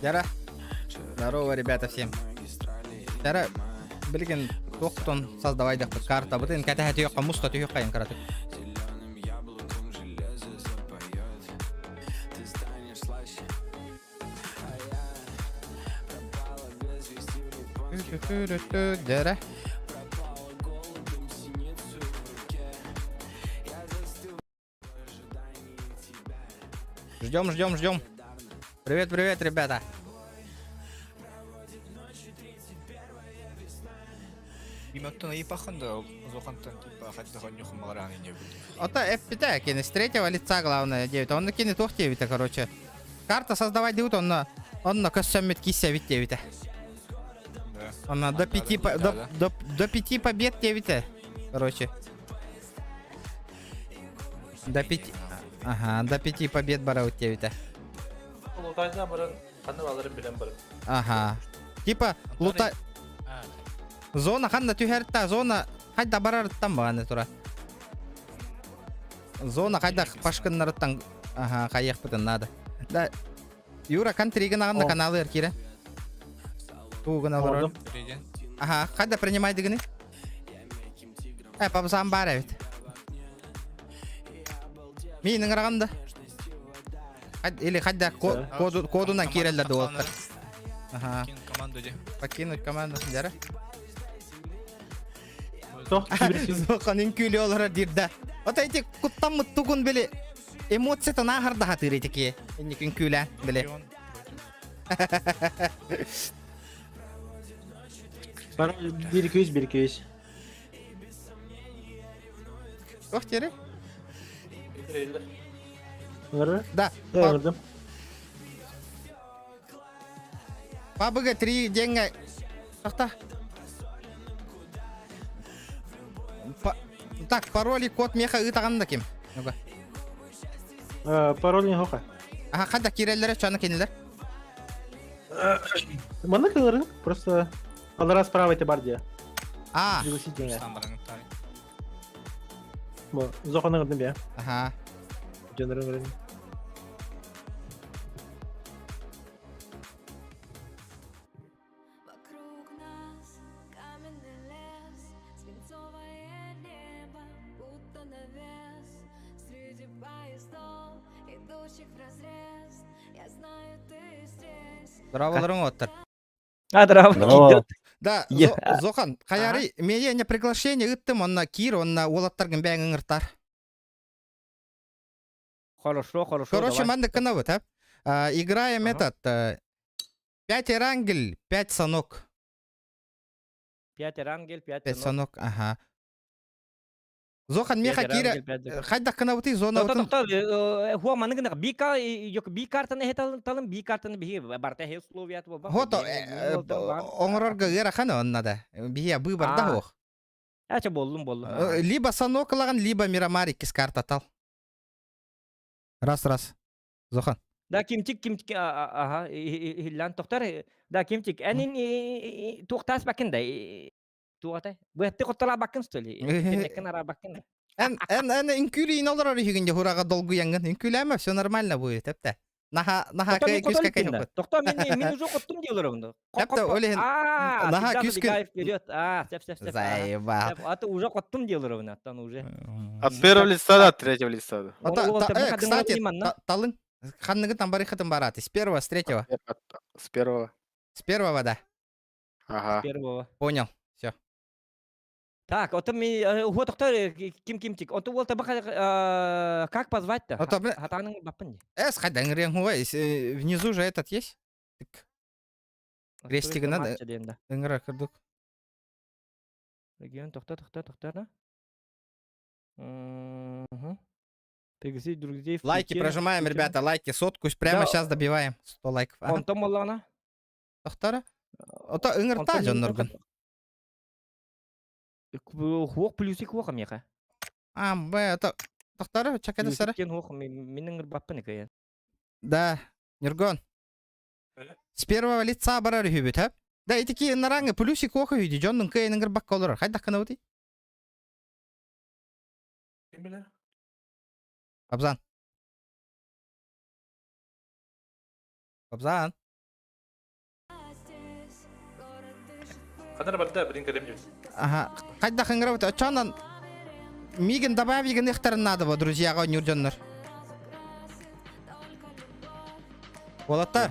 Яра. Здорово, ребята, всем. Яра, билигин туохтон создавайдахпыт картабытын кэтэһэ түһүөххэ муста түһүөххэйин кыратык. Дьэрэ. Ждем, ждем, ждем. Привет, привет, ребята. Иматтан ыйыпаххын да улахантан типа хайдах онньухун маҕараан инньэбит. Ото эппитэ кини с третьего лица главное диэбит. Онно кини туох диэбитэ короче. Карта создавай диэбит онно онно көссөммүт киссэбит диэбитэ. Да. Онно до пяти до, до, до пяти побед диэбитэ. Короче. До пяти... Ага, до пяти побед барабыт диэбитэ. Лутайда баран ханна баларын билэн баран. Ага. Типа лута... Зона ханна түһэрта, зона хайда барарыттан бағаны тура. Зона хайда пашкыннарыттан ага, хайыахпытын надо. Да, Юра, контригын аҕынна каналы эркире. Тугун олорор. Ага, хайда принимай дигини? Э, папасам бар эбит. Мин ыҥыраҕын да. Или хайда кодунан киирэллэр да уолаттар. Ага. команду де. Покинуть команду. Дьара. Тох Зохан үҥкүүлүү олорор диир да. Ото ити куттаммыт тугун били эмоциятын ааһар хатыыр итики. Инник үҥкүүлээн били. Bir 200 bir 200. Туох диэри? Ыҥырыр? Да. Ыҥырдым. Пабыга три диэҥҥэ Тохто. Так, пароль и код меха ыытаҕын да ким? Ну-ка. Пароль не хоха. Аха, хада киирэллэрэ чаны кинилэр. Манна кылырын, просто алара справа эти бар дия. А. Пригласить Бу, зохоны гырдым бия. Аха. Дьоннорун көрөн. Вокруг нас каменный лес, свинцовое небо, будто навес. Среди поездов, идущих вразрез, я знаю, ты здесь. Здраволарың оттар. А, Здорово. Да, Зохан, хаяры, меня не приглашение ыттым, онна кир, онна уолаттаргын бэйэҥ ыҥыртар. Хорошо, хорошо, Короче, давай. маннык гынабыт, а? Играем Ага. этот, пять Эрангель, пять Санок. Пять Эрангель, пять Пять Санок. Санок, ага. Зохан Пять меха кире, Эрангель, пять Санок. хайдах гынабытый зона Тоқта, отын. тоқта, хуа маны гына би ка yok би картаны хе талын би картаны биһи барта хе условият болба. Хото оҥорорго ыарахан онна да. Биһи быыбарда А. ох. Ача боллум боллум. Либо Санок ылаҕын, либо Мирамар иккис карта тал. Раз раз. Зохан. Да кимчик кимчик аха хиллан тохтар да кимчик энин туохтаас бакын да туотай быатты коттала бакын что ли теннеккен ара бакын. Эн эн эн үҥкүүлүүн олорор үһүгүн дьэ долгуйаҥҥын үҥкүүлээмэ все нормально будет эптэ. Наха наха Тохто мен күүскэ котоликпин Тохто мен мен уже коттум дийлер онда. Эптэ ол иһин наха күүскэ вперед. А, сеп сеп сеп. Заебал. А то уже коттум дийлер онда, аттан уже. От первого лица до третьего лица. Кстати, талын ханныгы там барыхатын бараты. С первого, с третьего. С первого. С первого, да. Ага. С первого. Понял. Все. Так, вот ми вот доктор ким кимчик. Вот вот как позвать-то? Хатаның бапын. Эс хайдан внизу же этот есть? Крестик надо. Ыҥыра курдук. Регион тохта тохта тохта да. Угу. Пригласить друзей. Лайки прожимаем, ребята, лайки. Сотку прямо Да. сейчас добиваем. 100 лайков. Ага. Онтон боллаҕына. Тохтара. Ото ыҥырта дьонноргун. Хуох плюсик хуох меха. А, б, это тохтара, чакада сара. Плюсик хуох мин ыҥырбаппын иккиэн. Да, Нюргон. С первого лица барар үһүбүт, ha? Да, итики нараҥы плюсик оха үһү, дьоннун кыайын ыҥырбакка олорор. Хайдах гынабытый? Абзан. Абзан. Ханна барда, билин кэлем диэбит. Аха, хайдах ыҥырабыт? Оччоонон миигин добавь гыныахтарын наада бо, друзьяҕа оонньуур дьоннор. Уолаттар.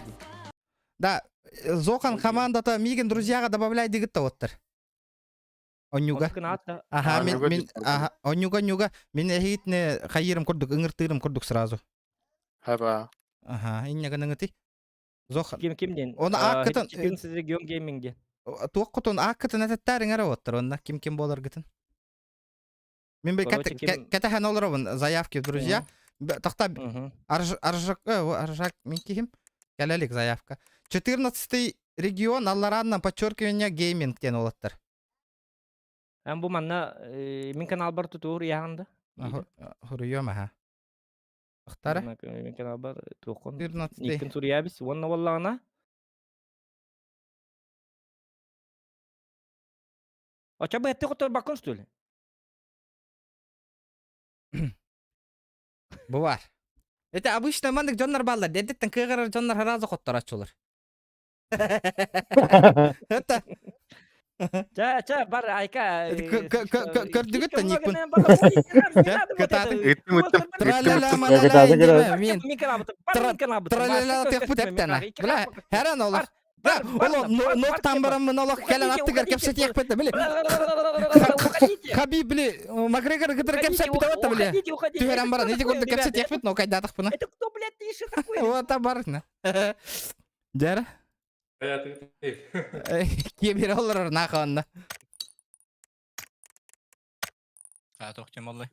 Да, Зохан командата миигин друзьяҕа добавляй дигит да уоттар. Онньуга. Аха, мин, мин, аха, онньуга, онньуга, мин эһигитне хайыырым курдук, ыҥыртыырым курдук сразу. Хаба. Аха, инньэ гыныҥыты. Зохан. Ким ким диэн? Оны ааккытын 14 регион гейминг диэн. Туохкутун ааккытын этеттээриҥ эрэ уоттар онно ким ким буоларгытын. Мин бы кэтэһэн олоробун заявки друзья. Тахта аржак аржак мин киһим кэлэлик заявка. 14 регион алларааннан подчеркивание гейминг диэн уолаттар. Эн бу манна мин каналбар тутуур яһанда. Хуруйуом аха. Тахтара. Мин каналбар туоххун. 14 Иккин суруйабис уонна боллаҕына. Оча быһатты хотор что ли? Бу бар. Это обычно маннык дьоннор бааллар. Дедиттен кыаҕырар дьоннор сразу хоттороччулар. Это Ча, ча, бар, айка. Көрдүгүт да никпин. Кытаатын. Ыттым, ыттым. Траля Ыттым, мин. Траля тыхпыт эптена. Бля, хәрән олох. Да, оло ноктан бараммын олох кэлэн аттыгар кэпсэтиэхпит били. Хабиб били Макгрегор кытары кэпсэппит аватта били. Түһэрэн баран ити курдук кэпсэтиэхпит но кайдатахпына. Это кто, блядь, тише такой? Вот барытна. Дьэрэ. Киэбирэ олорор наахаанна. Аатох ким оллай?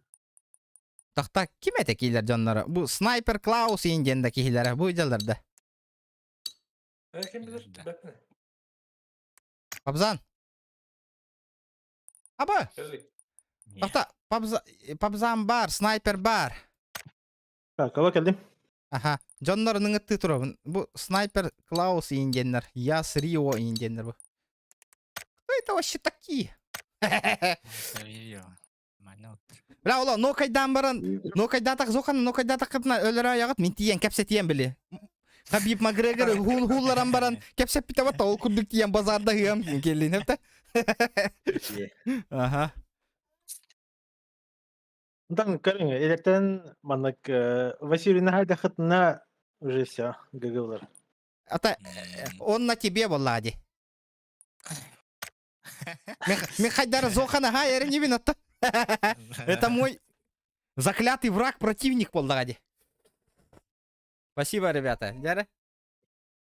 Тахта ким этэ киилэр дьонноро? Бу снайпер Клаус иин диэн да киһилэрэ бу дьалларда. Ким билэр? Бэппин. Пабзан. Аба. Тахта Пабзан бар, снайпер бар. Так, кого келдим? Аха, дьоннорун ыҥыттыы турабын. Бу снайпер Клаус ииндиэннэр, Яс Рио ииндиэннэр бу. Кто это вообще такие? Бля, ола, нокайдаан баран, нокайдаатах зохан, нокайдаатах кытына өлөрө аяҕыт мин тиийэн кэпсэтиэн били. Хабиб Макгрегор хул хулларан баран кэпсэппитэ бата ол курдук тиийэн базарда ыам келлин эпте. Аха. Онтон көрүҥ, электэн маннык Василий хайдахытына уже все, гыгылар. Ата он на тебе была ди. Михайдар Зохана ха эрин не атта. Это мой заклятый враг противник болдага ди. Спасибо, ребята. Дәрі?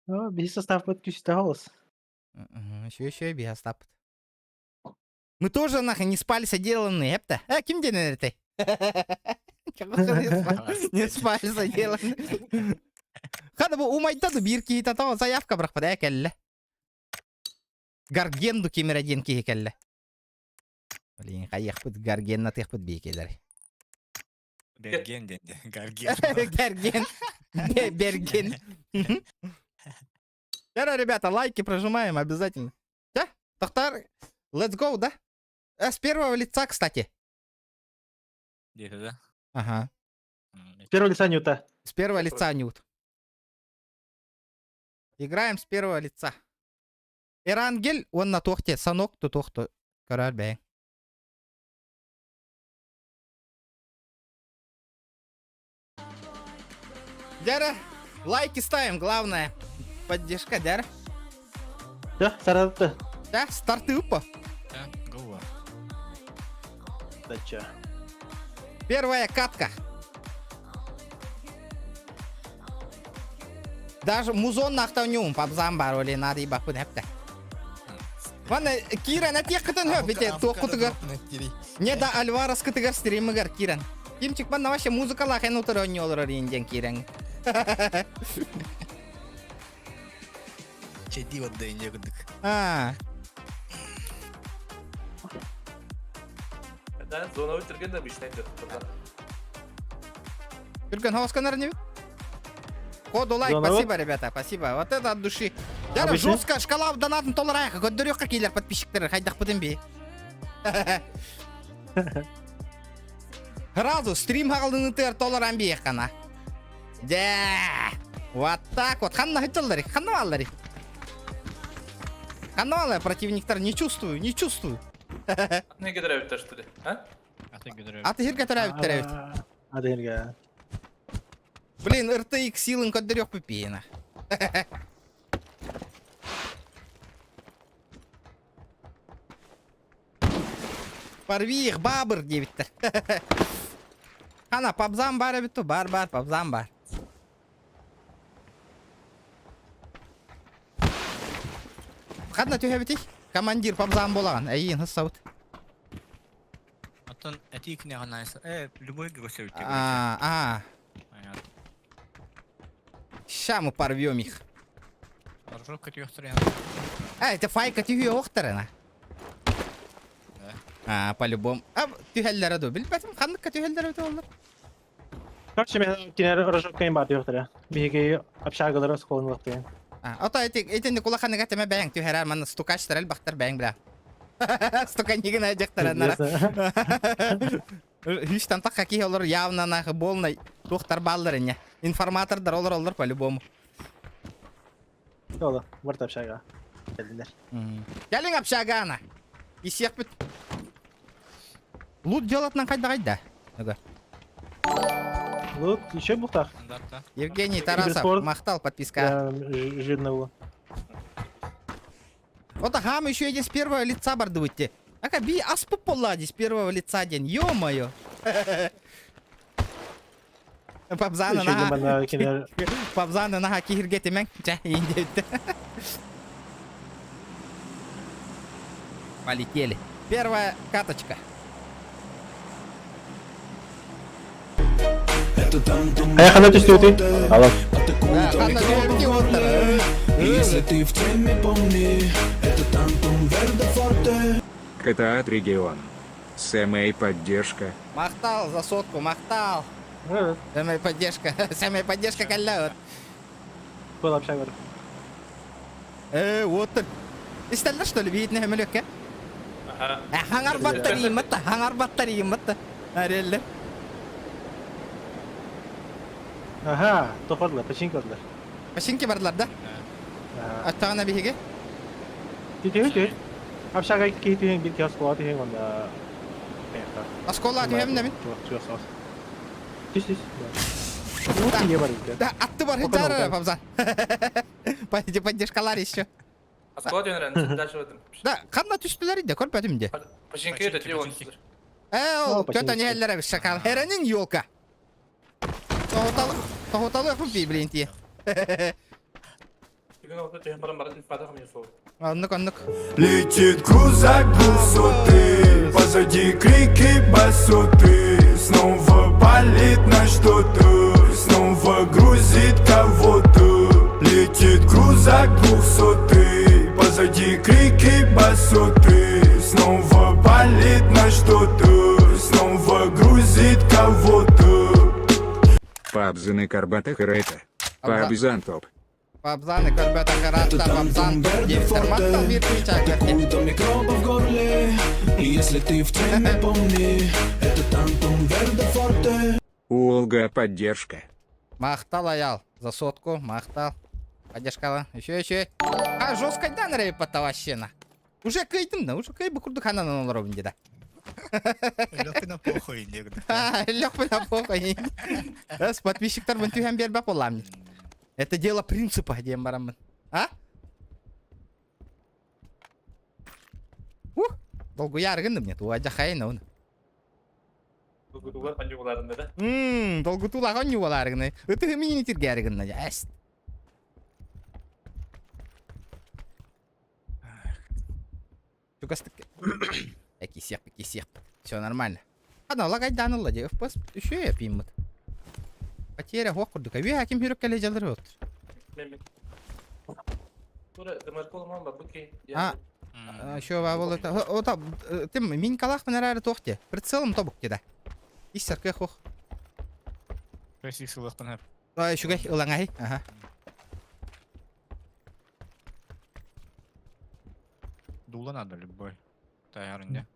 Ну, биһи составпыт күсті голос. Еще еще биһи составпыт. Мы тоже нахуй не спали соделанные, эпта. А, ким ден это? Не спали соделанные. Хада бу умайда да бир киһи тата заявка бырахпыт ээ кэллэ. Гаргенду кимирэ диэн киһи кэллэ. Блин, хайыахпыт Гаргеннатыахпыт биикилэр. Берген диэн Гарген. Гарген. Берген. Давай, ребята, лайки прожимаем обязательно. Да? Тохтар, let's go, да? Э, с первого лица, кстати. Где-то, да? Ага. С первого лица Ньюта. С первого лица Ньют. Играем с первого лица. Эрангель, он на тохте, санок ту тохту. Король бэй. Дяра, лайки ставим, главное. Поддержка, Дяра. Да, саратты. Да, старты упа. Да, го. Да чё. Первая катка. Даже музон нахтанюм пабзам бар оле надо и бахпын хепте. Ванна Киран атиэххитин хөп ите туохкутугар. Не да Альварес кытыгар стримыгар Киран. Кимчик манна вообще музыкалаах эн утары онньу олорор индиан Киран. Чеди вот да инде курдук. А, Да, зона өтүрген да бишнен жатыр. Түрген хаосканар не? Коду лайк, Зона спасибо, ребята, спасибо. Вот это от души. Дяра Обычно? жестко шкала донатын толарайха, көддөрүөххэ киилэр подписчиктер, хайдахпытын би. Сразу стрим хагалынытыр толаран би хана. Да. Вот так вот. Ханна хытыллары, ханна баллары. Каналы противниктар не чувствую, не чувствую. Не кедерәбиттер что ли? А? Атын көтөрөбүт. Аты хирге төрөбүттэр эбит. Аты хирге. Блин, RTX силын көддөрүөх пипиена. Порви их, бабыр диэбиттэр. Хана, пабзам бар эбит ту, бар бар, пабзам бар. Ханна түһэбитий? Командир пабзам буолаҕын, эйиин хыссабыт. Оттон этии күнэҕэ найса. Э, любой госевит. А, а. Ща мы порвем их. Хорошо, көтүөхтэр А, это файка түһүө охтарына. А, по-любому. А, түһэллэрэ ду. Билбэтим, ханныкка түһэллэрэ өтө оллар. Короче, мен кинер рожоккайын бар диэхтэрэ. Биһиги общагалары оскуоланы А, ото эти итинник улаханыга теме бэйэҥ түһэрэр манна стукачтар элбахтар бэйэҥ бля. Стуканигин айдьахтараннара. Үстэн тахха киһи олор явно нахы полный туохтар бааллар инне. Информатордар олор олор по-любому. Ола, барт общага. Кэллилэр. Кэлиҥ общагана. Исиэхпит. Лут делатынан хайда хайда. Ага. Лут еще бухтах. Евгений Тарасов, махтал подписка. Жирного. Вот ага, еще один с первого лица бардыбытте. Ака би аспы поллади с первого лица день. Ё-моё. Пабзаны наха. Пабзаны наха киһиргетимең. Чэ, индебитте. Полетели. Первая каточка. Хайа түстүбүтүй? Алло. Ханна түһүбүтүй уоттар. Если ты в теме, помни, это Тантум Верде Форте. КТА регион. СМА поддержка. Махтал за сотку, махтал. Сэмэй поддержка, сэмэй поддержка кэллэ. Был общага. Э, вот так. Истэллэр что ли, биитинэ көмөлөккө? Ага. Хаңар баттарыйымматта, хаңар баттарыйымматта. Ареллер. Ага, тохордулар, починки бардылар. Починки бардылар да? Аттаҕына биһиги? Түһү түһү. Общага киһи түһүн бир киһи оскуола түһүн онда. Оскуола түһэм да мин? Түс түс. Да, атты бар, хиджар, Пабзан. Поддержкалар еще. Оскуола түһэн дальше в этом. Да, ханна түстүлэр иде, көрбөтүм де. Починки это телефон. Э, ол көтөн иһэллэр эбит шакал. Эрэнин елка. Тоһуталы, тоһуталы хуби, блин, тие. Оннук, оннук. Летит крузак двухсотый, позади крики басоты. Снова палит на что-то, снова грузит кого-то. Летит крузак двухсотый, позади крики басоты. Снова палит на что-то, снова грузит кого-то. Пабзаны Карбата Харета. Пабзан топ. Пабзаны Карбата Харата, Пабзан топ. Диэбиттэр махтал биир күүчаак Какую-то микроба в горле И если ты в теме, помни Это Тантум Верде Форте Уолга поддержка. Махтал аял. За сотку, махтал. Поддержкала. Еще, еще. А, жестко да, наверное, потоващена. Уже кыйдым да, уже кыйбы курдук ханан олоробун деді. Лёгкий похуй, дегді. Лёгкий на похуй. С подписчиктар бун түһэн биэрбэт буоллаам. Это дело принципа, диэн бараммын. А? Ух, долгуяр гынным нет, уадьахайын оны. Долгутуулар анньууларында да. Мм, долгутуулаах онньуулаар гына. Ытыһы минини тиргээри гынна. Эст. Чугастык. Кисех, кисех. Все нормально. Ана лагайдан ылла де. FPS еще пиммит. Потеря хоқ курдук. Үе хаким хүрөк кэлэ жалыр вот. Мен Тура дымаркол ман бабыки. А, еще бабыл это. Ота тим мин калах мен әрі тоқте. Прицелом тобук деді. Иссер кэх хох. Пресик сылыктан хеп. Ай, шугай ылаңай. Ага. Дула надо любой. Таярынде.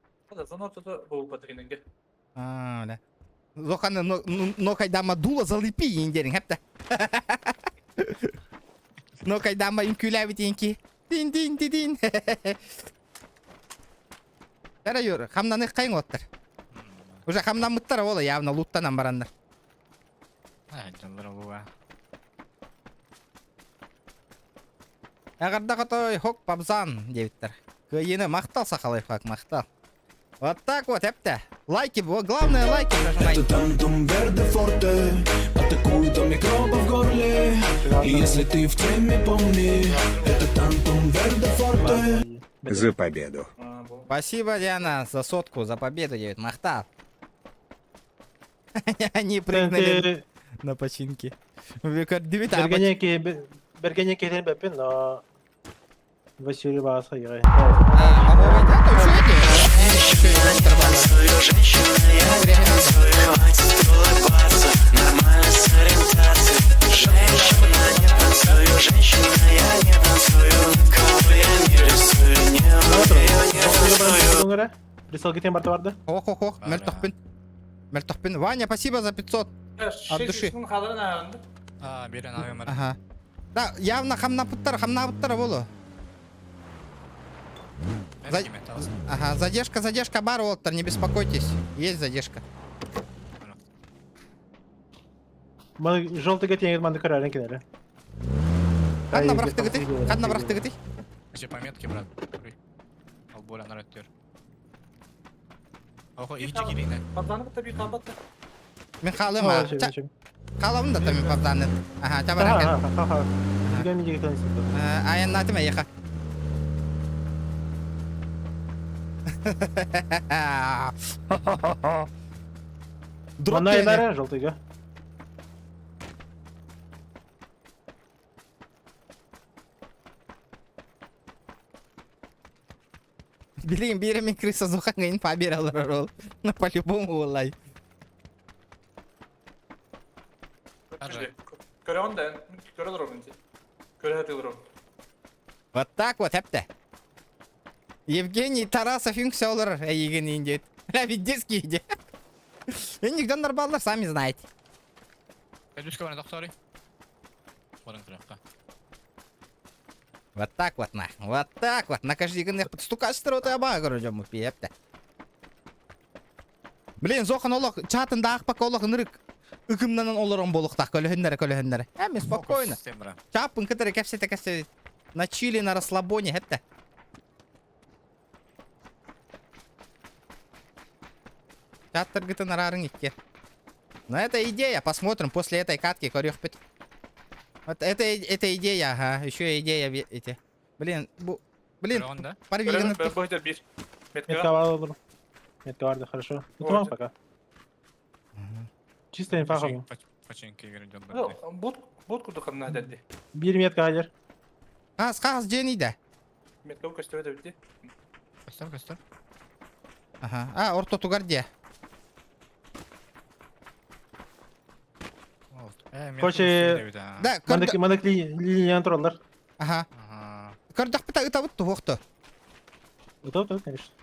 А, да. Зоханы но но кайдама дула залипи индерин хепте. Но кайдама үҥкүүлээбит инки. Тин тин тин. Эрэ Юр, хамнаных хайың оттар. Уже хамнаммыттар ола явно луттанан бараннар. Дьонлор олуга. Эҕэрдэ хотой хок пабзан диэбиттэр. Кыайыыны махтал сахалайфхак махтал. Вот так вот, эпте. Лайки, главное лайки прожимайте. Это тантум верде форте Атакует до микробов в горле И если ты в теме, помни Это тантум верде форте За победу. Спасибо, Диана, за сотку, за победу, девять. Махтал. Они прыгнули на починки. Бергене киһи бэппин, но Василий Бааса играй. Присылгытен барда барды. Ох, ох, ох, мөлтөхпүн. Мөлтөхпүн. Ваня, спасибо за 500. От души. А, берен агымар. Ага. Да, явно хамнапыттар, хамнапыттар болу. За... Ага, задержка, задержка бар, Уолтер, не беспокойтесь. Есть задержка. Желтый теңер манды көрәрен келері. Ханна бырахтыгыты? Ханна бырахтыгыты? Все пометки, брат. Алболя нараттер. Охо, иди кирина. Пацаны таби кабатта. Мен халым а. Халым да там пацаны. Ага, табар экен. Ха-ха. Мен жигитен Айаннатым эйха. Дроп бары желтыйга. Билигин биир эмин крыса зухаҥҥайын побералар ол. Ну по-любому улай. Көрөҕүн да, көрө олоробун дии. Көрө сатыы олоробун. Вот так вот, эпте. Евгений Тарасов үҥсэ олорор эйигин диэт. Бля, детский иде. Энник дьоннор бааллар, сами знаете. Эдүскэ баран тохтоорый. Баран турахха. Вот так вот на. Вот так вот. Накажи стукачтар вот аба короче му пиепте. Блин, зохан олох чатын да пока олох ынырык ыкымнанан олорон болуктах көлөһүннэрэ көлөһүннэрэ. Эми спокойно. Чапын кытары кэпсете кэпсете. На чили, на расслабоне, хетте. Чаттыргытын араарыҥ икки. Но это идея, посмотрим после этой катки көрүөхпүт. Вот это, это идея, ага, еще идея эти. Блин, бу, блин, парвиганы. Метка Метка барды, хорошо. Ну, туман пока. Чисто инфа хабы. Бут, бут курдук ханна дәдди. Бир метка хадер. Хас, хас, дьиэний Метка көстөр дәбитти. Көстөр, көстөр. Ага. А, ортотугар дьэ. Короче, Да, маннык маннык линияны тураллар. Ага. Көрдөхпүт ытабыт туһуохто. Ытабыт, конечно.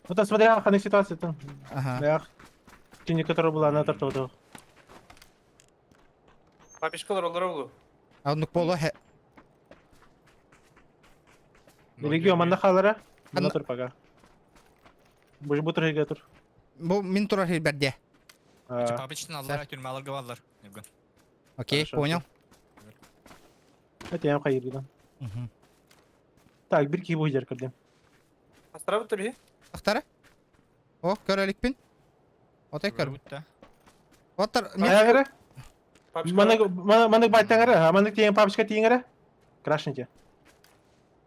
Ну там смотря ханнык ситуация там. Ага. Кини которая была, она тартыбыт. Папишкалар олар олу. Оннук боло. Регион манна хаалара. Манна тур пока. Бу бу тур тур. Бу мин турар хирберде. Папичтин аллар, түрмә аларга баллар. Окей, понял. Это я хайыргыдан. Так, бир киһи бу жер көрдүм. Астарабыт таби. Ахтара? О, көрөлүкпүн. Отой көр. Оттар Аягара? Маннык маннык байтаңара, маннык тиен папочка тиеңара. Крашните.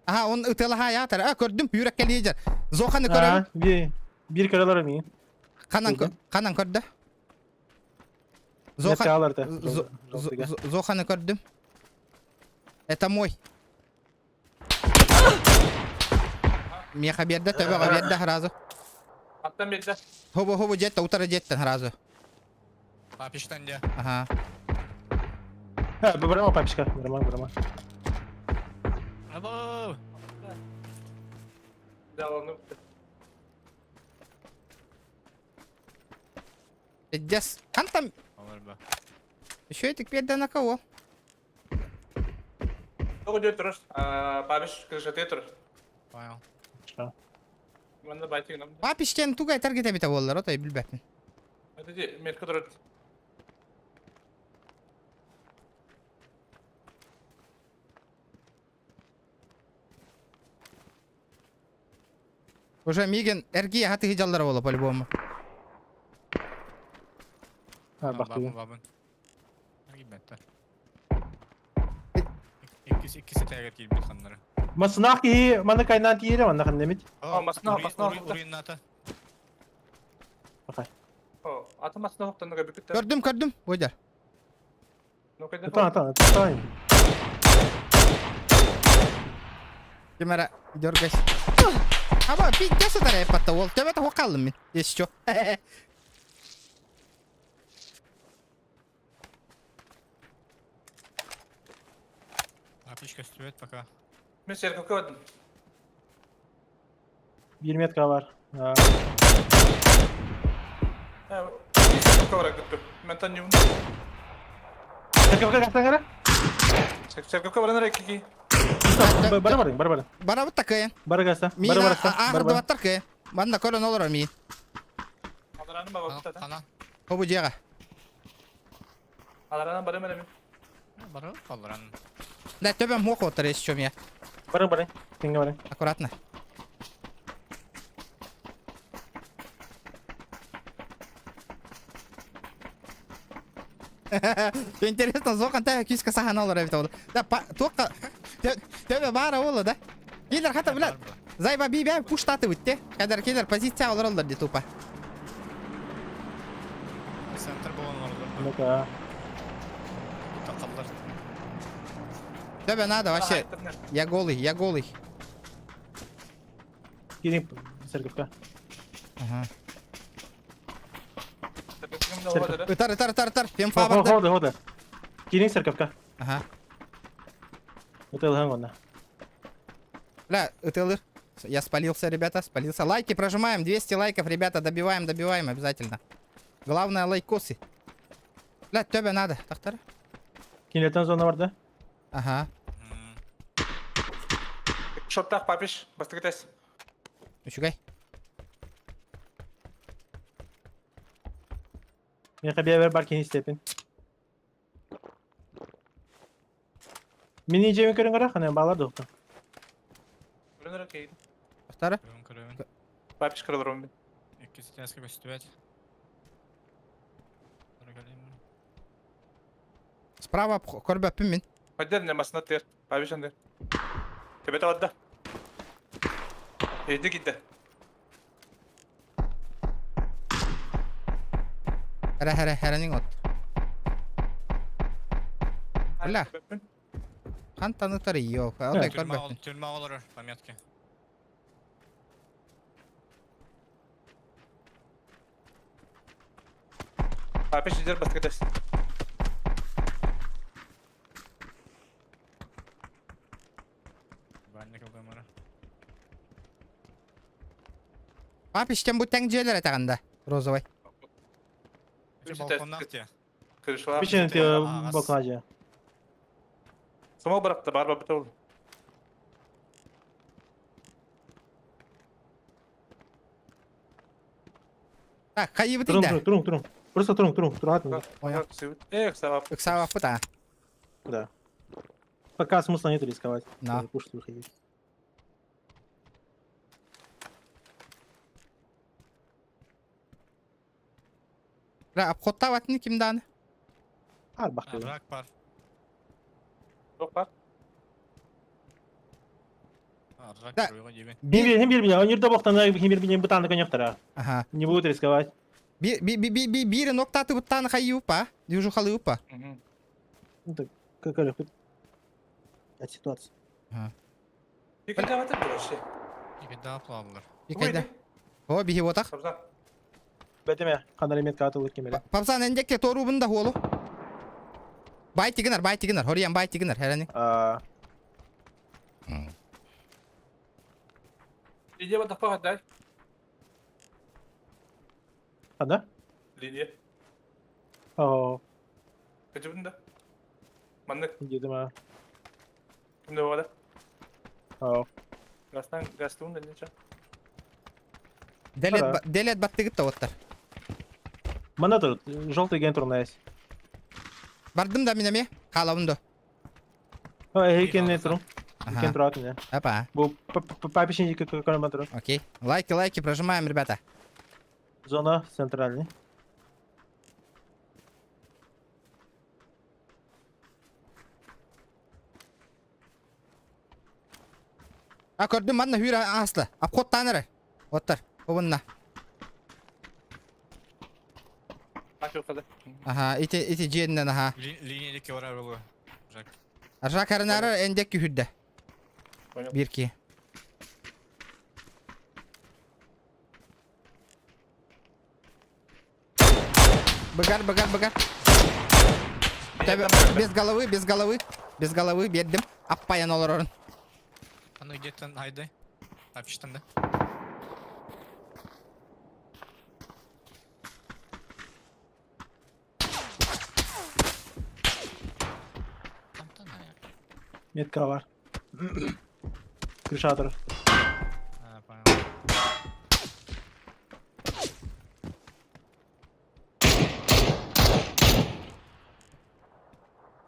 Аха, он ытылаха ятар. А, көрдүм, үрәк кэлиэжэр. Зоханы көрөм. Би бир көрөлөр ми. Ханан ханан көрдө. Зохан Зоханы көрдүм. Это мой. Меха берді, төбөҕө берді сразу. Аттан берді. Хобо хобо жетті, утары жеттен сразу. Папичтан де. Ага. А, бырама папичка, бырама, бырама. Або! Да, ладно. Дес. Хан там? Еще этик берді на кого? Тоҕо диэн турар. Павиш крышатыа турар. Понял. Манна байтыгын Папиштен тугай таргет эбитэ буоллар, отой билбэппин. Ити метка турар. Уже миигин эргийэ хатыһы дьаллара буола по-любому. Бахтыгын. Бабын. Киирбэттэр. Иккис иккис этээгэ киирбит ханнары. Масынаах киһи маны кайнаан тиийэрэ манна ханнамит. Масына масына. Уруйнаата. Аты масына хоптонно көбүкүттэр. Көрдүм, көрдүм. Бойдар. Та та та. Ким эрэ дергайся. Аба, пиздец сытар эппатта ол. Төбөтө хуокаллым мин. Если чё. Аптечка көстүбэт пока. Мен церковка бардым. Bir метка бар. Церковка бар күттүм. Мен таньюм. Церковка кастан Церковка баран эрэ кики. Бара бара бара бара. Бара бут такая. Бара гаста. Мин Бара бара. Бара бара. ардыбаттар кы. Манна көрөн олорор миин. Алараны баба Хана. Хобу жега. Алараны барым эрэ мин. Бары kaldıran. Да, төбөм хуок оттар если чё я. Бара бара. Тинге бара. Аккуратно. Интересно, зоқан та киска сахан олар эбит олар. Да, тоққа төбө бара ола да. Килер хата билет. Зайба би бә пуштаты битте. Кадar килер позиция олар олар ди тупо. Центр болан var. Ну-ка. Takılır. Төбө надо вообще. Я голый, я голый. Кирин церковка. Ага. Церковка. Ытар, ытар, ытар, ытар. Фемфа барды. Хода, хода. Кирин церковка. Ага. Ытылган онна. Бля, ытылыр. Я спалился, ребята, спалился. Лайки прожимаем, 200 лайков, ребята, добиваем, добиваем обязательно. Главное лайкосы. Бля, төбе надо. Тахтар. Кинетен зона бар да? Ага. Шоттах папиш, бастыгытас. Үчүгэй. Мен хабия бар кини степен. Мини жеме көрін қара, қане балар доқты. Көрінер кейді. Тахтар. Көрөм көрөм. Папиш кырылыр мен. Иккис этээскэ көстүбэт. Справа көрбөппүн мин. Хадер не масына тер. Папиш андер. Төбе табадда. Эйди китте. Хәрә хәрә хәрәнең от. Бля. Хан танытар yok. Одай көрбөппүн. Түрмә олорор пометки. Папиш идер бастыгытас. Банник алды Папиштен бу тең жээлер этаганда. Розовый. Балконнах те. Крышла. Пичен те балкона же. Самал баракта бар бабыта ол. Так, хайы Турун, битинде. турун, турун. Просто турун, турун, турун. Понял. Эх, савап. Ыксаба пыта. Да. Пока смысла нет рисковать. Да. Пушить выходить. Бля, обходта ватны кимдан? Ар бахты. Рак бар. Жоқ бар. Рак Да. көрөҕө диэбин. Хим бир бир, он боқтан хим бир бир бутаны коньяктара. Ага. Не будут рисковать. Би би би би би бири ноктаты буттаны хайы упа. Дюжу халы упа. Ну так, какая от ситуации. Екі даватыр бұл вообще. Икки плаллар. Бикайда. О, биһи отах. Сабза. Бәтеме, қандай метка атылып кемеле. Папсан эндекке торубун да хуолу. Бай тигинер, бай тигинер, хориям бай тигинер, хәрәни. А, Линия бата пағат дай. Қанда? Линия. О, Качыбын да. Маннык дедім а. Кимде оҕада? Оо. Гастан гастуун да ничего. Делет делет баттыгыт да оттар. Мана тут желтый ген турнайс. Бардым да мин эмиэ. Хаалабын до. Эһикин турун. Иккен турат не. Опа. Бу папишин көрөн турун. Окей. Лайки, лайки прожимаем, ребята. Зона центральный. А көрдүм манна хүүрэ ааста. Обходтаан эрэ. Оттар. Обунна. Аха, ити ити дьиэннэн аха. Линия диэки барар буолуо. Жак. Жак арынары эндек күһүрдэ. Бир ки. Быгар, быгар, быгар. Без головы, без головы. Без головы бердим. Аппайан олорорун. А ну где-то найди. Общитан да. Метка бар. Крышатор. А, понял.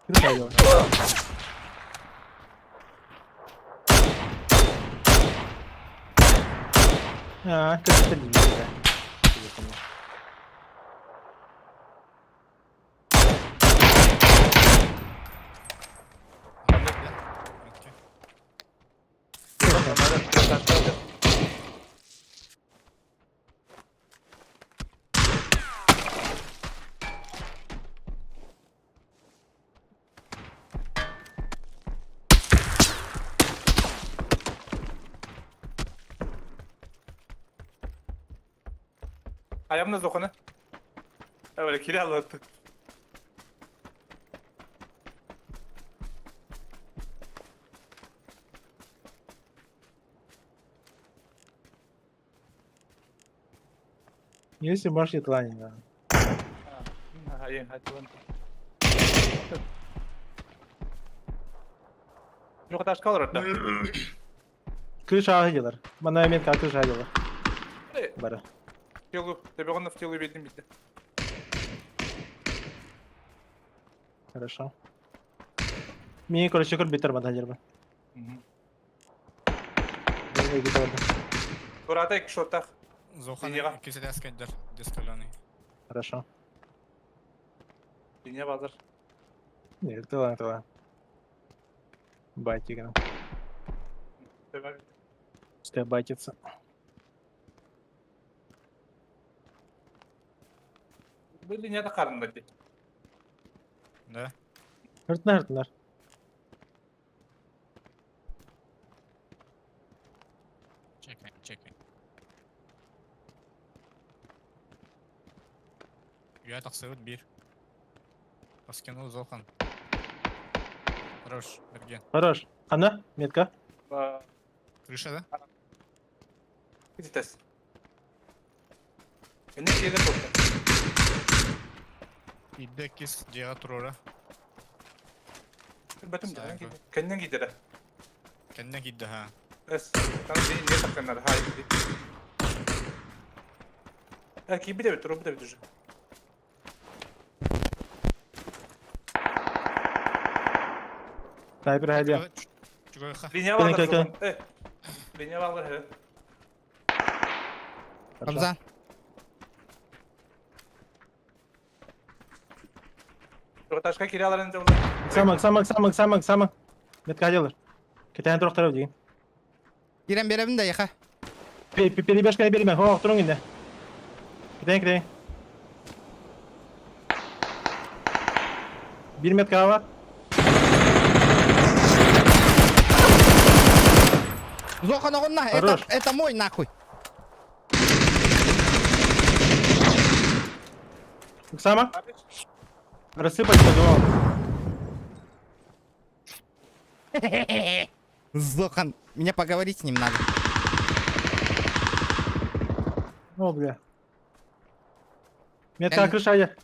Крыша А, крыша да. Ayağımda zokunu. Öyle kiralattı. Если можешь, тлани, да. Hayır, hadi lan. Yok taş kalır orada. Крыша агилар. Мана метка крыша агилар. Бара. Телу, тебе он в телу видно битте. Хорошо. Мне, короче, көр битер бата жербе. Турата ik шотах. Зохан Линияға. киселяскайдар дискаленый. Хорошо. Линия базар. Нет, тыла, тыла. Байтик. Пускай байтится. Bu liniyada karında di. Да? Hırtlar hırtlar. Чекай, чекай. Я тахсыбыт бир. Паскинул Зохан. Хорош, Берген. Хорош. Ана, метка. Крыша, да? Gidites. Ne şeyde korktu. Идекис диатрора. Бөтүм Кеннен кидere. Кеннен кидде ха. Эс. Там не не таканар хай. Ha ki bir de bitir, o bir de bitir. Снайпер хайдя. Чугайха. Линия Кэлин, var. кэлин, Линия var he. Абзан. Röportajga kiralarını da Самак, самак, самак, самак, самак. Метка агилар. Кетен турактар дейин. Кирен беребин да яха. Перебежка берме. О, турун инде. Кетен, кетен. Бир метка бар. Зохан оҕунна, это, Хорош. это мой нахуй. Сама. Рассыпать подвал. Зохан, мне поговорить с ним надо. О, бля. Метка крыша я.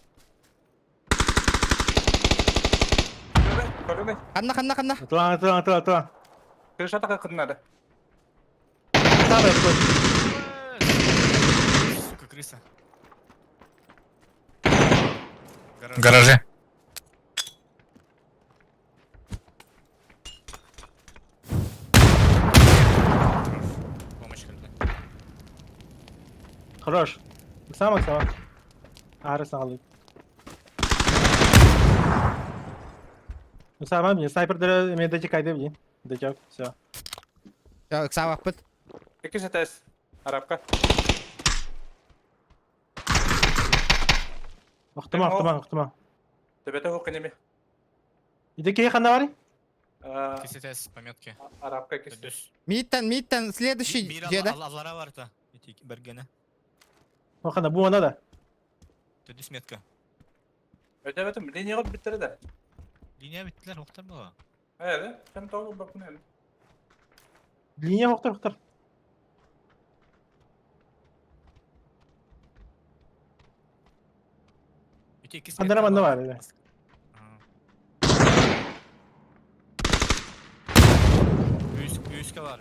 Көрүнэй. Ханна, ханна, ханна? Атылаң, атылаң, атылаң, атылаң. Крыша така кыннады. Саба, стой. Сука, крыса. В гараже. Помощь когда. Хорош. Сама, сама. Ары саҕалыы. Сама мне снайпердere эмиэ дачи кайда билин. Дачок, все. Все, ыксаабаппыт. Иккис этээс. Арабка. Охтума, охтума, охтума. Төбөтө хук инеми. Иде кей ханна барый? Иккис этээс пометки. Арабка иккис. Төдүс. Мииттен, мииттен, следующий Бир дьиэдэ. аллара бар та. Ити бергене. Ханна бу она да. Төдүс метка. Өтөбөтүм линияга биттери да. Линия биттилер, охтар була. Эйде, сен тоғу бакын әлі. Линия охтар, охтар. Ити иккис Ханнара метка манна бар. бар эле. Үс, үске бар.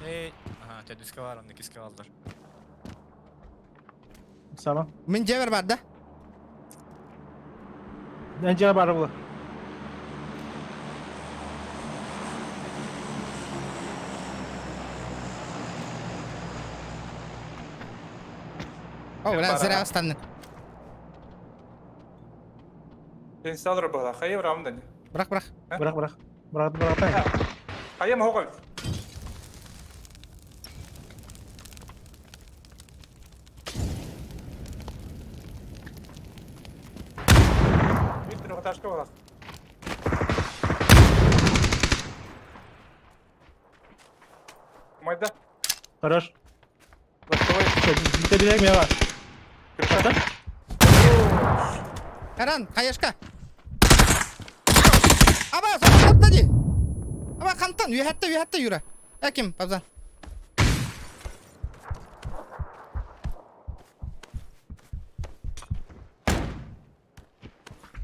Эй, ага, төдүскө бар, онда иккиске балдар. Сама. Мин дьиэбэр бар да? Нәнжеға бар була. О, бля, зря останны. Пенсиялар була. Хайы брамда. Бырах, бырах. Бырах, бырах. Бырах, бырах, бырах. Хайы мохогой. Виктор Хаташка була. Майда. Хорош. Ластовой. Бите билек мега. Крыша. Каран, хаешка. Аба, соттапта ди. Аба, хантан, үйәтті, үйәтті, Юра. Әкім, пабзан.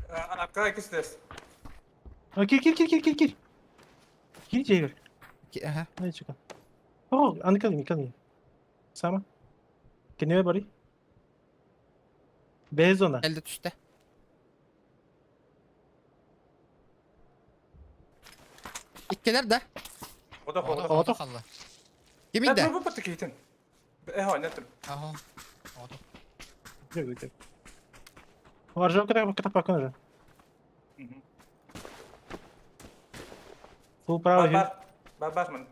Арабка иккис этээс. Кир, кир, кир, кир, кир, кир. Кир, жегер. Ага. Не чека. О, аны калын, калын. Сама. Кенеме барый? Бэз зона. Әлді түсті. Иккелер да. Ода Ото, хода. ото халла. Киминде? Бу бу кейтин. Эхо, нетим. Ага. Ото. Жок, жок. Бар жок, ката ката бакын уже. Фул право, Бар бар бар мын.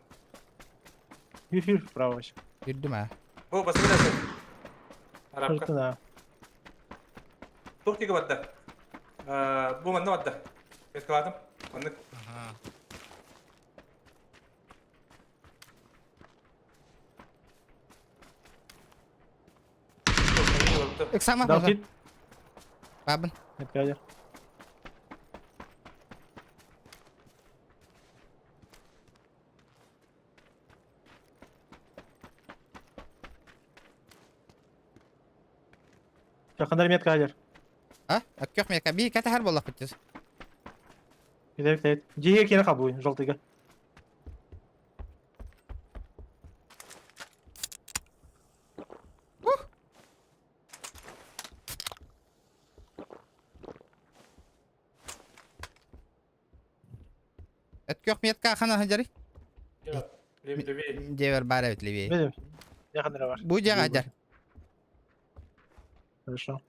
юр, юр, право вообще. Жүрдім а. Бу басып бересің. Арабка. Да. Тух тиги бадда. Бу манна бадда. Эскаладым. Онны Ага. Ыксама, Дал пабзан. кит. Бабын. Опять. Жақындар метка алер. А? Өккөх мека. Би кәтәһәр боллақ біттіз. Кидер, кидер. Жеге кені қабыл, желтыйга. Өткөх метка хана ханжары. Леви леви. Дебер бар эбит левей. Білем. Жақындар бар. Бу жаға жар. Хорошо.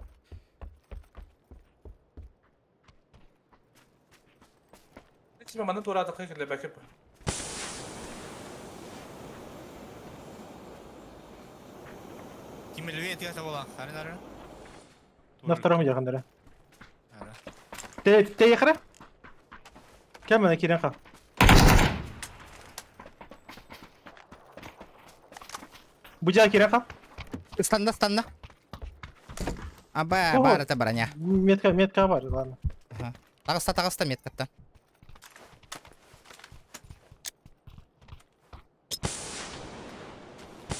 Тебе манна тура да кыйкы лебекеп. Ким левее тигата була? Харын ары. На втором жақындар. Ары. Те, те яқыра? Кем мына керен қал. Бу жақ керен қал. Станна, станна. Аба, Ого. бар это броня. Метка, метка бар, ладно. Тағыста, тағыста меткаттан.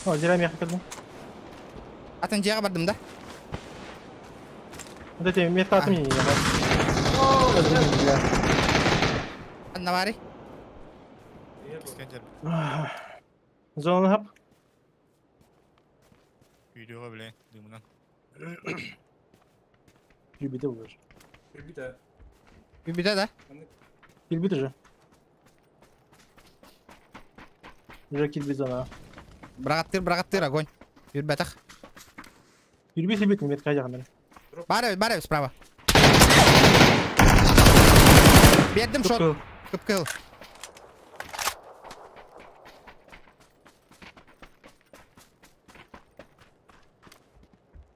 О, зря меха кірдім. Атын жеға бардым да. Вот эти метка атым не, не, Ханна баарый? Искендер. Зона хап. Видеоға біле, дымынан. Любите уже. Билбит Бүбүтэ да? Килбит уже. Уже килбит зона. Бырағаттыр, бырағаттыр, огонь. Үрбэтэх. Юрбит сибит немет кайда Бар эбит, бар эбит, справа. Бердим шот. Кып-кыл.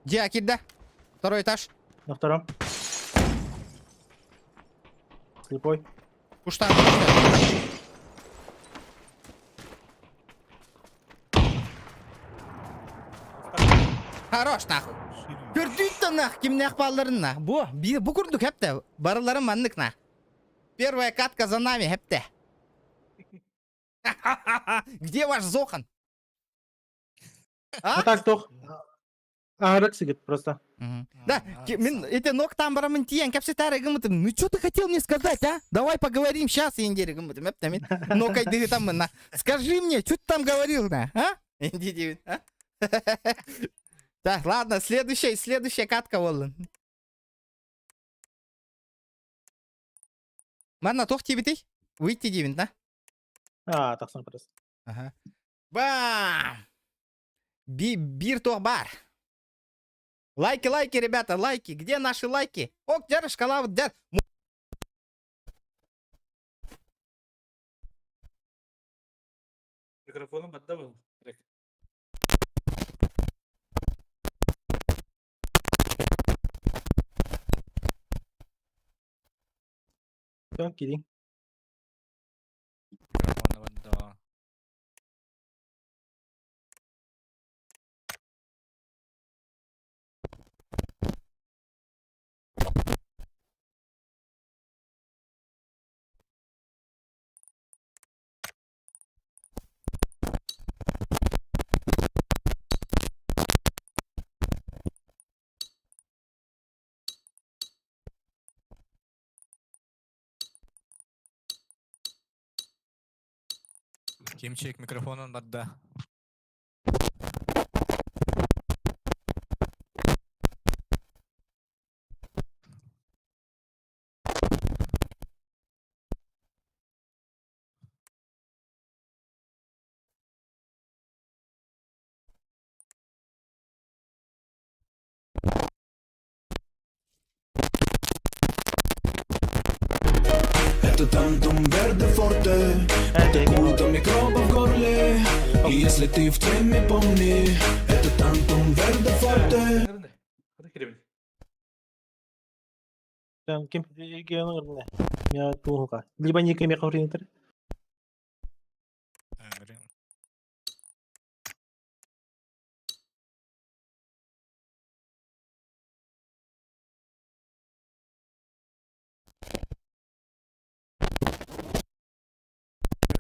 Дьэ, киирдэ. Второй этаж. На втором. Слепой. Куштан, куштан. Хорош нахуй. Көрдүүт нах, кимнэх балларын нах. Бу, бу курдук хепте. Барыларын маннык нах. Первая катка за нами, хепте. Где ваш Зохан? А? А так тох. А, Рексигит просто. Да, мин эти ног там барамын тиен кәпсетәрі гымытым. Ну что ты хотел мне сказать, а? Давай поговорим сейчас, ендері гымытым. Эп мен. Ну кайды там на. Скажи мне, что ты там говорил, на, а? Инди дейбин, а? Так, ладно, следующая, следующая катка болын. Манна тох тибитей? Выйти дибин, да? А, так сам просто. Ага. Бам! Би, бир тох бар. Лайки, лайки, ребята, лайки. Где наши лайки? Ок, дер, шкала, дер. Микрофону бадда был. Все, киди. Микрофона Кимчик микрофонун бадда. Это тантум верде форте. Это будто микробов в горле. И если ты в теме, помни, это тантум верде форте. Там кем Я туһука. Либо не кем якоринтер.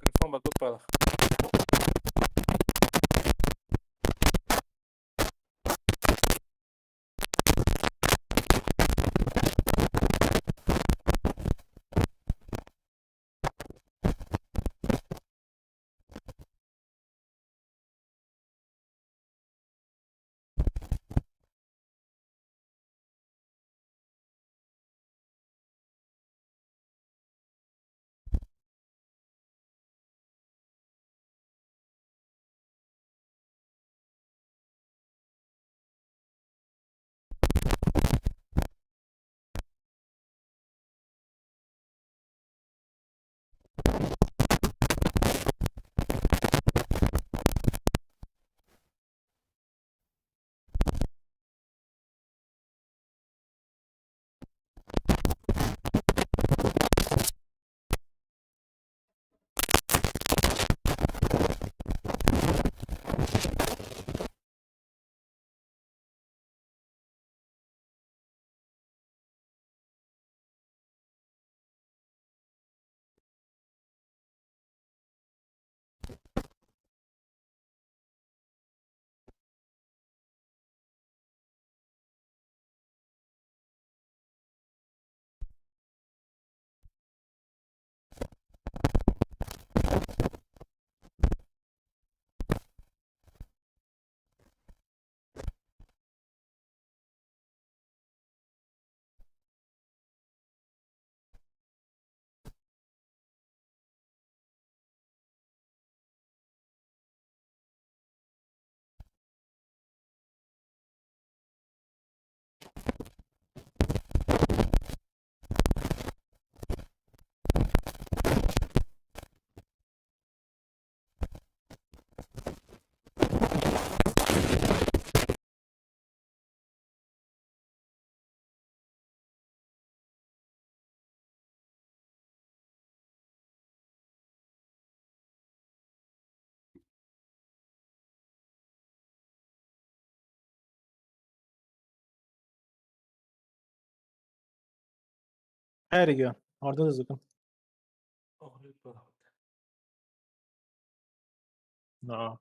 Микрофон бадда балах. Хайа регион? Ордун ызыкын. No.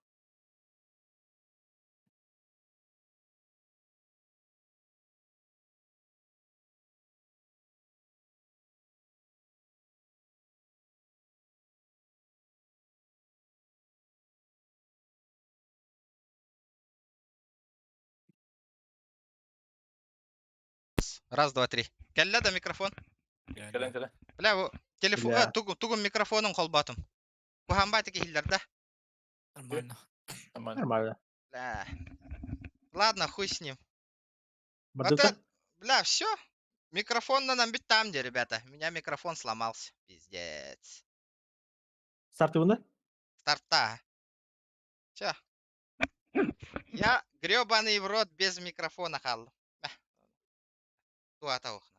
Раз, два, три. Кэллэ да микрофон? Кэлэн кэлэн. Бля, бу телефон Бля. тугу тугу микрофонун холбоотум. Куһаамбааты киһиллэр да? Нормально. Нормально. Нормально. Бля. Ладно, хуй с ним. Вот Бардыта? это, бля, все. Микрофон на нам бит там, где, ребята. У меня микрофон сломался. Пиздец. Стартыбында? Старта. Все. Я гребаный в рот без микрофона хал. Туата охна.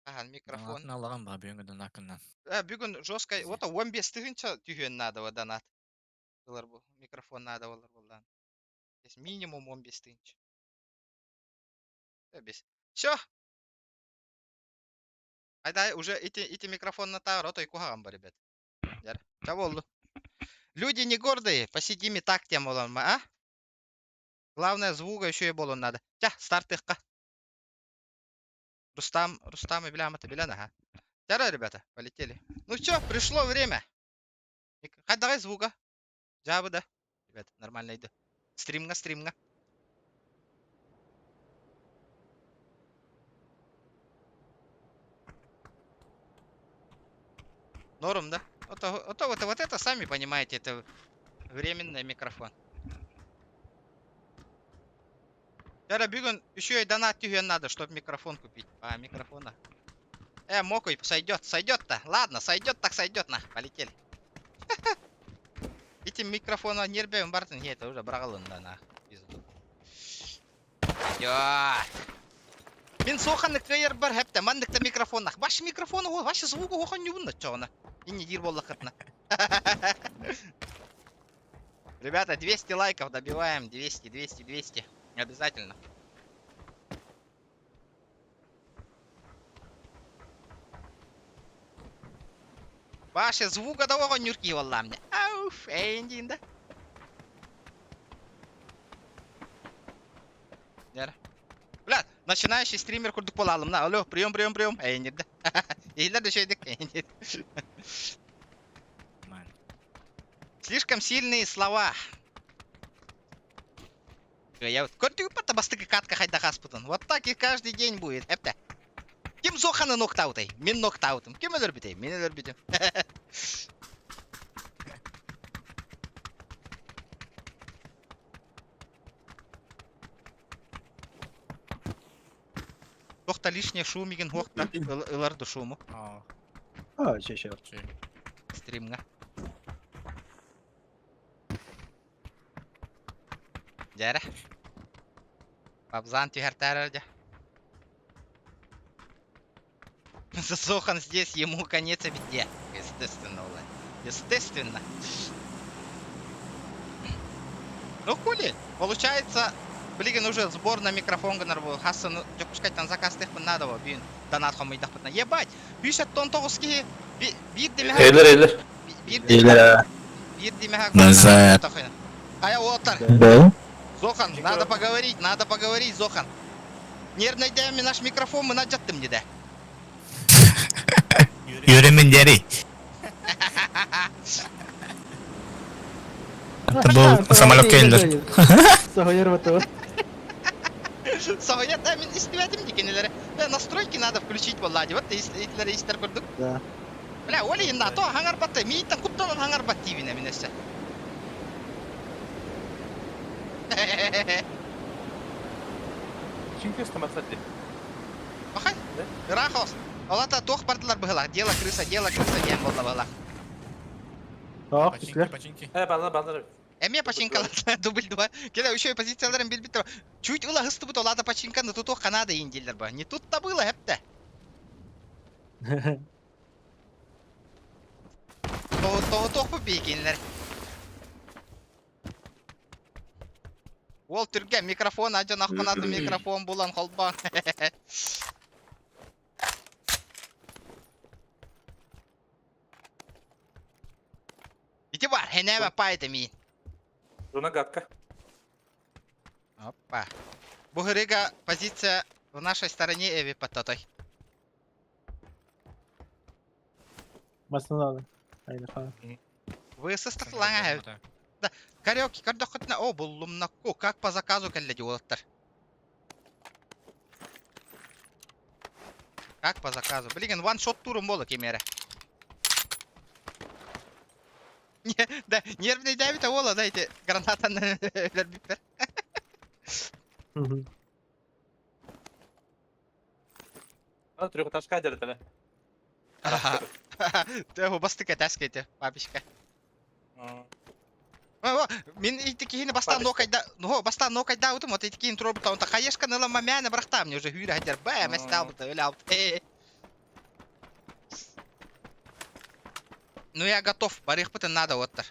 Ага, микрофон. Донатын алаған ба бүгүнгү донакынан. Э, бүгүн жестко, вот 15 тыһынча түһүөн надо вот донат. Ылар бу микрофон надо болар булдан. Здесь минимум 15 тыһынча. Э, Все. Айдай уже эти микрофон на таар отой куһаҕан бар, ребят. Дьэр. Ча болду. Люди не гордые, посидим и так тем болон, а? Главное, звука еще и болон надо. Ча, стартыхка. Рустам, Рустам и Бляма, ты ага. Тяра, ребята, полетели. Ну все, пришло время. Хай, давай звука. Жабы, да. Ребята, нормально иду. Стримга, стримга. Норм, да? Вот, вот, вот, вот это, сами понимаете, это временный микрофон. Тяра, бүгүн еще и донат түһүөн надо, чтобы микрофон купить. А, микрофона. Э, мокой, сойдет, сойдет-то. Ладно, сойдет, так сойдет, на, полетели. Этим микрофона нербем бартын, это уже бралын, да, на, пизду. Идет. Мин соханы кыйыр бар хепте, мандыкта микрофоннах. Ваш микрофон, о, ваш звук охон юбунна чоғына. И не дир боллақытна. Ребята, 200 лайков добиваем, 200, 200, 200. Обязательно. Ваше звука того нюрки валла мне. Ауф, эндин да. Бля, начинающий стример курдук болалым на. Алло, прием, прием, прием. Эндин да. Эйлер де шейдик. Эндин. Нормально. Слишком сильные слова. Я вот көрдүгүп бата бастыкы катка хайда хаспытын. Вот так и каждый день будет. Эпте. Ким Зоханы нокаутай? Мин нокаутым. Ким өлөр битей? Мин өлөр битем. Тохта лишнее шумиген хохта ыларды шуму Аа, А, че, че. че. стримга. Дьэрэ. Пабзан түһэртээрэр Зохан здесь, ему конец беде. Естественно, Влад. Естественно. Ну хули, получается, блин, уже сбор на микрофон гынар Хасан, пускай там заказ надо, бин донат хомыйдахпытна. Ебать, бишет тон тоғыз киһи, биир демеһэ Эйлер, эйлер. биир Эйлер. биир демеһэ Назад. Ая, отар. Да? Зохан, надо поговорить, надо поговорить, Зохан. Нервный дай наш микрофон, мы наджаттым не да. Юрий дери. Это был самолет Келлер. Сахайыр баты. Сахая, да, мен истебедим дикенелere. Да, настройки надо включить, валлади. Вот итлere истер көрдүк. Да. Бля, оли инна, то хаңар батты. Мииттен куттанан хаңар бат тивине минесе. Çünkü istemezler. Бахай. Рахос. Олата тох бардылар быһылах. Дело крыса, дело крыса диэн болла быһылах. Ах, Починки, түслер. починки. He, балдар, балдар. Эме починкалар дубль два. Келе еще и позицияларын билбит. Чуть ыла хыстыбыт олата починканы тут Канада индилер ба. Не тут-то было, хепте. То то то бейкинлер. Ол түрге микрофон ажан ақпанаты микрофон булан холбан. Мэһинээбэ паайта миин. Зона гадка. Опа. Бу һырыыга позиция в нашей стороне эби паттатой. Массыына Айдаха. Вы сыстатылаҥа Да, караоке көрдөххүтүнэ, о, буллумнакку, как по заказу кэллэ дии уолаттар. Как по заказу. Билигин one-shot турум буола кимиэрэ. Да, нервнэйдээбитэ уола, да, ити гранатанан өлөрбүппэр. Трехэтажка дьарытара. Тө бастык этээскэ ити, папичка. Мин ити киһини бастаан нокайда, ну, бастаан нокайдаабытым, вот ити киһини туруорбута, онто хаешканы ылан мээнэ бырахтаам, мне уже хүүрэ хадьар, бээ, мэстаабыта, өлө албыт. Ну я готов, барыахпытын надо оттар.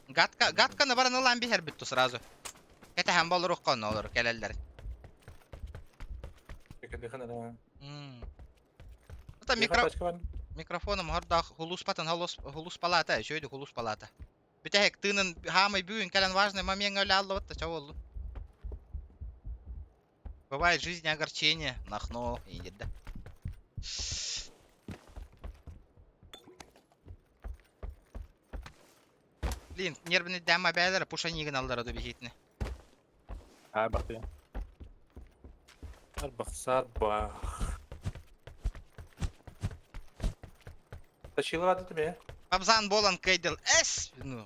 Гадка, гадканы баран ылан биһэрбит ту сразу. Кэтэһэн болоруохха онно олору кэлэллэр. Это микро... Микрофоном хордаах хулуспатын хулуспалаата, үчүгэй хулуспалаата. Бүтэһик тыынын хаамай бүгүн кэлэн важный момент өлө аллыбыт да боллу. Бывает в жизни огорчение, нахно, и да. Блин, нервный дама бәлер, пушанигин аллара ду бихитне. А, бахты. Сарбах, сарбах. Тащила тебе. Абзан болан кейдел эс. Ну,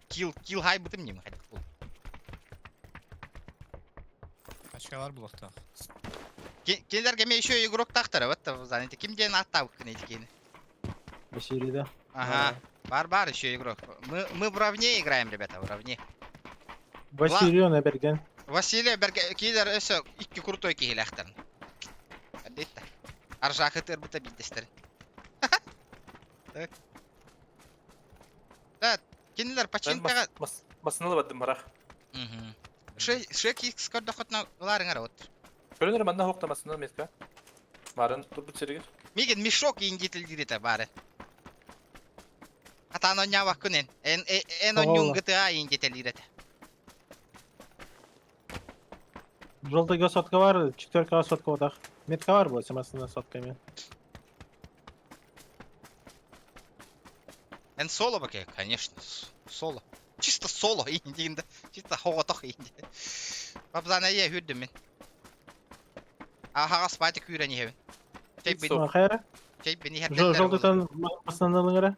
килл, килл хай бутым ним хай бул. Ачкалар булуктаах. Кинилерге ме еще игрок тахтара, вот знаете, ким ден аттабык кини. Василий, да? Ага. Бар бар еще игрок. Мы вровне играем, ребята, вровне. Василий, он Берген. Василий Берген, килер өсө икки крутой киһилээхтэрин. Әлбетте. Аржакы тырбыта биддестерин. Так. Да, кинилер починкага... Масынылы бардым барах. Шек икс көрдөхөтнө ыларыңар от. Көрөнөр манна хоқта масынылы метка. Барын турбут сиригер. Миген мешок индитилдирите бары. Атан оннявак күнен. Эн эн оннюн GTA индителирете. Желтый сотка бар, четверка сотка отах. Метка бар была масына сотками. Эн соло баке, конечно, соло. Чисто соло индиинде. Чисто хоготох инди. Бабзана е хүрдүм мен. Ахага спати күүрен ехебин. Чей бин. Хайра? Чей бин Желтый масыналыңара?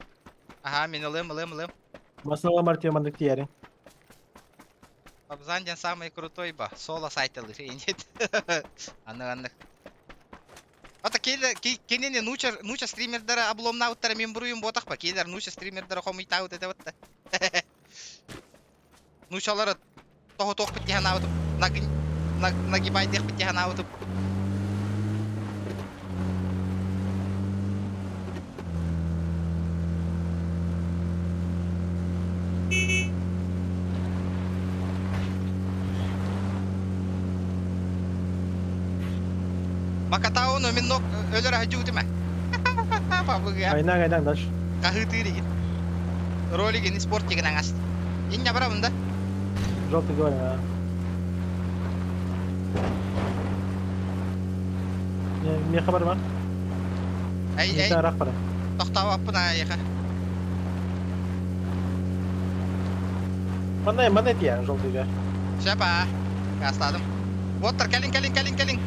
Ага, мен ылым, ылым, ылым. Масынала мартия мандык тиярин. Бабзан ден самый крутой ба. Соло сайтылыр индит. Аннык аннык. Ата кенене нуча нуча стримердера обломнауттара мен буруйум ботах ба. Келер нуча стримердера хомуйтаут эте батта. Нучалары того тох бит нагибайдых бит аутып. Макатауну мен нок өлөр хажуутума. Пабыга. Айнан айнан дальше. Кахытыригин. Ролигин спорт деген аңас. Иння барамын да. Желтый говорим, а. Меха бар ма? Ай, ай. Рақ бар. Тоқтап аппын аяқа. Манай, манай тия, желтыйга. Шапа. Кастадым. Оттар, кэлин, кэлин, кэлин, кэлин.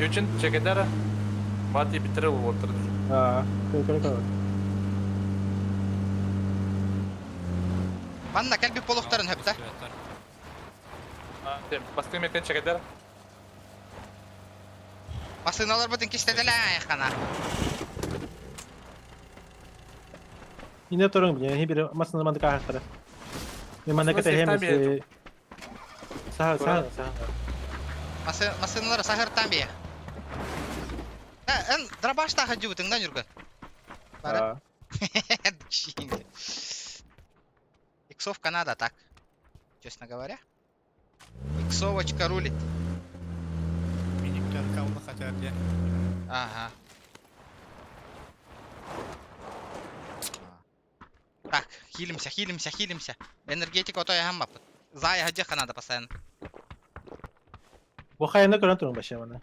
Ючин чекедара. Мати битре отырды. А, көр көр. Манна кэлби полохтарын хөптө. Бастың мектен чекедара. Масыналар бутын кистеделе аяқана. Ине турың бile, хибир масына мандык ахтара. Мен мандык хемес. Саа, саа, саа. Масыналар сахыртан бие. Эн дробашта хадюутың да нүргөн. Бары. Иксов Канада так. Честно говоря. Иксовочка рулит. Миниктер калла хотят я. Ага. Так, хилимся, хилимся, хилимся. Энергетика ото яһаммаппыт. Зая хадьыхха надо постоянно. Бу хайаны көрөн турун башя мана.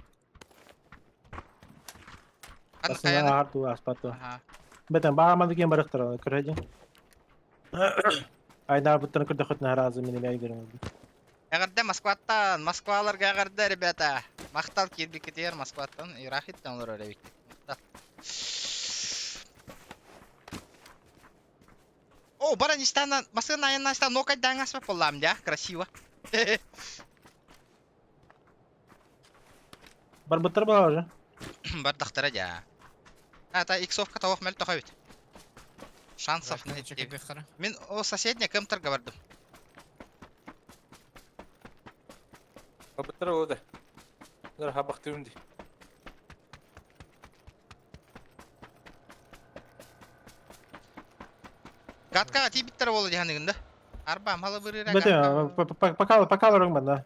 Ханна Басына хайаны? аар туу аспат туу. Аха. Бэтен баамады кем барыктар көрөдүн. Айдаабыттан көрдөхөтүнэ аразы мин эмиэ көрөм. Эҕэрдэ Москваттан, Москваларга эҕэрдэ, ребята. Махтал киирбиккитигэр Москваттан, Ирахиттан олорор эбиккит. Махтал. О, баран истаанан, массыына айаннаан истаан нокайдаан аспат буоллаам дьа, красиво. Барбыттар буолар уже. Бардахтара дьа. Ата иксовка тоох мөлтөх эбит. Шансов на Мин о соседняя кемтерге бардым. Барбыттар ол да. Дар хабахтыым ди. Гаткаға тиибиттэр буолла дии да. Арба мала бырыра Бэтэ пока пока барың манна.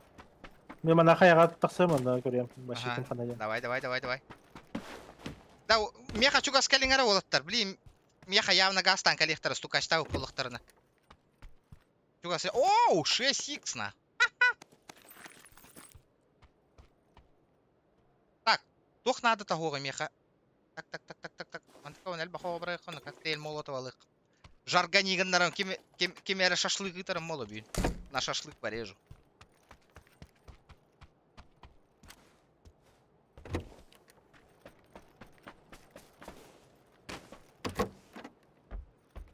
Мен мана хаяга тахсам манна көрөм. Башытым хана. Давай, давай, давай, давай. Да, меха чугас кэлиҥ эрэ уолаттар. Блин, меха явно газтан кэлиэхтэрэ стукачтаабыт буоллахтарына. Чугас. Оу, 6х на. Так, туох наада таһуоҕа миэхэ? Так, так, так, так, так, так. Мантыка он элбэх оҕо барыахха, коктейль Молотова ылыах. Жаргани гыннаран ким, ким, ким эрэ шашлык ыытарым моло бүгүн. На шашлык порежу.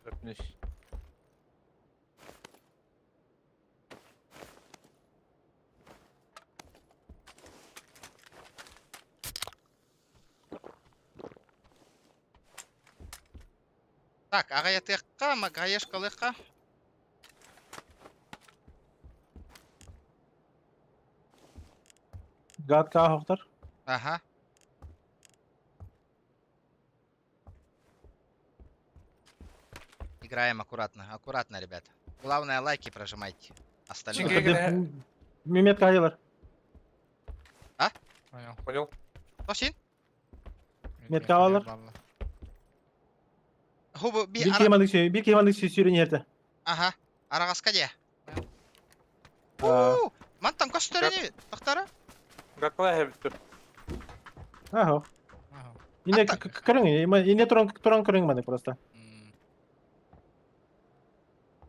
Өпнүс. Так, аҕайатыахха, магаешкалыахха. Гадка ахтар. Ага. Играем аккуратно, аккуратно, ребята. Главное, лайки прожимайте. Остальное. Чиге- Мемет кайылар. Понял. Понял? Тосин? Метка алар. Хубу би Bir ара... кемандык сүй, bir кемандык сүй сүйрен ерді. Ага. Арагаска де. Аа. У, Мантан көстөрүнү тохтара. Гакла хэбиттер. Ахо. Ине көрүң, ине туран туран көрүң маны просто.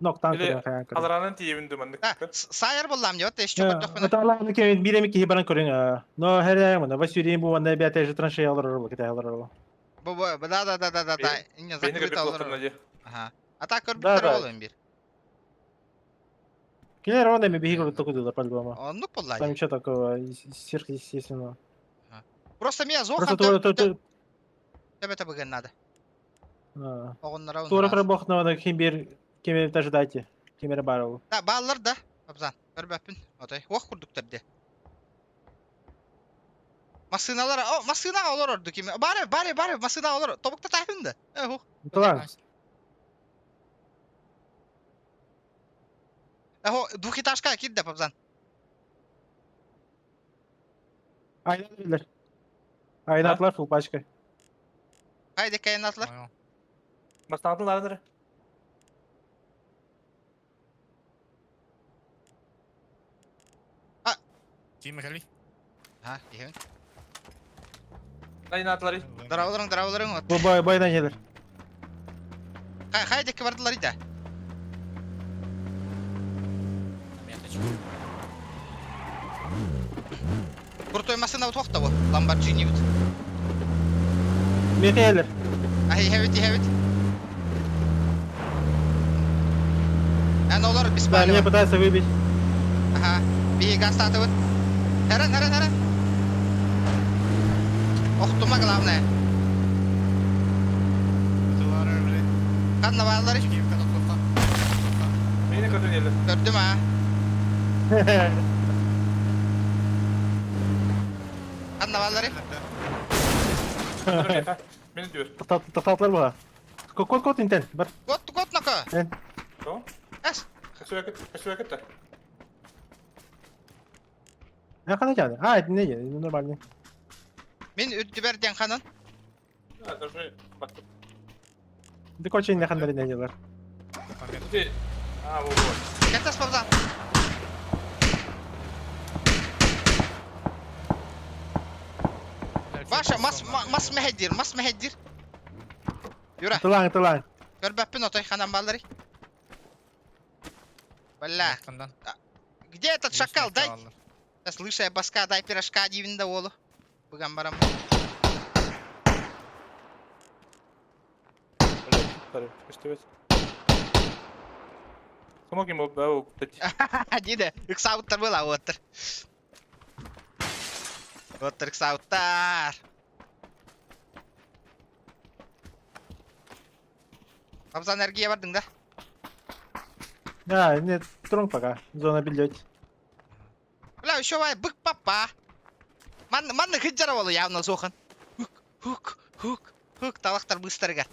Ноктан Или көрүң хаян көрүң. Аларанын тиебин думаннык. Да, сайыр буллам деп, еще көрдөх Это Аллахны кем биреми ки баран көрүң. Но хер я мана васюрин бу мана бят же траншея алар бу кете алар бу. Бу бу да да да да да да. Ине Бени закрыто көрбөт алар. болтурна Ага. А так Да, көрбүттөр да. болуун бир. Келер он эми биһиги токудулар по-любому. Оннук булла. Там ничего такого сверхъестественного. Просто меня Просто зохан тура тура Тебе быгын надо. Оҕоннора тура кыра бохна ким бир кем ожидайте. Кемере бар ол. Да, бааллар да. Абзан. Көрбөппүн. Отой. Уох курдуктар де. Массыналар, о, массына олор орду ким. Бары, бары, бары, массына олор. Тобукта тахын да. Э, Тулан. Эхо, двухэтажка кирде, Абзан. Айна Айнатлар фул пачка. Хайде кайнатлар. Бастандылар. Тима кали. Ха, иһин. Айнатлары. Дарауларың, дарауларың. Бу бай байдан келер. Хай, хайде бардылар иде. Крутой машина вот бу. Ламборджини бит. Мекелер. Ай, хевит, хевит. Эн олар Да, меня беспалево. пытаются выбить. Ага. Би газ татыбыт. Эрен, эрен, эрен. Охтума главное. Канна баалары. Мени көрдүн эле. Көрдүм а. Канна баалары. Мени дүр. Тоқтатылар бұға. Код код интен. Бар. Кот, кот нака. Tamam. Эс. Көсүбөкөт, көсүбөкөт да. Хана чаны. А, это не, не, нормально. Мин үрдүбэр диэн ханан. А, даже баттык. Ды короче, не хандар не делар. Ты... А, вот, вот. Кэтас павзан. Ваша мас мас мэһэдир, мас мэһэдир. Юра. Тылаң, тылаң. Көрбөппүн отой ханан баллары. Бля. Где этот шакал? Дай. Да слышай, баска, дай пирожка дивин да олу. Быган барам. Помоги ему, да, кстати. Диде, ыксауттар была, оттыр. Оттыр ыксауттар. Абзан энергия бардың да? Да, нет, тронг пока. Зона билет. Бля, еще вай, бык папа. Ман, манны хыджара болу явно сохан. Хук, хук, хук, хук, талақтар быстырга.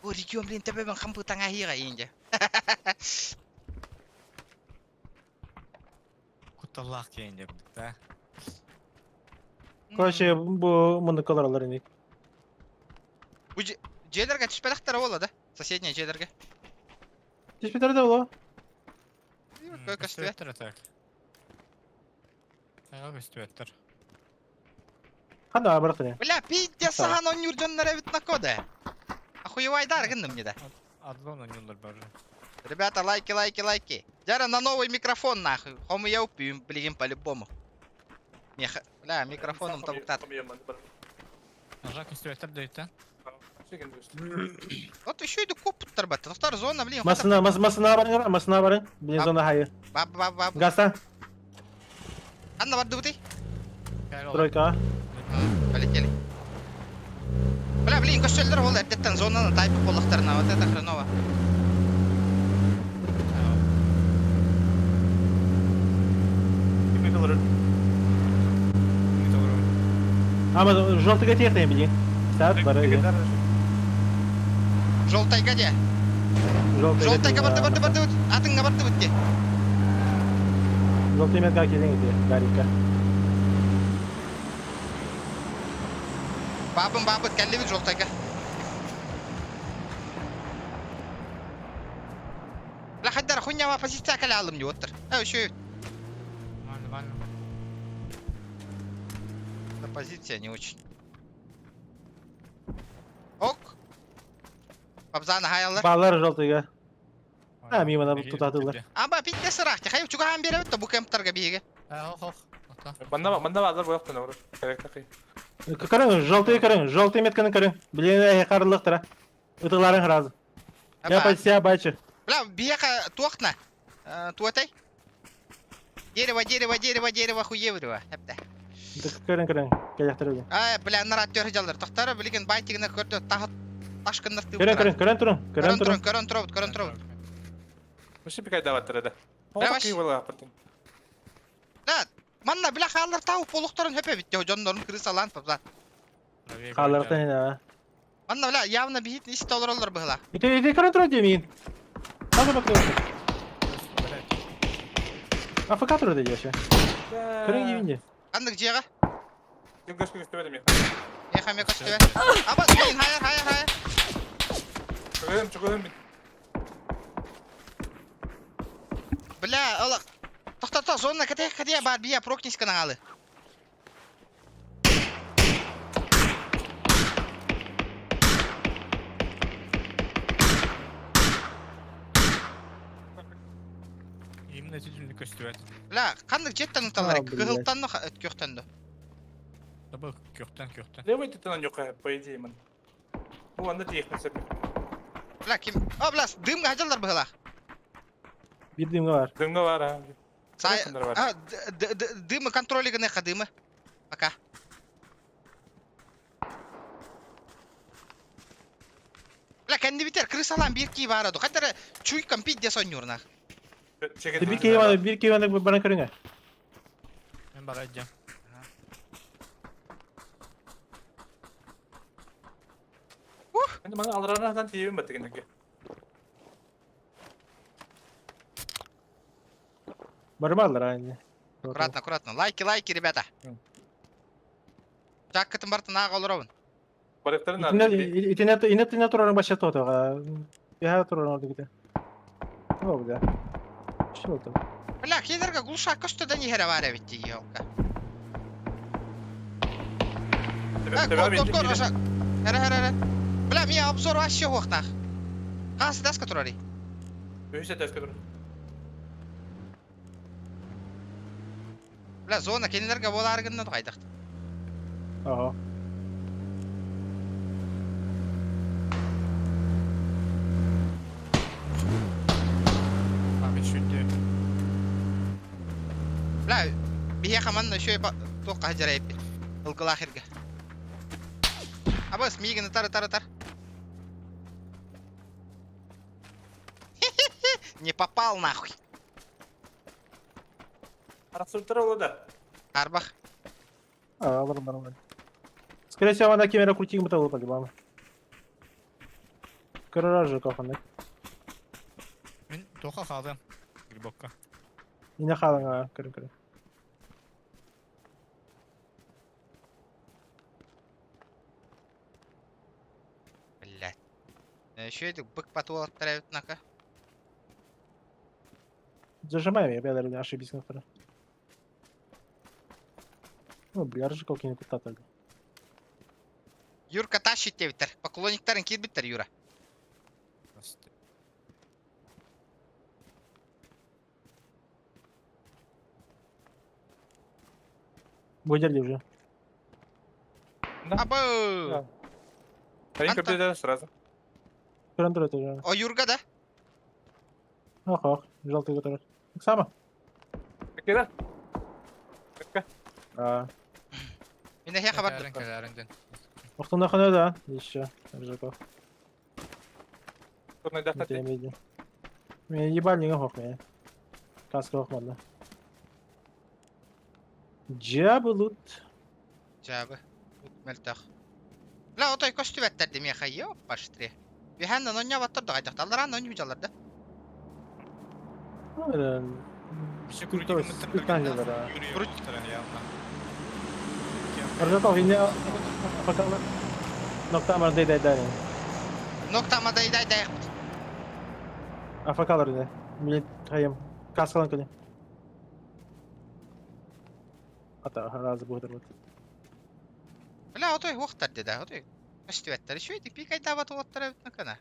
О, регион, блин, төбөбөн хампы таңа хиға инде. Кутталлах кейин деп, да? Короче, бу муну колоралар ини. Бу жерлерге түшпелектер болу да? Соседний жерлерге. Түшпетер да болу. Көстүбөттөр так. Ага, көстүбөттөр. Ханда барак не. Бля, пиздец, сахан он юрдоннар эбит на коде. Охуевайдар гынным мне да. Адлон ойнолор бары. Ребята, лайки, лайки, лайки. Дяра на новый микрофон нахуй. Хому я упью, блин, по-любому. Меха... Бля, микрофоном там тат. Ага, көстүбөттөр дейт, а? Вот еще иду коп тарбат. Вторая зона, блин. Масына, мас, масына барың, масына барың. Блин, зона хайы. Баб, баб, баб. Гаста. Анна, барды бутый. Тройка. Полетели. Бля, блин, көстөлдөр ол эрдеттен зонаны тайпы боллықтарына, вот это хреново. Ама желтый техника, блин. Сад, бары. Желтайга де. Желтайга барды, барды, барды, атыңга барды бітте. Желтый метка келең ете, Гарика. Бабын бабыт кәллебит желтайга. Бля, хайдар, хуйня позиция кәле алым не оттыр. Ә, еще Нормально, Позиция не очень. Ок. Бабзаны хаялар. Балар желтыйга. А, мимо на тутатылар. Аба питте сырах. Хай чугахан беребит да бу кемптарга биге. Ох, ох. Манда, манда базар бояктан ору. Керек такый. Көрүң, желтый көрүң, желтый метканы көрүң. Блин, карылыктыра. Ытыларың разы. Я позиция бачы. Бля, бияка туохна. Туатай. Дерево, дерево, дерево, дерево, хуеврево. Хепте. Көрүң, көрүң. Келяктыр билин. Ай, бля, нарат төр жалдар. Тохтара билген байтигine көрдө тахат ташкыннар тыып. Көрүң, көрүң, көрүң турун. Көрүң турун. Көрөн турун, көрөн турун. Мыши пикай даваттыр да. Да, манна бля хаалар тау полукторун хөпө битте жоннорун крысалан папзан. Хаалар тан. Манна бля явно бихит ис толоролор быгла. Ите, ите көрүң турун демин. Таза бак. АФК туру деди вообще. Көрүң дебинде. Андык жега. Көз көз төбөдө мен. Эха ме көстүбө. Аба, блин, хайыр, хайыр, хайыр. Чыгым, чыгым. Бля, ола. Тохтото, зона кате, кате бар бия прокнись каналы. Именно түтүнү көстүбөт. Бля, кандык жеттен уталар, кыгылтан көктөн да. Табы көктөн, көктөн. Левый титан жок, по идее, ман. Бу анда тиехмесе. Бля, ким? О, бля, дымга хажалар быгла. Бир дымга бар. Дымга бар, а. Сай, а, дымы контролигіне дымы. Пока. Бля, кәнді битер, крысалан бир ки бар аду. Хаттара чуйкам пидде сонюрнах. Бир кей бир кей баран көрүңө. Мен бара айдям. Енді мана алранадан тиебин ба дегенге. Бармалар аны. Аккуратно, аккуратно. Лайки, лайки, ребята. Чаккытын бартын ааҕа олоробун. Барыктарын наада. Итинэ итинэ турарын бачча туотуга. Яха турарын ордук ите. О, бля. Что там? Бля, кинилэргэ глушак көстөдөн иһэрэ баар эбит дии, елка. Э, кор, кор, кор, аша. Эрэ, эрэ, эрэ. Бля, мия обзор вообще хуохтаах. Хас даска турарый? Үһүс этээскэ турар. Бля, зона кинилэргэ буолаары гынна хайдах. Ага. Мин сүндү. Бля, биһиэхэ манна үчүгэй туохха сылдьар эбиппит. Ылгылаах иргэ. Абыс, миигин ытар, ытар, ытар. Не попал нахуй. Арахсыбыттара ол да. Арбах. А, ладно, нормально. Скорее всего, она камера крутик бы по-любому. Гаражи каханы. Мин туохха хаалдым. Грибокка. Ине халаңа, көрүн көрүн. Блядь. Еще бык патуолаттар эбит нака. Зажимаем, я бля, ошибись на второй. Ну, бля, рыжиков не кутата. Юрка тащит диэбиттэр. Поклонниктарын киирбиттэр Юра. Выдерли уже. Да. Абы! Они Антон. компьютер сразу. Көрөн это же. О, Юрга да? Ох, ох, желтый который. Так само. Кира. Кака. А, Мин эһиэхэ бардым. Кэлээрин кэлээрин ден. Охтон хана да, еще. Рыжиков. Турнайда Это я видел. Меня ебальник ох, меня. Каска ох, мадна. Джабы лут. Дьаабы. Мөлтөх. Бля, отой көстүбэттэр димиэхэ, ёппаштри. Үһээн онньоботтор да хайдахталлар онньуу дьаллар да. Ну, это... Еще Крутой, спектакль, да. Круть. Рыжиков, не... Пока... Ноктамар дай дай дай. Ноктама дай дай дай. Афакалар да. Мне хаем. Каскалан коли. Ата, разы будет вот. Бля, отой уохтар деді, отой көстүбэттэр. Үчүгэй пикайдаабат уоттар эбит накана.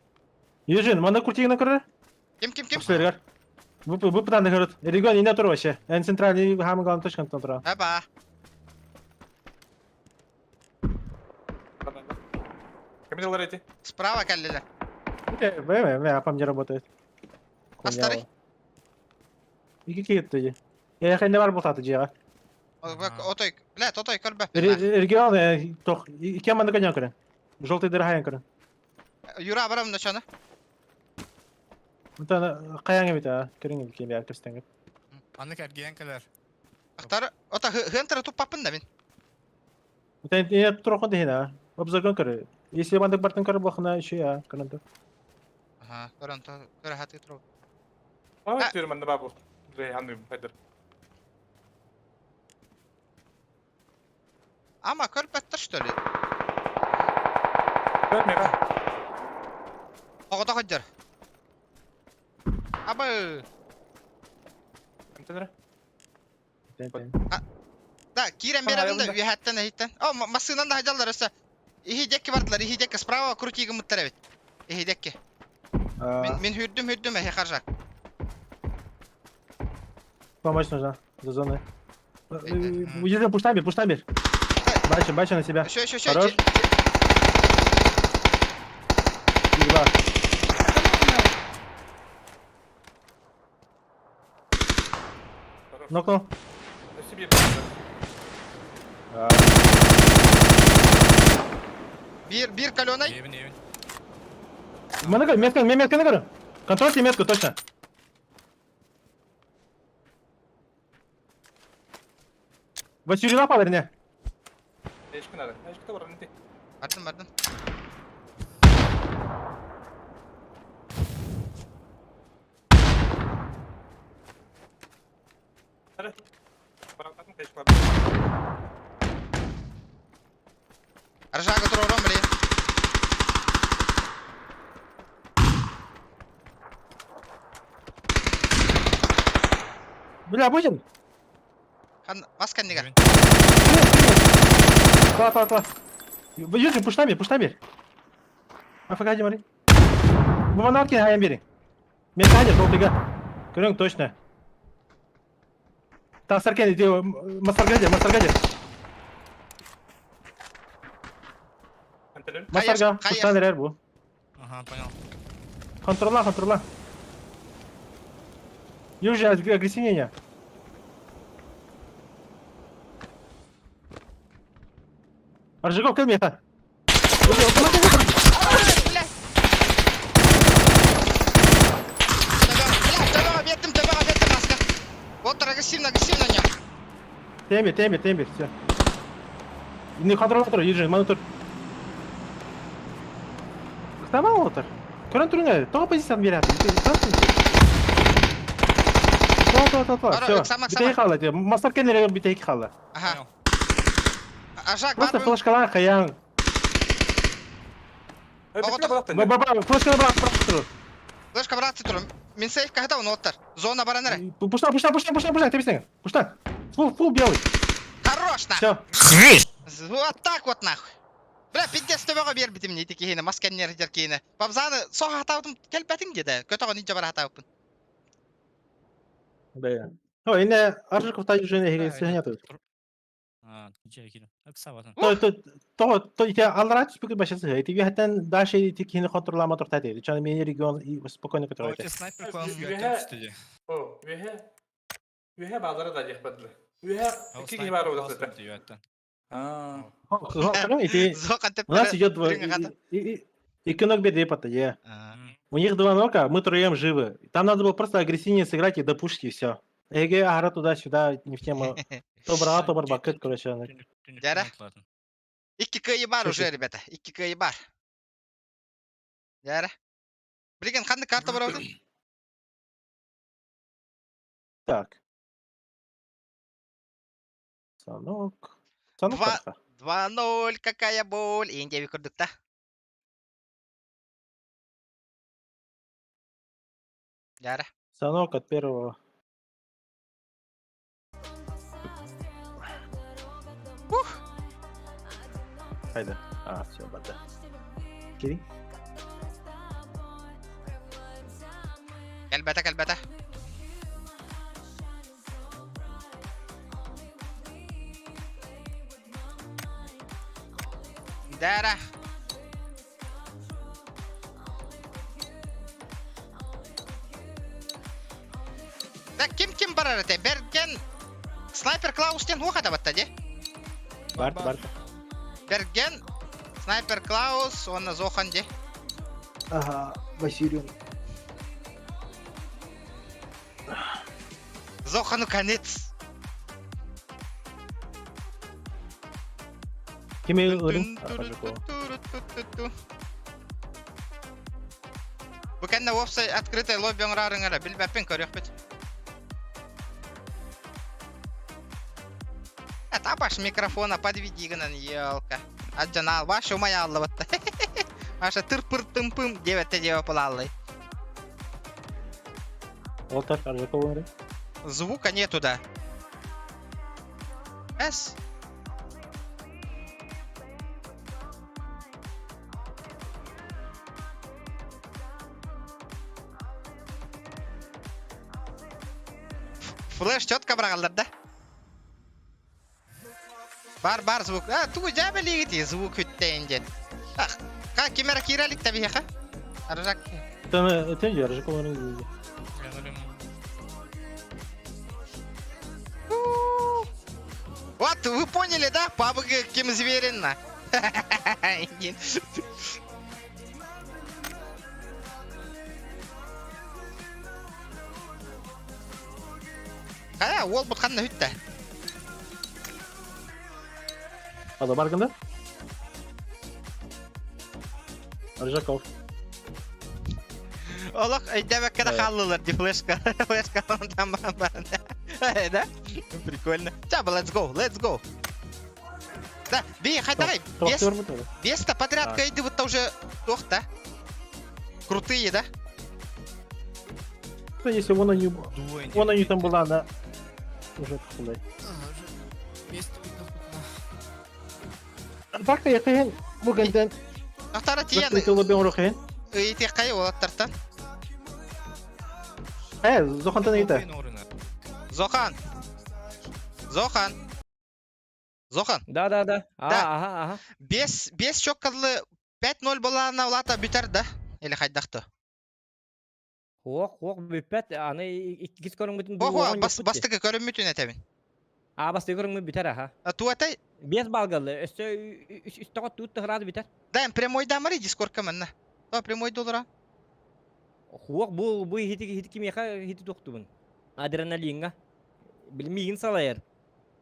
Ежин, мана куртигина көрөр? Ким ким ким? Өксүлергер. Бу бу планда көрөт. Регион ине тур вообще. Эн центральный хамын главный точкан тура. Аба. Камилар эти. Справа кэллилэр. Б, б, апам не работает. Астары? Ики киетти. Я хэнде бар бултаты жига. Отой, бля, отой көрбөп. Регион тох ики манда коня көрө. Желтый дырахаян көрө. Юра барам начаны. Мта каяң бит а, көрүң бит кем көстәң. Аны кәрген кэлэр. Ахтар, ота хыантара туппаппын да мин. Мта ине турхан дehina. Обзоргон көрө. Если манда бартын көрө бахна еще я көрөндө. Аха, көрөн то, көрө хаты тур. А, түр манна бабу. Рейханды хайдар. Ама көрбөттөр что ли? Бер мега. Оҕото ходжор. Абы. Антонра. Да, киирэн биэрэбин да үөһэттэн эһиттэн. О, массыынан да хадьаллар өссө. Иһи диэки бардылар, иһи диэки справа крути гыммыттар эбит. Иһи диэки. Мин мин хүрдүм хүрдүм эһи харжак. Помощь нужна за зоной. Ежин, пуш тамбер. Бача, бача на себя. Еще, еще, еще. Хорош. Едва. Нокнул. Себе. Бир, бир каленай. Эбин эбин. Метка, метка, метка на гору. Контрольте метку, точно. Василий напал или не? Эшки надо. Эшки бар, не ты. Бардым, бардым. Ржага турором, блин. Бля, будем? Хан, бас кэннигэр. Та, та, та. Южин, пуштами, пуштами. АФК Димари. Буманарки хайан бери. Металле, желтыга. Көрөҥ точно. Тахсар кэн ити Масаргаде, Масаргаде. Масарга, пуштан эрэр бу. Ага, понял. Контрола, контрола. Южи, агрессивнее. Аржигов, кэл миэхэ. Биэрдим, төбөҕө биэрдим маска. Вот агрессивно, агрессивно не. Темир, темир, темир, все. Не контроллатор, Юджин, монитор. Ықтама отыр. Көрін түріңе, тоға позицияны береді. То, то, то, то, все. Бітейі қалды. Мастар кенлері бітейі қалды. Ага. Ажак, Просто флешкалар қаяң. Баба, флешкалар бірақ бірақ тұр. Флешка брат тұр. Мен сейф қайда оны оттар. Зона баран әрі. Пушта, пушта, пушта, пушта, пушта, тебесең. Пушта. Фул, фул белый. Хорош, нахуй. Все. Вот так вот нахуй. Бля, пиздец төбөҕө биэрбитим ити киһини, мас кэнниэр киһини. Бабзаны соһ хатаабытым кэлбэтиҥ диэтэ. Көтөҕөн илдьэ бара хатаабыппын. Бля. О, ине Аржиков та уже не сыгнятый. То то то то ите аллара түспүкү башасы. Ити биһаттан дальше ити кини контроллама турта дейди. Чаны мени регион спокойно контролирует. Снайпер клан үһэ. О, үһэ. Үһэ баалара да диэх бадлы. Үһэ икки киһи баар буолуохтаах. Аа. Ити у нас идет и ног беды е. У них два нока, мы троем живы. Там надо было просто агрессивнее сыграть и до пушки все. Эге, ара туда-сюда, не в тему. То брала, то барбакет, короче. Дәрә. Икки кыйы бар уже, ребята. Икки кыйы бар. Дәрә. Билген қандай карта бар орда? Так. Санок. Санок 2-0, какая боль. Индия көрдік та. Дәрә. Санок от первого. Ух. Хайда. А, все, бада. Кири. Кэлбэтэ, кэлбэтэ. Дәрә. Да ким ким барар этэй? Берген Снайпер Клаус диэн туох атабатта дии? Бар, бар. Берген Снайпер Клаус уонна Зохан дии. Ага, Василий. Зохану конец. Кими ырын? Бу кэннэ уопсай открытай лобби оҥораарыҥ эрэ билбэппин көрүөхпүт. Это баш микрофона подведи гынан елка. Аджанал баш умай аллыбатта. Маша тыр-пыр тым-пым девятте дева пылаллай. Олтар, Аржакова Звука нету, да. С. Флеш четко быраҕаллар да? Бар бар звук. А, тугу дьээбэлиигит звук үттэйин диэн. Ха, ким эрэ киирэ илик да биһиэхэ? Аржак. Тен Аржакова Вот, вы поняли, да? Пабыгы ким зверин Хайа, уол бут ханна бүттэ? Ада баргында? Аржаков. Олох өйдөөбөккө да хааллылар ди флешка. Флешка там бар. Да? Прикольно. Ча, let's go, let's go. Да, би, хайдагай, без, без-то подряд кайдыбытта уже туох-то. Крутые, да? Что если вон они, вон они там была, она уже худай. Так я кайын бу генден. Ахтара тиен. Ыйытыаххай уолаттартан. Э, Зохантан ыйыта. Зохан. Зохан. Зохан. Да, да, да. А, Да. ага, ага. Без без чоккалы 5-0 болаана улаата бүтэр да? Или хайдахты? Хуох, хуох бүппэт, аны иккис көрүҥмүтүн Охо, бас бастакы көрүммүтүн этэбин. А, бастакы көрүҥмүт бүтэр аха. А туатай? Биэс балгалы, өссө үстэҕэ туут тыһыраады бүтэр. Да, прямой дамары дискордка манна. То прямой доллара. Хуох бу бу иһити иһити кимиэхэ иһити туохтубун. Адреналиҥҥа. Билмиигин салайар.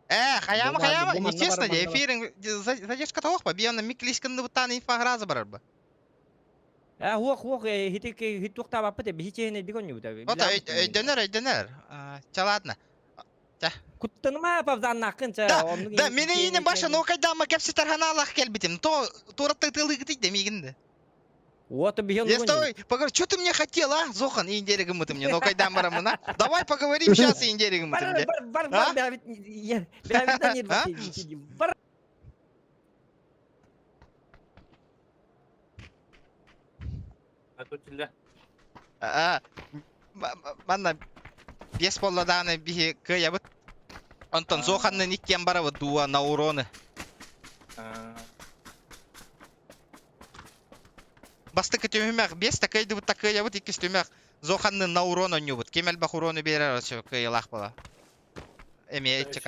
Э, хайаама, хайаама, нечестно, эфирин задержка тоох ба, биона миклишкынны буттаан инфаграза барар ба. Э, хуох, хуох, хити хит туохтаабаппыт, биһи чиһинэйдик онньубута. Ото өйдөнөр, өйдөнөр. Ча ладно. Ча. Куттаныма павзаннаккын ча. Да, да, мени иинин баша нокайдаама кэпсэтэр ханаалаах кэлбитим. То туораттан тыалыгытый да миигин. Вот биһи Я стой, поговори, что ты мне хотел, а? Зохан, индери гымытым мне, нокайдан барамына. Давай поговорим сейчас, индери гымытым. Бар, бар, бар, бар, бар, Манна бес болладааны биһи кыайабыт. Онтон Зоханнын иккиэн барабыт дуа на уроны. Бастакы түһүмэх бес такайдыбыт такыйабыт иккис түһүмэх Зоханнын на урон онньубут. Ким элбэх урону биэрэр өссө кыайылаах буола. Эмиэ иччи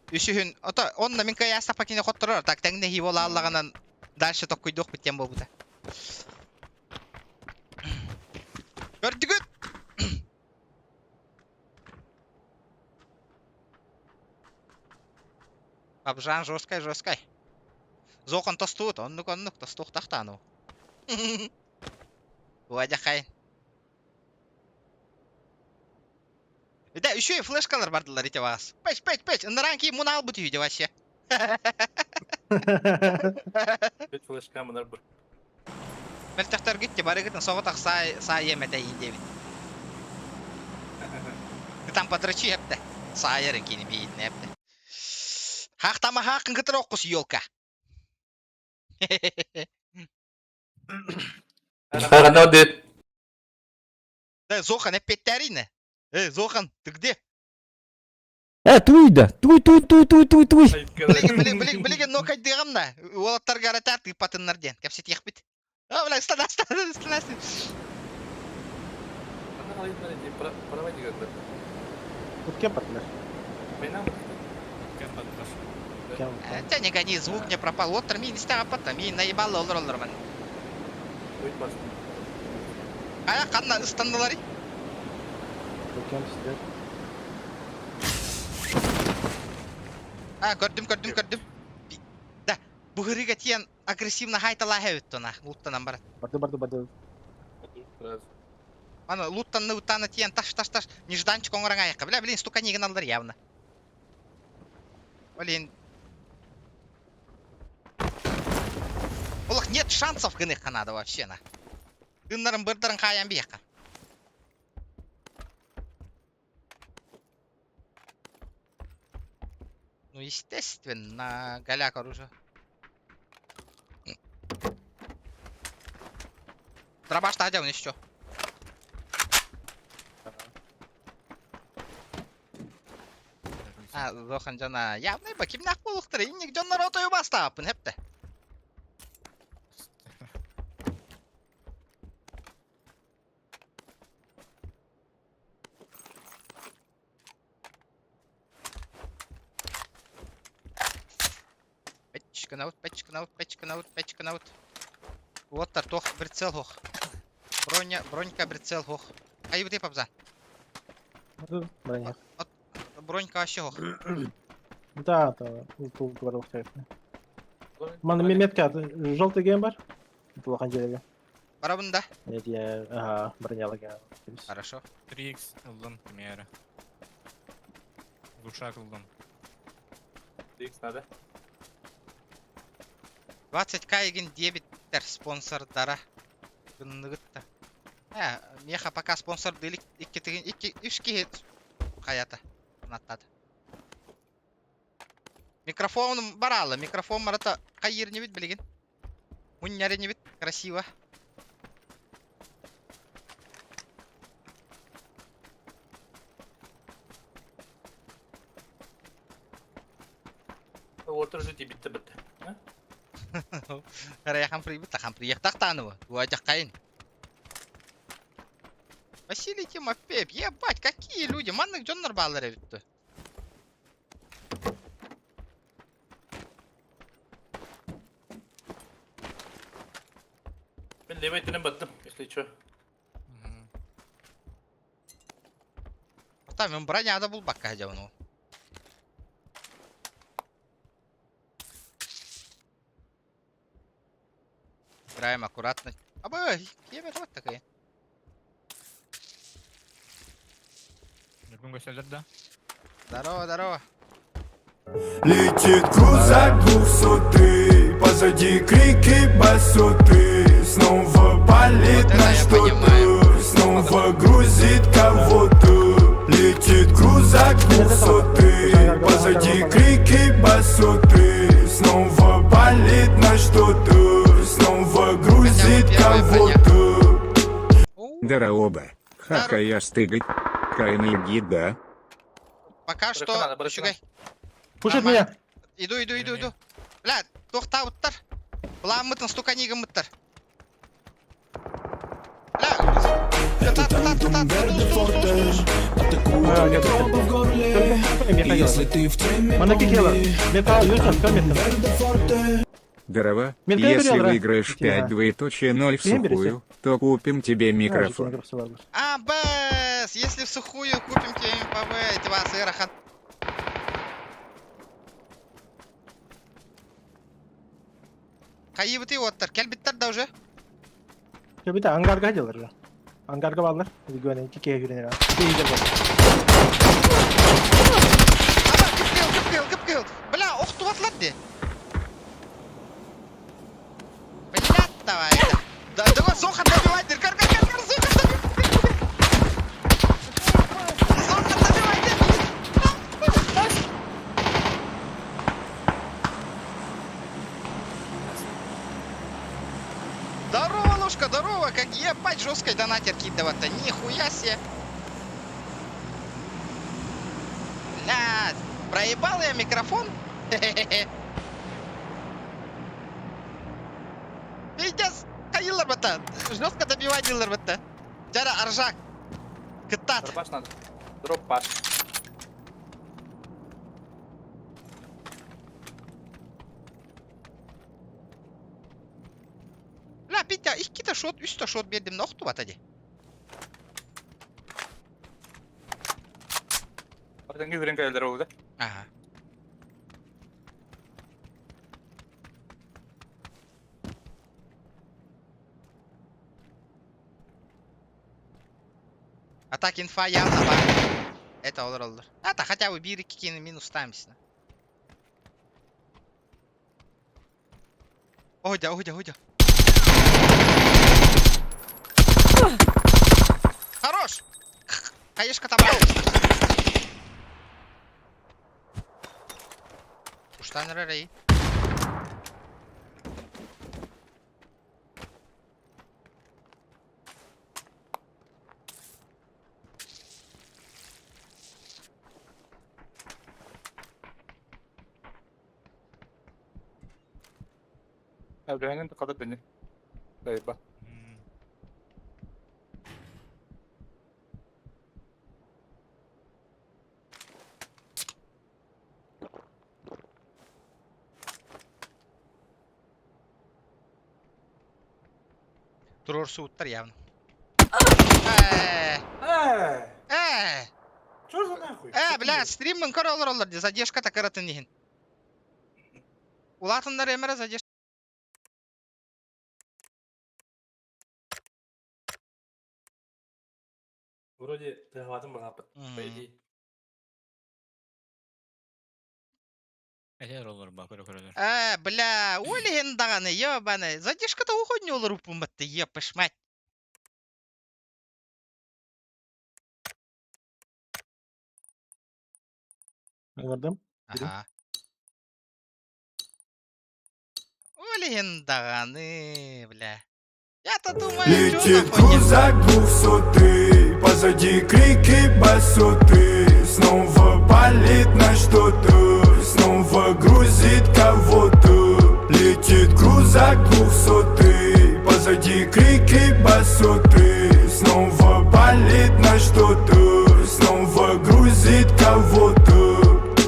Үсүһүн, ото онно мин кыайаастахпа кини хотторор, так тэҥнэһии буолааллаҕынан дальше токкуйдуохпут диэн буолбута. Көрдүгүт? Абжан жесткай, жесткай. Зохан тостуут, оннук оннук тостуохтахтаану. Уадя Да, еще и флешкалар бардылар ити вас. Пэч, пэч, пэч, ыныран ки мунал бут үйде вообще. Пэч флешка мунар бу. Мөлтөхтөр гитти барыгытын соҕотох саа саа иэмэтэ диэбит. Там подрачи эпте. Саайарын кини биитин эпте. Хаахтама хаакын кытыр оккус елка. Да, Зохан эппеттәрине. Эй, Зохан, ты где? Э, туй да. Туй, туй, туй, туй, туй, туй. Билигин, билигин, билигин, билигин, но кайдыгам на. Уолаттар гаратар тыыппатыннар диэн. Кэпсэтиэхпит. А, бля, станас, станас, станас. Кем партнер? Чэ, не гони, звук не пропал. Вот мин истэҕаппат, мин наебал олор олор ман. Ая, ханна ыстаннылары? Кем сидит? А, көрдүм, көрдүм, көрдүм. Да, буһырыга тиэн агрессивно хайталаа хэвиттона, луттанан барат. Барды, барды, барды. Аны луттанны уттаны тиэн таш таш таш нежданчик оҥорон айакка. Бля, блин, стука аллар явно. Блин. Олох нет шансов гыныхха надо вообще на. Тыннарын бырдарын хаян бияққа. Ну, естественно, голяк оружие. Дробаш та еще. А, Зохан жана, явный ба кимнах болуқтыр, инник жоннор отою бастапын, хепте. Печканаут, печканаут, печканаут, печканаут. Уоттар тох прицел хох. Броня, бронька прицел хох. Ай бутый папза. Броня. Бронька вообще хох. Да, да, тут говорил Ман метка, желтый геймбар. Плохо делали. Барабын да. Нет, я, ага, броня лагаю. Хорошо. 3x ыллым кемера. Глушак ыллым. Икс надо. 20к игин диэбиттэр спонсордара. Гынныгыт да. Э, миэхэ пока спонсордыы икки тыгын икки үс киһи хайата анаттаата. Микрофон бараалы, микрофон барата хайыыр инибит билигин. Мунньар инибит, красиво. Уотар уже тибитте битте. Караяхан прибыт, тахан приехтахтанова. Уадьахкайын. Василий Тимофеев, ебать, какие люди, маннык дьоннор бааллар эбит дуо. Мен левый өттүнэн бардым, если чё. Там мен броня да булбакка сылдьабын ол. Играем аккуратно. Абы, киэбэ вот такая. Ньургун көстөллөр да? Здорово, здорово. Летит крузак двухсотый, позади крики басоты. Снова палит Вот это на я что-то, понимаю. снова грузит кого-то. Летит крузак двухсотый, позади крики басоты. Снова палит на что-то, снова грузит Хотя бы первая кого-то. О, Дараоба. Хаха я стыгать. Кайнальги да. Пока что, Барыкына, барыкына. үчүгэй. Пушит Нормально. меня. Иду, иду, иду, иду. Бля, туохтаабыттар. Былааммытын стуканигыммыттар. Бля, Это кытаат, кытаат, тантум кытаат, верде тус, тус, тус, форте тус. Атакуют А, нет, микробы в горле Меха Если ты в теме, Манаки кела. помни Металл, Юрка, кто металл? Верде форте Дарова, Менталь если берёт, да? выиграешь Тихо. 5 двоеточие 0 в Кем берёшь? сухую, то купим тебе микрофон. А, бэс, если в сухую купим тебе МПВ, эти вас ыарахан. Хайыбыты оттар, кэлбиттэр да уже? Кэбитэ ангарга дьылар же. Ангарга бааллар. Регионы кикеге хүренер. Кикеге бар. Аба, кып-кыыл, кып-кыыл, кып-кыыл. Бля, охтубатлар дии. Блядь, давай. Да, давай, Зоха добивай, кар, кар, кар, кар, Зоха добивай. Зоха добивай, Здорово, ложка, здорово, как ебать жесткой донатер кидывать-то, нихуя себе. Блядь, проебал я микрофон? Пиздец, хайыылар бата, жестко добивай бата. Жара аржак, кытаат. Дробаш надо. Дробаш. Бля, Петя, иккитэ шот, үстэ шот биэрдим, охтубата дии. Артенге хүрен кэлэллэр ол да. Ага. А так инфа явно бар. Это олар олар. Это хотя бы биир кикини минус ставимся. Ойда, ойда, ойда. Хорош! Хаешка там. Уштан рей. Эбрэнин кадыр дени. Дайба. Туруорсубуттар явно. Э, Э, э, чё за нахуй? э, бля, стриммин көрө олороллор дии, задержка кыратын иһин. Улаатыннар эмэрэ задержка. Вроде тыгаватын багапыт, по идее. Этэр олор ба көрө көрөлөр. Э, бля, ол иһин даҕаны, ёбаны. Задержката уходню олоруппун батты, епыш мать. Ыҥырдым. Ага. Ол иһин даҕаны, бля. Я-то думаю, Летит что за хуйня? крузак двухсотый, позади крики басоты. Снова палит на что-то, снова грузит кого-то. Летит крузак двухсотый, позади крики басоты. Снова палит на что-то, снова грузит кого-то.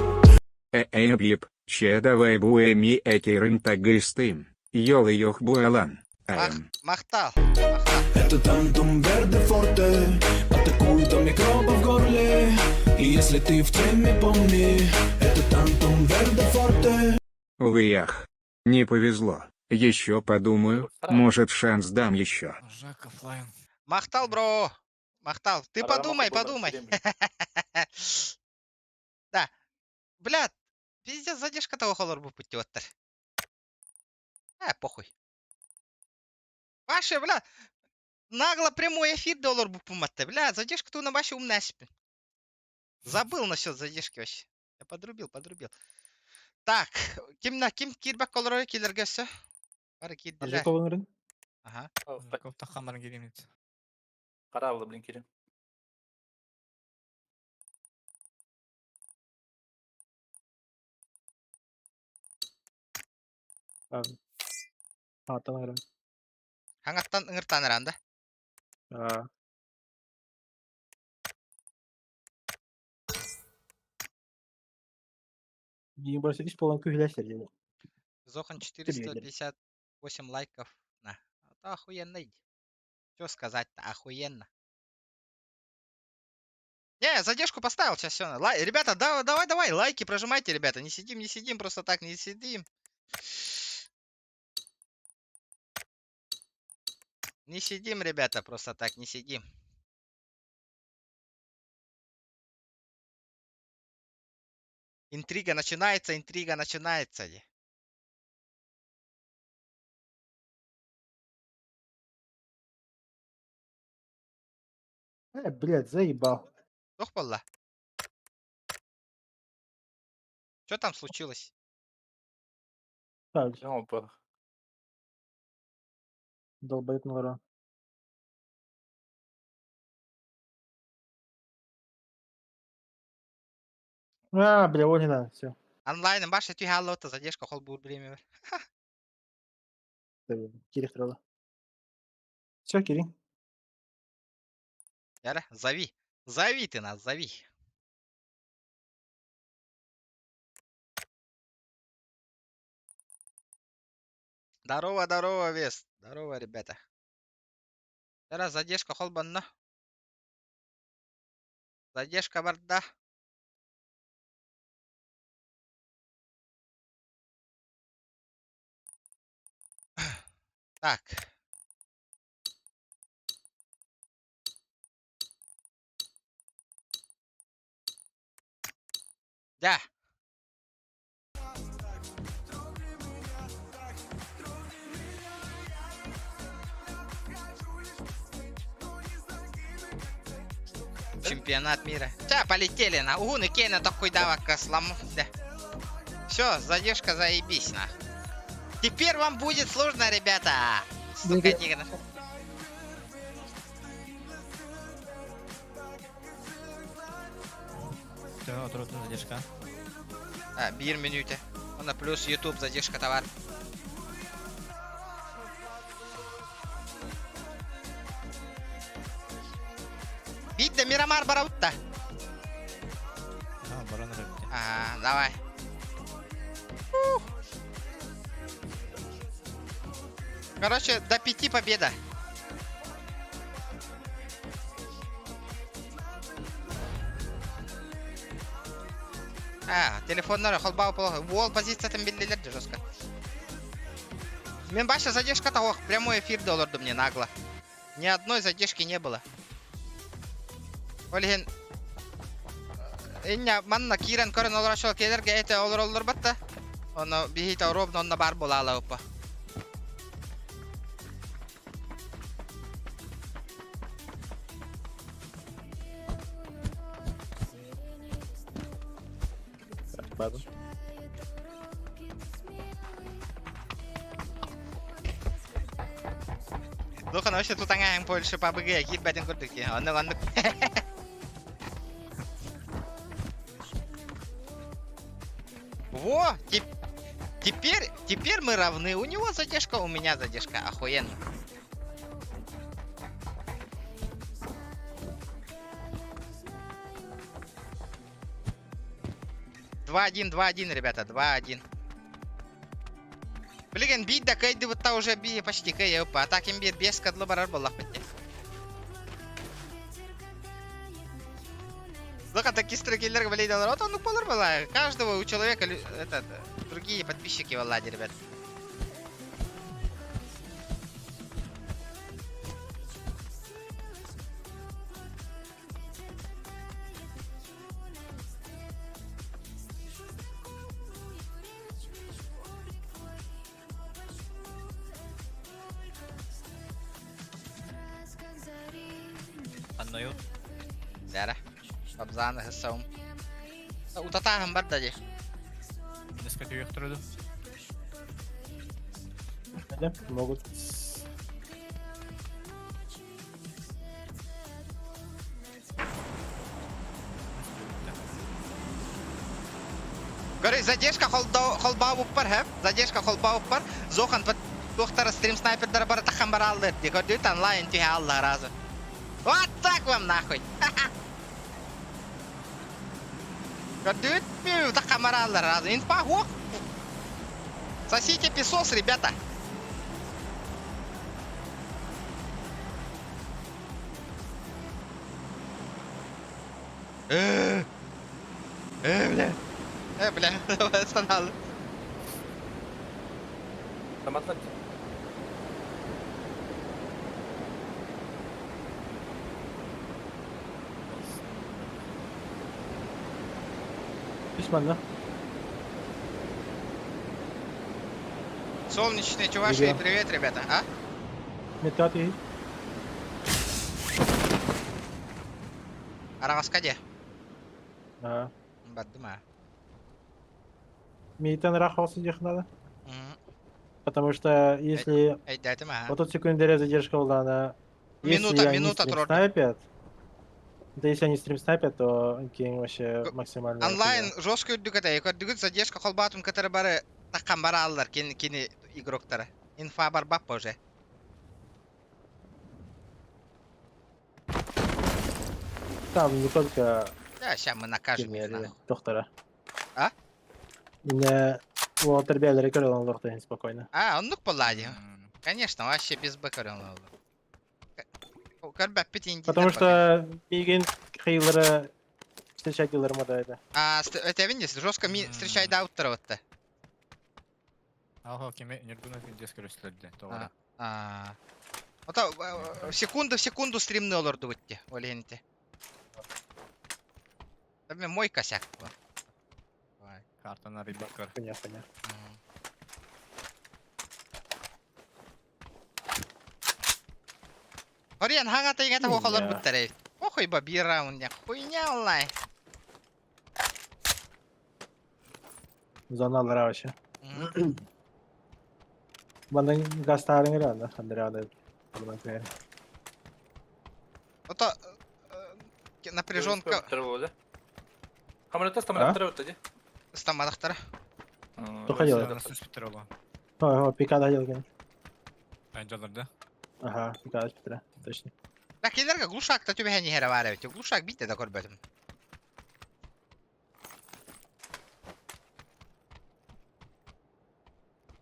Э-э бьеп, че давай буэми экерын тагыстым, йол йох буалан, Мах, аэм. махтал, махтал. Это тантум верде форте Атакует до микробов в горле И если ты в теме, помни Это тантум верде форте Увы-ях. Не повезло. Еще подумаю, может шанс дам еще. Жак оффлайн. Махтал, бро. Махтал. Ты подумай, подумай. Да. Бля, пиздец, задержка того холор бу путеваттар. Э, похуй. Ваше, бля, нагло прямой эфир доллар бупуматта. Бля, задержка ту на ваше умная Забыл насчет задержки вообще. Я подрубил, подрубил. Так, ким на ким кирбак колорой киллерге все. Бары кирдилер. Аржаков ыҥырын. Ага. Жаков тахамар гиремит. Карабыл, блин, кирин. Ааттан ыҥырын. Хаңаттан ыңыртан ыранда. Аа. Дии больше ис болан күһүлэсэр диэн. Зохан 458 лайков. На. Это охуенно. Что сказать-то, охуенно. Не, задержку поставил, сейчас все. Лай... Ребята, да, давай, давай, лайки прожимайте, ребята. Не сидим, не сидим, просто так не сидим. Не сидим, ребята, просто так не сидим. Интрига начинается, интрига начинается. Э, блядь, заебал. Туох буолла? Что там случилось? Так, Ну, долбоеб на А, бля, вот не надо, все. Онлайн баша түһэ задержка холбуур время. Кирих турала. Все, Кирин. Яра, зови. Зови ты нас, зови. Здорово, здорово, Вест. Здорово, ребята. Яра, задержка холбанна. Задержка барда. Так. Да. Чемпионат мира. Ча, полетели на. Угуны Кена такой давак слом. Да. Все, задержка заебись на. Теперь вам будет сложно, ребята. Сука, негр. Все, трудно задержка. А, бир минуте. Она плюс YouTube задержка товар. Видно, Мирамар бараутта. А, баран рыбки. Ага, давай. Ух. Короче, до пяти победа. А, телефоннар холбау плохо. Уол позициятын биллилер же жестко. Мен баша задержка того, прямой эфир долларду мне нагло. Ни одной задержки не было. Ол иһин Иння манна киирэн көрөн олорор келерге эте олор олор батта. Оно биһиитэ ровно онно баар буолаалауппа. Баба. Лухан вообще тут аңаң больше ПБГ киирбэтин курдук дии. Оннук оннук. Во! Теперь, теперь мы равны. У него задержка, у меня задержка. Охуенно. 2-1, 2-1, ребята, 2-1. Билигин биир да кыайдыбытта уже би почти кыайып, а так им биир биэс кадлы барар буоллахпыт дии. Лыка такие строкиллер говорили, вот он упал была. Каждого у человека этот, другие подписчики в Алладе, ребят. Аннойут. Дара. Абзааны хыссаум. Утатааһын бар да дии. Несколько түйөктөрөдү. Да, могут. Көрүй, задержка холбаабыппар хэп. Задержка холбаабыппар. Зохан туохтара стрим снайпердара бары тахан барааллар дии. Көрдүгүт онлайн түһэ алла разу. Вот так вам нахуй. Көрдүгүт пүү тахан барааллар разу. Инфа хуох. Сосите песос, ребята. Э, э, бля. Э, бля, санаалы. Саматла. Письменно. Солнечные чуваши, привет, ребята, а? Метати. Араҕаска дии. А. Бардым а. Мейтен рахался их надо. Потому что если... Өйдөөтүм а. Вот тут секундеря задержка была, она... Минута, минута стрим снайпят, да если они стрим снайпят, то гейм вообще максимально... Онлайн жестко үрдүк этэ. Көрдүгүт задержка холбаатым кытары бары таххан барааллар кини кини игроктара. Инфа барбаппа уже. Там не только... Да, сейчас мы накажем их нахуй. Доктора. А? Меня Уолтер Беллер көрөн олордо спокойно. А, оннук буолла дии. Конечно, вообще без Б көрөн олордо. Көрбөппүт индиилэр Потому что миигин хейлера встречать да это. А, это видишь, жестко ми встречай да уттарабытта. Алха кеме нюргуна финдес көрөстөрдө тоҕо. А. Ото секунду в секунду стримны олордубут те, ол иһинте. Мой косяк. Картаны арыйбаккар. Понятно, понятно. Ориан хаҥа тыйҥата хуохолор буттарай. Охуй ба биир раунд хуйня онлайн. Зона вообще. Манна гастаарыҥ эрэ Андреа Ото напряженка. Хамрата стамалахтара бутта дии. Стамалахтара. Тоха делает? Ой, пикада делает. Айдалар да? Ага, пикада Петра, точно. Да кинилэргэ глушакта түбэһэн иһэрэ баар эбит. Глушак биитэ да көрбөтүм.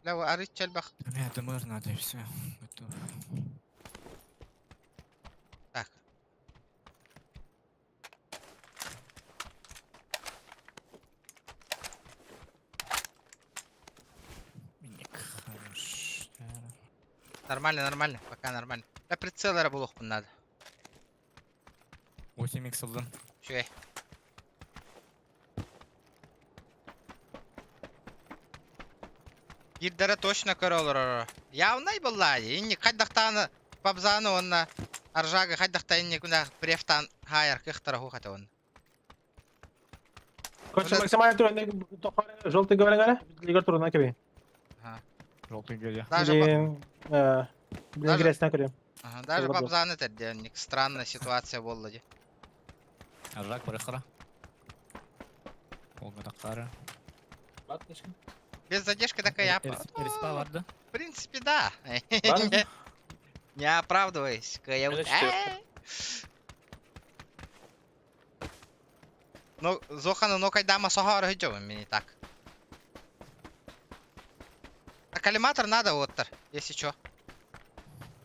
Лава арыт элбэх. Бля, ДМР надо и все. Готов. Так. Миник хорош. Нормально, нормально, пока нормально. Да прицел эрэ булуохпун надо. 8 икс ыллым. Үчүгэй. Биирдэрэ точно көрө олороро. Явнай буоллаа дии. Инник хайдахтааны Пабзаны уонна Аржагы хайдахта инник күнэ префтан хаайар кыахтара хух этэ уонна. Короче, максимально туран желтый говоря, лигер турана кеби. Желтый говоря. Даже Блин, блин, грязно көрем. Ага, даже Пабзаны терден, странная ситуация буолла дии. Аржак барыхара. Olga тахтары. Без задержки такая я. Респа барды. В принципе, да. Не оправдываюсь. Ну, Зохана, ну кайдама сохара хиджо, мне так. А коллиматор надо оттар, если чё.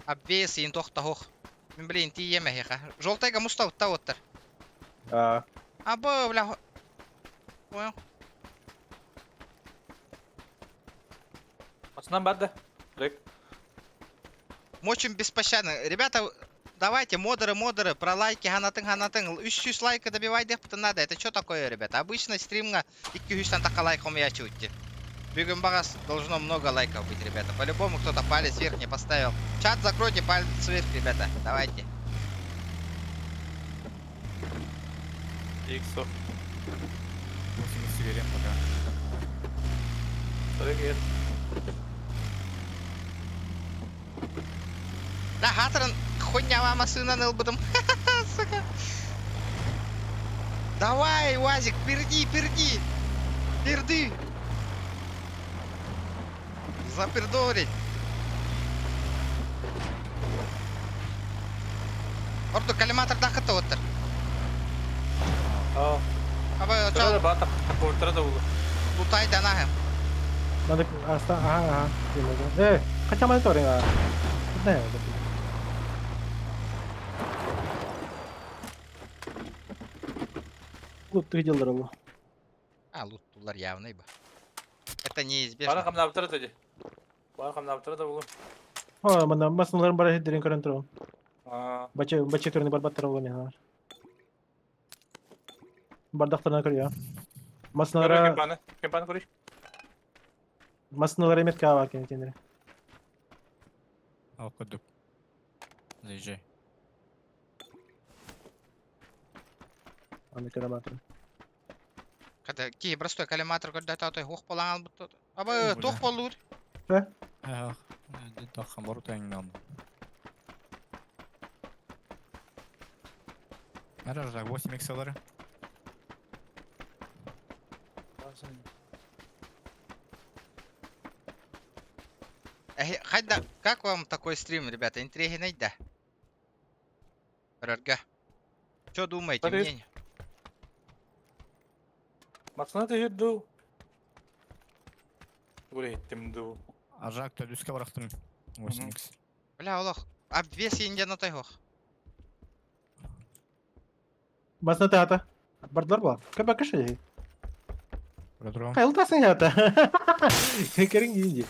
Обвес и интох тахох. Блин, ти емехеха. Желтайга муста утта оттар. А А бля. Понял. Масынан бар да. Рек. Мочим беспощадно. Ребята, давайте, модеры, модеры, про лайки, ханатын, ханатын. 300 лайка добивай депті надо. Это что такое, ребята? Обычно стримга 200 така лайк умея чути. Бүгін бағас должно много лайков быть, ребята. По-любому кто-то палец вверх не поставил. Чат закройте, палец вверх, ребята. Давайте. Иксо. 8 верем пока. Привет. Да, хатран, хуйня мама сына нылбыдым. Сука. Давай, УАЗик, перди, перди. Перды. Запердорить. Орду коллиматор дахыты оттыр. Аа. Аба, Тора чал, бата. Тора да улу. лутай данахым. Надо оста... Ага, ага. Хотя мониторинг, а. Не, Лут ты видел дорогу. А, лут тулар явный бы. Это неизбежно. Бара хамна тора да. Бара хамна тора да улу. О, мана масналарым бар хиддерин көрөн турабын. Аа. Бачы бачы көрүнү барбаттар болом мен. Бардактарына көрүө. Масналара Кемпаны. Кемпаны көрүш. масналара метка бар экен тендер. Ал кудук. Заезжай. Аны көрө батыр. Когда ки простой коллиматор когда то той хух полан албыт. Аба, тух болур. Ах, тахам бару тайнам. Аржак 8 XLR. Хайда, как вам такой стрим, ребята? Интриги найда. РРГ. Что думаете, мнение? Масына да юрду. Гүреттим ду. Аржак төлүскө барахтым. 8 X. Бля, олох. Обвес индия на тайхох. Масна тата. Бардылар ба. Каба кышы. Продром. Кайылтасың ята. Керин инди.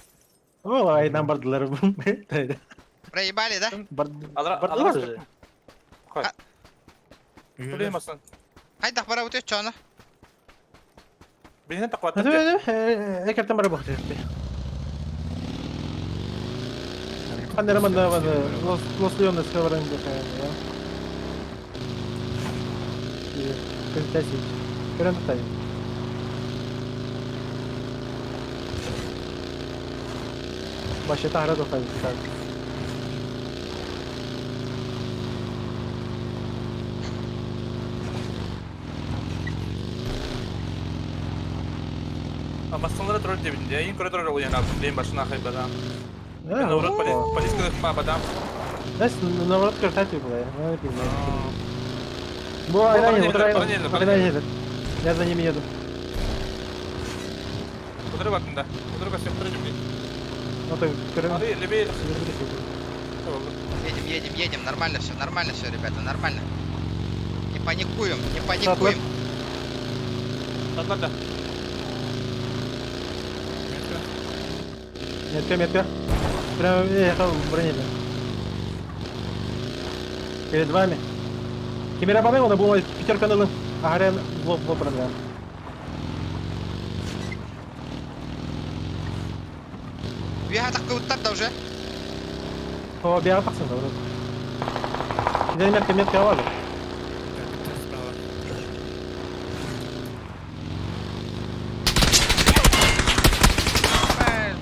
О, ай нам бардылар. Проебали, да? Бардылар же. Блин, масын. Хайдах бара өтө чоны. Бинен такватты. Экертен бара бакты. Ханнера манда лос лос леонес кабаран да. Көтәси. Көрән тай. Башы тахра да тай. Масынлары тора дебинде. Эң көрө тора олуян алдым. Дейм башына хайбада. Наоборот, полис полис бадам. Знаешь, наоборот, картати была, я не понимаю. Бо, айна едет, Я за ними еду. Кудыры бакында. Кудыры басып туры жимди. Ну так, Ары, лебей. Едем, едем, едем. Нормально все, ребята, нормально. Не паникуем, не паникуем. Татларда. Метка, метка. Прям я ехал в броне. Перед вами. Кемера бабай, он был пятерка нылы. Агарен в лоб в лоб броня. Үөһэ таххыбыттар да уже. О, бэҕэ тахсан да Кидай метка, метка алады.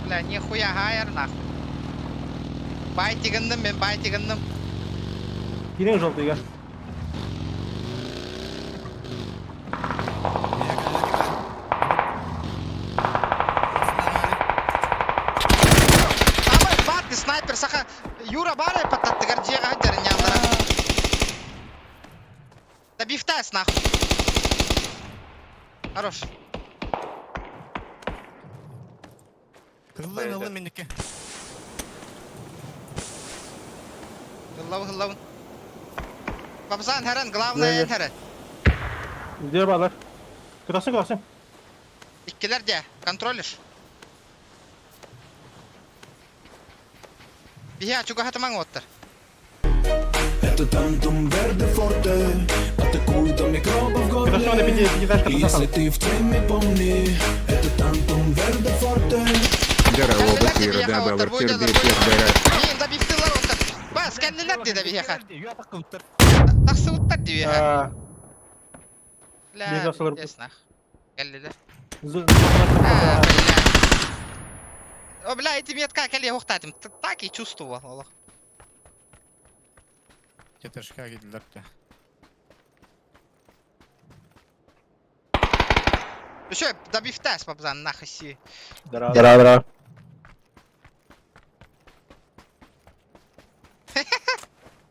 Бля, нихуя гайер нахуй. Байтигынным мен, байтигынным. Кириң желтыйга. Самый бат снайпер саха Юра баар паттаттыгар дьиэҕэ сылдьарын ньааллара. Да бифтас нахуй. Хорош. Кыллын ыллым минники. Ыллабын ыллабын. Бабзан хэрэн, главное хэрэн. Где балар? Кытасы кытасы. Иккилэр дьэ, контролишь. Биһи чугаһатымаҥ уоттар. Это тантум верде форте Атакует микробов в горле И если ты в теме, помни Это тантум верде форте Здорово, Кира, да, Балар, Мин да бифтылар оттар. Бас, кэллилэр дии да биһиэхэ. Тахсыбыттар дии биһиэхэ. Бля, пиздец нах. Кэллилэр. А, бля. О, бля, эти метка кэлиэ ухтаатым. Так и чувствовал, олох. Кетершка киирдилэр да. Еще добивтас, бабзан, нахуй си. Здорово. Здорово.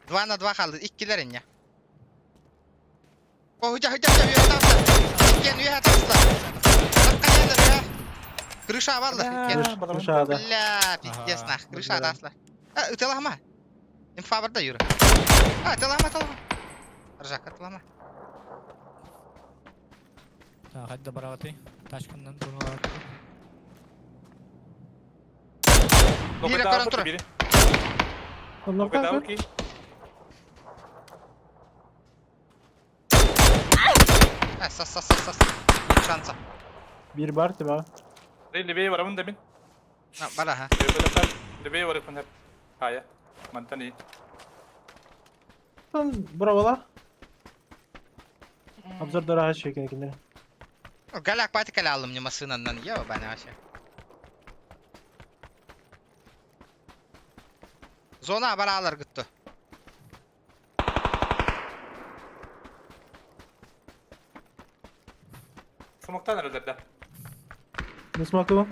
2 на 2 хаалды, иккилэр инньэ. О, худя, худя, худя, үөһэ таҕыста. Иккиэн үөһэ таҕыста. Хайалар үөһэ. Крыша бааллар иккиэн. Крыша, да. Бля, пиздец нах, крыша таҕыста. А, ыталаһыма. Инфа барда, Юра. А, ыталаһыма, ыталаһыма. Ржак, ыталаһыма. Хайда бараҕытый? Тачканнан туруналаат. Биирэ көрөн турар. Нокдаун ки. Сас, сас, сас, сас. Шанса. Биир бар тиба. Левее барабын да мин. Бара ха. Левее барыппын хеп. Хая. Мантан и. Бравола. Обзор дорога шекин кине. Галяк пати каля мне машинаннан ева бана вообще. Зона баралар гытты. Смоктан эрэллэр да. Не смогу.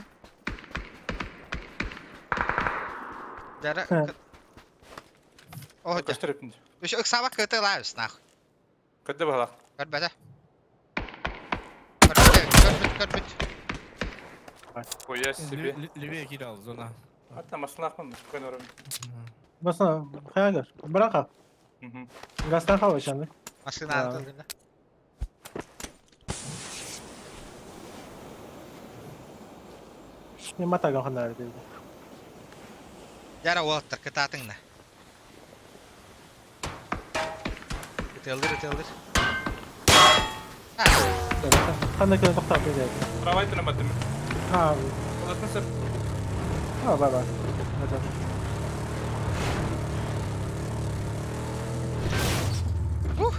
Дара. О, Көстөр өпүн. Үш ыксабак кыты лайвс нахуй. Көддө баһалах. Көрбөтө. Көрбүт, көрбүт, көрбүт. Ой, себе. Левее кидал зона. Ата маслахмын, көнөрүм. Басна, хаягар. Брака. Гастан хава чанды. Машина атылды да. Не матаган ханар диди. Яра уоттар кытаатыңна. Ытылдыр, ытылдыр. Ханна кene тоқтап диди. Правай түнөмөтүм. А, Олатын сөп. а, ба ба. Ух.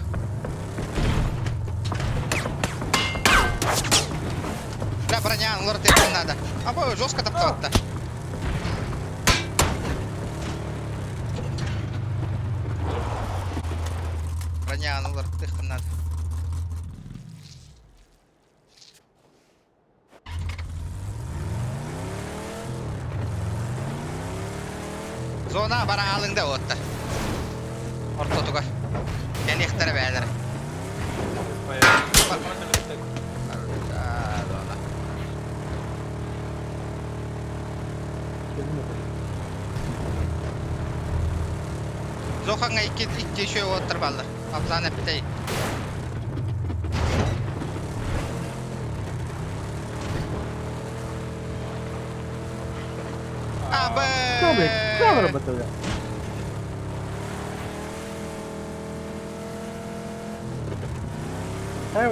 Бля, броня, лорд надо. А бо жестко топтовать-то. Броня, ну лорд надо. Зона бара алыңда отта. Ортотугар. Кэлиэхтэрэ бээлэрэ. Зона. Зохаңа икки икки еще оттар баллар. Абзан эптей. Абы! Кабр работал.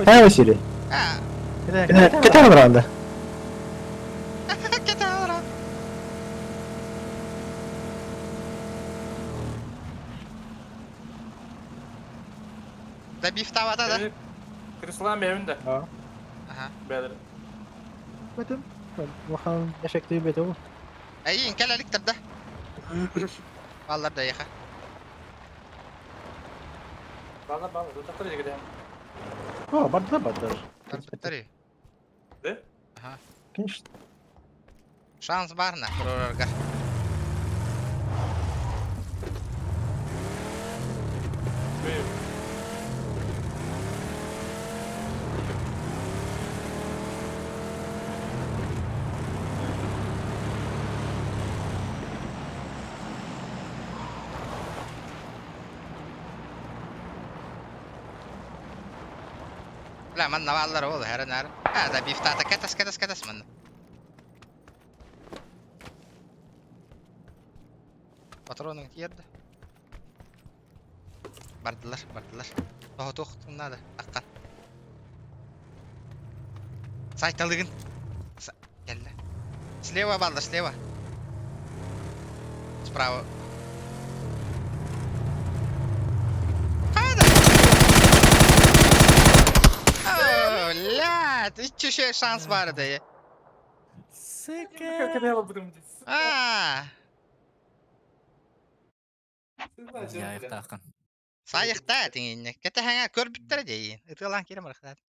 Хай, Василий. А, Кетер бранда. кеталра. Добивтаабата да? Крислам бэйэбин да. Аха. Бэйэлэр. Бэтим. Улахан эффектив бэтэ ол. Эйиин кэл эликтэр да. Баллар да эйиэхэ. Баллар баллар. Тахтар дигидэ. О, барда барда. Барбыттар. Да? Аха. Конечно. Шанс баар на турарга. Бля, манна бааллар ол, хэрэн ар. А, да бифтата кэтас кэтас кэтас манна. Патронун тиэрдэ. Бардылар, бардылар. Тоһутуохтун наада, таххан. Сайталыгын. Кэллэ. Слева бааллар, слева. Справа. Хайда? О, блядь, иччүшэ шанс бар этэ. Сука. Аа. Яйыктааххын. Сайыхтаа тиҥиннэ. Кэтэһэҥэ көрбүттэрэ дьэйиин. Ытыалаан киирэн барахтаат.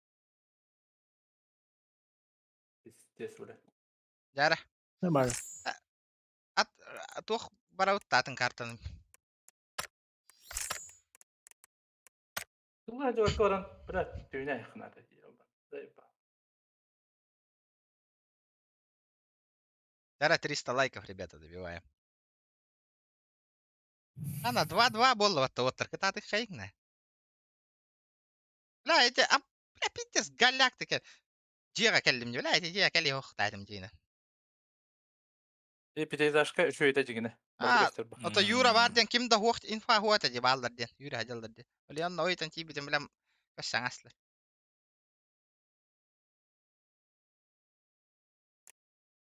Пиздец, бля. Дьара. Нормально. Ат туох барабыт таатын картаны. Тула жорко баран, бля, түүнэ айхнаата. Дара 300 лайков, ребята, добиваем. Ана 2-2 буолла батта оттар кытаатык хайыҥна. Бля, эти, а, бля, пиздец, голяк таке. Дьиэҕэ кэллим дии, бля, эти дьиэҕэ кэлиэ охтаатым дьиэне. И пятиэтажка үчүгэйдэ дьигинэ. А, ото Юра баар диэн ким да хуох инфа хуата дии бааллар диэн. Юра дьаллар диэн. Олеонна ойтон тиийбитим билэм саҥаслар.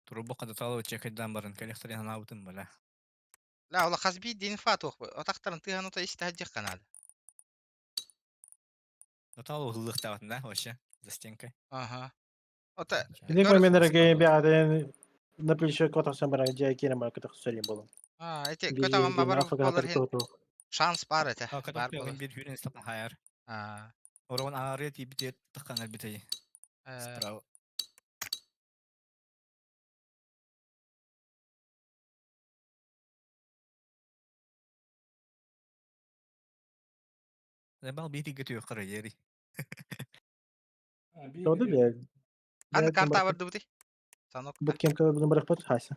Турубу хататалы чекайдаан баран кэлиэхтэрин санаабытым бала. Ла ола хас биирдии инфа туох отахтарын тыаһын ото истэ дьиэххэ наада. Натал уһуллуохтаабатын да вообще за стенкой. Ага. Ото Билик моменттерге бэҕэтин на плечо котохсон баран дьиэ киирэн баран көтөхсөрүн буолан. А, эти көтөҕөн бабар буолар шанс бар этэ. Бар буолар. Биир хүрэн стапан хайар. А. Орон аарыа тиийбитэ таххан өлбүтэй. Справа. Бал биир көтүө карайери. Тоду бе. Ханна карта бардыбытый? Санок. Бу кем кебе барахпат хаса.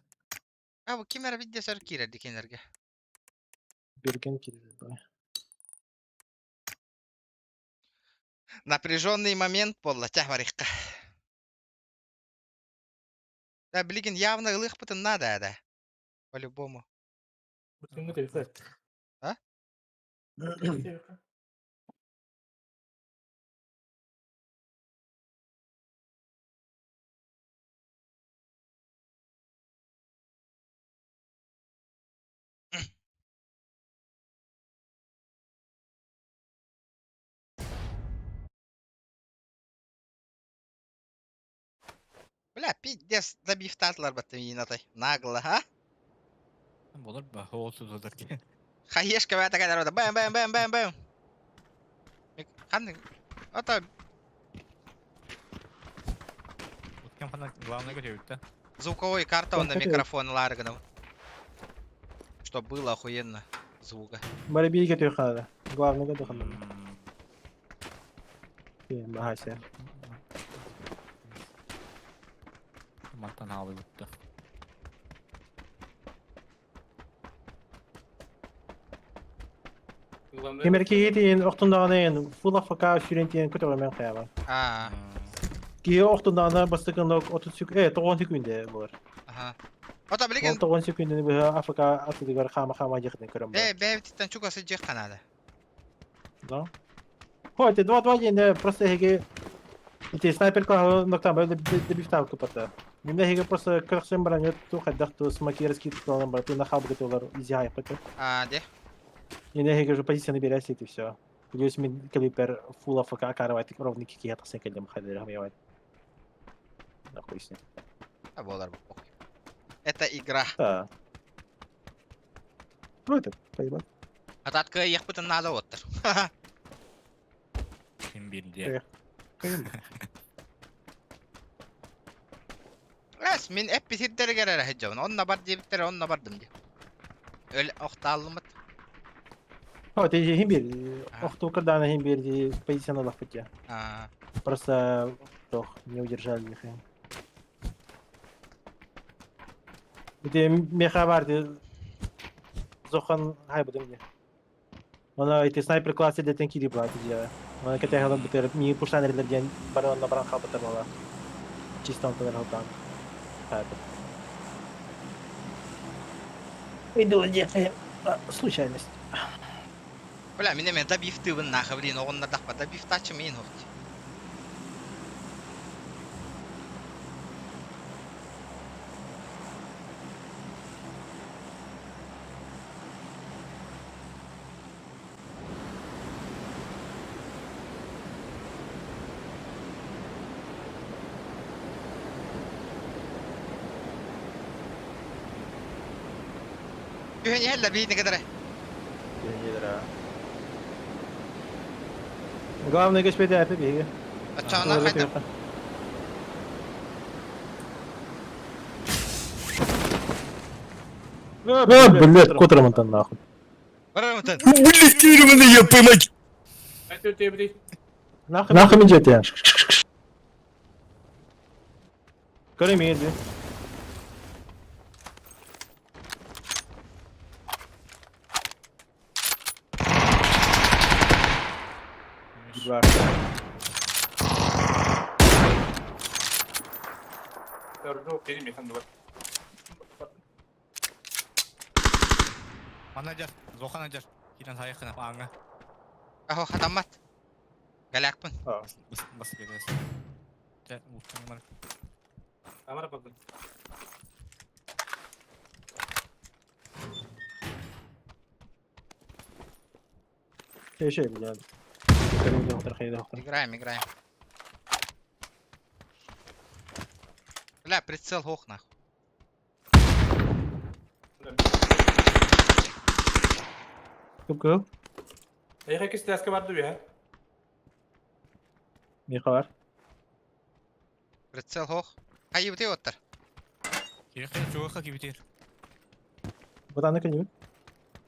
А бу ким эрэ видео сөр киирэр дикенерге. Берген киирэр. Напряженный момент буолла чэ барыахха. Да билигин явно ылыахпытын наада да. По-любому. А? Бля, пиздец, добивтаатылар баттым иинатай. Нагло, а? Болор ба, ол тудулар ки. Хаешка бää такая народа. Бэм, бэм, бэм, бэм, бэм. Ханнык. Ото Кем хана главное көтөбүттэ. Звуковой карта он на микрофон ларганов. Чтоб было охуенно звука. Бары биир көтүө хаада. Главное көтүө хаада. Бахася. Мантан хаалыбытта. Кемеркиги охтундаҕына фул АФК сүүрэн тиийэн көтөҕөмөн хайаба. Аа. Киһи охтундаҕына бастакы 30 секунд, 90 секунда буолар. Аха. Ото билигин 90 секундэни быһа АФК атыгар хаама-хаама дьиэхтэн көрөн Бээ, бэйэбититтэн чугас сылдьыахха наада. Да. Хо, это 2-2 диэн просто эһиги ити снайперка ноктан бары дебифтаабыт купата. Мин эһиги просто көрсөн баран ту хайдах ту смокерский туталан бар, ту на хабы готовлар изяй пата. Аа, де. И эһиги уже позицияны берәсит и все. Плюс мин клипер фул АФК караватик ровно кикия тахсан кэллим хайдырым ебать. Нахуй с ним. А буолар бу похуй. Это игра. Да. Ну это, поебать. Атат кыайыахпытын наада оттар. Ким бирде. Эс, мин эппи сирдэригэр эрэ сылдьабын. Онно бар диэбиттэрэ, онно бардым дии. Өл охтааллыммыт. О, ты иһин биэр. Охтуу кырдаана иһин биэр позицияны ылахпыт я. Просто тох не удержали их. Ити меха бар ди Зохан хайбытым ди. Она ити снайпер классы дэтен кири была ди. Она кете халан бутер ми пуштан эрдер диэн бары онно баран халбытар буола. Чисто онтон эрэ халтаан. Хайбыт. Выдала случайность. Бля, мин эмиэ добивтыыбын нахуй, блин, оҕуннардахпа добивтааччы миин хохти. Түһэн иһэллэр биһиги кытары. Главное көспөтө эпи биһиги. Оччоҕуна хайдах? А, блядь, котрамантан нахуй. Барамытын. Блядь, кирманы, я поймать! Нахуй идете? Көрөмейді. Бар. Манна дьар, Зохан дьар. Кирен хайахына ааҥҥа. Аһо хатаммат. Галякпын. Бас бас берес. Дьэ, уттан бар. Şey şey блядь. Играем, играем. Бля, прицел хох нахуй. Кып Эйхэ кистээскэ барды үһэ. Миха бар. Прицел хох. Хайыбыты оттар. Кириэхэ чугаха кибитир. Бутаны көнү.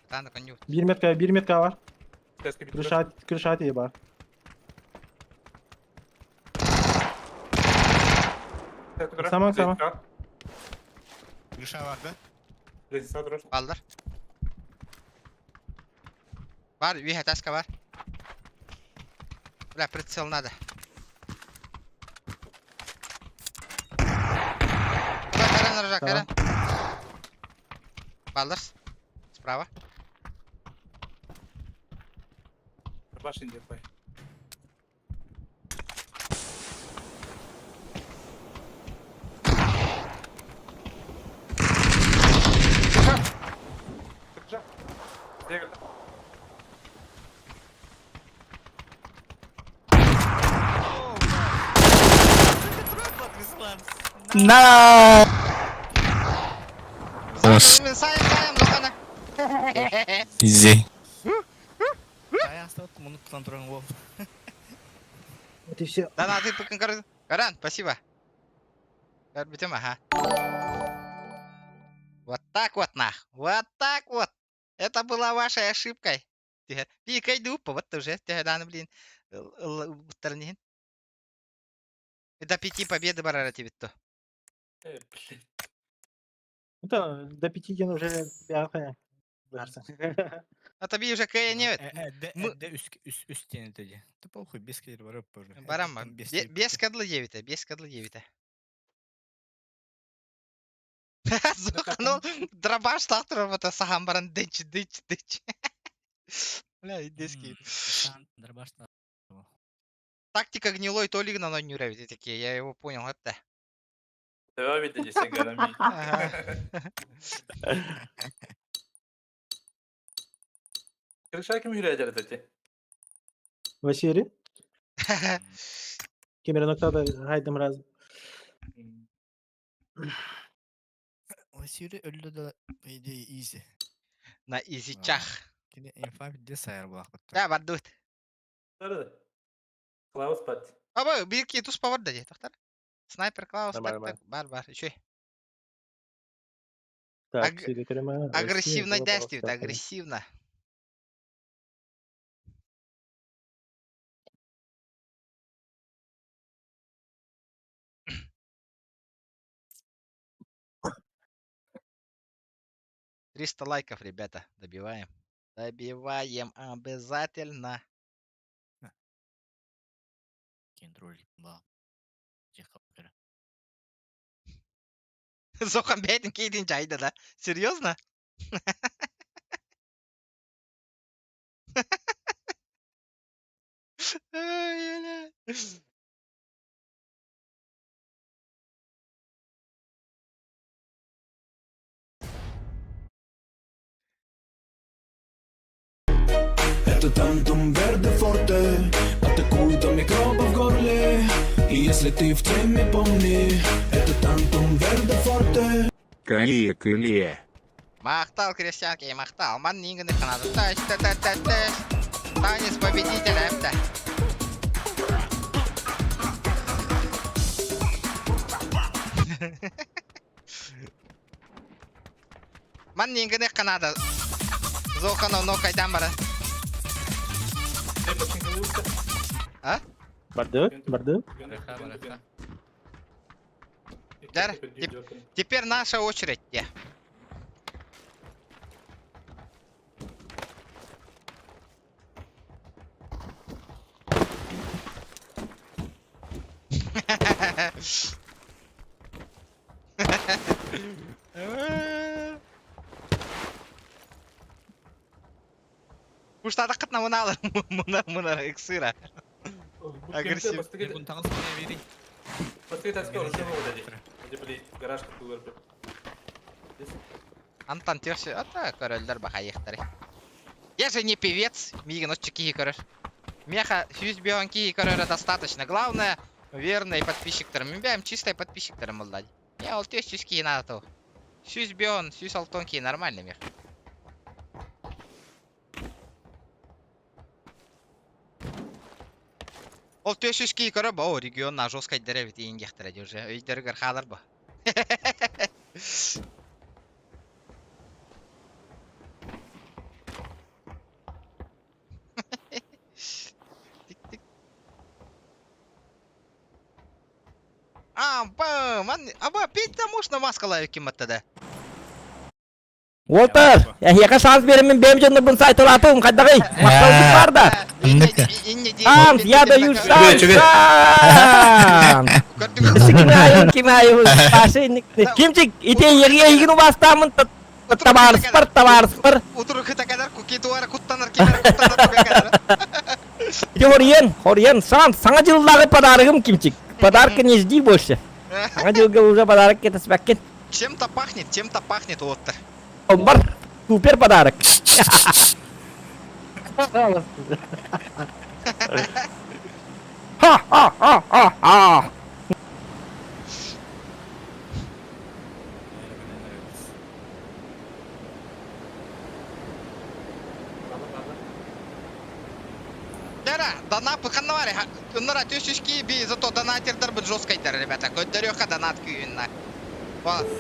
Тааны конью. Бир метка, бир метка бар. Кистээскэ бит. Крыша, крыша тие бар. Сама, сама. Гриша барды. Балдар. Бар, үһэ таска бар. Бля, прицел надо. Бля, Карен, рожа, Карен. Балларс. Справа. Башын деп қой. На! Мен сайын сайын лохана. Изи. Аястап муну тутан туран ол. Вот и все. Да, на, ты пыкын кар. Каран, спасибо. Битем, ага. Вот так вот, нах. Вот так вот. Это была вашей ошибкой. Пикай дупа, вот уже. Тихо, блин. До пяти победы барара тебе то. Это до пяти ден уже А тебе уже кая не Эдде үс үс тени теди. Ты похуй без кедер барып уже. Барамма. Без кадлы девите, без кадлы девите. Зоханол дробаш тақтырып ата сахан баран дыч дыч дыч. Бля, индийский. Дробаш Тактика гнилой Толик на нюревите такие, я его понял, это. Давай видите, Ага. Крыша ким хүрэ дәрәтәти? Василий? Ким эрэ ноктаата хайдам раз. Василий өллө да по идее изи. На изичах. Кини инфа бирде сайар булаахпыттар. Да, бардыбыт. Клаус пат. Аба, биир киһи туспа барда дии, тохтар. Снайпер Клаус, так, Нормально. так, бар, бар, үчүгэй. Так, Аг- Агрессивно действует, агрессивно. 300 лайков, ребята, добиваем. Добиваем обязательно. Контроль ба. Зохан бэйэтин киитин дьайда да? Серьезно? Ай, бля. Это тантум верде форте Атакует до микробов в горле И если ты в теме, помни Это тантум верде форте Калия кылия. Махтал, крестьянки, махтал. Ман нинганы ханады. Тэш, тэ, тэ, тэ, тэш. Танец победителя, эпта. Ман нинганы ханады. Зохано но кайдан бара. А? Барды, барды. Дэр, Теперь наша очередь. Де. Куштадаққытна мыналар, мына мына иксыра. Агрессив. Антон терсе, ата корольдер бахайықтары. Я же не певец, мигин отче кихи король. Меха сүүс бион кихи король достаточно. Главное, верный подписчиктар. Мен чистый подписчиктар молдай. Я ол төс сүүс кихи надо то. Сүүс бион, сүүс алтон кихи нормально мех. Ол төс сүүс кихи король, о, регион на жесткой дереве ингехтер уже. Өйдергер халар ба. Тик-тик. А, ба, ман, аба, пить можно маскалаю киматтада. Уолтер, эһиэхэ шанс беремин бэйэм дьоннорбун сайталаатым, хайдаҕый? Махталбыт баар да? Шанс, я даю шанс! Шанс! Кимайын, кимайын, Паша, Кимчик, ити эйиги эйигин убастаамын табаарыспар, табаарыспар. Утуру кытакадар, куки туара куттанар, кимер куттанар тугакадар. Ити хоруйан, хоруйан, шанс, саҥа дьыллааҕы подарогым Кимчик. Подарка не жди больше. Саҥа дьылга уже подарок кэтэспэккин. Чем-то пахнет, чем-то пахнет уоттар. Бар, супер подарок. Ха-ха-ха-ха-ха! Дара, донат ханнавари, Нара төсүшки би зато донатердер бит жесткайдар, ребята. Көддөрөкка донат күйүнна.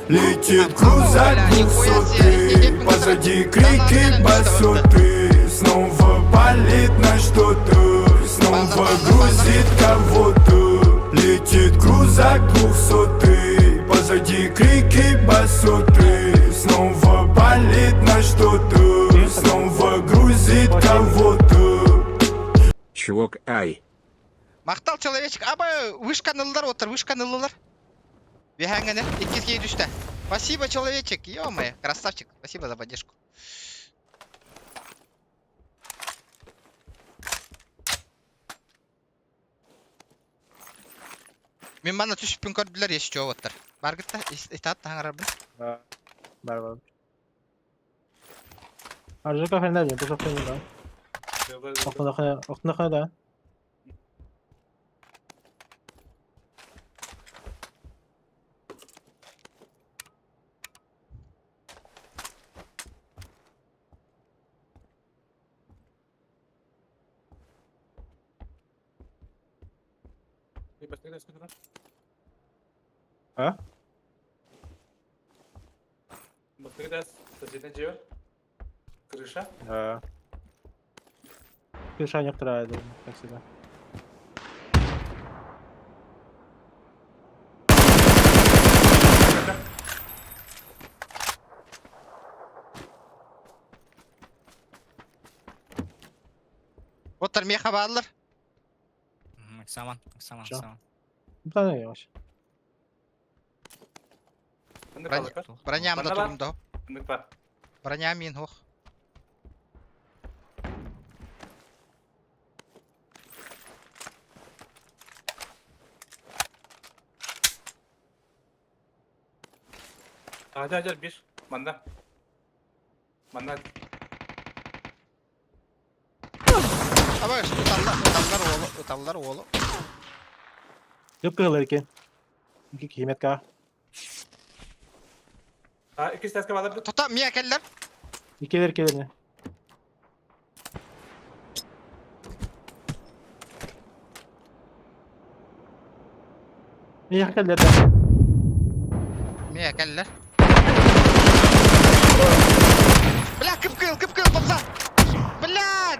Летит крузак двухсотый Позади крики басоты Снова палит на что-то Снова грузит кого-то Летит крузак двухсотый Позади крики басоты Снова палит на что-то Снова грузит кого-то Чувак ай. Махтал человечек. Аба вышканылар отыр, вышканылар. Бехәңгәне, иккизге түштә. Спасибо, человечек. Ё-моё, красавчик. Спасибо за поддержку. Мин манна түшүппүн көрдүлэр еще оттар. Баргытта итаат таңарабын. Бар, бар. Аржака хэнэ, бу сохны да. Охна хэнэ, охна хэнэ да. А? Крыша? Да. Крыша некоторая, я думаю, как всегда. Оттар меха бааллар. Саман, саман, Чё? саман. Да, ну, вообще. Броням да Бана бар. турум да. Ханнык бар. Броня мин хох. Hadi hadi bir. Manda. Manda. Аба ыталлар, ыталлар уолу, ыталлар уолу. Көп кыһылар екен. Iki киметка. Ha iki ses kapalı. Тута мия келлер. Икелер келер. Не келдер. Мия келлер. Бля, кып-кыл, кып-кыл, пацан. Бля!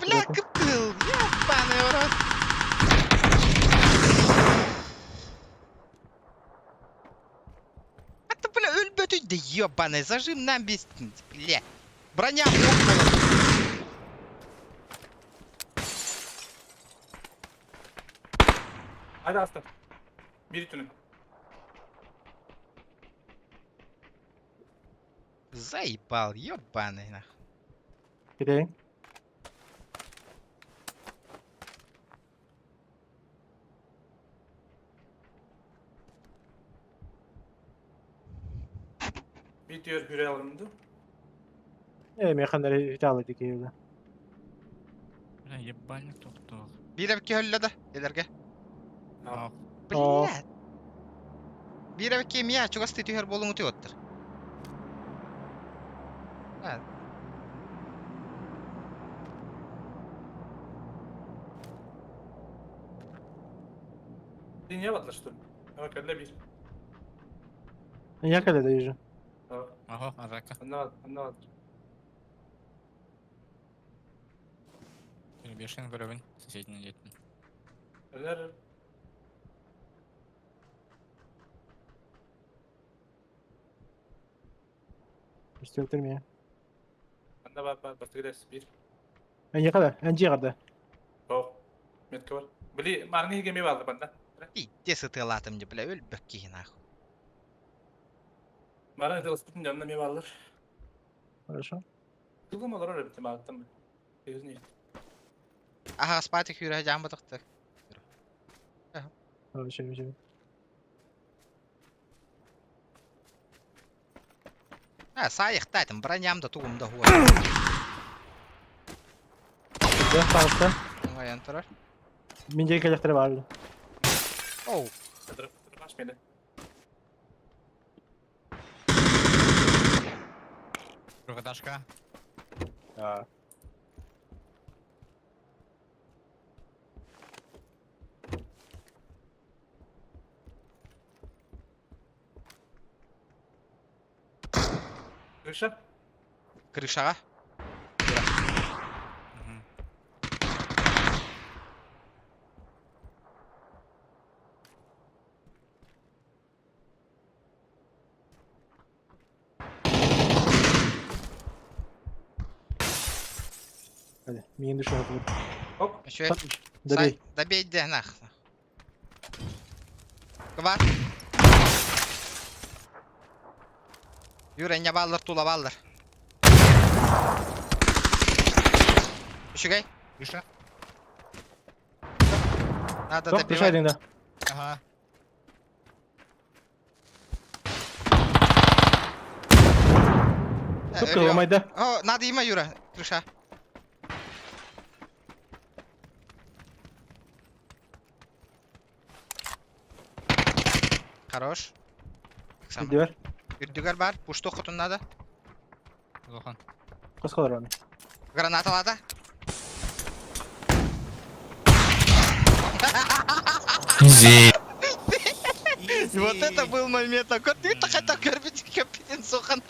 Бля, кып-кыл. Ебаный в рот. А ты, бля, өлбөтүй да ебаный, зажим нам без... Бля. Броня лопнула. Hadi aslan. Bir tünü. Заебал, ебаный нахуй. Кетейін. Bir diyor hüre alındı. Е, механдар виталы дикейлі. Бля, ебальник тоқтоқ. Биир эбикки өллө да, элерге. Tamam. Бля. Биир эбикки мия чугас түһэр буолуҥ утуоттар. А. Niye batlar что ли? Bak öyle bir. Я когда вижу. Tamam. Ага, арака. Anlamadım, anlamadım. Бешен көрөбүн, соседний леттин. Öyle Үстелтер меня. Анда бар бар бастı gidersin bir. Әне қада, әнже қада. Oh. Метка бар. Били марны геми vardı bende. Иде сытыалаатым дии, бля, өлбөк киһи нахуй. Marını da ıspıtın yanına meyve alır. Хорошо. Kılım olur öyle bitim attım. Yüzünü. Аһа, спати хүрэ жаан батахтар. Хорошо, хорошо. А, саайыктаатым, броням да тугум да хуа. Да, пожалуйста. Оҥойон турар. Менде келектер бар. Оу, Baş beni. Другадашка. Да. Крыша. крышаҕа. Hadi, мен düşüyor. Hop. Үчүгэй. Добей. Добей дэ нах. Кыбар. Юра, не баллар, тула баллар. Үчүгэй. Крыша. Надо Тоқ, добивать. дышайдың да. Ага. Көп кылмайды. О, надо има, Юра, крыша. Хорош. Сам. Дивер. Үрдүгэр бар, пушту хотун надо. Улахан. Қосқалар оны. Граната лада. Изи. Вот это был момент. Ты хотя капитан Сухан.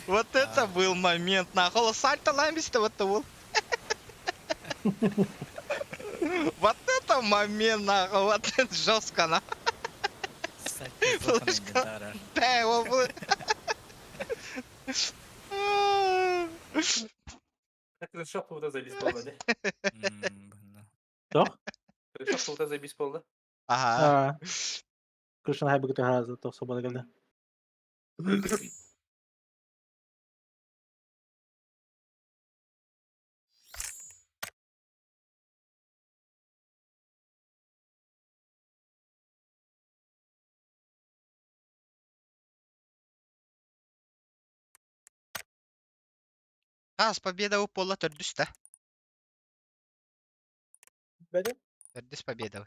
Вот это был момент, нахуй. Сальто ламбиста вот это Вот это момент, нахуй. Вот это жестко, нахуй. Флешка. Да, его был. Крышок тута заебись болды, де. Тох? Крышок тута заебись болды. Ага. Крышын хайбы көтө харазы тох свобода келді. Хас победа у пола төрдүс да. Бәде? Төрдүс победа.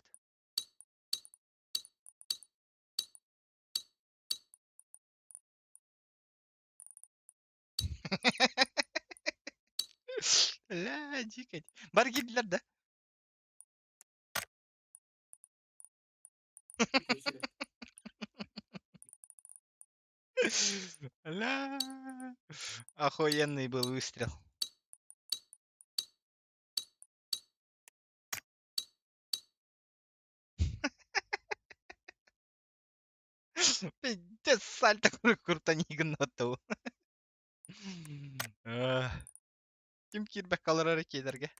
Ля, дико. Бар киирдилэр да. Ля. Охуенный был выстрел. Пиздец, сальто крутанигноту. Ким киирбэк каларар киидерге?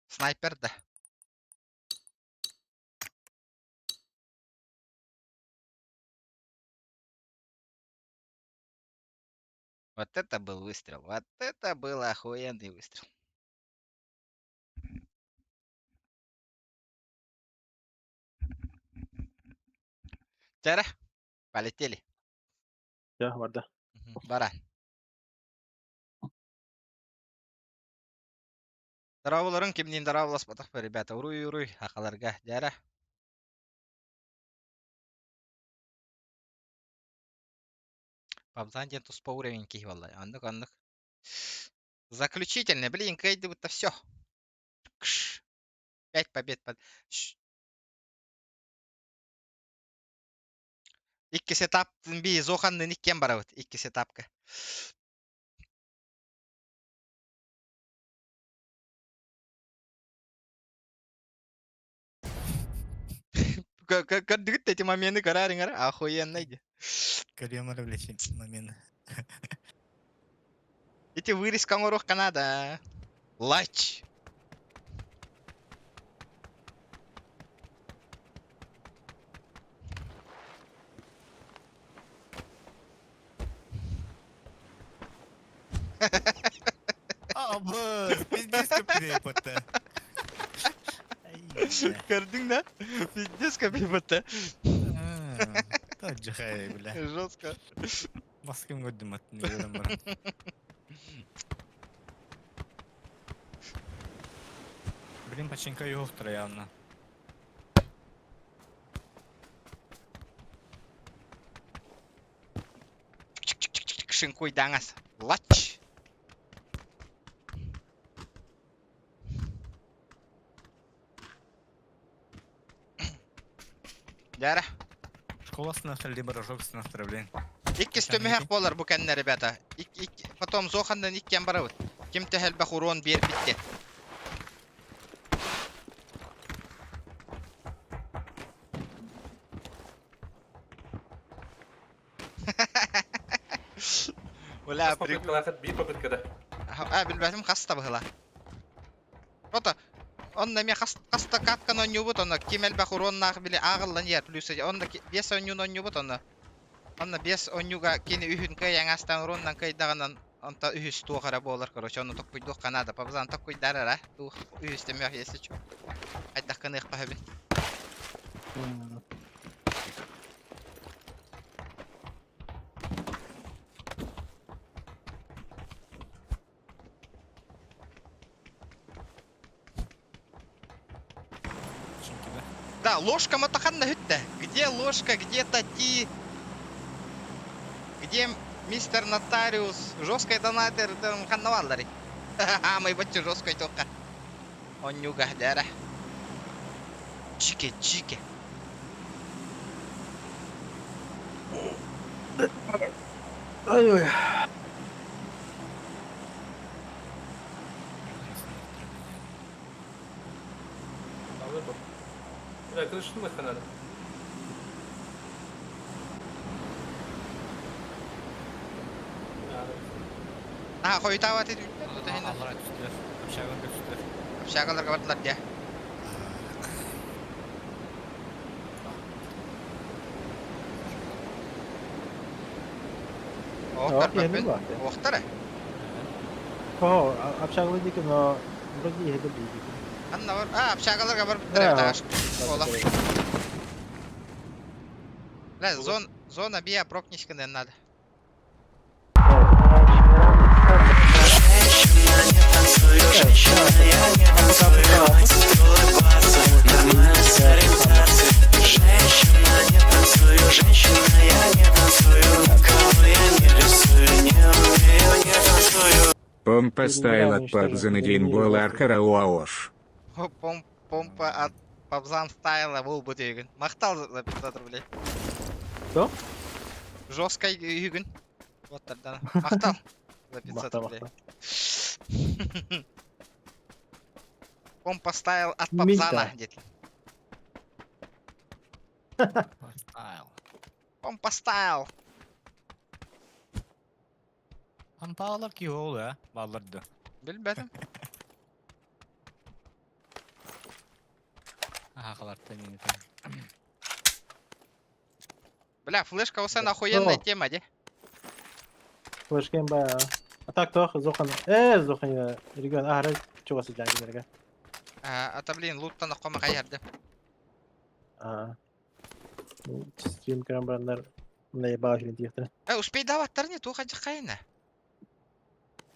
Снайпер да. Вот это был выстрел. Вот это был охуенный выстрел. Чара, полетели. Дьэ, барда. Бара. Дорооболоруҥ кимниин дорооболоспотох ребята. Уруй уруй хахаларга. Дьара. Пабзан диэн туспа уровень киһи буолла. Оннук оннук. Заключительный, блин, кыайдыбыт все. Кш. Пять побед под... Икки сетап би Зоханнын иккиэн барабыт. Икки сетапка. Көрдүгүт эти моменты көрөөрүҥ охуенный ди. Көрүөм эрэ блядь, момент. Эти вырезка оҥоруохха наада. Лач. Абыс, пиздец кэппириэппэтэ. Көрдүҥ да? Пиздец кэппириэппэтэ. Таджихай, бля. Жестко. Баскым көрдүм атын көрөн баран. Блин, починка юхтра явно. Шинкуй даңас. Лач. Дьэ. Школа сынахтар, либо рожок сынахтар, блин. Иккис түмүһэх буолар бу кэннэ, ребята. Потом Зоханнан иккиэн барабыт. Ким төһө элбэх урон биэрбиттэ. Бля, Хас попыткалаахыт биир попыткада. А, билбэтим хаста быһыла. Ото, онно эмиэ хас хаста каткан оонньуубут, онно ким элбэх уроннаах били ааҕыллан иһэр плюс онно биэс оонньууну оонньуубут онно. Онно биэс оонньууга кини үһүн кыайан астан уроннан кыайдаҕынан онто үһүс туох эрэ буолар, короче, ону токкуйдуохха наада. Пабзан токкуйдар эрэ. Туох үһүс тэмиэх если чё. Хайдах гыныахха сөбүн. Починки, да? Да, ложка матаханна хүтте. Где ложка, где Тати? Где мистер Нотариус? Жесткий донатер, там ханна баалларый. Ха-ха, бачча жесткой тоққа. Онньууга дээрэ. Чике, чике. Ой-ой. Бля, крышаны надо. Наһаа хойутаабат ити Аллара түстүлэр. Общагаларга түстүлэр. Общагаларга бардылар дьэ. Оохтор Иһэллэр баппын. баар. Оохтор э. О, общагалар диэки, но вроде иһэллэр диэки. Анна бар. А, общагаларга барбыттар эбит аҕаш. Ола. Бля, зон, зона бия прокничканы надо. Помпа стайл от Пабзанадин Болар Карауаош. Пом, помпа от Пабзан стайла был бы тегін. Мақтал за 500 рублей. Что? Жесткой югін. Вот тогда. Мақтал за 500 Мақтал, рублей. мақтал. Помпа стайл от Мильта. Пабзана, дети. Стайл. Помпа стайл. Ампалар ки ол, а? Балларды. Билбетим. Аха, қаларты мені там. Бля, флешка осен охуенная Что? тема, де. Флешка имба. А так то, Зохан. Зохан, регион, ага, чего сидят, дорога. А, это, блин, луттан охома каярды. А. Стрим крамбрандар. Наебал хилин Э, успей даваттар не, туха кайна.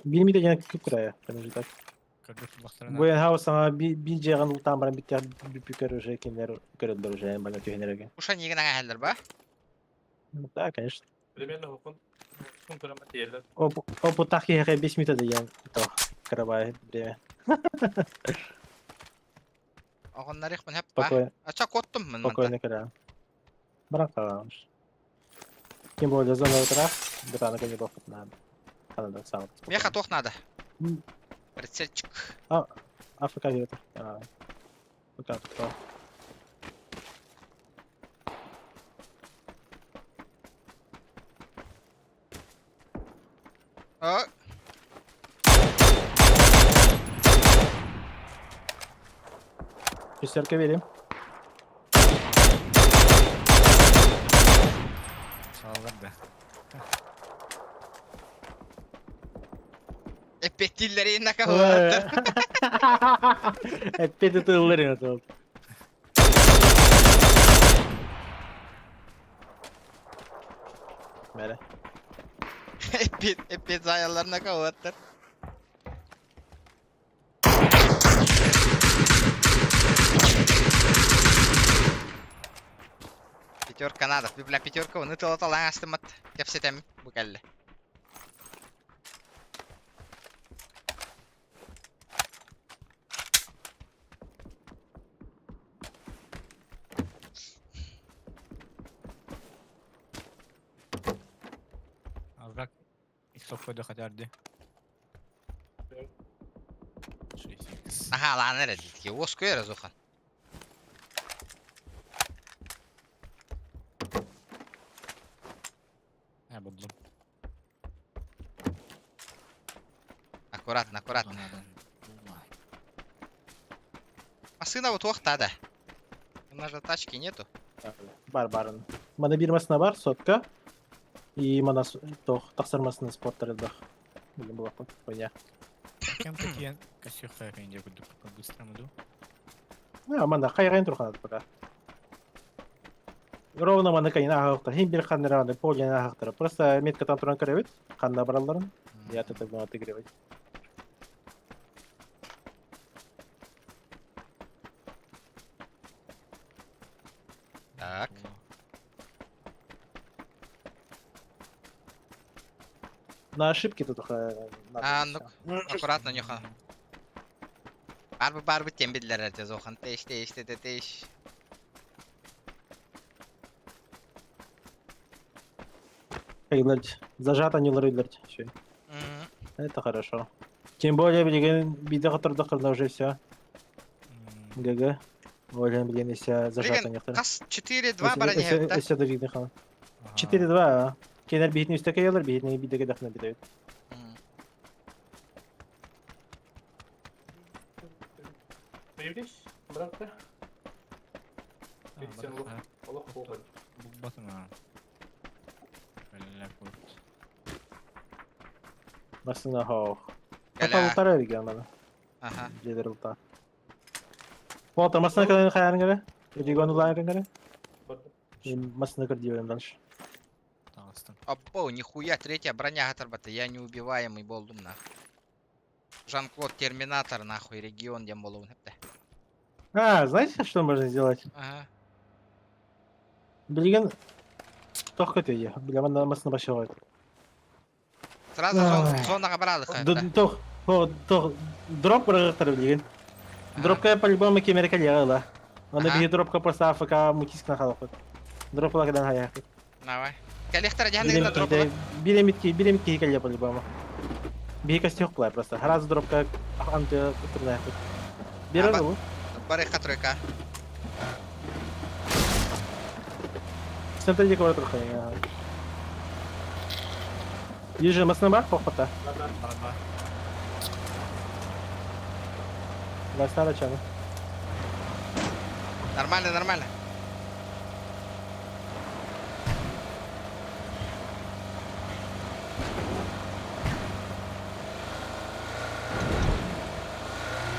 Билмейді және көп края, промежуток. Көрбөт булактарына. Буен хаус аңа би жаған ултан баран биттер бүкөр уже киндер көрөдөр уже бана түйенерге. Уша нигин аңа ба? Ну да, конечно. Примерно хукун. Хукун прямо теле. Оп опытах ехе 5 минут деген то карабай время. Оғыннар их хеп ба. Спокойно, Ача коттум мын манта. спокойно кара. Баран каламыш. Кем более зона утра, битана не бохот надо. Надо сам. Меха тох надо. М. Прицельчик. Африка где-то. Пока пока. О, Шестерка верим. Салалар да. эппеттиллери накалаттар. Опять это Ларин это. Мәрі. Эппет, эппет заялар накалаттар. Пятерка надо. Бля, пятерка, оны тылата астымат. Кепсетем бу кэлле. Азрак иксок көдө хатарды. 6x. Аха, лан эрэ дитки. Ос көйөр зухан. Ha buldum. Аккуратно, аккуратно. Bulma. Машина вот да. У нас же тачки нету. Бар барын. Мана бир масына бар, сотка. И мана тох тақсырмасына спорттар бах. Билим булак хуйня. Кем такие косюх хайренде буду по-быстрому иду. А, мана хайрайн турханат пока. Ровно мана кайна ағақтар. Хим бир ханнер аны поле ағақтар. Просто метка там туран көрөбүт. Ханна бараларын. Я от этого буду отыгрывать. Так. На ошибки тут надо. А, всё. ну аккуратно, нюха. Барбы барбы тем биллэрэр дьэ зохан тэш тэш тэ тэш. Зажато не лорыдлert. Все. Это хорошо. Тем более, блин, биде котордохторна уже все. ГГ. Оля, блин, если зажато некоторые. Кас 4-2 баран иһэбит. Өссө да видно хан. 4-2. Кенер бихитни үстәкә ялар, бихитни бидеге дахна бидәбит. Появились? Брат, Басына хох. Папа ултара регион мана. Аха. Лидер улта. Вот, масына кадын хаярын гәрә. Регион улайрын гәрә. Масына кыр дием дальше. Опа, нихуя, третья броня гатарбата, я неубиваемый болдум нахуй. Жан-Клод Терминатор нахуй, регион дем болуун хепте. А, знаете, что можно сделать? Ага. Билген тохка теге. Бля, мана масына башават. Сразу зонага баралык. Тох, тох, дроп барагыктар билген. Дропка по-любому кемерка легала. Аны бии дропка просто АФК мутиск на халакыт. Дроп лагдан хаяк. Давай. Калехтар дяхны дроп. Билемитки, билемитки кале по-любому. Бии костюк плай просто. Раз дропка анты турная. Бере бу. Барыха тройка. Центр дикого трохи. Ежи масна бар похота. Да, стара чана. Нормально, нормально.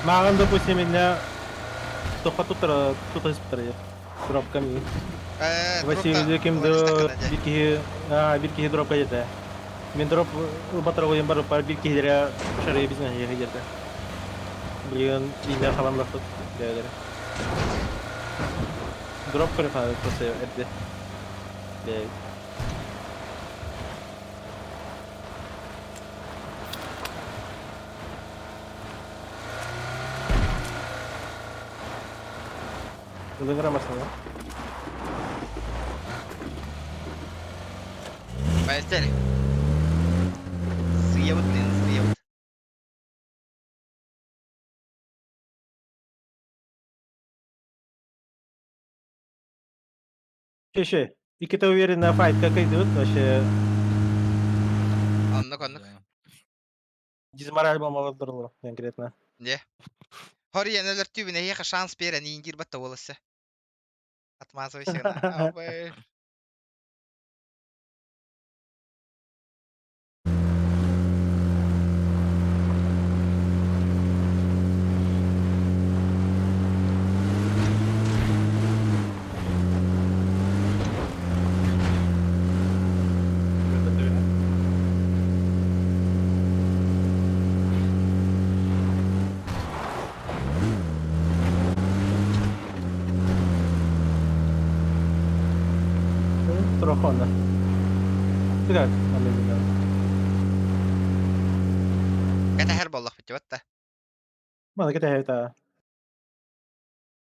Маған, допустим, меня тоха тут тут испытали. Дропками. Василий кимді бирки бирки дропка деді. Мен дроп батыр ойын бар бар бир кихилere шары бизнес жерде. Блин, ине халамлахтык дәлер. Дроп көріп просто эрде. Дәл. Ылыгыра машина. Полетели. Съебут, блин, съебут. Че, И ты уверен на файт, как идут вообще? Оннук, оннук. Дизмораль болмалардыр конкретно. Не. Хори энелер түбүнэ эһиэхэ шанс биэрэн ииндиир батта буоласса. Отмазывайся. Абы. Трохона. Ты как? Кэтэһэр буоллахпыт батта. Мана кэтэһэр та.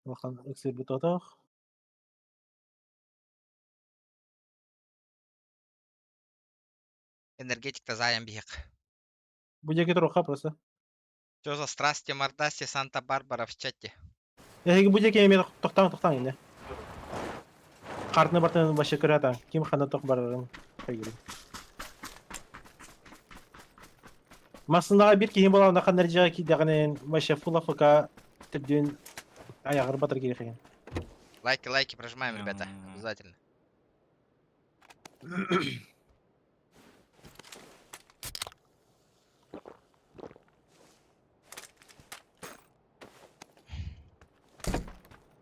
Улахан ыксырбыт отох. Энергетик тазайан биһик. Будеки троха просто. Что за страсти мордасти Санта-Барбара в чате? Эһиги будеки эми тохтаң тохтаң инде. Картны бартын башы көрәтәң. Ким хана тох барарын. Масындагы бир киһи була ханнар жага ки дагынын вообще фул АФК түрдүн аягыр батыр керек экен. Лайки, лайки прожимаем, ребята. Обязательно.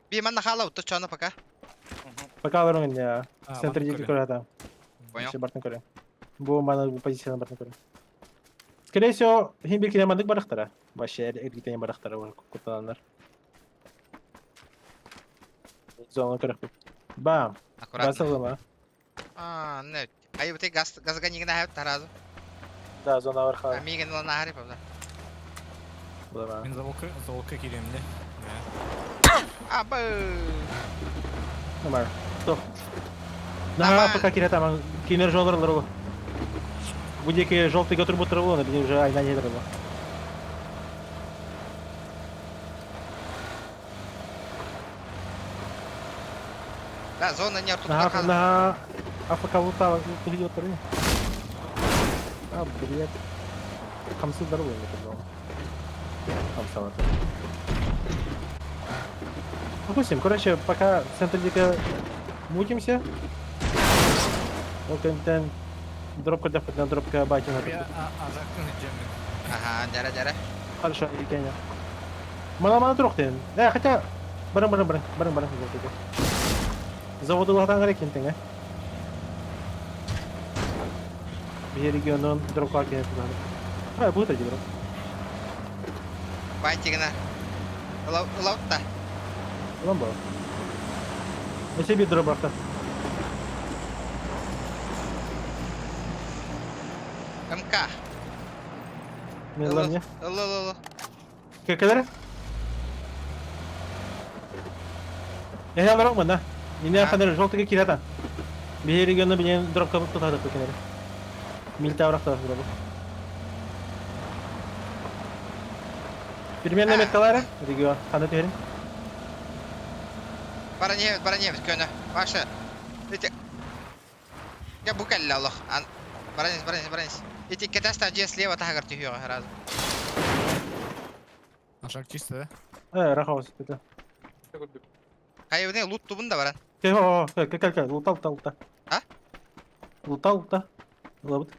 Би манна хала утто чоно пока. Пока алырың инде. Центр жеке көрәтәң. Понял. Бартын көрө. Бу мана бу позицияны бартын көрө. Скорее всего, хим бир кинемандык барахтара. Вообще эргитен барахтара кутанандар. Зона көрөк. Бам. Аккуратно. Газ А, не. Ай, вот газ газга нигна хәп таразу. Да, зона бар А миген лана хари пабда. Була. Мин заволка, заволка киириэмнэ. Абы. Нормально. Стоп. На, пока кире там, кинер жолдор лару. Будеки желтый готур бутыр на уже айна не дырылы. Да, зона не артут На, на, АФК лутала, лутала, А, блядь. Хамсы здоровые, не подумал. Хамсовато. Допустим, короче, пока в центре дико мутимся. Ол кэнтэн дропка на дропка батина. Ага, дяра, дяра. Хорошо, Евгения. Мана мана турук ден. Э, хотя барың барың барың барың барың Заводы латан керек кентең, э. Бир регионун дропка келет. А, будет один дроп. Байтигына. Ылаутта. Улан бар. Өсе бир дроп барта. МК. Мен ылам не? Ылы, ылы, ылы. Кекелер? Я аларам да. Мине ханер желтый кирата. Бир региону билен дропка тутады кекелер. Милтавракта дропу. Примерно меткалары регион. Ханы түһәрин. Бараневит, бараневит, көнө. Паша. Эти... Я букалли Аллах. Баранец, баранец, баранец. Эти кетаста же слева тагар түйөҕө сразу. Ашак чисто, да? Э, рахаус это. Хайыбыны лут тубун да баран. Кэ, о, кэ, кэ, кэ, лута, лута, лута. А? Лута, лута. Лабыт.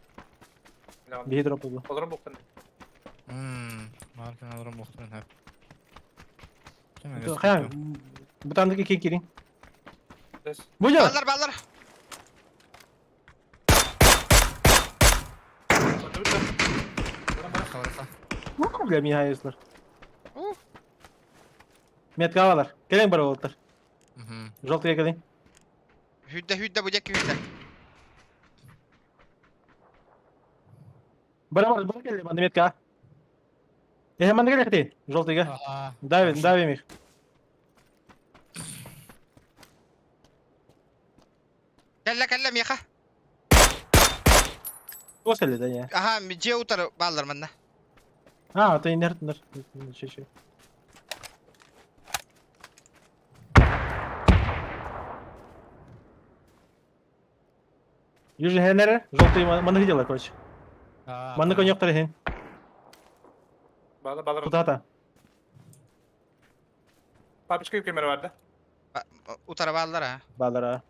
Бии дроп булду. Олорон буктан. Маркин алырым буктан хәп. Хая, бутандыки кин кирин. Будя. Баллар, баллар. Ну, бля, миха яслар. Метка алар. Келең бар болуттар. Желтый келең. Хүддә, хүддә, бу жакки хүддә. Бар бар, бар келе, манда метка. Э, манда келе хти. Желтыйга. Давим, давим их. Кэллэ, кэллэ, миха. Туос келе, да не. Аха, же утар баллар манна. А, это инертнер. Че, Южный хеннер, желтый маны видела, короче. Маны конёктор хен. Бала бала. Куда-то. Папочка камера бар да. Утар баллар, а. Балара.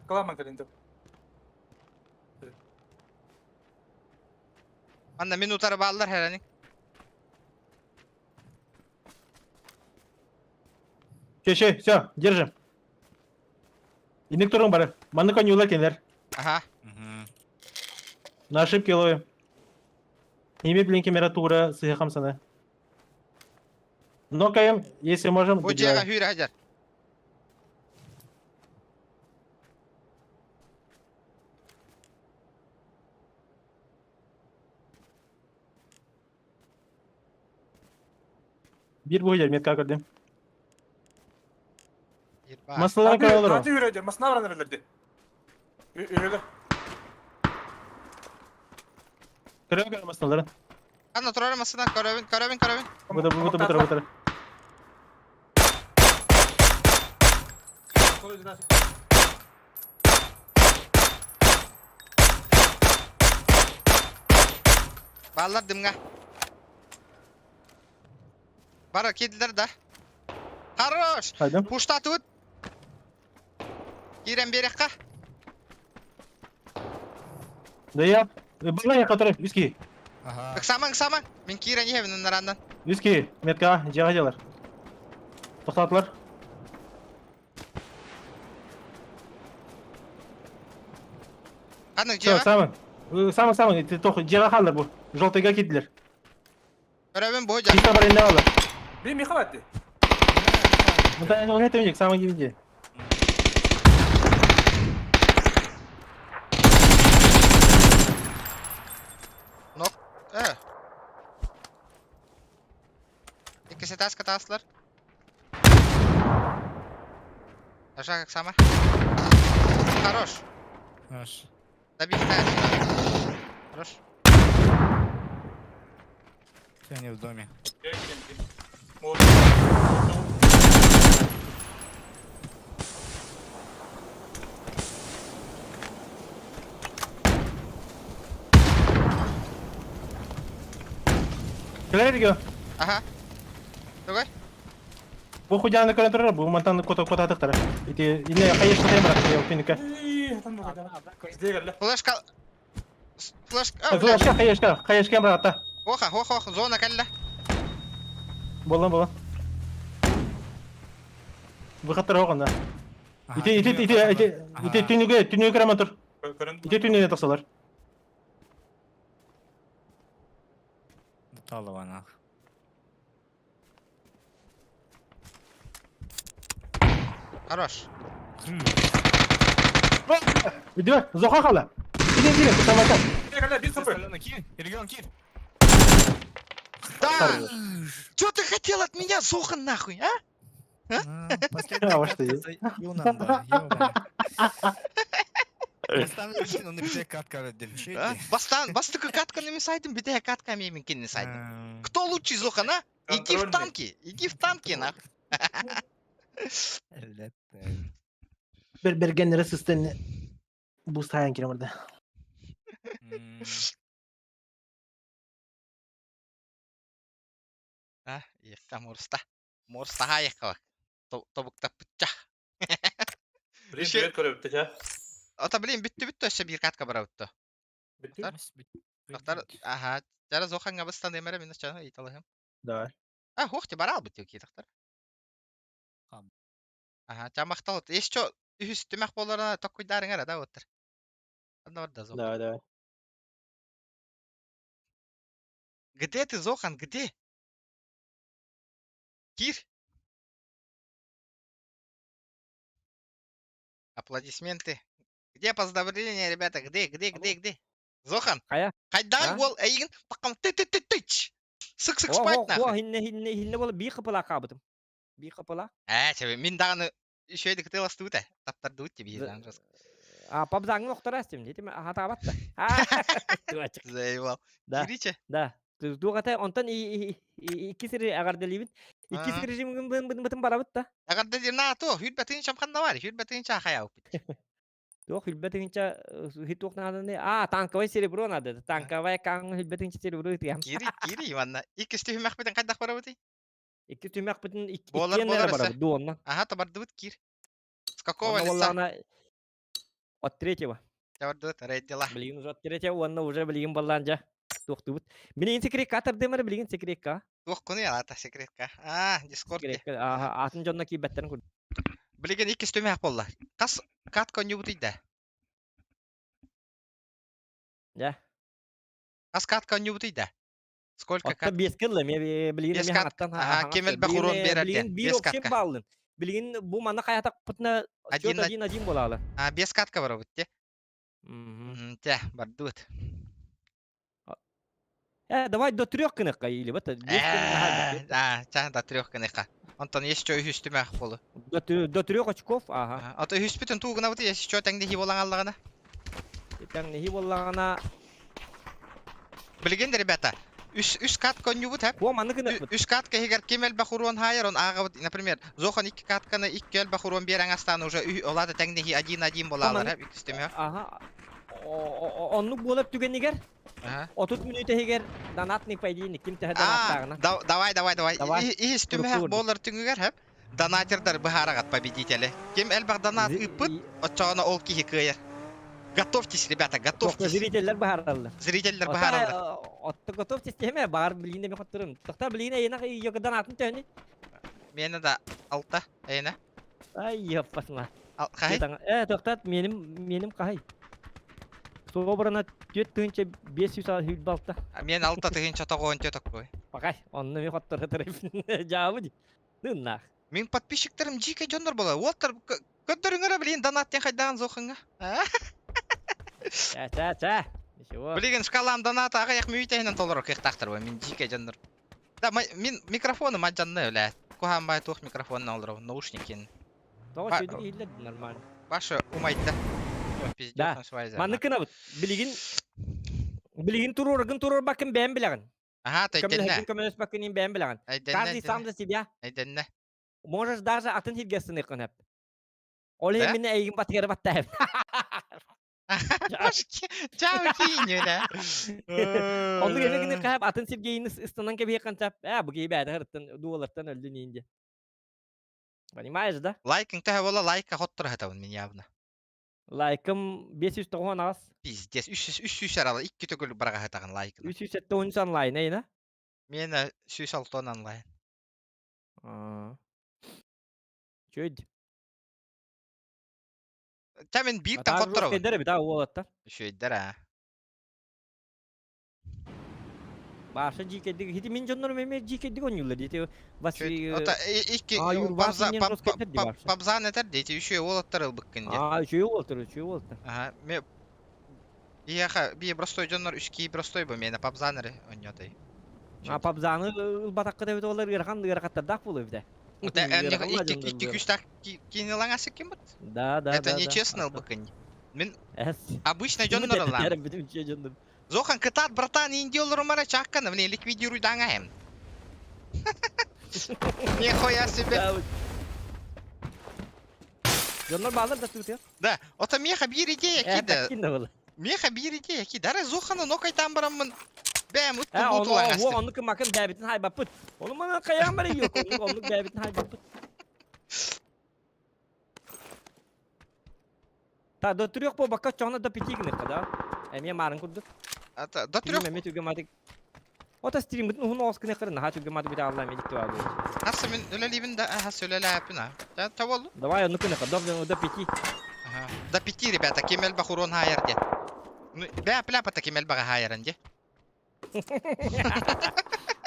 Кыламан кэлин. Манна мин утар баллар херани. Че, че, все, держим. Иник турун бары. Маны конюла кенер. Ага. На ошибки ловим. Ими блин температура с хамсана. Нокаем, если можем. Бу жега хүрэ хажар. Бир буһуйар метка көрдүм. Ирба. Масаларын көрөлөр. Хати үрөдө, масна баран өрөлөрдү. Үрөлөр. Көрө көрө масаларын. Анна турар масына көрөбүн, көрөбүн, көрөбүн. Бутыр бутыр бутыр бутыр. Баллар дымга. Бара кедилер да. Хорош. Хайдым. Пуштатыбыт. Кирен берекка. Да я. Была я который виски. Ага. Ыксамаң, ыксамаң. Мин кирен иһэбин нарандан. Виски метка жага делар. Токтатылар. Канык Все, жега. самый. Самый самый тох жага халдар бу. Желтыйга кеттилер. Көрөбүн бу жак. Чисто бар инде алар. Би миха батты. Мында он это видик, самый кимде. Иккис этажка таастылар. Ажа как сама. Хорош. Хорош. Добить дальше. Хорош. Все они в доме. Вот. Кэлэр Ага. Другой? Бу худяны көрөн турар, бу мантан кота кота атыктара. Ити ине конечно темра, я пинка. Флешка. Флешка. А, блядь. Флешка, хаешка, хаешка брата. Оха, оха, оха, зона кэллэ. Болан болан. Выхаттар оҕонна. Ити ити ити ити ити түнүгө түнүгө кыраман тур. Ити түнүгө тахсалар. Талова нах. Хорош. Иди, зоха хала. Иди, иди, самокат. Регион кир. Да! Чё ты хотел от меня, Зохан, нахуй, а? Последний А, что есть? Бастан, бастыкы катканы мен сайдым, бите катка мен кинни сайдым. Кто лучший, Зохан, а? Иди в танки, иди в танки, нахуй. Бер бергенлere системini bu sayan kirim orada. А, ехка морста. Морста хаякка. Тобукта пытча. Блин, привет, көрөбүттэ ча. Ата, блин, бүттү бүттү өссө биир катка барабытты. Доктор, ага, жара Зоханга бастан эмере мен чана италыхым. Давай. А, хохти барал бит ки доктор. Ага, чамактал. Еще үһүс түмэх болорuna токкуйдарыңар да оттар. Анда бар да Зохан. Давай, давай. Где ты, Зохан, где? Кир? Аплодисменты. Где поздравления, ребята? Где, где, где, где? Зохан. Хайа? Хайдан уол эйигин паккам ты ты ты тыч. Сык сык спать нахуй. Хинне хинне хинне бол би кыпыла кабытым. Би кыпыла. Э, тебе мин даганы еще кытыл астыбыт таптардыбыт тебе дан жас. А, пабзаңын охтор астым, детим, аха табат да. Заебал. Да. Кириче. Да. Дугата онтон икки сири агарделибит. Икки режим бытын барабыт да. Агарделир на то, хүрбэтин шамханда бар, хүрбэтин чахая упит. Туох хүрбэтинча хитуох надо А, танковый серебро надо. Танковая каң хүрбэтинча серебро тигәм. Кири, кири, манна. Икки түһүмәх битен кайдах барабыт? Икки түһүмәх битен икки Болар, болар барабыт. Дуоннан. Ага, табардыбыт кир. С какого лица? От третьего. Табардыбыт, рейд дела. Билигин уже от третьего, онна уже билигин балланжа. Туохтубут. Билигин секретка тардымар, билигин секретка. Туох куну ялата секретка. А, дискордте. Секретка. Ага, атын жонно кийбэттерин кур. Билигин икки түһүмәх болла. Кас кат коннюбут ийдэ. Да. Кас кат коннюбут ийдэ. Сколько Отта кат? бес кылла, мен билигин Бес мен кат. хаңаттан Ага, кемел бахурон берер ден. Билигин бир Бес общем катка. баллын. Билигин бу мана каятак пытна Один счет на- 1-1 болалы. А, бес катка барабыт те. Мгм. Те, бардыбыт. Давай до трех кыныкка или вот. Да, ча до трех кыныкка. Онтон еще үһүс түмэх болу. До трех очков, ага. Ото үһүс бүтүн туугуна бут еще теңде болан аллагана. Теңде боллагана. Билген ребята, үс үс кат коннюбут хәп. Ко маны кыныкпыт. Үс катка егер кем элбэх урон хайыр, он ага вот, например, Зохан икки катканы икки элбэх урон берен астан уже олады теңде 1-1 болалар хәп икки түмэх. Ага. Онну болып түгенигер. Отут мүнүтегер донатный поединок ким төһө донаттагына. Давай, давай, давай. Ис түмэх болар түнгүгер хәп. Донатердар быһарагат победители. Ким элбэх донат ыппыт, очоона ол киһи кыайар. Готовьтесь, ребята, готовьтесь. Зрительлер баһараллар. Зрительлер баһараллар. Отто готовьтесь теме, бар билигинде мен хоттурум. Тохтар билигине эйна йога донатын төһөнү. Мени да алта, эйна. Ай, яппасма. Кахай? Тохтат, меним кахай. Собрана төт тыгынча 500 хүл балта. Мен алта тыгынча тогоон төтөк кой. Пакай, онны мен хоттура турайм. Жабы ди. Ныннах. Мен подписчиктерим жике жоннор бола. Уоттар көттөрүңөрө билин донаттен хайдаган зохыңга. Ча, ча, ча. Ничего. Билген шкалам доната ага як мүйт эһинен толору кыктактыр бу. Мен жике жоннор. Да, мин микрофону мадьанна өлээ. Куһаан бай туох микрофонна олоров, наушникин. Тоҕо чөйдүк иһиллэр нормально. Паша умайда. Пиздец, Да. Маннык гынабыт. Билигин билигин туруоргун туруорбаккын бэйэм билэҕин. Аха, Көмөлөһөргүн көмөлөспөккүн иин бэйэм билэҕин. Каждый сам за себя. Эйдэннэ. Можешь даже атын сиргэ сыныаххын сөп. Ол иһин мин эйигин батыгары баттаһым. Чао кииннэ. Оннук эбэ гыны хаһап атын сиргейин ыстанан кэбиһиэххин сөп. Ээ, бу киһи бэйэтэ ырыттан дуолартан өлдүн иин диэ. Понимаешь, да? Лайкың төһө буола лайка хоттор хатабын мин явно. Лайкым 598. Пиздец, 300 300 аралы 2 төгүл бараҕаһытаҕын лайкын. 373 онлайн, эйна? Мен 106 онлайн. Чөйд. Та мен бииртэн хотторобун. Үчүгэйдэр эбит а уолаттар. Үчүгэйдэр аа. Баша дьиикэйдик хити мин дьоннорум эмиэ дьиикэйдик оонньууллар диэти Василий Ота икки пабзан этэр диэти үчүгэй уолаттар ылбыккын диэн. Аа үчүгэй уолаттар үчүгэй уолаттар. Аха ме Биһиэхэ бии простой дьоннор үс кии простой бу миэнэ пабзан эрэ оонньоотой. А пабзаны ылбатаххыт эбит олар ыарахан ыарахаттардаах буолуо эбитэ. Икки күүстээх киини ылаҥасы ким бут? Да, да, Это нечестно ылбыккын. Мин обычно дьоннор ылаам. Зохан кытаат братан индиолорумара чааккана, блин, ликвидируй даҥаһым. Нихуя себе. Дьоннор баалар да тутуyor. Да, ото меха биир идея кида. Меха биир идея кида. Ара Зоханы нокайтан бараммын. Бэм утту бутулаҥастым. Оннук макын бэбитин хайбаппыт. Ону мана каян бары yok. Оннук оннук бэбитин хайбаппыт. Та до трех по бака чоно до пяти гыныхха да. Эмиэ маарын курдук. Ата до трех. Эмиэ түргэн матык. Ота стриммытын уһун оҕус гыныххары наһаа түргэн матык бүтэ алла эмиэ дикти баа Хасса мин үлэлиибин да хас үлэлээппин а. Та та болду. Давай оннук гыныхха до до пяти. Ага. До пяти, ребята, ким элбэх урон хаайар диэн. Ну, бээ пляпата ким элбэҕи хаайаран дии.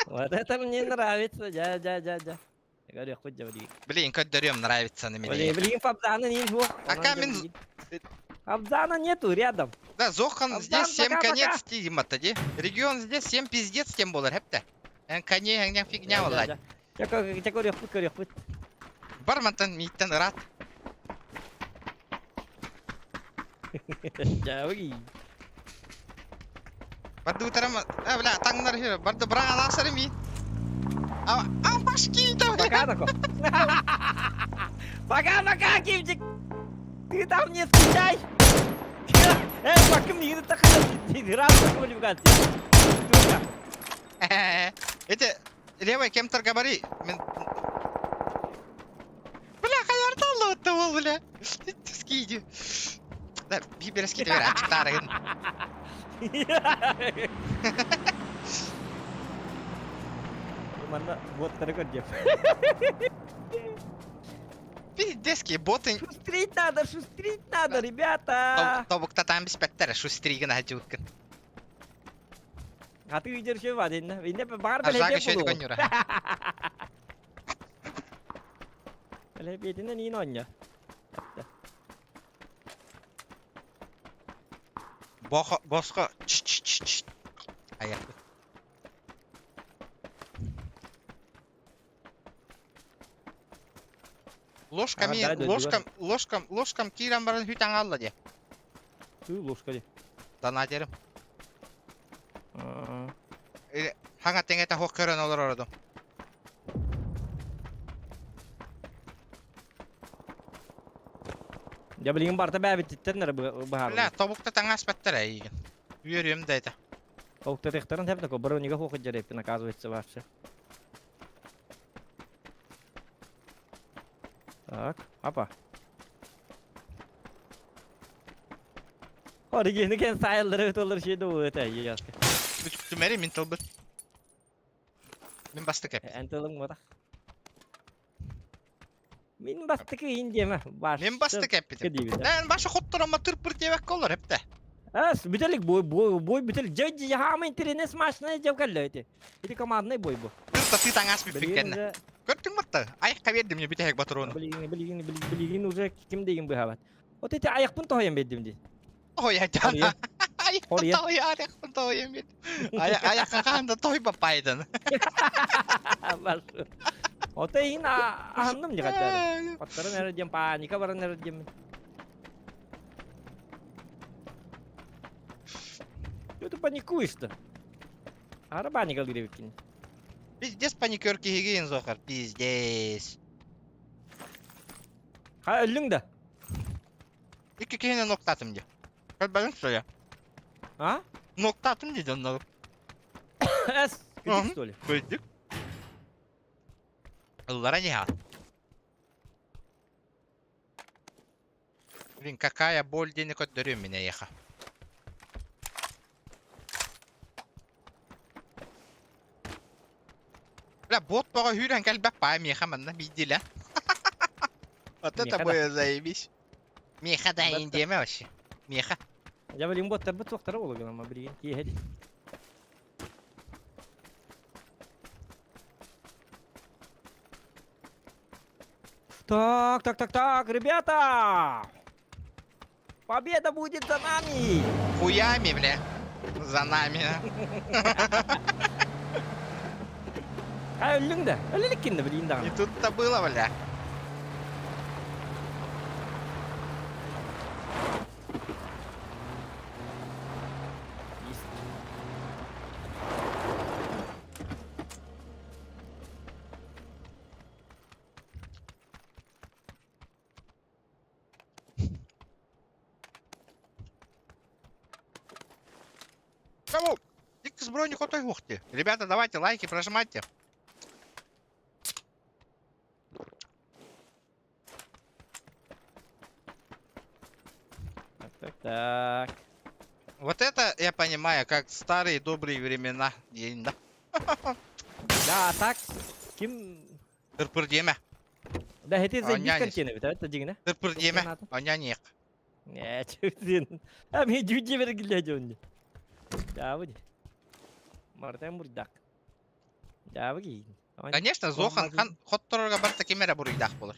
Вот это мне нравится. Дя, дя, дя, дя. Говорю, хоть дя, Блин, көрдөрүөм нравится на меня. Блин, Фабзана не двух. Ака мин... Абзана нету рядом. Да, Зохан здесь всем конец тима-то, ди. Регион здесь всем пиздец тем болар, хепте. Эн коне эҥнен фигня болар. Ча көрүөхпүт, көрүөхпүт. Бар мантан мииттен ыраат. Дьэ, Барды утарам, а, бля, таҥнар үһү, барды быраҕан алаасары миин. А, а, башки Пока, тако. Пока-пока, Кимчик! Ты там не скучай! Эй, пока мне это раз квалификация. Эти левый кем-то говори. Бля, хаярталла отта ол, бля. Скиди. Да, бибер скиди бер, ачыктарыгын. Манна боттары көрдем. Пиздецкие боты. Шустрить надо, шустрить надо, ребята. Тобуктатан биспэттэр, шустригин аһачыбыккын. Хаты үйдер шөй бар инне. Инне бар Ажага шөйді көннүрэ. Бэлэбиэтинэн иин оонньо. Бохо, босхо, ч-ч-ч-ч. Аяқпыт. Ложками, ложкам, ложкам, ложкам киирэн баран хүт аҥаалла дии. Тыы ложка дии. Донатерым. Хаҥа тэҥэтэ суох көрөн олорор дуу. Дьэ билигин барыта бээбиттиттэн эрэ быһаарыллар. Бля, тобукта таҥас баттар эйигин. Үөрүөм да этэ. Тобуктатыахтарын сөп да бронига хуох дьэрэппин оказывается вообще. Так, апа. Оригини кен сайыллары өтөлөр şey de bu öte яска. Түмэри мин тылбыт. Мин бастык эп. Эн тылың мата. Мин бастыкы ин диэмэ. Мин бастык эппитим. Эн башы хотторома тырпыр диэбэккэ олор эптэ. Ас, бүтэлик бой бой бой бүтэлик. Дьэ дьэ интернет машина дьэ кэллэ ити. Ити командный бой бу. Тырта ты таңас бүппүт кэннэ. Көрдүҥ матта? Айыққа бердим не бүтэһик батрону. Билигин билигин билигин уже ким деген быһабат. Вот эти аяқпын тоһойон бердим ди. Ой, жана. Хория. Тоойаарыахпын тоойом бит. Айахха хаан да той баппайдан. Ото иһин аһынным дьиҕаттары. Оттарын эрэ диэн паника баран эрэ диэммин. Что ты паникуешь-то? Ара паникалыыр эбиккин. Пиздец паникер киһигин, Зохар, пиздец. Ха өллүҥ да? Икки киһини ноктатым дии. Көрбөтүҥ что ли? А? Ноктатым дии дьоннору. Эс, кырдьык что ли? Кырдьык. Ыллара не Блин, какая боль диэни көрдөрүөм мин эйиэхэ. Бля, бот бөҕө үүрэн кэлбэт паа миэхэ манна биирдиилэ. Вот это Миэхэ да. было заебись. Миэхэ да ин диэмэ вообще. Миэхэ. Я билим боттарбыт суохтара буолуо гынан билигин киэһэ дии. Так, так, так, так, ребята! Победа будет за нами! Хуями, бля. За нами. А өллүҥ да? Өлүлүккин да билиин И даҕаны. тут-то было, бля. Кого? Икс броник отой ух ты. Ребята, давайте лайки прожимайте. Так, так, так. Вот это я понимаю, как старые добрые времена. Да. Да, так. Ким Тырпыр диэмэ. Да, это заебись Аня картина, ведь, это дигнэ. Тырпыр диэмэ. Аня Э, чүтүн. А мен жүдже бергиле жонни. Дабы. Мартен бурдак. Дабы кийин. Конечно, Зохан хан хотторорга барта ким эрэ буруйдаах буолар.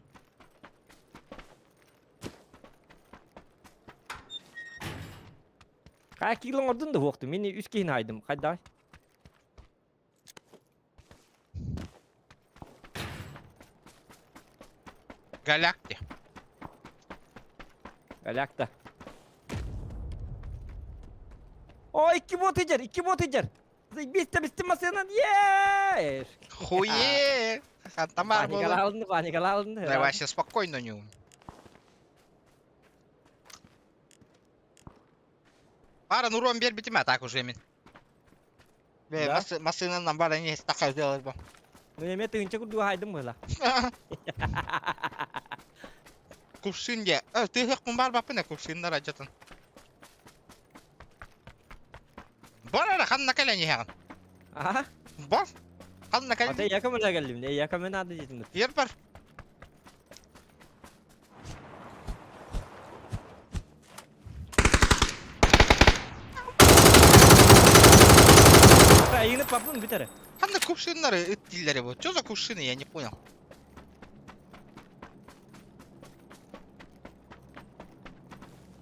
Хаа киилэн ордун да хуохту. Мин үс киһини айдым. Хайдай. Галякти. Галякта. О, икки бот иджер, икки бот иджер. Заебись бистим масынан. Е! Хуе! Хантамар Паника буолар. алынды, паника алынды. Давай вообще спокойно не Пара нурон биэрбитим а так уже мин. Бе, Да? массыынанан бара не стака сделать бо. Ну, эме тыгынча курдуга хайдым была. Кувшин де. Э, ты хек бар бапына кувшиннар ажатын. Бар ара ханна кэлэн иһэҕин. Аха. Бар. Ханна Ата кэлэн. якамына кэллим, якамына ады дедим. Ер бар. Ата айыны папын бүтәрі. Ханна кувшиннары ыт дииллэр бу. Что за кувшины, я не понял.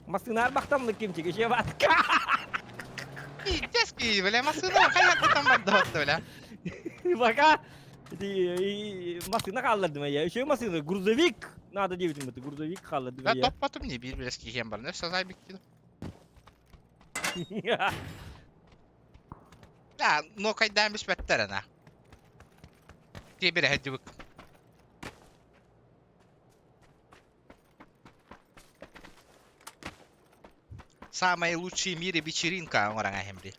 Массыынаар бахтамлык кимчик, еще батка. Пиздецкий, бля, массыына хайа там бардабатта, бля. Пока массыына хааллардым я. Еще массыына, грузовик. Надо диэбитим это, грузовик хааллардым Да я. топпатым не биир билэс киһиэн бар. Нөс сазай бикки. Да, но кайдаан биспэттэр ана. Тиэбирэ хэддибик. Самая лучшая в мире вечеринка оҥорон аһым дии.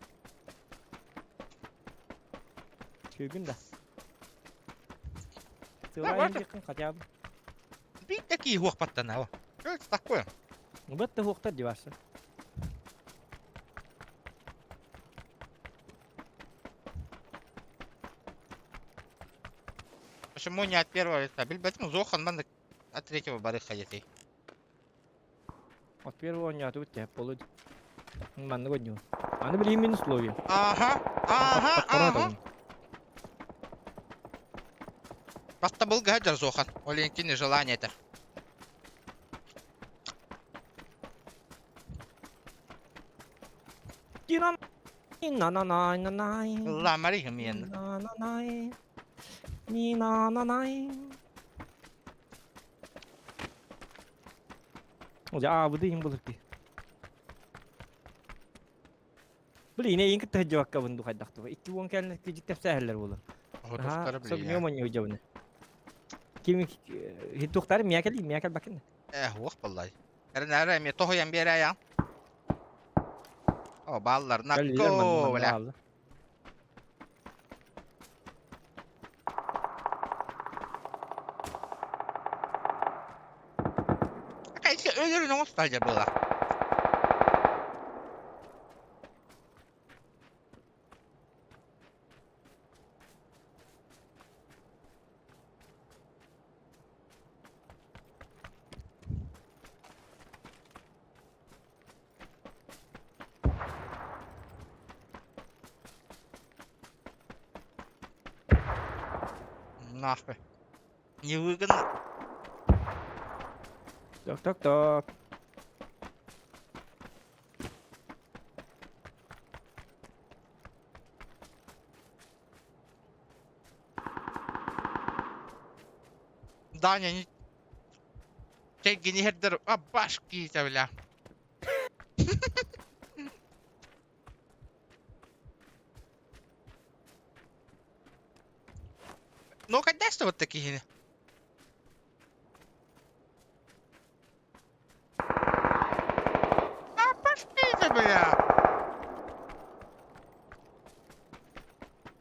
Күгүн да. Да, вот. хотя бы. Биир да киһи уохпаттан Что это такое? Бытты хуохтар дебарсы. Почему не от первого лица? Билбэтим Зохан маннык от третьего бары ходит. От первого не отут тебе полудь. Манны годню. Аны билигин мин условия. Ага, ага, ага. Баста был гаджер Зохан. Оленькини желание это. На на на на на. Ыллаамары хымиэн. На на на. Ни на на на. Дьэ аабыды иһин булар дии. Блин, эйин кытта сылдьыбаккабын дуу хайдах дуу. 20 кэлин кыдьык тэпсээһэллэр буолан. Отустары Сог билиэ. миомон йодьабыны. Ким хитуктары мия кэл, мия кэл бакын. Э, уох баллай. Эрнары эми тоһуйан биэрэ О, бааллар накко, бля. Кайсы өлөрүн оҥостор дьэ буолар. Нахуй. Не выгодно. Так, так, так. Даня, не... Кэггини хердер, а башки бля. Ну, когда вот такие? А пошли бля.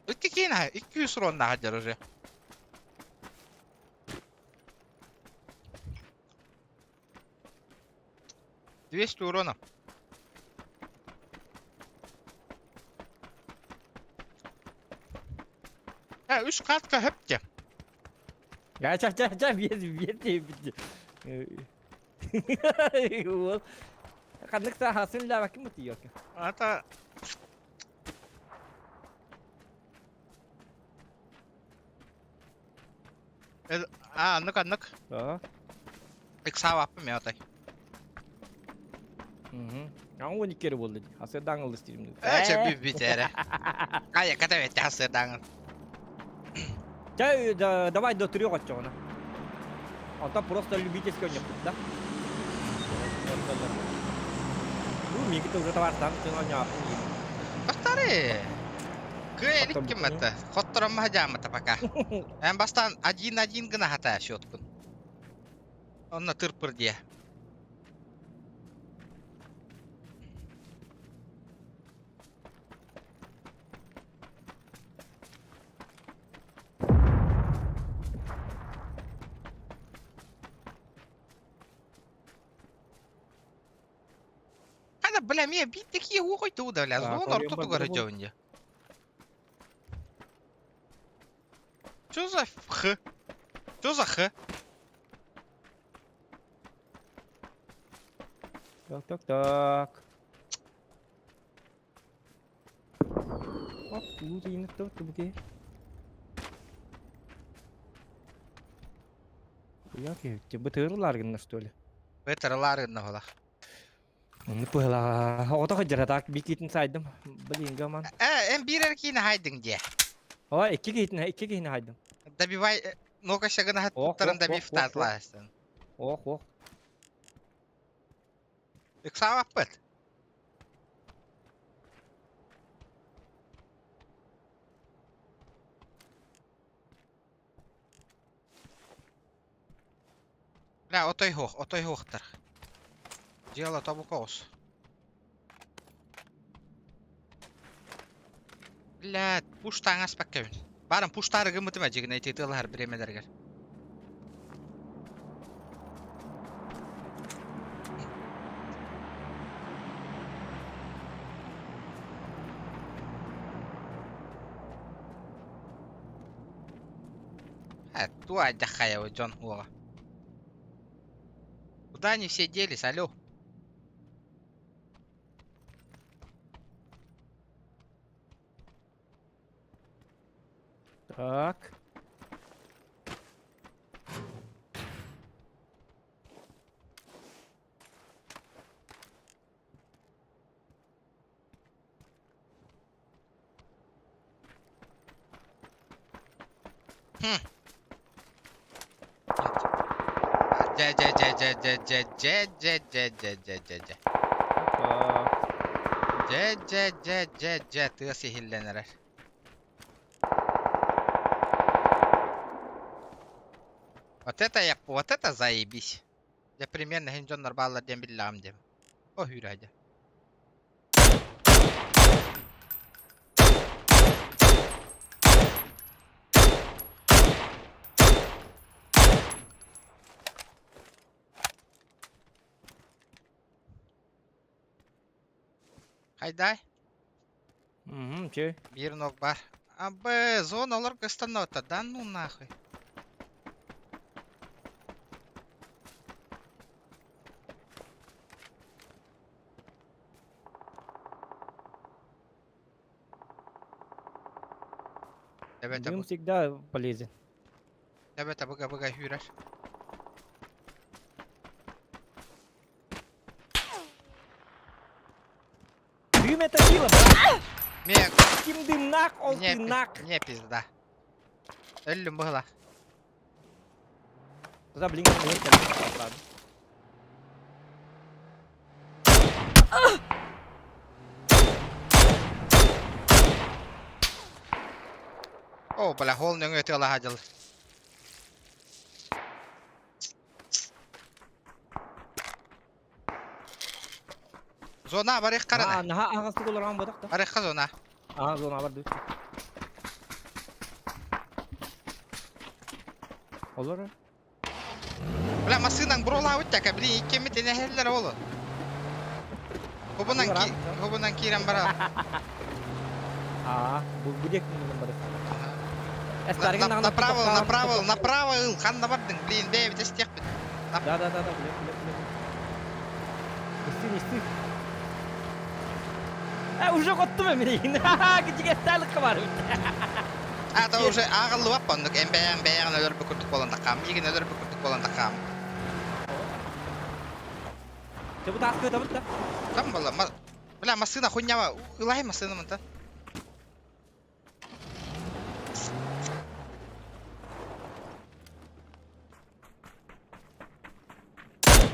Икки киина, 200 урон наһадер уже. 200 урона. Ha, үс катка хөпте. Я ча ча ча биэс биэс диэбит. Уол. Ханнык сааһасын лаабаккын бутуйуок. Ата А, ну-ка, ну-ка. Да. Иксаабаппын мен отой. Аҥ 12 эрэ буолла дии. Хасыардаан ыллыс диирим. Ээ, чэ бүппүт эрэ. Хайа, ката бэтте хасыардаан. Чэ, давай до трех оччоҕуна. Онтон просто любительский оонньуохпут да. Ну, миигин уже товарстаан син оонньоохпун диир. Бастары. Кыа илик ким это? Хотторон маһа пока. Эн бастаан один-один гына хата счеткун. Онно тырпыр дие. Ана, бля, мия бит такие угой туда, бля, звон ортотугар жонде. Что за х? Что за х? Так, так, так. Оп, тубуке. Яки, тебе бытырылар что ли? Бытырылар гынна хола. Ну пыла, ото хыджара так бикитин сайдым. Блин, гаман. Э, эм бирер кийин хайдың де. Ой, икки кийин хайдым. Добивай, ну-ка шагына хаттарын добив татласын. Ох, ох. Иксаваппыт. Бля, отой хуох, отой хуохтар. Дело тобукоус. Бля, пуш таңас паккабин. Барым пуштары гымытыма жигин айтытылар биремелергер. А, туа дахая Джон Уова. Куда они все делись, алло? Так. Хм. Дьэ дьэ дьэ дьэ дьэ дьэ дьэ дьэ дьэ дьэ дьэ дьэ дьэ. Дьэ дьэ дьэ дьэ дьэ тыас иһиллэн эрэр. Вот это я, вот это заебись. Дьэ примерно иһин дьоннор бааллар диэн биллэҕим диэм. О үүрэ дьэ. Хайдай? Угу, че? Биир ног бар. Абы, зона олор кыстанна да ну нахуй. Эбэтэ Дым всегда полезен. Эбэтэ быга-быга сүүрэр. Дым это сила, брат. Мне, Ким дымнак, ол мне, тыыннак. мне пизда. Өллүм быһыла. За блин, блин, ладно. О, бля, хол нөҥүө тыалаһа дьыл. Зона барых Аа, карана. наһаа аһаҕастык олорон буотах да. Барыхха зона. Аа, зона бар дуу. Олор. Бля, массынаң бурулаабыт така, блин, иккеммит энэһэллэр оолу. Хобунан ки, хобунан киирэн барар. Аа, бу бу диэк муннун бары. Направо, направо, направо ыл, ханна бардың, блин, бэйэбит эстиэхпит. Да, да, да, да, билем, билем, билем. Исти, исти. Э, уже коттум мин. Кичигэстээлик бар. А, то уже ааҕыллыбат оннук, эн бэйэҥ бэйэҕин өлөрбүт курдук буолан таххаам, миигин өлөрбүт курдук буолан таххаам. Чэ, бу тааскы ытабыт да. Там буолла, бля, массыына хуйнява, ылай массыына мантан.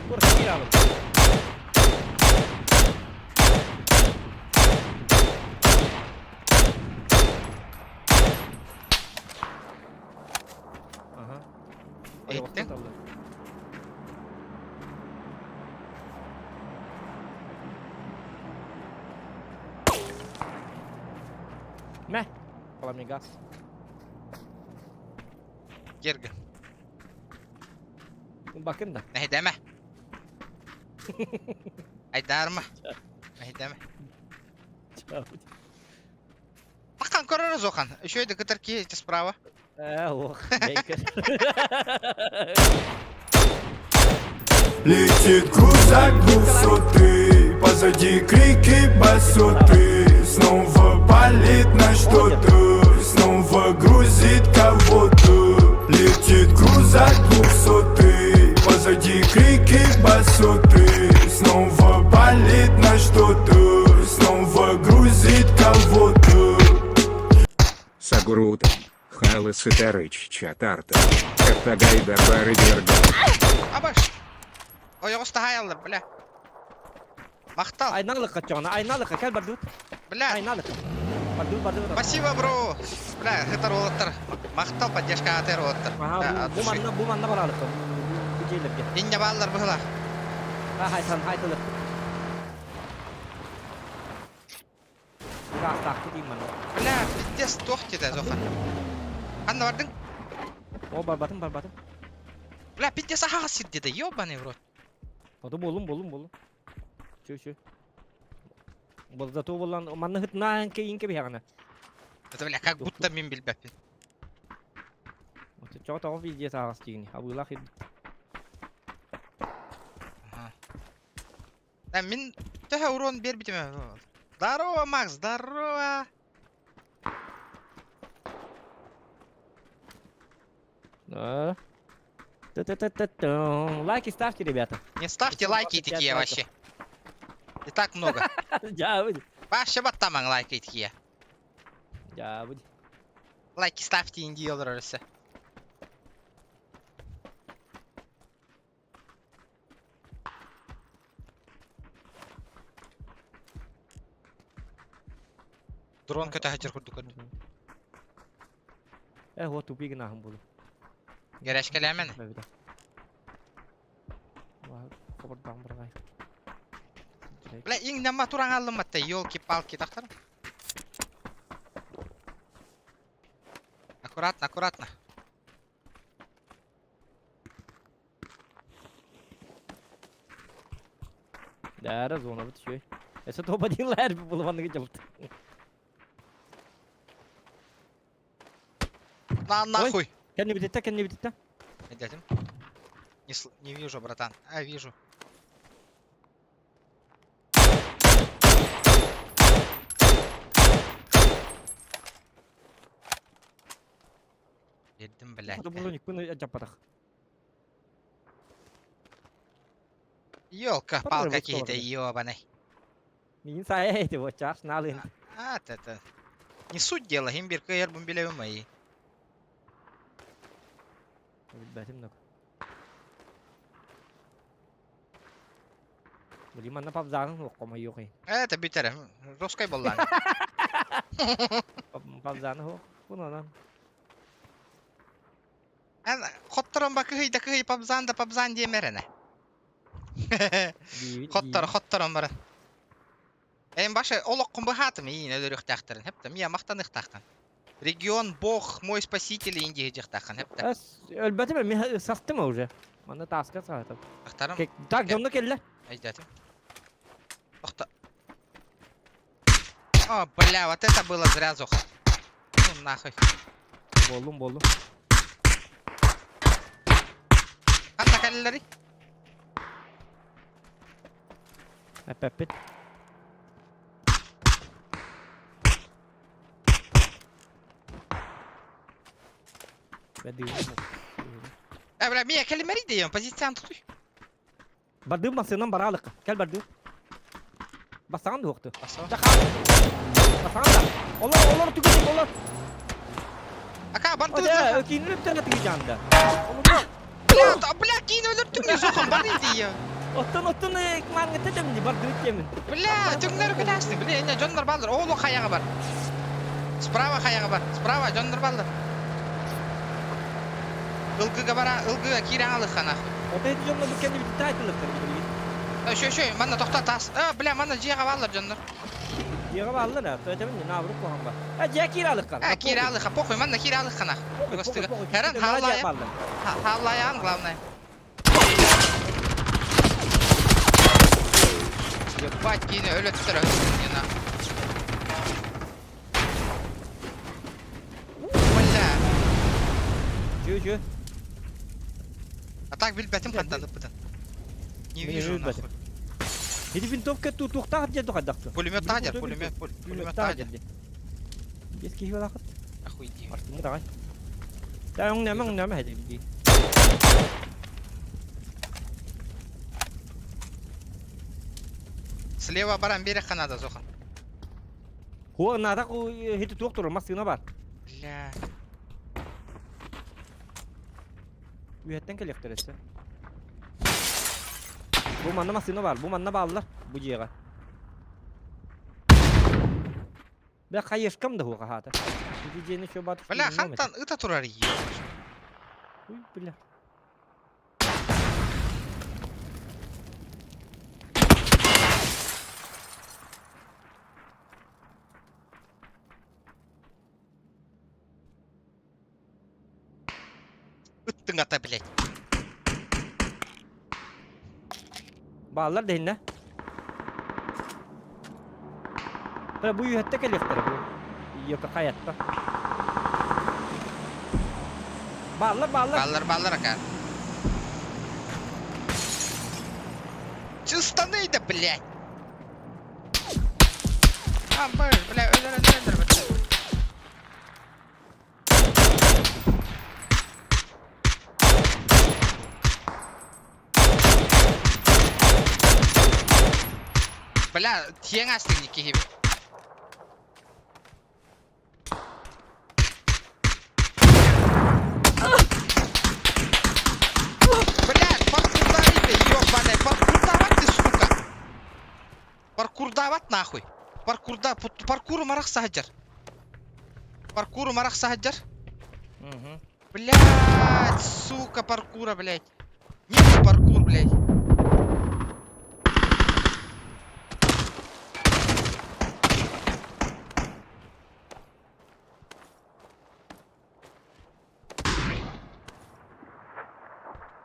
Курс киирабыт. Ага. Иһиттиҥ? Мэ, пламегаз. Герга. Бакын да. Нэһидэмэ. Айдаарма. Нэһидэмэ. Бакан көрөр зохан. Еще это кытар ки справа. Э, ох, бейкер. Летит крузак двухсотый, позади крики басоты. Снова палит на что-то, снова грузит кого-то. Летит крузак двухсотый, позади крики басоты. Снова палит на что-то, снова грузит кого-то. Сагурутан. Халы Сытарыч Чатарта. Каптагайда Бары Дерга. Абаш. Ойоҕос таһаайаллар, бля. Махтал, Айналык каччоҕуна, айналык, кэл бардыбыт. бля. Айналык. Бардыбыт, бардыбыт. Спасибо, бро. Бля, хытар уолаттар. Махтал поддержка атыр уолаттар. Аха, бу манна, бу манна баралык. Бу жерлерге. Инне бааллар быһыла. А, хайсан, хайтылык. Газ дейм манна. Бля, пиздец, туох деді Зохан. Ханна бардың? О, барбатым, барбатым. Бля, пиздец аһаҕас сир деді, ёбаный в рот. Оду болум, болум, болум. Чү, чү. Бол зато болан манна хытна инке биһаҕына. Это, бля, как будто мин билбэппин. Чоҕо тоҕо пиздец аҕас дигини. Абыылаах ирбит. Ага. Да, мин төһө урон бербитим. Здорово, Макс, здорово. Да. Та-та-та-та-та. Лайки ставьте, ребята. Не ставьте лайки 825 такие лайков. вообще. И так много. Дьа, будет. Вообще баттамаҥ лайки такие. Дьа, будет. Лайки ставьте инди олорорсы. Дрон көтө сылдьар курдук көрдүм. Э, вот тупик гынаһын буолу. Гәрәшкэлээмэн. Хобордаан баргай. Бля, иҥнэммэ туран аллымматта, елки-палки тахтар. Аккуратно, аккуратно. Дара зона бит үчүгэй. Эсэ тоба дииллэр булманныгы дьабыт. На нахуй. Кэннибититтэ, кэннибититтэ. Дядим. Не, не вижу, братан. А, вижу. Дедим, блядь. Дьаппатах. Ёлка-палка какие-то ёбаный. Мин сайа эти вот час налын. А, это... Не суть дела, им бир кыйар бун билебим ай. Билбэтим нок. Били манна пабзаның оққома юқи. Это бүтэр. Жесткай боллан. Пабзаны хоқ. Бунанан. Эн хотторон ба кыһый да кыһый пабзан да пабзан диэмэрэнэ. Хоттор, хотторон бара. Эн баша олоххун быһаатым иин өлөрүөхтээхтэрин хэптэ мия махтаныхтааххын. Регион бог мой спаситель иин диэжихтааххын хэптэ. Өлбөтүм мен састым уже. Манна тааска саатым. Ахтарым. Так, дьонно келле. Айдатым. Охта. О, бля, вот это было зря, Зоха. Ну нахуй. Боллум, боллум. Ханна кэллэри? Эппэппит. Э, бля, мия кэлимэри дейем, позициям тутуй. Бардым масынан баралык. Кел барды. Басаған да оқты. Басаған да. Олар, олар түгелек, олар. Ака, барды. Кейін өліп тәне тігі жанында. Бля, бля, кейін өліп түгіне соқан бар дейді. Оттон, оттон, маңыты демді, барды өткемін. Бля, түгінер күтәсің. Бля, эне жоннор балдыр. Олу қаяғы бар. Справа қаяғы бар. Справа жоннор балдыр. Ылгыга бара, ылгыга кире алыха нахуй. Вот эти жоннор бу кенди бит тайтылыктыр билигин. Шö шö, манна тохта тас. А, бля, манна жиэҕэ бааллар дьоннор. Жиэҕэ бааллар, а, төтөбүн наабырык куһаҕан бар. А, дьиэ киирэ алыккар. А, киирэ алыха, похуй, манна киирэ алыхха нах. Хэрэн хааллайан. Хааллайан, главное. Ебать, кини өлөттөр өлөттөр на. Бля. Жө, жө. А так билбэтим хантан ыппытын. Не вижу нахуй. Ити винтовка туохтаах дьэ тухайдахты. Пулемет таадер, пулемет, пулемет таадер. Бес киһи балахыт. Охуйди. Артымы давай. Да, оң нәмә, оң нәмә хәдә билги. Слева баран берег надо, Зохан. Хуа надо хити туох турар, массыына бар. Бля. Үһэттэн кэлиэхтэр өссө. Бу манна массыына бар, бу манна бааллар, бу дьиэҕэ. Бля, хаешкам да хуга хата. Ити дьиэни чё бат. Бля, хантан ыта турар ие. Уй, бля. Ыттың ата, блядь. Бааллар дэһиннэ. Бля, бу үһэттэ кэлиэхтэрэ бу. Йока хаятта. Бааллар, бааллар. Бааллар, бааллар ака. Чыстаны да, блядь. А, бля, өлөр, өлөр, өлөр, блядь. Бля, тиэҥ астыҥ киһи. Бля, паркурдавай ты, ёбаный, паркурдавать ты, сука. Паркурдавать нахуй. Паркурда, паркуру марах саджар. Паркуру марахса сылдьар. Блядь, сука, паркура, блядь. Нет паркур, блядь.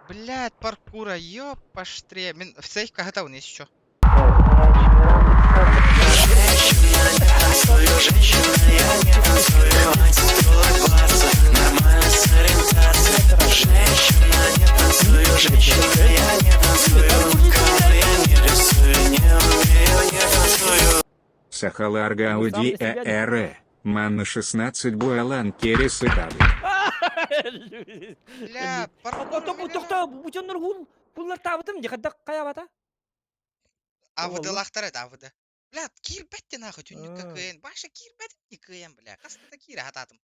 Блядь, паркура, ёпаштре. Мин в сейфка готов не еще. Сахалар Ну, сам Гауди на себя не- Эре. Манна 16 Буалан Керес Италия. Бля, паркур. Тохто, бу дьоннор хул хуллар таабытым дии хайдах хайаабата? АВД-лахтар это АВД. Бля, киирбэт нахуй түннүккэ Аа. кыайан. Баша киирбэт не кыайан, бля. Хаста да киирэ хатаатым.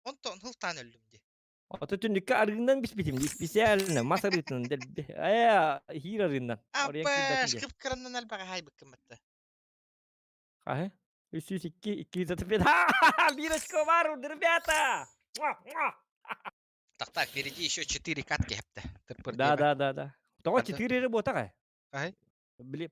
Онтон хылтаан өллүм дии. Ото түннүккэ арыгынан биспитим дии специально мас арыытынан дэлби ээ хиир арыынан оройон киирбэтим Аппаш, диэн. кып-кыраннан элбэҕи хаайбыккын батта. Хаһы? 302, 235. Ха-ха-ха! Биир очко баар урду, ребята! Муа, муа! Так, так, впереди еще 4 катки хэпте. Тырпыр Да, диэбэ. да, да, да. Тоҕо Ханна? 4 эрэ буотаҕай? Хаһы? Били,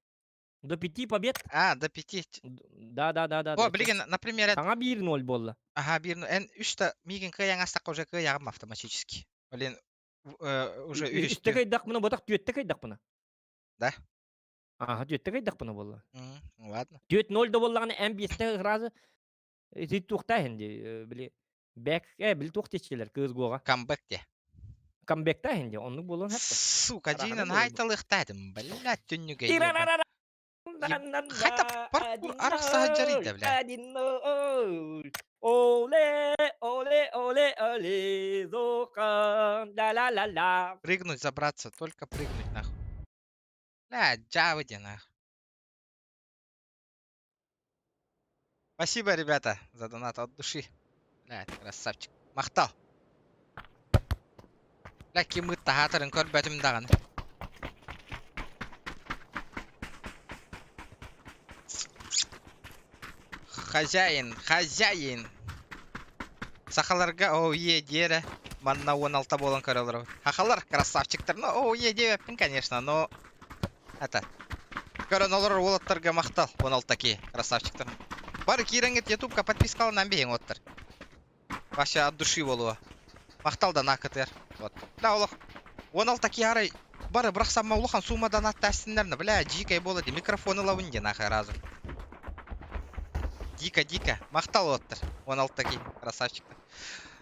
до 5 побед. А, до 5. Да, да, да, да. О, да. билигин, например, Саҥа 1-0 буолла. ага, биир, эн үстэ миигин кыайан астакка уже кыайаҕым автоматически. Блин, уже Үстэ үһүстүү. кыайдахпына буотах, түөттэ кыайдахпына. Да? Аха, түөттэ кыайдахпына буолла. Ладно. 4-0 да буоллаҕына эн биэстэ сразу ити туохтаа иһин дии, били бэк, били туох диэччилэр кыыс гуоҕа. Камбэк де. Камбэктаа иһин дии, оннук буолуон сөп. Сука, Араҕана дьиинэн буолбут. хайталыахтаатым, блядь, түннүгэ ебать. Хайта паркур арахса сылдьарый да, бля. 1-0. Оле, оле, оле, оле, Зохан, ла ла ла ла. Прыгнуть, забраться, только прыгнуть, нахуй. Бля, джавыди, нахуй. Спасибо, ребята, за донат от души. Бля, красавчик. Махтал. Бля, ким ыттаһаатарын көрбөтүм даҕаны. Хозяин, хозяин. Сахаларга оуе диэрэ. Манна 16 буолан көрөлөр. Хахалар красавчиктар. Ну, оуе диэбэппин, конечно, но... Это... Көрөн олорор уолаттарга махтал. 16 ки красавчиктар. Бары киирэҥҥит ютубка подпискаланан биһиҥ уоттар. Вообще от души буолуо. Махтал да накытыар. Вот. Да, олох. 16 ки арай бары бырахсамма улахан сумма донаттаастыннарна. Бля, дикай буола ди. Микрофон ылабын ди нахай разу. Дико, дико. Махтал уоттар. 16 ки красавчиктар.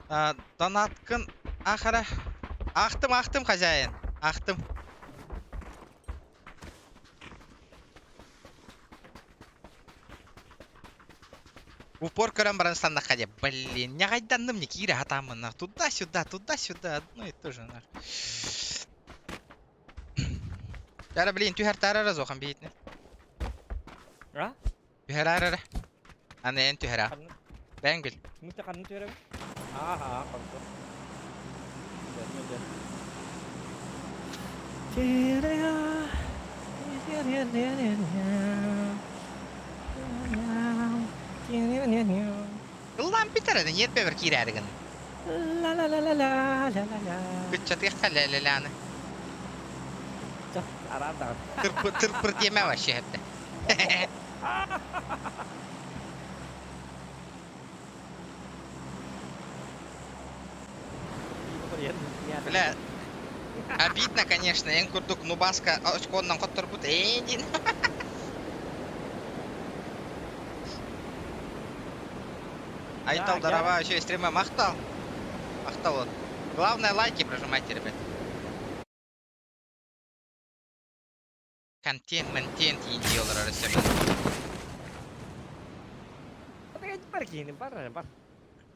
А, донаткын ахара. Ахтым, ахтым, хозяин. Ахтым. Упор көрөн баран саннахха дии. Блин, ньаҕайданным не киирэ хатааммын. Туда-сюда, туда-сюда, одно и то же. Яра, блин, түһэр таарара зохан биһитне. А? Түһэр арара. Аны эн түһэр а. Бэҥ бил. Мыта ханна түһэрэбин? Ааха, хорошо. Ыллаан бүтэр аны ньиэрбэбэр киирээри гынным. Кыччатыахха лэ-лэ-лэаны. Араан даҕаны. Тырпыр, тырпыр диэмэ вообще этэ. Бля, обидно, конечно, эн курдук нубаска очконнан хотторбут ээ диэн. Айтал, дарова, еще и стрима махтал. Махтал вот. Главное лайки прожимайте, ребят. Контент, контент индии олорор өссө. Бар киһини, бар, бар.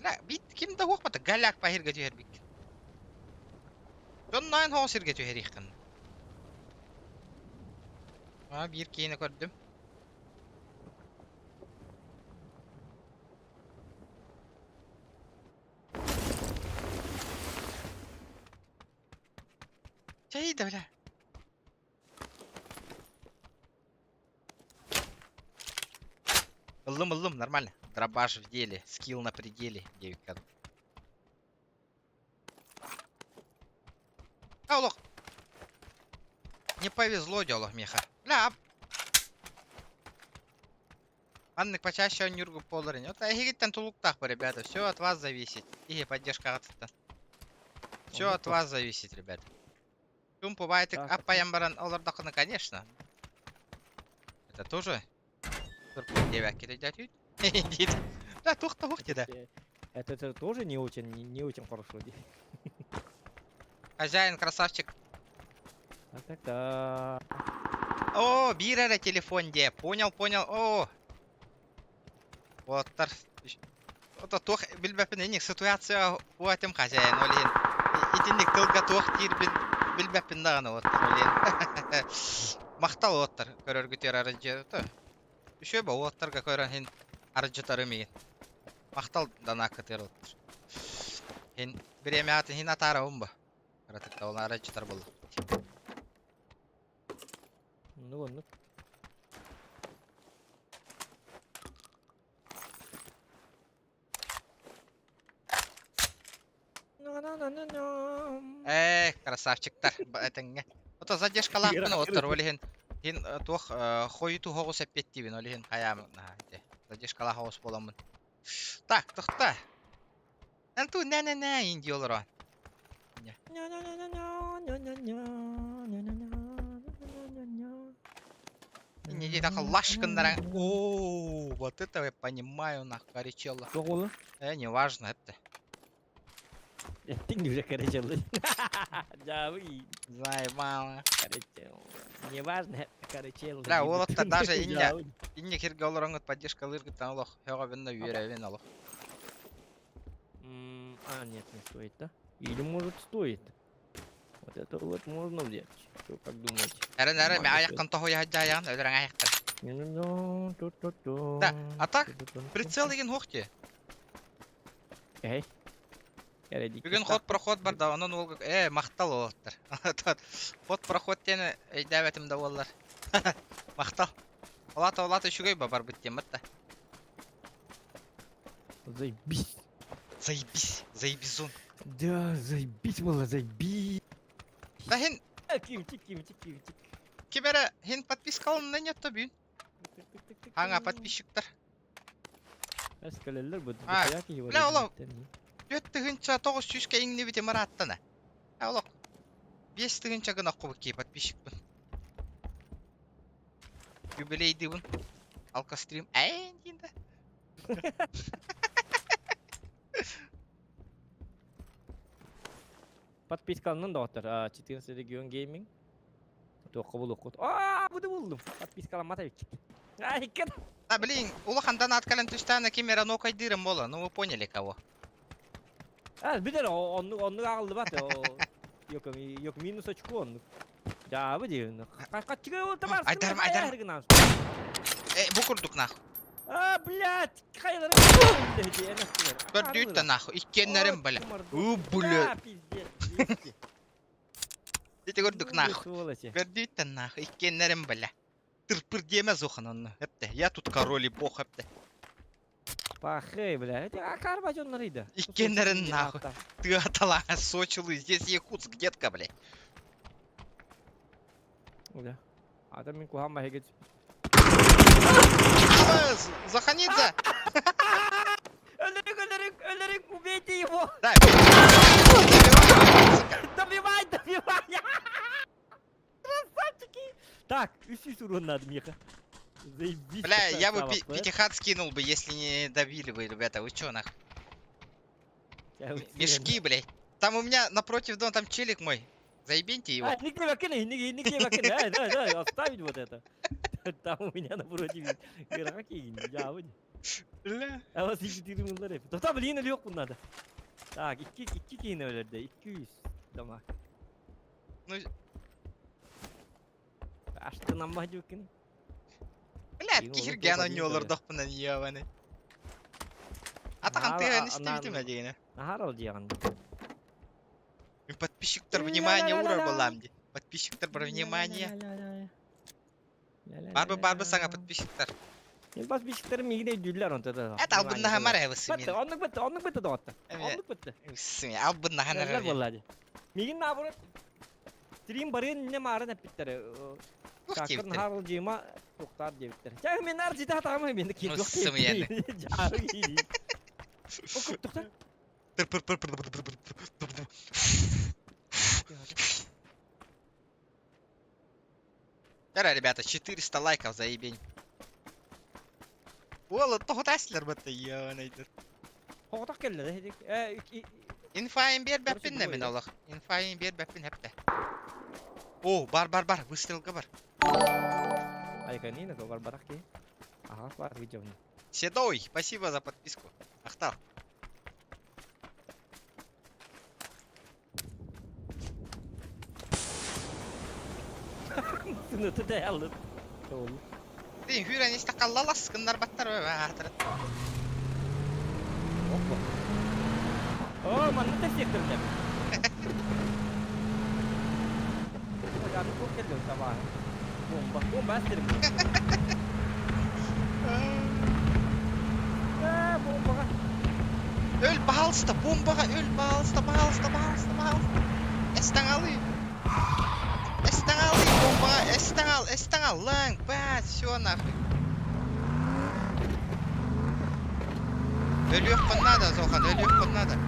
Бля, бит ким да хуохпата галяк пахирга түһэрбик. Дьонноон хоҕус сиргэ түһэриэххин. А, биир киһини көрдүм. Чэй да, бля. Ыллым, ыллым, нормально. Дробаш в деле, скилл на пределе, диэбиккэ. А, олох. Не повезло дело, меха. Бля, Маннык почаще онньуургу буолар ини. Вот эһигиттэн тулуктаах бу, ребята. Все от вас зависит. Иһи поддержкаҕытыттан. Все от вас зависит, ребята. Чумпу баайтык аппайан баран олордоххуна, конечно. Это тоже диэбэккит өйдөөтүгүт? Да, туох да туох да. Это тоже не очень, не очень хорошо. Хозяин красавчик. Так, так, так. О, биир эрэ телефон диэ. Понял, понял. О. Уолаттар. Ото туох билбэппин инник ситуация уатым хозяин ол иһин итинник тылга туох диирбин билбэппин даҕаны уоттар ол иһин. Махтал уоттар көрөргүтүгэр арыдьыта. Үчүгэй ба уоттарга көрөн иһин арыдьытарым игин. Махтал данааккытыгар уоттар. Иһин бириэмэҕитин иһин атаарабын ба. Кыратыкта ол арыдьытар буолла. Ну оннук. Ээ, красавчиктар, этэҥҥэ. Ото задержкалаахпын оттор, ол иһин иһин туох хойутуу соҕус эппиэттиибин, ол иһин хайаам ити задержкалаах оҕус буоламмын. Так, тохта. Эн ту нэ-нэ-нэ инди олоро. Не дии так лаш гыннаран. О, вот это я понимаю, нах, горячелла. Тоҕулу? Э, неважно это. Эттиң уже короче. Дьаабы. Заебало. Короче, неважно, короче. Бля, уолаттар даже инньэ инньэ киргэ олороҥҥут поддержкалыыргыттан олох һөҕөбүн да үөрэбин олох. А, нет, не стоит, да? Или может стоит? Вот это вот можно взять. Что, как думаете? Эрэн эрэ мэ айаххын тоһуйа сылдьаайаҕын өлөрөҥ айахтар. Да, а так прицел игин суох дии. Эй. Бүгүн ход проход барда, онон уолга ээ махтал уолаттар. Ход проход диэн өйдөөбөтүм да буоллар. Махтал. Олата олата үчүгэй ба барбыт диэн да. Заебись. Заебись, заебизон. Да, заебись было, заебись. Да хин Кимчик, кимчик, кимчик. ким эрэ хин подпискалынна нет то бүгүн. Аңа подписчиктар. Эскалеллер бу. А, бля, олох. 4900 кэйиҥнибит имараттана. Олох. 5000 гына кубыкки подписчикпын. Юбилейдыбын. Алкострим. Ээн диин да. Подпискаланын доҕоттор. 14 регион гейминг. Туохха булуоххут. Аа, буду булдум. Подпискаламмат эбиккит. Ай, иккен. А, блин, улахан донат кэлэн түстээнэ ким эрэ нокайдыырым буола. Ну вы поняли кого. А, билэр, оннук оннук аҕыллыбат. Yok, yok минус очко оннук. Дьаабы диэн. Хаччыга ол табар. Айдарым, айдарым. Э, бу курдук нахуй. А, блядь, хайалары. Көрдүүттэн нахуй. Иккиэннэрим, бля. У, бля. Пиздец. Ити курдук нахуй. Көрдүүттэн нахуй. Иккиэннэрим, бля. Тырпыр диэмэ зохан онно. Эпте. Я тут король и бог, эпте. Пахэй, бля. Это акарба дьоннорыйда. Иккиэннэрин нахуй. Ты аталаҥа сочулы. Здесь Якутск, детка, бля. Бля. А там мин куһаҕан маһыга Заханидзе! Өлөрүк, өлөрүк, өлөрүк, убейте его! Да, Добивай, добивай! Красавчики! Так, үс урон надо, Миха. Заебись. Бля, я бы пятихат скинул бы, если не добили бы, ребята. Вы чё, нахуй? Мешки, блядь. Там у меня напротив дома, там челик мой. Заебите его. А, нигде вакины, нигде, нигде вакины. Да, да, да, оставить вот это. Там у меня напротив игроки, я вот. Бля. А вас 4 мыллар hep. Тота блин yok bunlarda. Так, 2 2 киһини өлөрдө, 200 дамаг. Ну, Аштынан дюкин. Бля, киһиргээн онньуолордохпуна ебаный. Атахан тыаһын истибитим эдиэнэ. Наһаар ол диэҕин. Подписчиктар внимание урар буоллаам дии. Подписчиктар внимание. Барбы барбы саҥа подписчиктар. Бас бичиктэрим миигин өйдүүллэр онто да. Эт албыннаһамар ээ Бытты, бысымин. оннук бытты, оннук бытты доҕотто. Оннук бытты. Сымин албыннаһан Эрэллэр эрэр. буолла дии. Миигин наоборот стрим барыан иннэ маарын эппиттэр. Туох Чакыр диэбиттэр? наһаар дьима туохтаар диэбиттэр. Чэ мин нар жита хатаҕым мин ки Ну, туох сымыйаны. Жары киирии. О куттуктар. Тыр пыр пыр пыр пыр пыр пыр пыр. Давай, ребята, 400 лайков заебень. Уола, тоҕутааслар батта ёнайдыр. Хоҕотох кэллэ да. Э Инфайын биэрбэппин Короче, да мин двое. олох. Инфайын биэрбэппин хэптэ. О, бар бар бар, выстрелга бар. Айканина бар барах ки. Ага, бар видео. Седой, спасибо за подписку. Ахтал. Сыныты да алып. Ол. Ты хүрен исте қаллалас, кындар баттар бә Опа. О, манна да сектор деп. Аны көп келді таба. Бомба, бомба әстерім. Э, бомбаға. Өл, пожалуйста, бомбаға, өл, пожалуйста, пожалуйста, пожалуйста, пожалуйста. Эстен алы. Эстен алы, бомбаға, эстен ал, эстен ал, лаң, ба, все нахуй. Өлүөххүн надо, Зохан, өлүөххүн надо.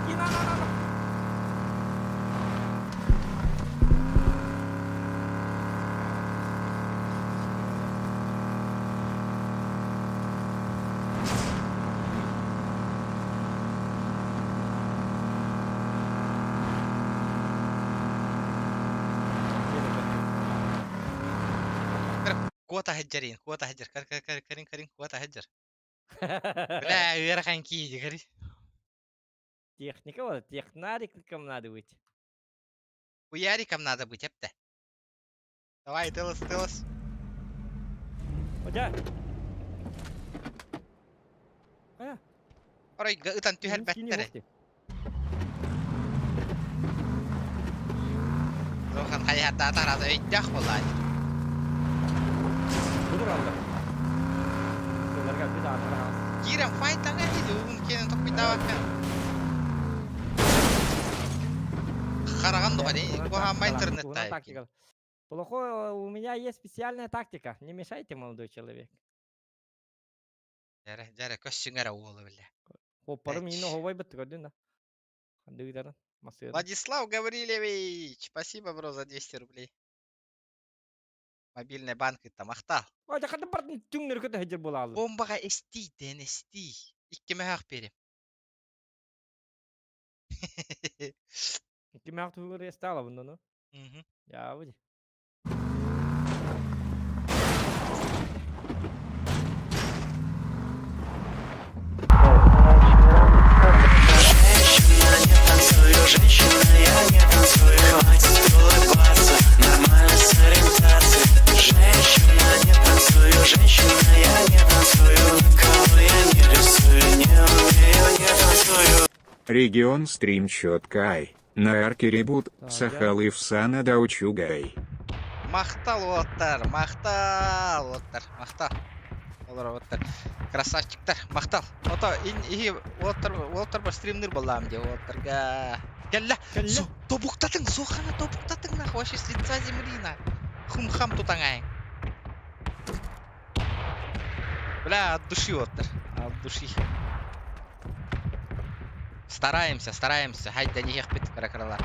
На, на, на, на. Куота хеджерин, куота хеджер, кар кар кар карин карин куота хеджер. Бля, ыарахан кииди, кари. Техника вот, технариком надо быть. Хуяриком надо быть, эпте. Давай, тылыс, тылыс. Одя. А, Орой, ытан түһэр бэттере. Зохан хайата тарада өйдөх болай. Budur aldı. Сыларга бид артыра. Кирен файтаңа иди, угун кенен токуйдабакка. Хараган дуга дей, кухама интернетта. Тактика. Плохой, у меня есть специальная тактика. Не мешайте, молодой человек. Жаре, жаре, көссүңөр уолу биле. Хоппарым Эч. ине ховай бітті көрдің да. Дыгдаран. Масыдан. Владислав Гаврилевич, спасибо, бро, за 200 рублей. Мобильный банк там ахтал. Ой, жақында бардың түңнер көті хеджер бола алды. Бомбаға эсти, ден эсти. Икки мөһөх берем. Ким ақ түгір есті ала бұнда, ну. Мгм. Я выйди. Женщина, я не танцую, хватит улыбаться, нормально с ориентацией. Женщина, не танцую, женщина, я не танцую, никого я не рисую, не умею, не танцую. Регион стрим четкай. На арке ребут, Так, Сахалыв Сана Даучугай. Махтал оттар, махтал оттар, махтал. Олар оттар. Красавчиктар, махтал. Ото ин ихи оттар, оттар бар стримнер болам де оттарга. Келле. Келле. Тобуктатын, сухана тобуктатын нах, вообще с лица земли на. Хум-хам тутангай. Бля, от души оттар, от души. Стараемся, стараемся. Хайда не ехпит каракрала.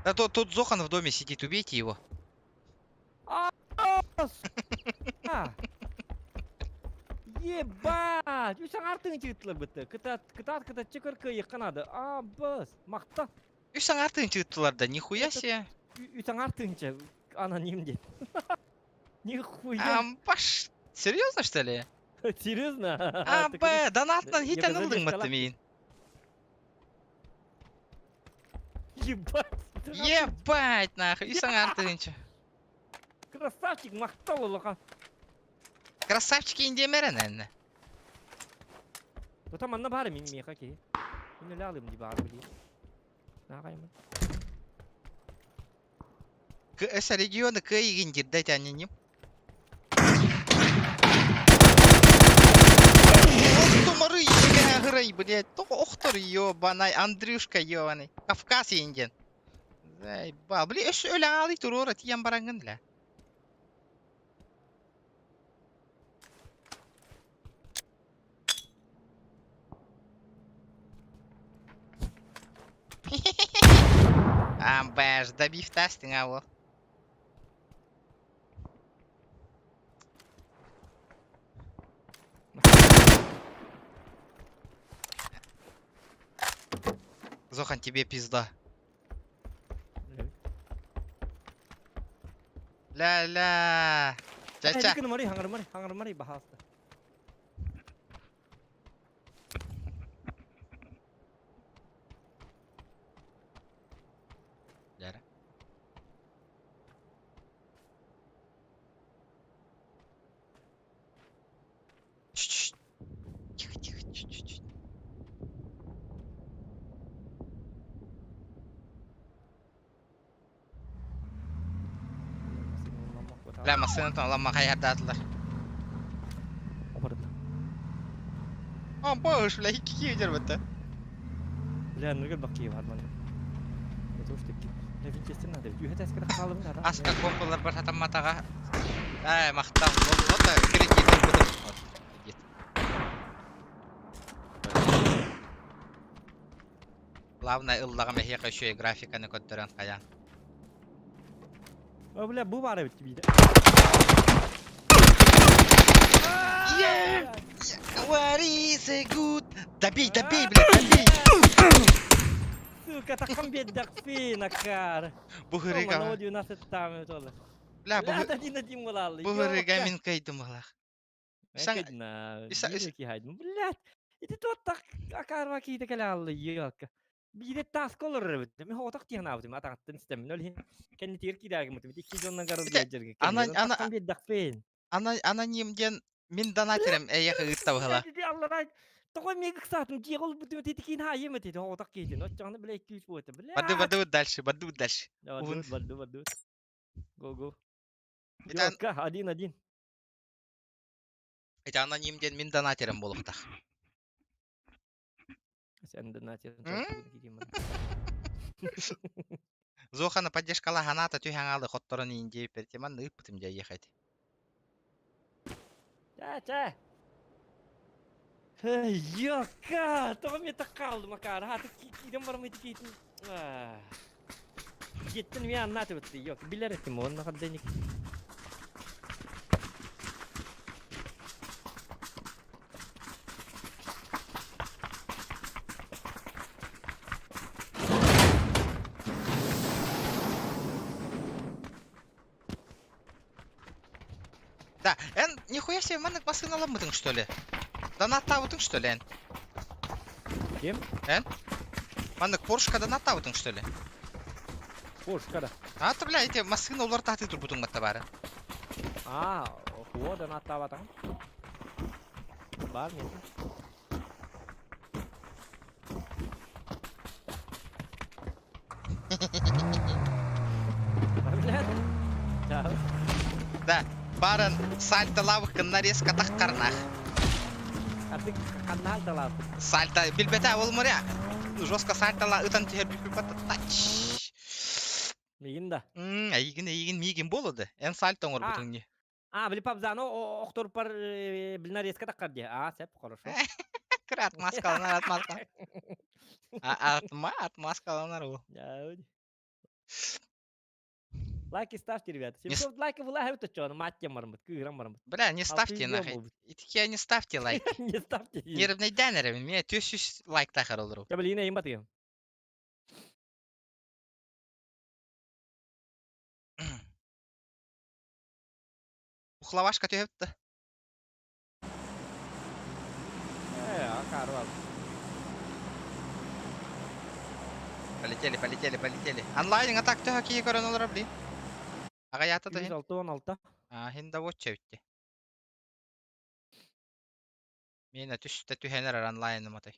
Да тут, тут Зохан в доме сидит, убейте его. А! Ебать! Үс артың чыгытлар бітті. Кытат, кытат, кытат чыкыр кыйы қанады. А, бас, мақта. Үс артын чыгыттылар да, нихуя себе. Үс артыңча аноним деп. Нихуя. Амбаш. Серьезно, что ли? Серьезно? А, б, донатнан Я хитен когда ылдың здесь мытты мейін. Ебать. Ебать, нахуй, үс артынча. Красавчик, махтал улахан. Красавчик индиэмэрэн эннэ. Тута манна баар мин миэхэ киһи. Мин өлө алым ди баар билии. Наагаймын. С региона кыайыгын дирдэ тянниним. Тумары егерей, блядь, только охтор ёбаный, Андрюшка ёбаный. Кавказ индиан. Заебал. Бли, өс өлә али турура тиям барангын ля. Амбаш, добив тастың а Зохан, тебе пизда. Ля-ля. Ча-ча. Хаңармари, бахаста. Ляра. Чш-чш. Тихо, тихо, чш-чш. Ля, массыына ламма хайардаатылар. Оборотно. О, боже, бля, икки дербетте. Бля, нұргел бақки бар мана. Это уж таки. Бля, винчестер надо. Үйе тәскәрі қалым да. Аска компалар бар хатамматаға. Ай, мақтан. Вот кредит бұдым. Вот, кредит. Главное, ыллаға мәхиға еще и графиканы көттөрөн қаян. О, бля, бу бар бит биде. Yeah! What is a good? Добей, добей, блядь, добей! Сука, таққан беддақ фин акар. Бұхырыга. Мана 12 там тоже. Бля, Бля, один один булалы. бұхырыга мен кайдым алақ. Сан. Блядь. Ити тот так акар кийде келе алды ёлка. Биде тас колор бит. Мен хотак тихан абдым ататтын истем. Нөл хин кенни тир кидагы мут. Икки жоннан гары жерге. Ана беддақ фин. Ана анонимден мен донатерем эйех ыытта быһыла. Тоҕо мега ксатын киэгол буту титикин хайым ти тоҕо киитин. Оччоҕуна биле 2-3 буота. Бля. Барды барды дальше, барды дальше. Барды барды барды. Го го. Ёлка, один-один. Это анонимден мин донатерем болуқтақ. Сен донатерин. Зохана поддержкала ханата түйхаңалы хотторон индей пертеман ыппытым жа ехать. Ча, ча. Ёлка, тоҕо мен қалды макар. Хаты киден бармайды китин. Жеттин мен аннаты бітті. Ёлка, билер еттим, онна қаддайник. Да, эн, нихуя себе, маннык басын аламыдың, что ли? Донаттабытың, что ли, эн? Кем? Эн? Маннык Поршка донаттабытың, что ли? Поршка да. А, то, бля, эти машина улар таты турбутуң батта бары. А, хуо донаттабатаң. Бар мен. Да, барын сальто лавыкын нарезка таққарнах. Артык канал талап. Сальто, билбете ол моря. Жестко сальто ла ытан түһэр бүппү тач. Мигин да. Эйигин, эйигин, мигин болуды. Эн сальто оңор бутуң не. А, били пабзано охтор пар бил нарезка таққар де. А, сеп, хорошо. Кыр отмазкаланар, отмазка. Отма, отмазкаланар ол. Лайки ставьте, ребята. 700 лайков была, это что, мать мармыт, кыграм мармыт. Бля, не ставьте нахуй. И такие не ставьте лайк. Не ставьте. Нервный меня 1000 лайк тахар олору. Я блин, им батыгым. Ухлавашка түйөптү. Акар Полетели, полетели, полетели. Онлайн атак төхө кии көрөн олорор, блин. Аҕайаата да иһин. 166. Аа, иһин да уочча эбитти. Миэнэ түстэ түһэн эрэр онлайным отой.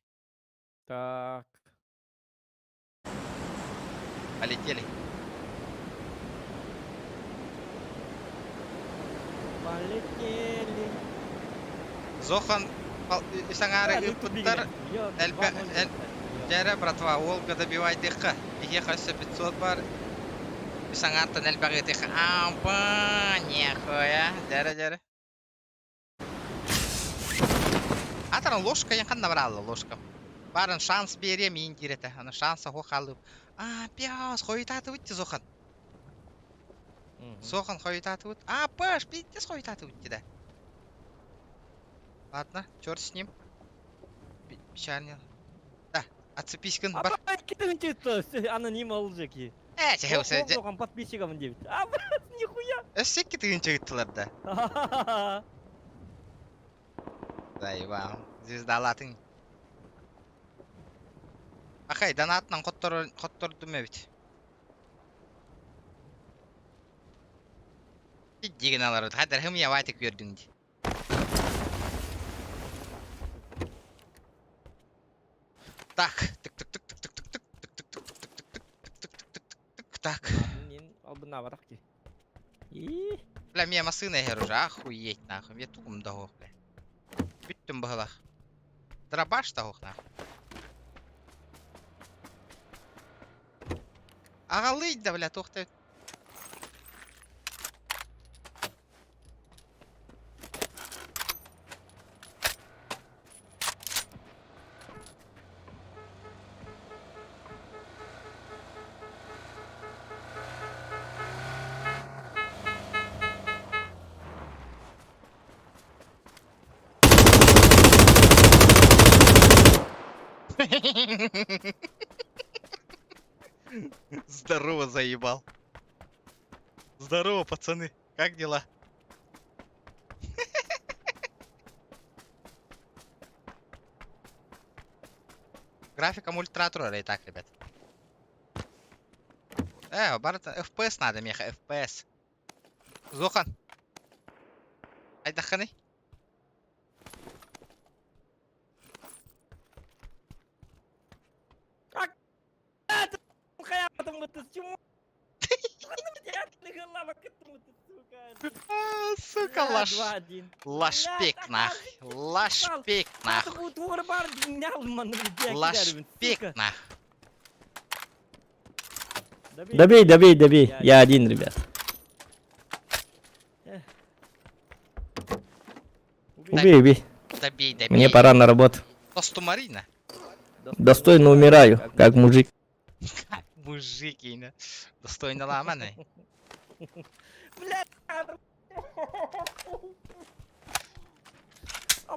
Так. Полетели. Полетели. Зохан саҥаары ыыппыттар элбэх дьэрэ братва Волга добивайдыхха биһиэхэ өссө 500 бар саҥаартан элбэх ыытыхха аампа нехуя дьэрэ дьэрэ Атаран ложка ян ханна бараалла ложка. Барын шанс биэриэ миин диир этэ. Аны шанс оһо хаалып. А, пиас, хойутаатыбыт ти Зохан. Зохан хойутаатыбыт. А, паш, пиздец хойутаатыбыт ти да. Ладно, черт с ним. Печально. Да, отцепись гын бар. Аноним олжеки. Э, чэ, Зохан подписчиком диэбит. А, брат, нихуя. Өссө икки тыһыынча ыыттылар да. Заебал. Звездалаатыҥ. Ахай, донатынан хоттордум эбит. Дигин алар. Хаддар хым явайтык көрдүң ди. Так, тык тык тык тык тык тык тык тык тык тык тык тык тык тык тык тык тык так. Албыннаабатах ки. И Бля, мне массыына иһэр уже, охуеть нахуй. Я тугум да бля. Бүттүм быһылах. Дробаш да нахуй. Аҕалый да, бля, туох да Здорово, заебал. Здорово, пацаны. Как дела? Графиком ультра и так, ребят. Барыта FPS надо, меха, FPS. Зохан. Айдаханы. Сука, лаш. Лашпик нахуй. Лашпик нахуй. Лашпик нахуй. Добей, добей, добей. Я один, ребят. Убей, убей. Добей, добей. Мне пора на работу. Тостумарина. Достойно умираю, как мужик. Как мужик, ина. Достойно ламаны. Бля,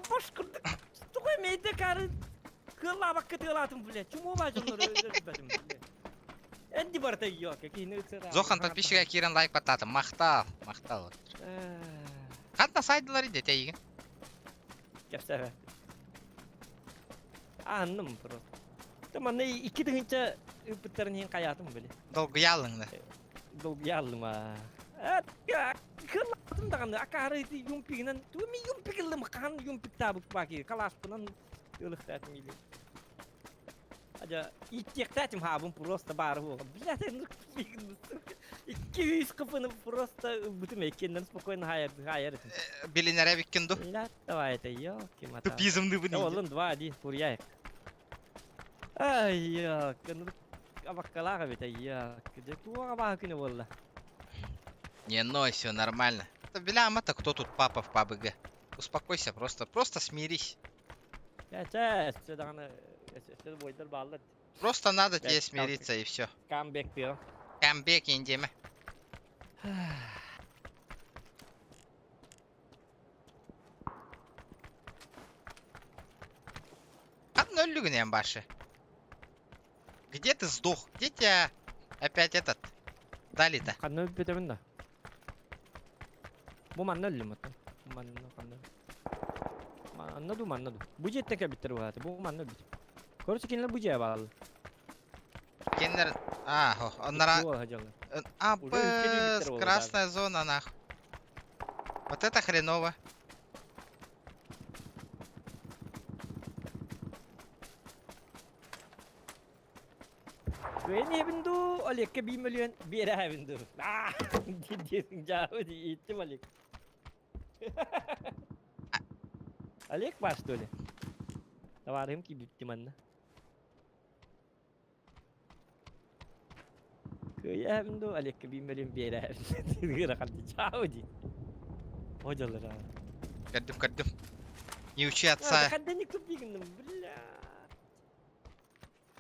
Баш курдук. Тугу эмэйдэ кары кыллаабакка тыалаатым, блядь. Чумуо баажаннар өлбөтүм, блядь. Энди барта ёка, киһини ыксата. Зохан подписчига киирэн лайк баттаатым. Махтал, махтал. Ханна сайдылар иде тэйигин? Кэпсэбэ. Аанным просто. Та манна икки тыһыынча ыыппыттарын иһин хайаатым били. Долгуйаалыҥ да. Долгуйааллым аа. Кыллаатым даҕаны акаары ити юмпигинэн туми юмпик ыллым хаһан юмпиктаабыт баки калааспынан ылыхтаатым или. Адьа ииттиэхтээтим хаабын просто баары буолан. Блядь, икки үс кыпыны просто ылбытым эккиэннэн спокойно хаайар хаайар этим. Билинэрэ эбиккин ду? Блядь, давай это ёлки мотал. Тупизмдыбын Олын 2-1 фурьяек. Ай, ёлка, ну абаккалаах эбит, ёлка. Дьэ туох абааһы күнэ буолла? Не ной, все нормально. Да бля, это кто тут папа в ПАБГ? Успокойся просто, просто смирись. Чэ, өссө даҕаны өссө бойдар бааллар. Просто надо тебе смириться и все. Камбэк пио. Камбэк индеме. Ханна өллүгүн башы. Где ты сдох? Где тебя опять этот дали-то? Ханна өлбөтөбүн да. Бу манна өллүм оттон. Бу манна ханна. Манна ду манна ду. Бу дьиэттэн кэлбиттэр баата. Бу манна өлбүт. Короче, кинилэр бу дьиэ бааллар. Кин... Кинилэр а, оннара а, красная зона нах. Вот это хреново. Кыайан дуу, Олекка биир мөлүйүөн биэрэһэбин дуу. Диэн дьаабы ииттим Олег. Олег баар что ли? Товарым киирбиттим манна. Кыайаһабын дуу, Олекка биир мөлүйүөн биэрэһэбин. Ыарахан дьаабы дии. О дьаллара. Көрдүм, көрдүм. Не учи отца. Хандан никто бигнем, бля.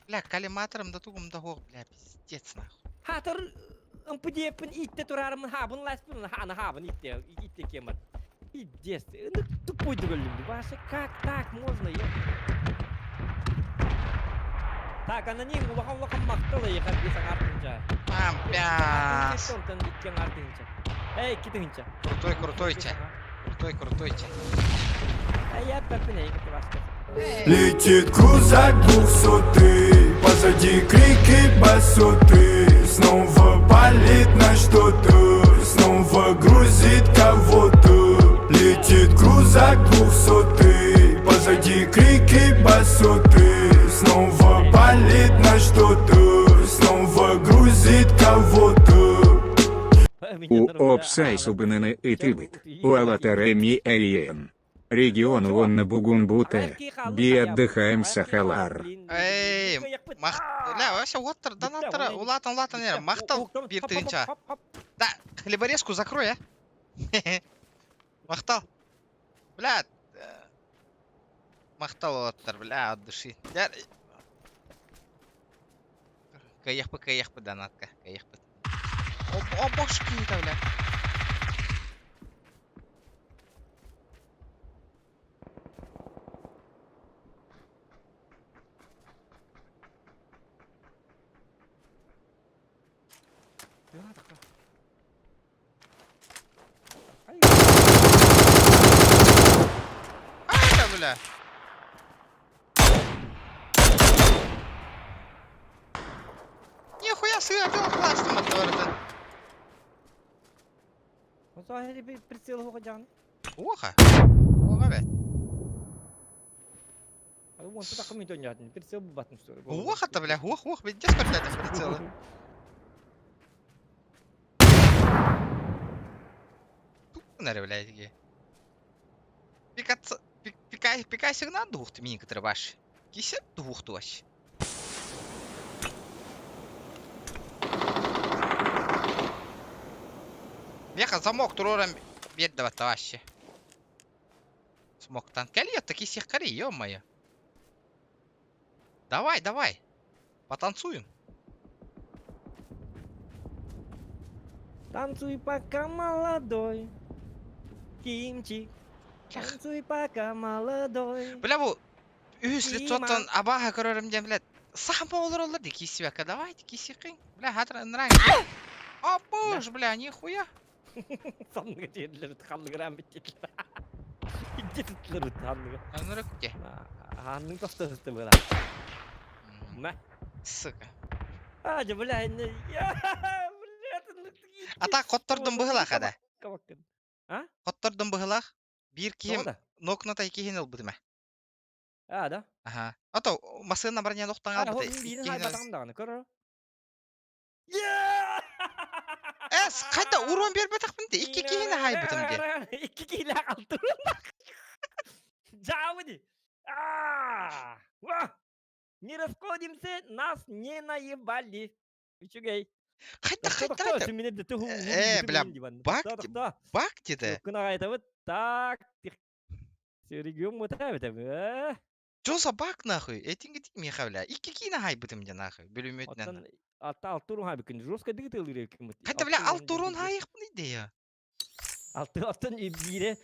Бля, коллиматором да тугум да хуох, бля, пиздец нахуй. Хатыр МПД-пин итте турарымын хабын ласпын ханы хабын итте итте кемат. Пиздец. Ну тупой дөгөллүм. Вообще как так можно? Я... Так, аноним улахан улахан мактал эйха бис аңартынча. Ампяс. Онтон икки аңартынча. Эй, икки тыһынча. Крутой, крутой ча. Крутой, крутой ча. Эй, я пеппин эй, баска. Летит крузак двухсотый Позади крики басоты Снова палит на что-то Снова грузит кого-то Летит крузак двухсотый Позади крики басоты Снова палит на что-то Снова грузит кого-то У опсайсубынаны ытыбыт. Уалатаре ми эйен. Регион Вонна Бугунбуте. Би отдыхаем Сахалар. Эй, мах... Бля, вообще оттар, донаттара, улаатан улаатан эрэ, махтал биир тыһыынча. Да, хлеборезку закрой, а. Махтал. Бля, махтал оттар, бля, от души. Кыайыахпыт, кыайыахпыт донатка, кыайыахпыт. О, бошки-то, бля. А, бля. Нихуя сыа, классно мотор. Прицел хоҕо Оха. Оха бет. Прицел батын что Оха-то, бля, ох, ох, везде сколько прицелы. Тупо, бля, такие. Пикаться, пикай, пикай сигнал двух ты мини который ваш. Кися двух туаш. Меха замок турорам бедного вообще. Смоктан. Кэльет такие сихкари, ё-моё. Давай, давай. Потанцуем. Танцуй пока молодой. Кимчик. Танцуй пока молодой. Бля, бу үс лицоттан абаха көрөрүм диэн, бля, саха олороллор ди кисибэкка. Давайте кисикин. Бля, хатыр нравится. О, боже, бля, нихуя. Санныга тиэдлер халлыгыран биттилер. Икки туттулар ханныга. Анырыкке. Ханның тостосты была. Мә. Сука. А, же, бля, не. Бля, А так хоттордун быһылаах ада. А? Хоттордун быһылаах. Биир киһим нокната киһин ылбытым. А, да? Аха. А то масына барнян охтан албыт. Биирин хайбатаҕым даҕаны көрөр. Эс, хайда урон бербетахпын де. Икки киһини хайбытым де. Икки киһилээх алтырын. Жаабы ди. Не расходимся, нас не наебали. Үчүгэй. Хайда, хайда, хайда. Э, бля, баг, баг деди. Так, регион мутабы. Чё за баг нахуй? Этинги меха, бля. Икки киһини хайбытым де нахуй. Бөлүмөтүнэн. Алта алтурун хайбыкын жестко дыгытылыр ким. Хайда, бля, алтурун хайыхпын идея. Алты алтын бире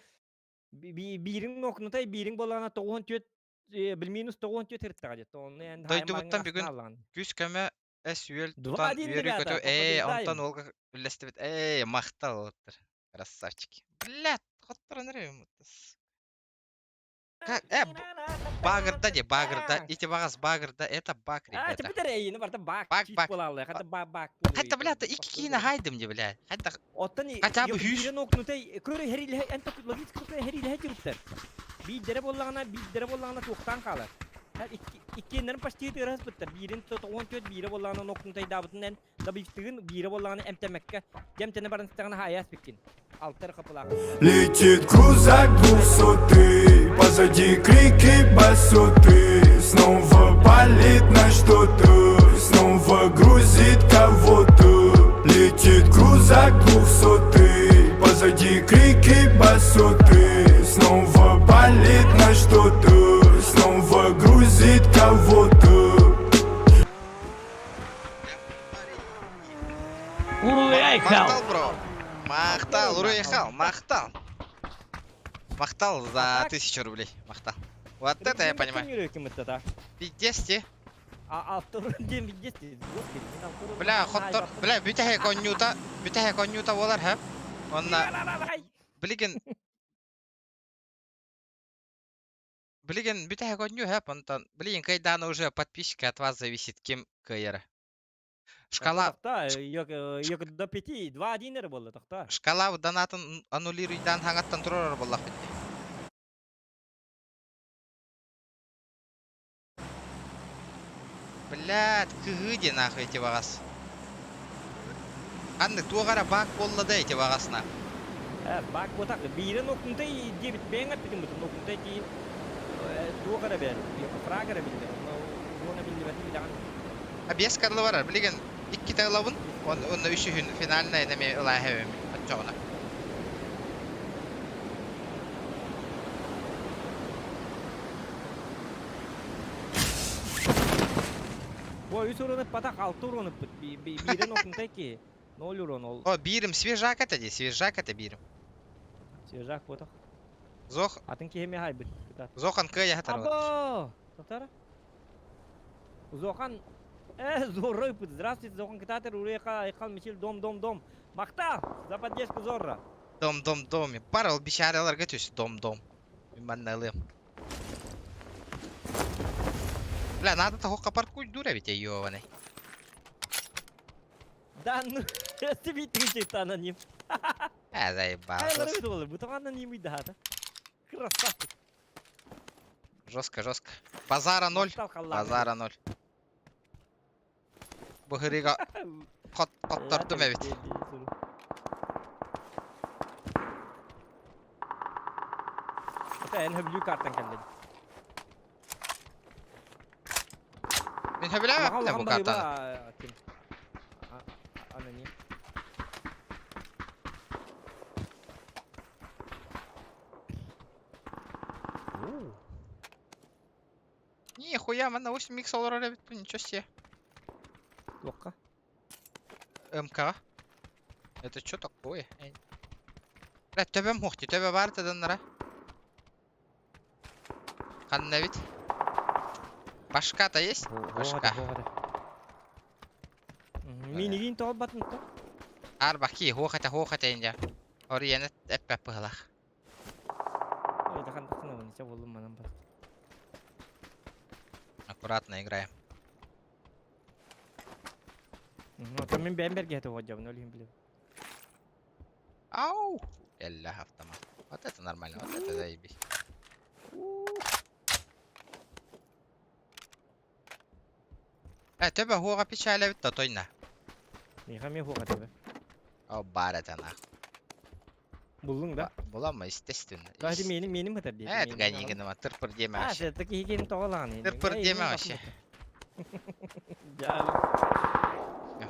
биирин нокнутай биирин болана тоғын төт бил минус тоғын төт хырттаға дет. Оны Дойдубуттан бүгүн күс көмө эс үөл тутан үөрүү көтө ээ онтон олга үллэстибит ээ махтал оттор. Красавчики. Блядь, хотторон эрэ. Как? Багырда де, багырда. Ити багас багырда, это баг, А, ребята. теперь эйини барта баг. Баг, баг. Болаллы, хата баг баг. Хатта, бля, икки киина хайдым де, бля. Хатта, Оттон Хотя бы хүүс. нокнутай көрө хериле эн ток логически хериле жүрүптер. Биидере боллагана, биидере боллагана туктан калар. Иккиэннэрин почти тыырас быттар. Биирин 14 биире боллагана нокнутай дабытын эн дабыйстыгын биире боллагана эмтемекке. Жемтене барын стагана хаяс биккин. Алтар капылак. Летит крузак двухсотый, позади крики басоты. Снова палит на что-то, снова грузит кого-то. Летит крузак двухсотый, позади крики басоты. Снова палит на что-то, снова грузит кого-то. Махтал, бро. Махтал, уруехал, махтал. Махтал за 1000 рублей. Махтал. Вот это я понимаю. Пиздец те. Бля, хоттор, бля, бүтэһик онньуута, бүтэһик онньуута буолар хэп. Онна, билигин, билигин бүтэһик онньуу хэп, онтон, билигин кайдана уже подписчики от вас зависит, ким кыайара. Шкала, Йок до 5, 2-1 эрэ буолла тохта. шкала донатын аннулируйдан хаңаттан турар боллах бит. Блядь, кыһыы диэн нахуй эти багас. Анны туоҕара бак буолла да эти багасна. Бак ботак биирен окунтай дебит бэңэр битин бутун окунтай ти туогара бер. Фрагара билде. Уона биллибетин билеген. А бес карлы барар, билеген икки тайлабын, он онна үшүһүн финальная неме ылаа хэвем оччоҕуна. Бу 3 урон патак 6 урон бит. Биирен окунтай ки 0 урон ол. О, биирим свежак это ди, свежак это биирим. Свежак ботак. Зох, Атын киһи хай бит. зохан кыя хатар. Або! Тохтара. Зохан Зорро пыт. Здравствуйте, Зохан Кататер, Уреха, Айхал, Михил, дом, дом, дом. Махтал! За поддержку Зорро. Дом, дом, дом. Бар ол бичараларга түс, дом, дом. Мин манна ылыам. Бля, надо того капарку дура ведь ёбаный. Да, ну, ты ведь ты аноним. Заебал. Ай, лары долы, бу аноним да. Красавчик. Жестко, жестко. Базара ноль. Базара ноль. Быһырыга хот хоттортум эбит. Это эн хөблүү картан келди. Мин хөбүлээбэппин бу картаны. Аноним. Нихуя, манна 8 микс олорор эбит, ничего себе. Туохха. МК. Это что такое? Бля, төбөм хуохти, төбө бар тыдыннара. Ханна ведь. Башка-то есть? Башка. Минигин тоҕо батын то. Арбаки, хуохата, хуохата инде. Орияны эппэ пыһылах. Ой, тахан тахсына буны, ча болдум манан бар. Аккуратно играем. Оттон мин бэйэм бэргэһэ тоҕо дьабын, ол иһин билэбин. Ау! Элла автомат. Вот это нормально, вот это заебись. Төбө хуоға печаля бит тойна. Миха мен хуоға төбө. О, бар это нах. Буллуң да? Буламма, естественно. Кахи менин менин бытар дейт. Это гони гыныма, тырпыр деме А, вообще. это кихигин тоҕолаан. Тырпыр деме вообще.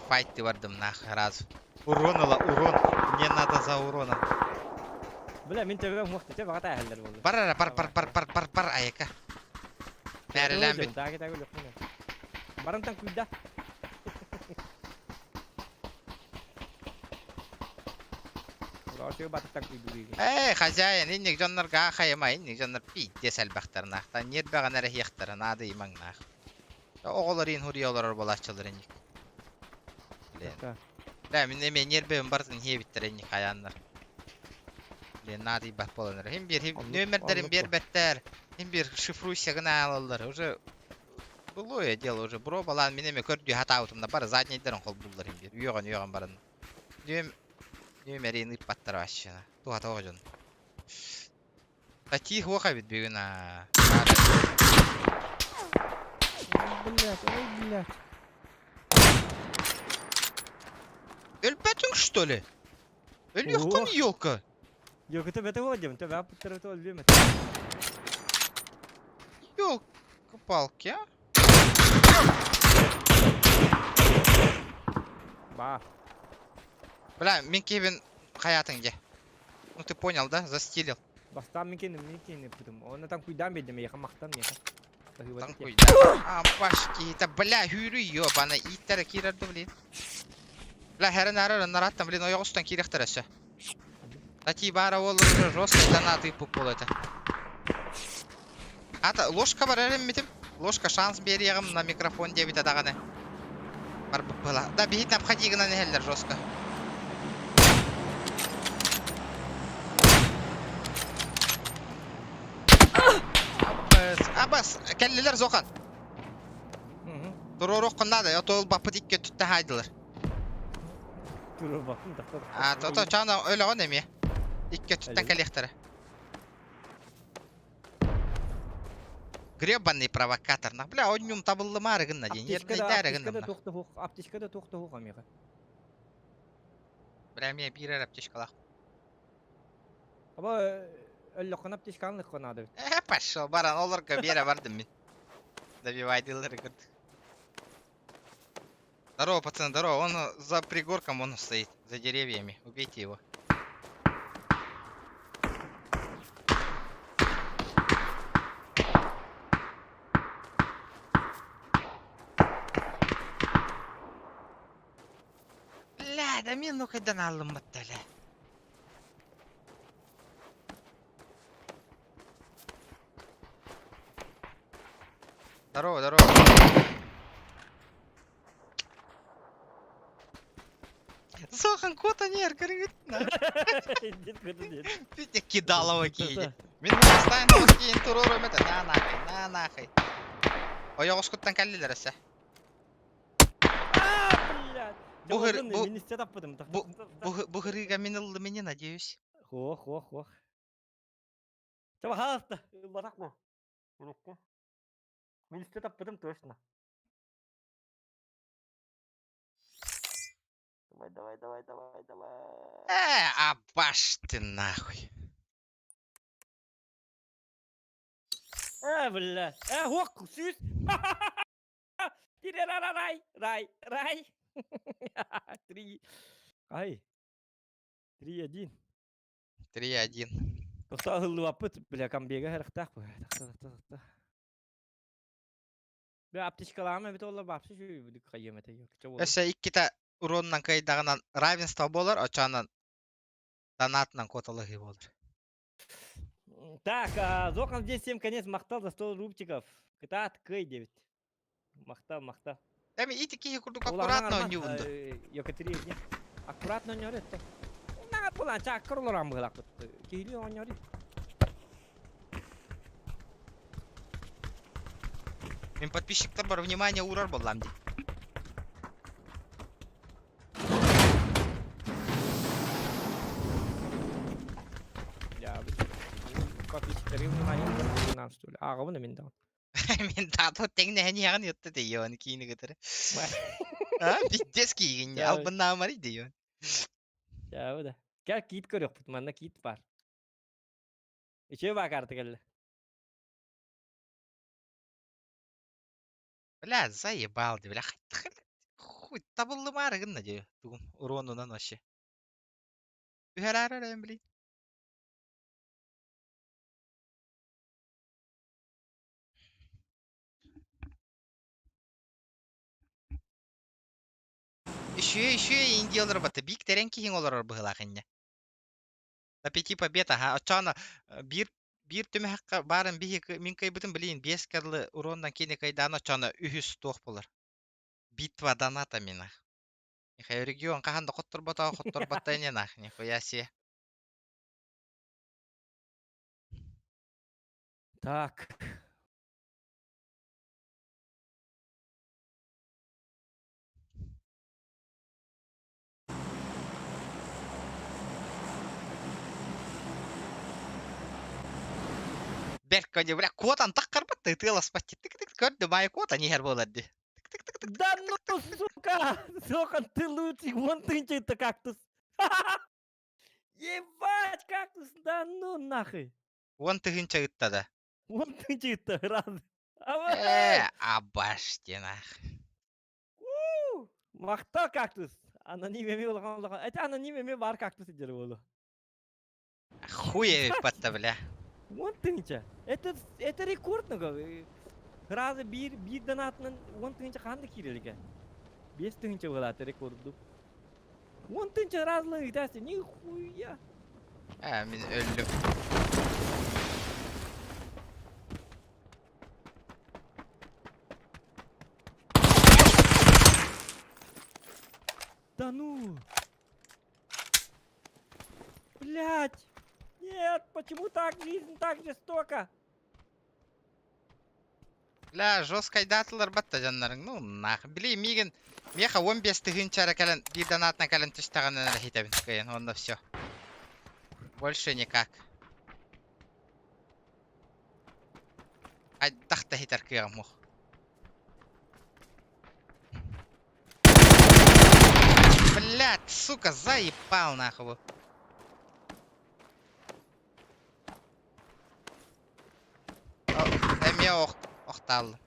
Файт ты бардым нах разу. Урон ала, урон. Мне надо за уроном. Бля, мин төбөм хуохта, чэ багата әһэллэр болду. Бар ара, бар, бар, бар, бар, бар, бар, аяка. Нәрелән бит. Тагы тагы лөкмүнэ. Барантан күйдә. Эй, хозяин, инник дьоннорго хайма, инник дьоннор пиздец элбэхтэр нах. Та нербэҕин эрэ иһиэхтэрэ, наада имаҥ нах. Оҕолор иин хуруйа олорор буолааччылар инник. Блин. Бля, мин эмиэ нербэбин барытын иһиэбиттэр инник хайааннар. Блин, наада ийбэт буолан эрэ. Хим биэр, хим нөмердэрин биэрбэттэр. Имбир шифруйся гына алаллар. Уже былое дело уже. Бро балаан мин эме көрдүү хатаабытым да бары заднейдарын холбууллар имбир. Үөҕэн үөҕэн баран. Нүөм нүөмэрин ыыппаттар вообще. Туһата дьон. Татих уох эбит бүгүн аа. Блять, ой, блять. Өлбөтүҥ что ли? Өлүөххүн елка. Йокута бете болдым, төбө аппыттары өлбүөм Елка-палки, а? Ба. Бля, мин киһибин хайаатыҥ дьэ. Ну ты понял, да? Застилил. Бастаан мин киһини, мин киһини пытым. Онно таҥкуйдаан биэрдим, эйиэхэ махтан миэхэ. Таҥкуйдаан. А, башки, это, бля, хүрүй, ёбана, ииттэрэ киирэр да, блин. Бля, хэрэн арар, нараттан, блин, ойоҕостон киирэхтэр өссө. Тати баара уол уже жестко донат ыыппыт буолуо этэ. Ата, ложка бар эрэммитим. Ложка шанс биэриэҕим на микрофон диэбитэ даҕаны. Барбыт была. Да, биһит обходи гынан иһэллэр жестко. Абас, абас, кэллилэр Зохан. Туруоруоххун наада, а то ылбаппыт икки өттүттэн хаайдылар. Туруорбаппын тахта. А, то чаана өлөҕүн эмиэ. Икки өттүттэн кэлиэхтэрэ. Гребаный провокатор. Бля, онньум табыллымаары гынна диэн. Нервнэйдээри гынным. Аптечка да туох да хуох амиэхэ. Бля, эмиэ биир эрэ аптечкалаах. Аба өллөххүнэ аптечканы лыхха наада эбит. Э, пошел, баран, олорго биэрэ бардым мин. Добивайдылары кырдык. Здорово, пацаны, здорово. Он за пригорком он стоит, за деревьями. Убейте его. Бля, да мен ну хайдан алымматта, бля. Здорово, здорово. Сохан кота нер, көрүгүт. Пите кидалова киһи. Мин бастаан киин туруорум этэ. На нахай, на нахай. Ойоҕоскуттан кэллилэр эсэ. Бу бу бу бу бу хырыыга мин ыллым ини, надеюсь. Хуох, хуох, хуох. Чаба хааста. Ылбатах бу. Урукку. Мин истэ таппытым точно. Давай, давай, давай, давай, давай. Э, абаш ты нахуй. Э, бля. Э, хуох, сүүс. Рай, рай, рай. Три. Ай. 3-1. 3-1. Тоқта ыллыбаппыт, бля, камбега харахтаах бу. Тахта, тахта, тахта. Бля, аптечкалаама эбит олла бапсы шүй хайым это yok. Өссө иккитэ уронунан кыайдаҕынан равенство буолар, очоонон донатынан куоталаһыы буолар. Так, Зохан здесь всем конец махтал за 100 рубчиков. Кытаат кый дебит. Махтал, махтал. Эми ити киһи курдук аккуратно оонньуубун дуо? Екатерине. Аккуратно оонньоор этте. Наҕа булан чааккар олорон быһылаахпыт. Киһилии оонньоор. Мин подписчиктар бар внимание уурар буоллаам дии. Я подписчиктары внимание уурар нам что ли? Ааҕабын мин даҕаны. Мин таату тэҥнэһэн иһэҕин ытта дейион киини кытары. А, пиздец киигин албыннаамарый дейион. Чаабы да. Кэл киит көрүөхпүт, манна киит бар. Үчүгэй баа карта кэллэ. Бля, заебал, бля, хуй табыллымаары гынна дии тугум уруонунан вообще. Түһэрээр эрэ блин. Үчүгэй үчүгэй индиялар батта биик тэрэн киһиҥ олорор быһыылаах инньэ. На пяти побед аха оччоҕуна биир биир түмэххэ баарын биһи мин кыайбытым билигин биэс кырлы уруоннан кини кыайдаан оччоҕуна үһүс туох буолар. Битва донатами нах. Нихуя регион хаһан да хотторботоҕо хотторботто ини нах нихуя себе. Так. Бэркэ дии, бля, куотан таххарбат да ытыаласпат дии. Тык-тык көрдүм, аайы куотан иһэр буолар дии. Тык-тык-тык-тык. Да ну, сука! Сука, ты лучший, вон ты это кактус. Ебать, кактус, да ну нахуй. Уон тыһыынча ытта да. Вон ты это раз. Э, абаш нах. Махта кактус. Аноним эми улахан улахан. Это аноним эми бар кактус дер болу. Хуя батта, бля. Уон тыһыынча. Это рекорд ну Разы биир биир донатынан 10 000 хаан да киирэлигэ. 5 000 была рекорду. 10 000 разлы ыытаасы нихуя. Э, мин өллүм. Да ну! Блять! Нет, почему так жизнь так жестока? Бля, жесткайдаатылар батта дьоннорун. Ну, нах. Били, миигин миэхэ 15 тыһыынча эрэ кэлэн, биир донатынан кэлэн түстэҕинэ эрэ иһитэбин. Кыайан, уонна все. Больше никак. Хайдах да иһитэр кыаҕым суох. Блядь, сука, заебал нахуй. Эмиэ охтааллым.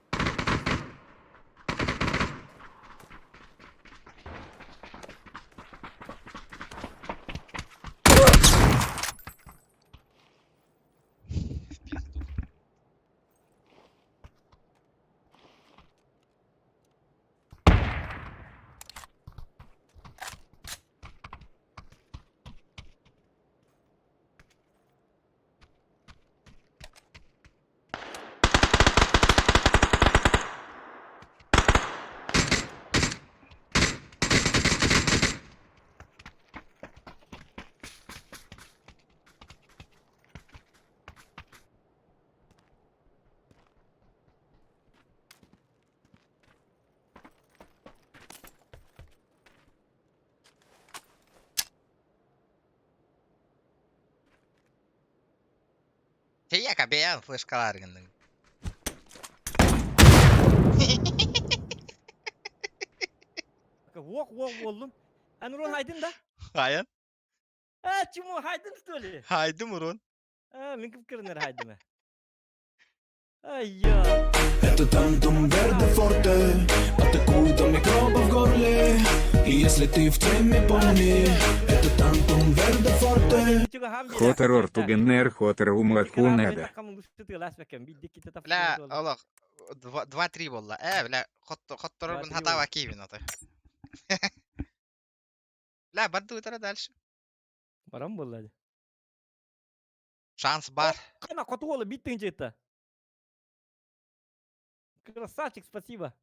В пизду. Тэйэка бэйэн флешкалаар гынныҥ. Уох уох буоллум. Эн урон хайдын да? Хайан? А, чему хайдын что ли? Хайдым урон. А, мин кып-кырынар хайдым. Ай я. Это тантум верде форте Атакует до микробов в горле И если ты в теме, помни Это тантум верде форте Хоторор тугеннер хотор умлакунеда. Бля, олох, 2-3 буолла. Э, бля, хотторорбун хатаава киибин ото. Бля, бардыбытара дальше. Барам буолла. Шанс бар. Кана котуола биттин это. Красавчик, спасибо.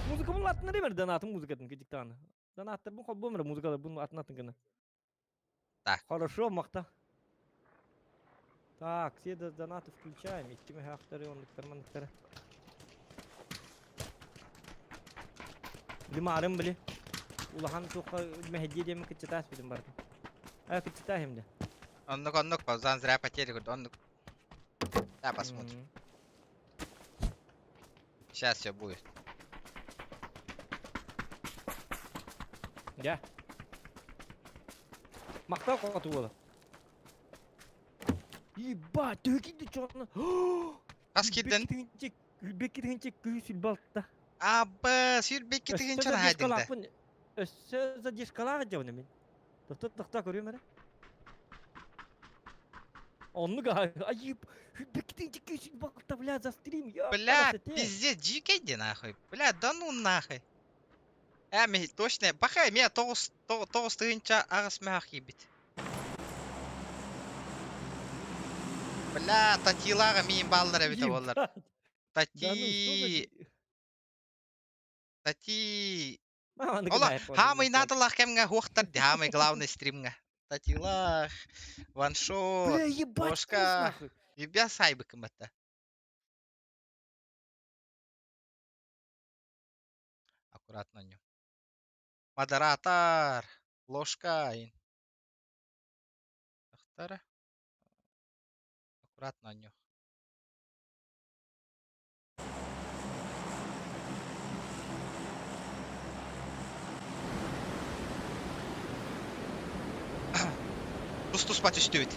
Музыка бун атын ремер донатын музыкатын кедиктаны. Донаттар бун холбомер музыкалар бун атын атын гына. Так. Хорошо, махта. Так, все донаты включаем. Иккими хахтары, оннуктар, манныктары. Лимарым били. Улахан туха мехди деме кычытаас битим бардым. А кычытаа химде. Оннук оннук, паузан зря потери говорит, оннук. Да, посмотрим. Сейчас все будет. Я. Махтал котуола. Ебать, ты киди чоны. Хас киирдин? Беккитинче күүс балта. Абы, сүүрбэкки тыһыынчаны хайдыҥ да. Өссө задержкалаах дьабына мин. Тохто тохто көрүөм эрэ. Оннук айып. Беккитинче күүс балта, бля, за стрим. Я Бля, пиздец, дьиикэй нахуй. Бля, да ну нахуй. Э, ми точно, баха, мия 9 тыһыынча 8 мөһөх киирбит. Бля, татилаға миин баллар эбите боллар. Тати... Тати... Ола, хаамый наадалаах кэмҥэ хуохтар ди, хаамый главный стримҥа. Татилах, ваншот, Бля, ебать, ложка. вкус, нахуй. Ебя сайбыкым это. Аккуратно ню. Модератор, ложка. Тахтара. Аккуратно ню. Тус-туспа түстүбүт.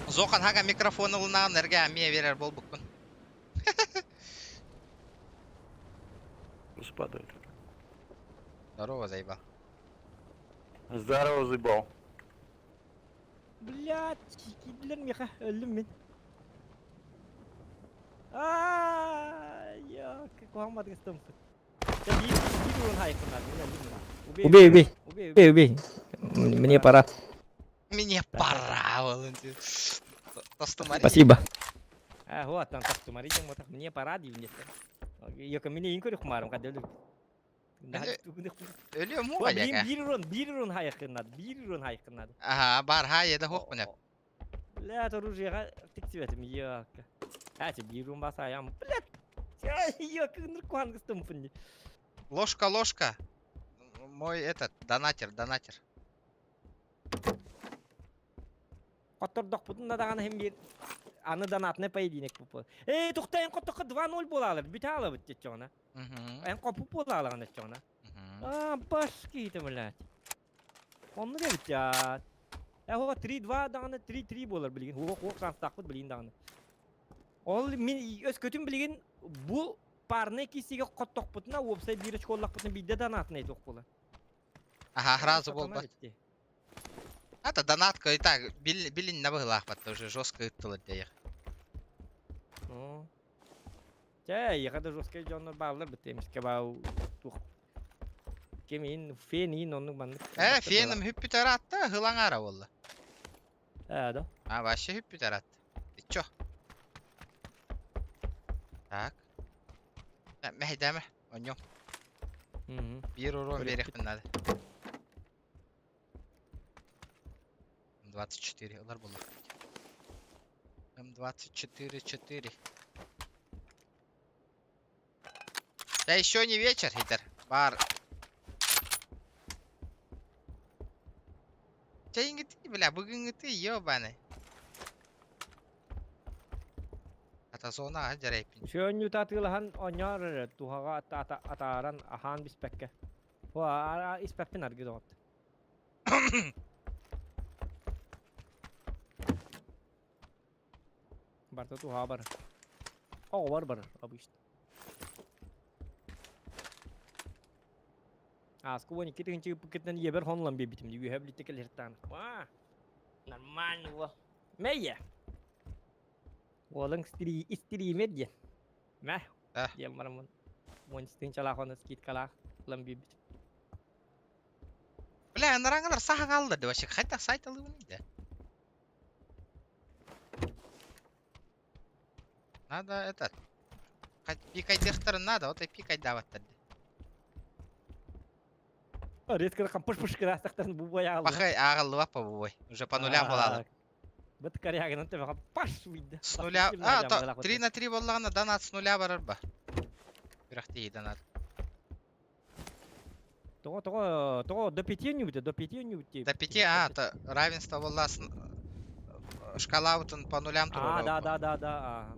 Зохан хага микрофон ылынаҕын эргэ эмиэ биэрэр буолбуккун. Спадает. Здорово, заебал. Здорово, заебал. Блядь, киирдилэр миэхэ, өллүм мин. Аа, я, куһаҕан бадыгыстымпыт. Убей, убей, убей, убей. Мне пора. Мне пора, Валентин. Спасибо. А, вот там так тумарить, вот так мне пора, дивнет. Йока, меня инкорю хмаром, когда люблю. Өлүөм уга яка. Биир урон, биир урон хайыккыннад, биир урон хайыккыннад. Ага, бар хай да хоқ мына. Блядь, оружие тиксибетим, ёка. Ати, биир урон басаям. Блядь, ёка, ныркуан гыстымпын. Ложка, ложка. Мой этот, донатер, донатер. Хоттордохпутун да даҕаны иһин биир аны донатный поединок бу. Ээ, тухта эн хоттоххо 2-0 буолаалар, бүтэ аалабыт диэччэҕинэ. Эн хоппут буолаалаҕын диэччэҕинэ. Аа, башки блядь. Оннук эбит я. Э, хоҕо 3-2 даҕаны 3-3 буолар билигин. Хуох хуох шанстаахпыт билигин даҕаны. Ол мин өскөтүн билигин бу парный киисигэ хоттохпутуна уопсай биир очколлахпытына биирдэ донатный туох буолар. Ага, сразу буолбат. Это донатка и так, билин быһылаахпат уже жестко ыттылар дейэх. Ну. Чэ, яха да жесткай дьоннор бааллар бит эмискэ баа тух кемин фенин оннук маннык. Э, феным хүппүтэр атта, хылаңара болла. Э, да. А, вообще хүппүтэр атта. Ты чё? Так. Мэһэйдээмэ, онньом. Биир урон биэриэхпин наада. М24 ылар буолла. М24 4. Да еще не вечер, Хитер. Бар. Чэйиҥҥитий, бля, бүгүҥҥүтүй, ёбаный. Ата зонаҕа дьэрэйпин. Сүөнньүтэ атыылаһан оонньоор эрэ туһаҕа атааран аһаан биспэккэ. Испэппин аргы доҕот. Барыта туһаҕа барар. Оҕобор барар обычно. Ааска 12 тыһыынча ыыппыккытынан ийэбэр хонулан биэрбитим дии үөһэ билиттэ кэлиһэртээн. Нормально уол. Мэйэ. Уолуҥ стример диэн. Мэ. Диэн бараммын. Уон тыһыынчалаах уонна скидкалаах ылан биэрбитим. Бля, анараҥалар саха хааллар да вообще хайдах сайт алыыбыный да? Надо этот. Пикайдыахтарын надо, вот и пикайдаабаттар. Резко пыш-пыш кыраастахтарын бу бой Пахай ааҕыллыбат по бой. Уже по нулям буолаалар. Быт корягынан төбөҕө паш выйда. С нуля... А, то 3 на 3 буоллаҕына донат с нуля барар ба. Күрэхтии донат. Тоҕо тоҕо тоҕо до пяти ньүүтэ до пяти ньүүтэ. До 5, а, то равенство буолла шкалабытын по нулям А, да, туруорабыт. да, да, да. А.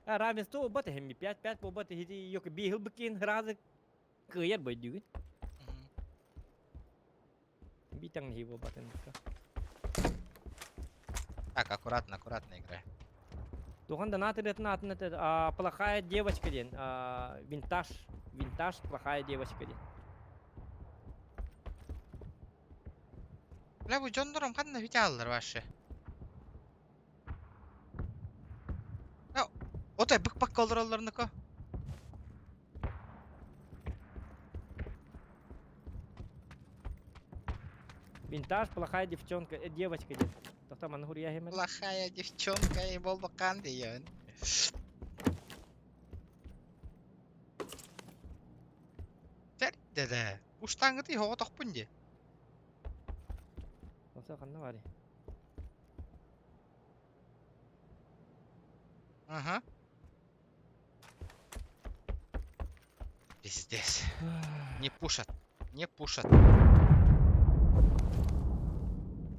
А, равенство буолбат эһэмми 5-5 буолбат иһити йок биһил быккин разы кыайар бойдүгүн. Битаң хи буолбатын. Так, аккуратно, аккуратно играй. Тухан донат ырыатын атын этэ а, плохая девочка диэн а, винтаж винтаж плохая девочка диэн. Бля, бу дьоннорум ханна бүтэ ааллар вообще? Отой бык-бакка олороллорнуко. Винтаж плохая девчонка, э, девочка диэн. Тоқта манна хуруйа хемер. Плохая девчонка и болбакан дейен. Дede. Уштаңыты хоҕо тохпун ди. Оса ханна бари. Ага. Пиздец. Не пушат. Не пушат.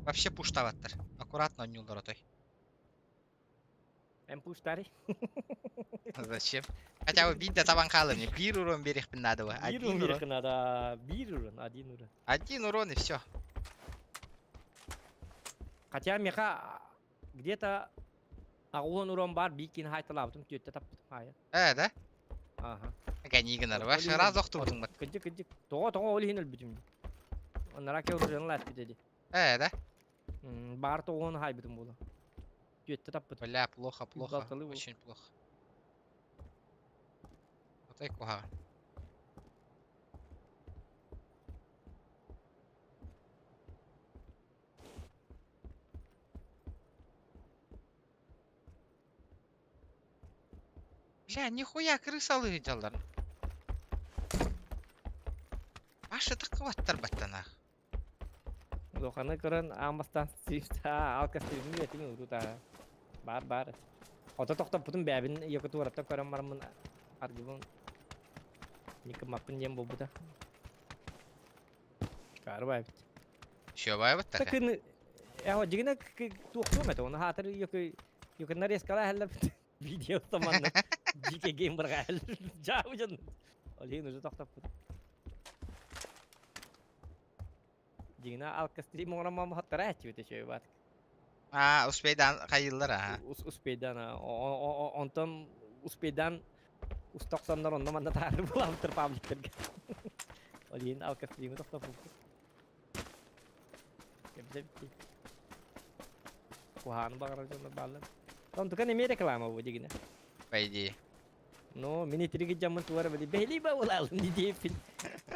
Вообще пуштаваттар. Аккуратно оонньууллар отой. Эн пуштари. Зачем? Хотя бы биирдэ табан хаалым. Биир урон биэриэхпин наада бу. Биир Один урон урон. биэриэххин наада. Биир урон, один урон. Один урон и все. Хотя меха где-то аҕуһун урон баар биир хайталаабытым түөттэ таппытым хаайа. Э, да? Аха. Гони гынар. Вообще раз охтубутуҥ бат. Кырдьык, кырдьык. Тоҕо, тоҕо ол иһин өлбүтүм. Оннара ке уржан ласпит эди. Э, да? Баар тоҕуһун хайбытым буолла. Түөттэ таппытым. Бля, плохо, плохо. Балталы был. Очень плохо. Отой куһаҕан. Бля, нихуя крысалыы дьаллар. Аша тыккыбаттар баттанах. Улаханы көрөн аан бастаан алка стримин этин урут баар баар. Ото тохтоппутум бэбин якутуораттан көрөн бараммын аргыбын никыммаппын диэн буолбута. Карбай эбит. Еще бат така. Такын эho дьигинэ туохтуом этэ оны хаатыр ёкы ёкы нарезкала хэллэр видео таманна дикэ геймбарга хэллэр жаабы дьон. Ол иһин уже тохтоппут. Дьигинэ алка стрим оҥороммом хоттара этчибит үчүгэй баат. А, успейдан хайыллар а. Успейдан онтон успейдан устоксоннор онно манна таары булабыттыр пабликтерге. Ол иһин алка стримы тохтоппуппут. Кэбисэ битти. Куһааны баҕарар дьоннор бааллар. Онтукан эмиэ реклама бу дигинэ. По идее. Но мин итирigi дьаммын туара били бэһили ба улаалын диэппин.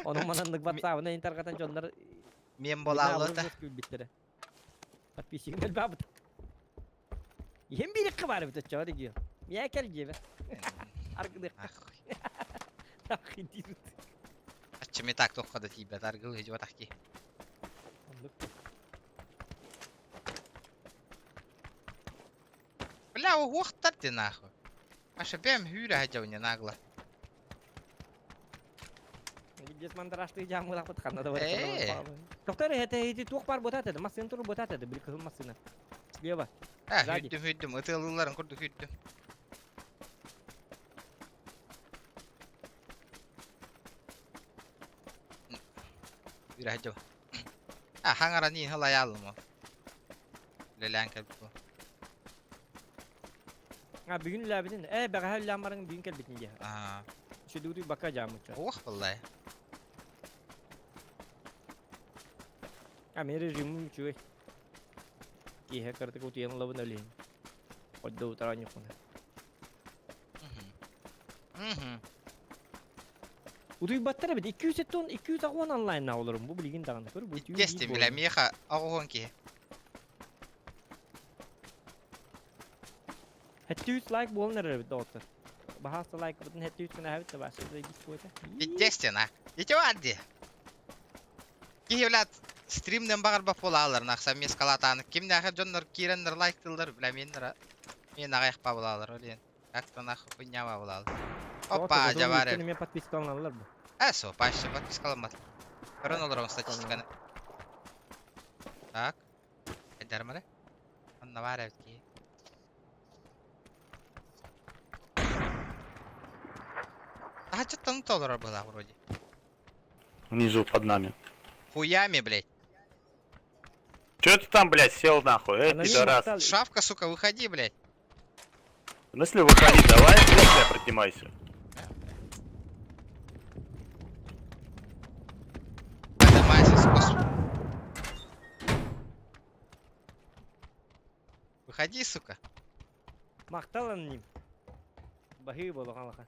Ону мананнык батсаабына интергатан дьоннор Мем болаалыта. Күлбүттэрэ. Подписчигин элбаабыт. Иһин биириккэ баар эбит оччоҕо дигио. Миэ кэл диэбэ. Аргыныахха. Нахуй. Диирут. Аччым и так туохха да тиийбэт аргыл иһдьибатах кии. Оннук. Бля, уһуохтар ди нахуй. Аша бэм хүүрэ хадьабыня нагло. Видес мандараштыы дьаамылаахпыт ханна да бар. Ээ. Доктор, это эти туох бар бутат это, массыына туру бутат это, били кыһыл массыына. Слева. А, Сзади. хүүттүм хүүттүм, ытыалыылларын курдук хүүттүм. Үүрэ хадьаба. А, хаҥаран иин халайаалым ол. Үлэлээн кэлбит буо. А, бүгүн үлээбитин. Э, бэҕэһээ үлээн баран бүгүн кэлбитин диэ. Аа, Үчүдүгүтүй бака дьаамычча. уох буоллай. А, мин режимим үчүгэй. Киэһэ кыратык утуйан ылабын өлүһүн. Ойдо утара ньукуна. Мгм. Мгм. Утуйбаттар эбит. 270 280 онлайнна олорум. Бу билигин даҕаны. Көр, бу түүн Естественно, биир бля, буолла. миэхэ оҕуһун киһи. Хэттүүс лайк буолан эрэр эбит доҕоттор. Баһаалыста лайкпытын хэттүүс гына эбит да баасы буота. Естественно. Ити бар дии. Киһи, блядь, стримнен баҕарбат буолааллар, нахса мескалаатааны. Кимнээхэ дьоннор киирэннэр лайктыыллар, бля, миэннэр миэн аҕайахпа буолааллар, ол иһин. Как-то нахуй хуйнява буолааллар. Опа, дьэ баар эбит. Эмиэ подпискаланаллар бу. Э, суох, паще подпискаламмат. Көрөн олоробун статистиканы. Так. Эдэрмэрэ. Онно баар эбит киһи. Таһыччыттан толорор быһыылаах вроде. Внизу под нами. Хуями, блядь. Чё ты там, блядь, сел нахуй, э, Аноним пидорас? Махтал. Шавка, сука, выходи, блядь. В смысле выходи, давай, в смысле поднимайся. Поднимайся, сука. Выходи, сука. Махтал аноним. Баһыы буолухан лаха.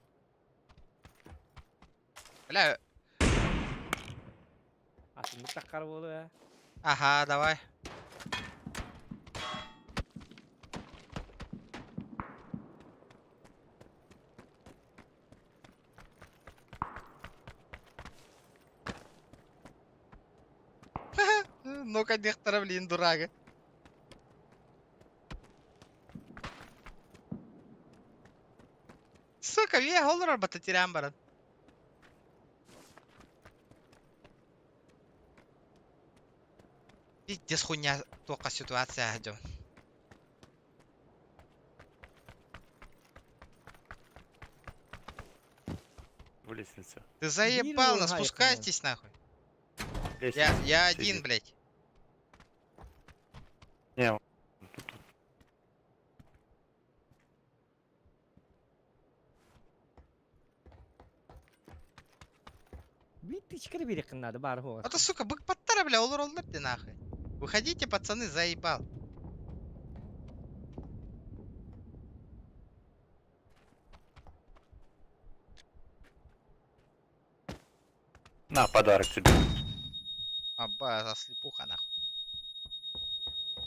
Бля. Атыннык таххар буолуо ээ. Ага, давай. Ну-ка, дехтара, блин, дурага. Сука, вие олорор бата тирэн баран. Пиздец хуйня туохха ситуация дьон. В лестнице. Ты заебал нас, спускайтесь нахуй. Лестница. Я один, Сидит. блядь. Не, он тут, тут. Биир тычка биэриэххин наада баар А то, сука, бык паттара, бля, олор олор ты нахуй. Выходите, пацаны, заебал. На, подарок тебе. Аба, слепуха, нахуй.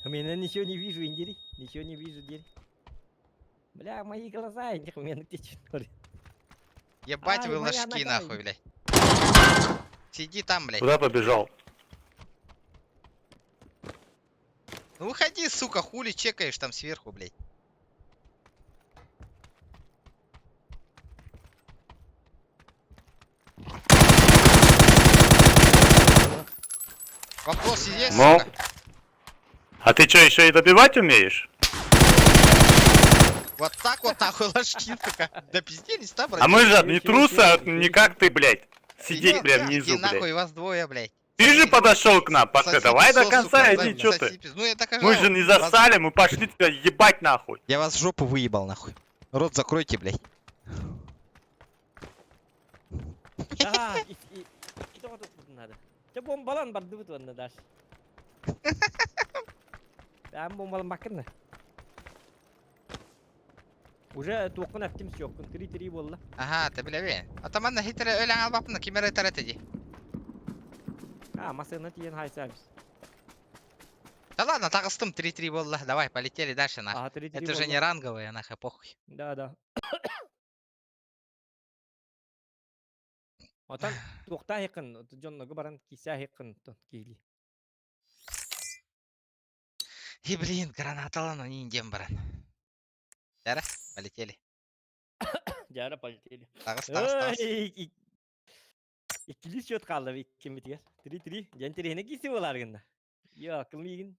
Меня ничего не вижу, индири. Ничего не вижу, дери. Бля, мои глаза, них меня течет. Ебать Ай, вы моя ложки, нога. нахуй, блядь. Сиди там, блядь. Куда побежал? Ну выходи, сука, хули чекаешь там сверху, блядь. Вопрос есть, Ну? сука? А ты что, еще и добивать умеешь? Вот так вот нахуй ложки, сука. Да пизделись там, А мы же не Еще, трусы, еще, а еще. не как ты, блядь. Сидеть, Иди, бля, иди внизу, блядь. нахуй, вас двое, блядь. Ты же подошел к нам, пацан, Соси давай до пизду, конца сука, иди, чё соси ты? пизду. Ну я так и Мы жал. же не Вас- засали, мы пошли тебя ебать нахуй. Я вас в жопу выебал, нахуй. Рот закройте, блядь. Да, и и и тут надо. Те бомбалан барды бут онна даш. Бәм бомбалан бакырны. Уже туоххун эптим сиоккун 3-3 буолла. Ага, ты бля, Атаман хитре өләң албапны кимере тарат иди. А, масына тиен хайсабис. Да ладно, тағыстым 3-3 болды. Давай, полетели дальше, нахуй. Ага, 3-3 Это же не ранговые, нахуй, похуй. Да, да. Отан туохта хикын, дьонного баран киса хикын тон киили. И блин, гранаталан они индем баран. Дара, полетели. Жара полетели. Тағыс, тағыс, тағыс. Ой, Иккили счет қалды иккимитигер. 3-3. Дьэн тирehine киси болар гынна. Я, кылмыйгын.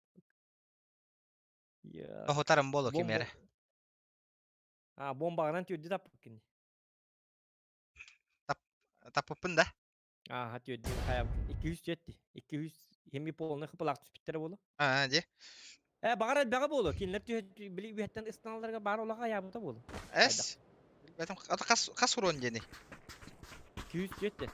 Я. Охотарым болу Бомба. кимере. А, бомбағынан түйді таппыккин. Тапыппын да. Аха, түйді хайап. 200 жетти. 200 хеми полны хыпылак түспүттер болу. А, де. Э, бағар элбэҕэ буолу. Кинилэр түһэ били үһэттэн ыстаналарга бар олаға аябыта буолу. Эс. Бэтим, ата қас, қас урон дени. 200 жетти.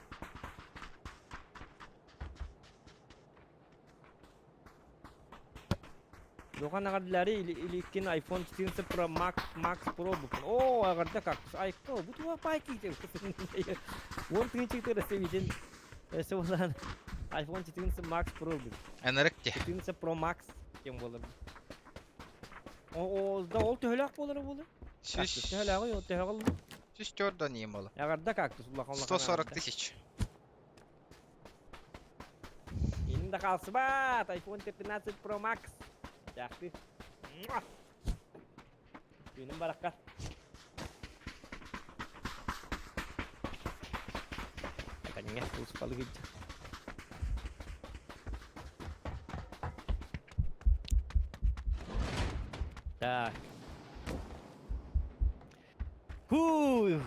Жохан ағардылары или или иккин iPhone 14 Pro Max Max Pro букун. О, ағарда кактус. Айкко, бу туа пайки деп. Он тыгынчыктыр эсебитин. Эсе болан iPhone 14 Max Pro бу. Энеректе. 14 Pro Max кем болар. О, о, да ол төһөлөк болар болар. Сүз, Төһөлөк ол төһөлөк. сүз төрдөн ием болу. Ағарда кактус улахан улахан. 140 тысяч. Инде қалсыбат, iPhone 15 Pro Max. Жақсы. Муа! Күнім бараққа. Әкәніңе, ұспалы кетті. Так. Фу!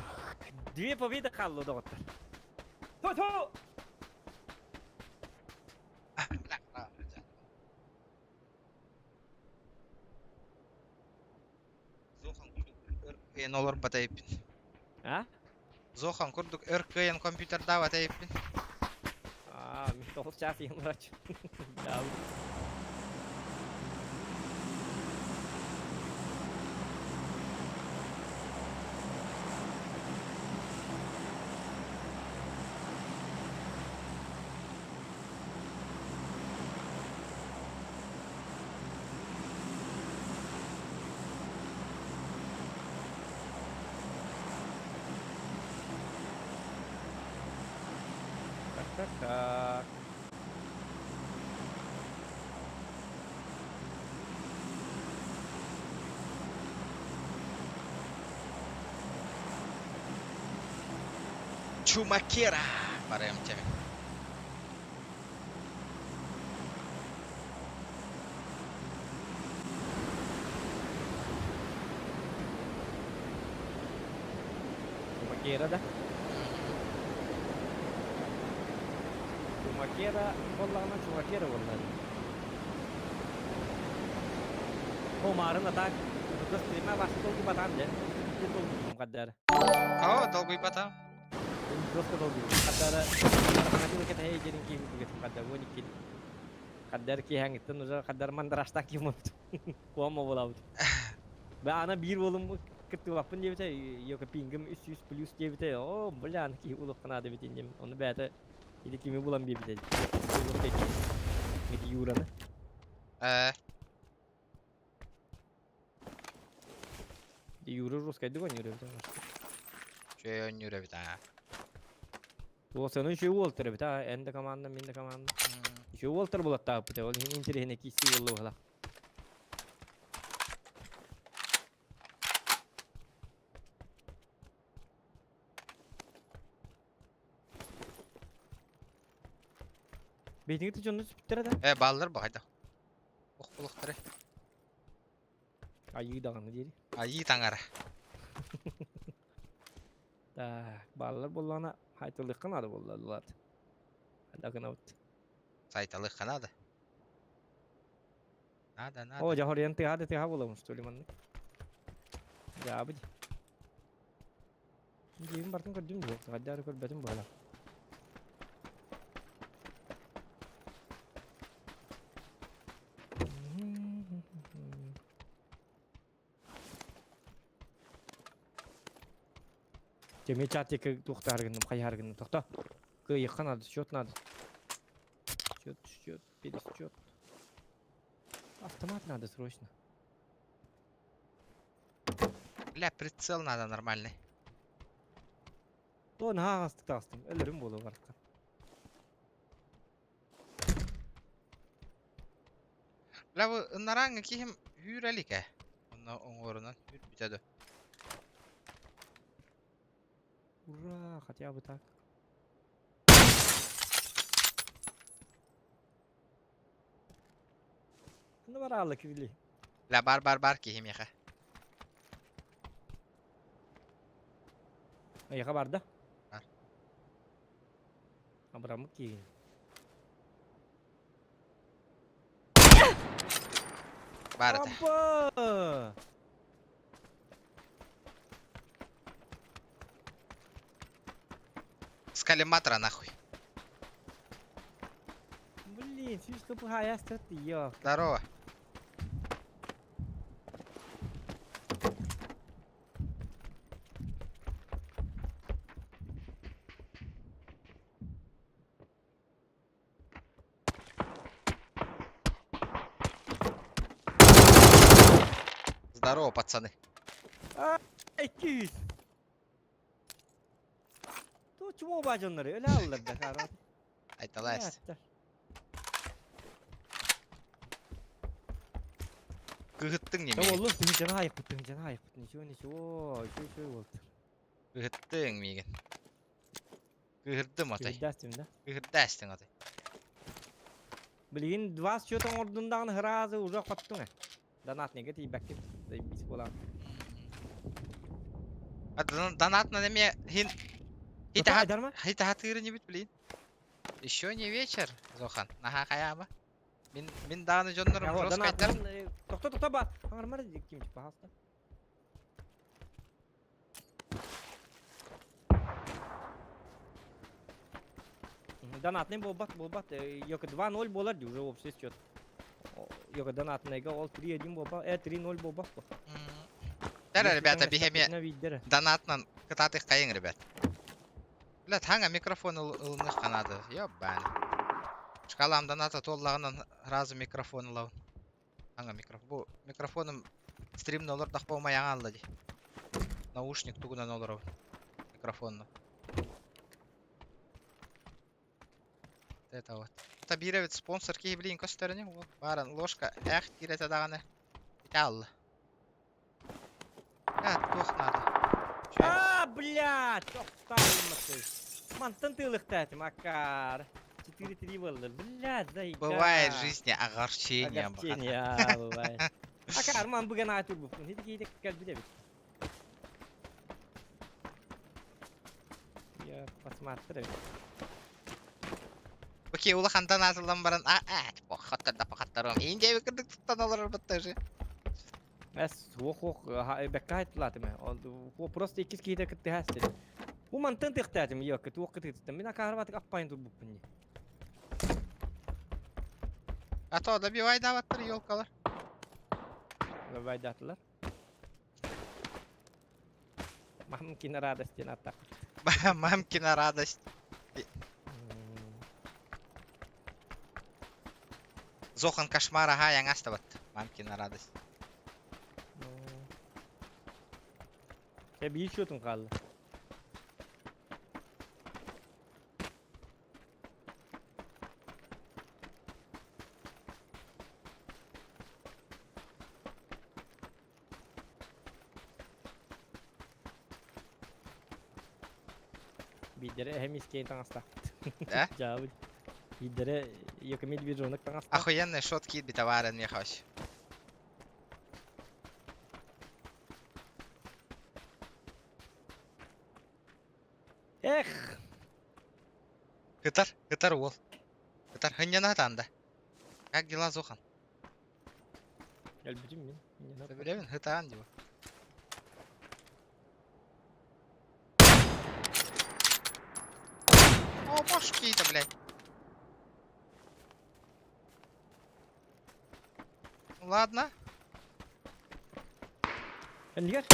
Две победы қалды доғыттар. Ту-ту! Зохан олар батайыппин. А? Зохан курдук РКН компьютерда батайыппин. А, мен тоғыз час ең врач. Да. так, так. Чумакера! Барыам чэми. Чумакера да? Чумакера буоллаҕына Чумакера буолла. О, марын атак. Тутас трима бас долгубатан де. Долгубутум каддар. О, долгуйбатам. Жестко долгуйбутум. Каддара ханатылы кэтэһэ дерин киһи кутугетим каддар 12. Каддар киһэҥиттен уже каддар мандараштак киһи Куама буолабыт. Бә ана биир уолум кыттыылаппын диэбитэ, йока пингим 300 плюс диэбитэ. О, бля, аны киһи улахханаада эбит инним. Ону бэйэтэ или кими булан биэрбитэ. Ити Юраны. Э, Юра русскайдык оонньуур эбит. Үчүгэй оонньуур эбит аа. Уолсаны үчүгэй уолтар эбит аа. Эн да команда, мин да команда. Үчүгэй уолтар булаттаабыт. Ол иһин интэриэһинэй киирсии буолла быһалаах. Бейтиҥи дьонну сүпүттэрэ да? Э, бааллар бу хайдах. Ох булуктары. Айыы даҕаны диэри. Айыы таҥара. Так, бааллар буоллаҕына хайтылыахха наада буолла Хайдах гынабыт? Сайталыахха наада. Надо, надо. О, дьэ, тыаһа да тыаһа буолабын, что ли, маннык. Дьаабы дии. Дьиэбин бартын көрдүм дуо? Хайдах эрэ көрбөтүм буолла. Дьэ, мен чатика туохтаары гынным, хайаары гынным. Тохто. Кыайыахха надо, счет надо. Счет, счет, пересчет. Автомат надо срочно. Бля, прицел надо нормальный. О, наһаа аҕастык таҕыстым. Өлөрүм буолуо барахсан. Бля, бу ынарааҥҥа киһим үүрэ илик ээ. Онно оҥорунан үүрбүтэ дуо? Ура, хотя бы так. Ну бараалла кивили. Бля, бар бар бар киһи миэхэ. Эйиэхэ барда? Бар. Абыраммыт киһигин. Бар этэ. Аппа! С коллиматора нахуй. Блин, слишком плохая статья. Здорово. Здорово, пацаны. Ай, күүс! Ту чмо бажоннары өлө аллар да карат. Айталаас. Кыһыттыҥ Да миигин. оллун тыһыынчаны аайыппыт, тыһыынчаны аайыппыт. Ничего, ничего, үчүгэй үчүгэй буолтар. Кыһыттыҥ миигин. Кыһырдым отой. Кыһырдаастым да. Кыһырдаастыҥ отой. Билигин два счета оҥордун даҕаны сразу уже хоттуҥ ээ. Донатныйга тиийбэккин. Заебись буолаҕын. А донатнан эмиэ хин Тота айдарма? хитахатыыр инибит блин. Еще не вечер, Зохан. Наһаа хайаама. Мин мин даҕаны дьоннорум жесткайдар. Тохто тохто ба. Аңармар ким пожалуйста. Донатный буолбат буолбат. Йока 2-0 буолар дии уже общий счет. Йока донатныйга ол 3-1 буолбат. Э 3-0 буолбат бу. Дара, ребята, биһэми донатнан кытаатых хайың, ребят. Бля, таҥа микрофон ылыныахха наада. Ёбаный. Шкалам доната туоллаҕынан сразу микрофон ылабын. Аҥа микрофон. Бу микрофоным стримна олордохпо умайаҥа алла дии. Наушник тугунан олоробун. Микрофонну. Это вот. Это биир эбит спонсор киһи билигин көстөрүнү ол бааран ложка ээх диир этэ даҕаны ити аалла. Э, туох наада? А, блядь, охтаалматы. Мантан тыылыктаатым, акаар. 4-3 буолла. Блядь, зайка. Бывает в жизни огорчение. Огорчение, а, бывает. Акаар, ман бүгэн аатыр буппун. Хити киһи кэлбит эбит. Я посмотрю. Окей, улахантан аатыллан баран, а, а, типа, хаттарда пахаттарым. Иин диэби кырдык туттан олорор баттажы. Эс, суох уох, бэккэ хайтлаатым. Просто иккис киһитэ кыттыһа эстин. Бу мантан тыхтаатым, йокка, туох кытыытыттан. Мин акаарбатык аппайын турбуппун. А то добивай даваттар елкалар. Добивайдаатылар. Мамкина радость диэн ааттаах. Мамкина радость. Зохан кошмар аха яңастабат. Мамкина радость. Чэ биир счетум хаалла. Биирдэрэ эһэм искэйин таҥастаахпыт. Да? Дьаабы. Биирдэрэ Йоками медвежонок таҥастаах. Охуенный шот киирбитэ баарын миэхэ Эх! Ытар, ытар уол. Ытар, хынньана сатаан да. Как дела, Зохан? Өлбүтүм мин. Билэбин, ытаан дии. О, башки-то, блядь. Ладно. Эннигэр?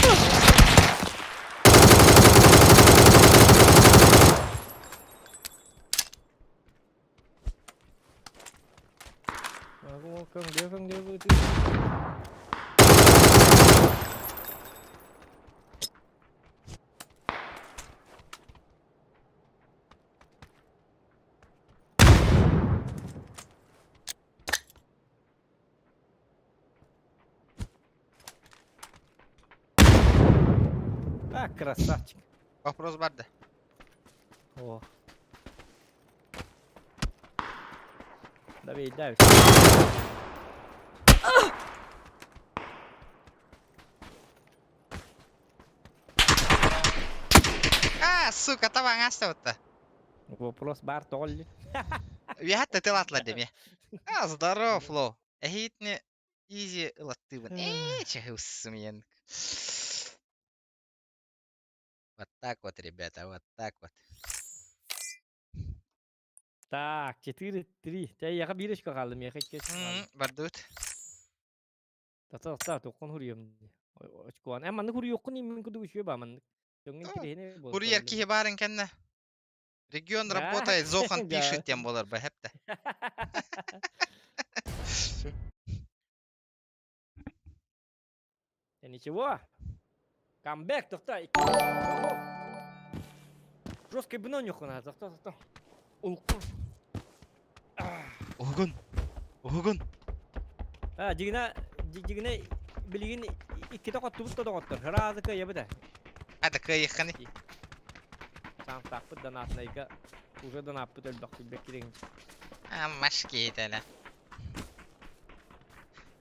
А, красавчик. Вопрос бар да. О. Давай, давай. А, сука, табаҥ астабытта. Вопрос бар тоҕолли. Үөһэттэ тыл атлар деми. А, здоров, Фло. Эһиитини изи ылаттыыбын. Ээ, чэһыссымыйан. Вот так вот, ребята, вот так вот. Так, 4-3. Тэ яха биир очко хаалла, миэхэ икки очко хаалла. Бардыбыт. Тата тата тоққон хуруйам. Очкоан. Э маннык хуруйуоххун иммин курдук үчүгэй баа маннык. Дьоҥҥо интэриэһинэй буолар Курьер киһи баарын кэннэ. Регион работает, Зохан пишет диэн буолар ба хэптэ. Э, ничего. Камбэк, тохто. Жесткий быны нюхана, тохто, тохто. Улку. Уһугун. Уһугун. А, дигина, дигина билигин иккитэ хоттубут да доҕоттор. Ыраазы кыайабыт ээ. Ата кыайыаххыный. Саамтаахпыт донатнайга уже донаппыт өлбөх билбэт кириҥ. Амаш киһитэлэ.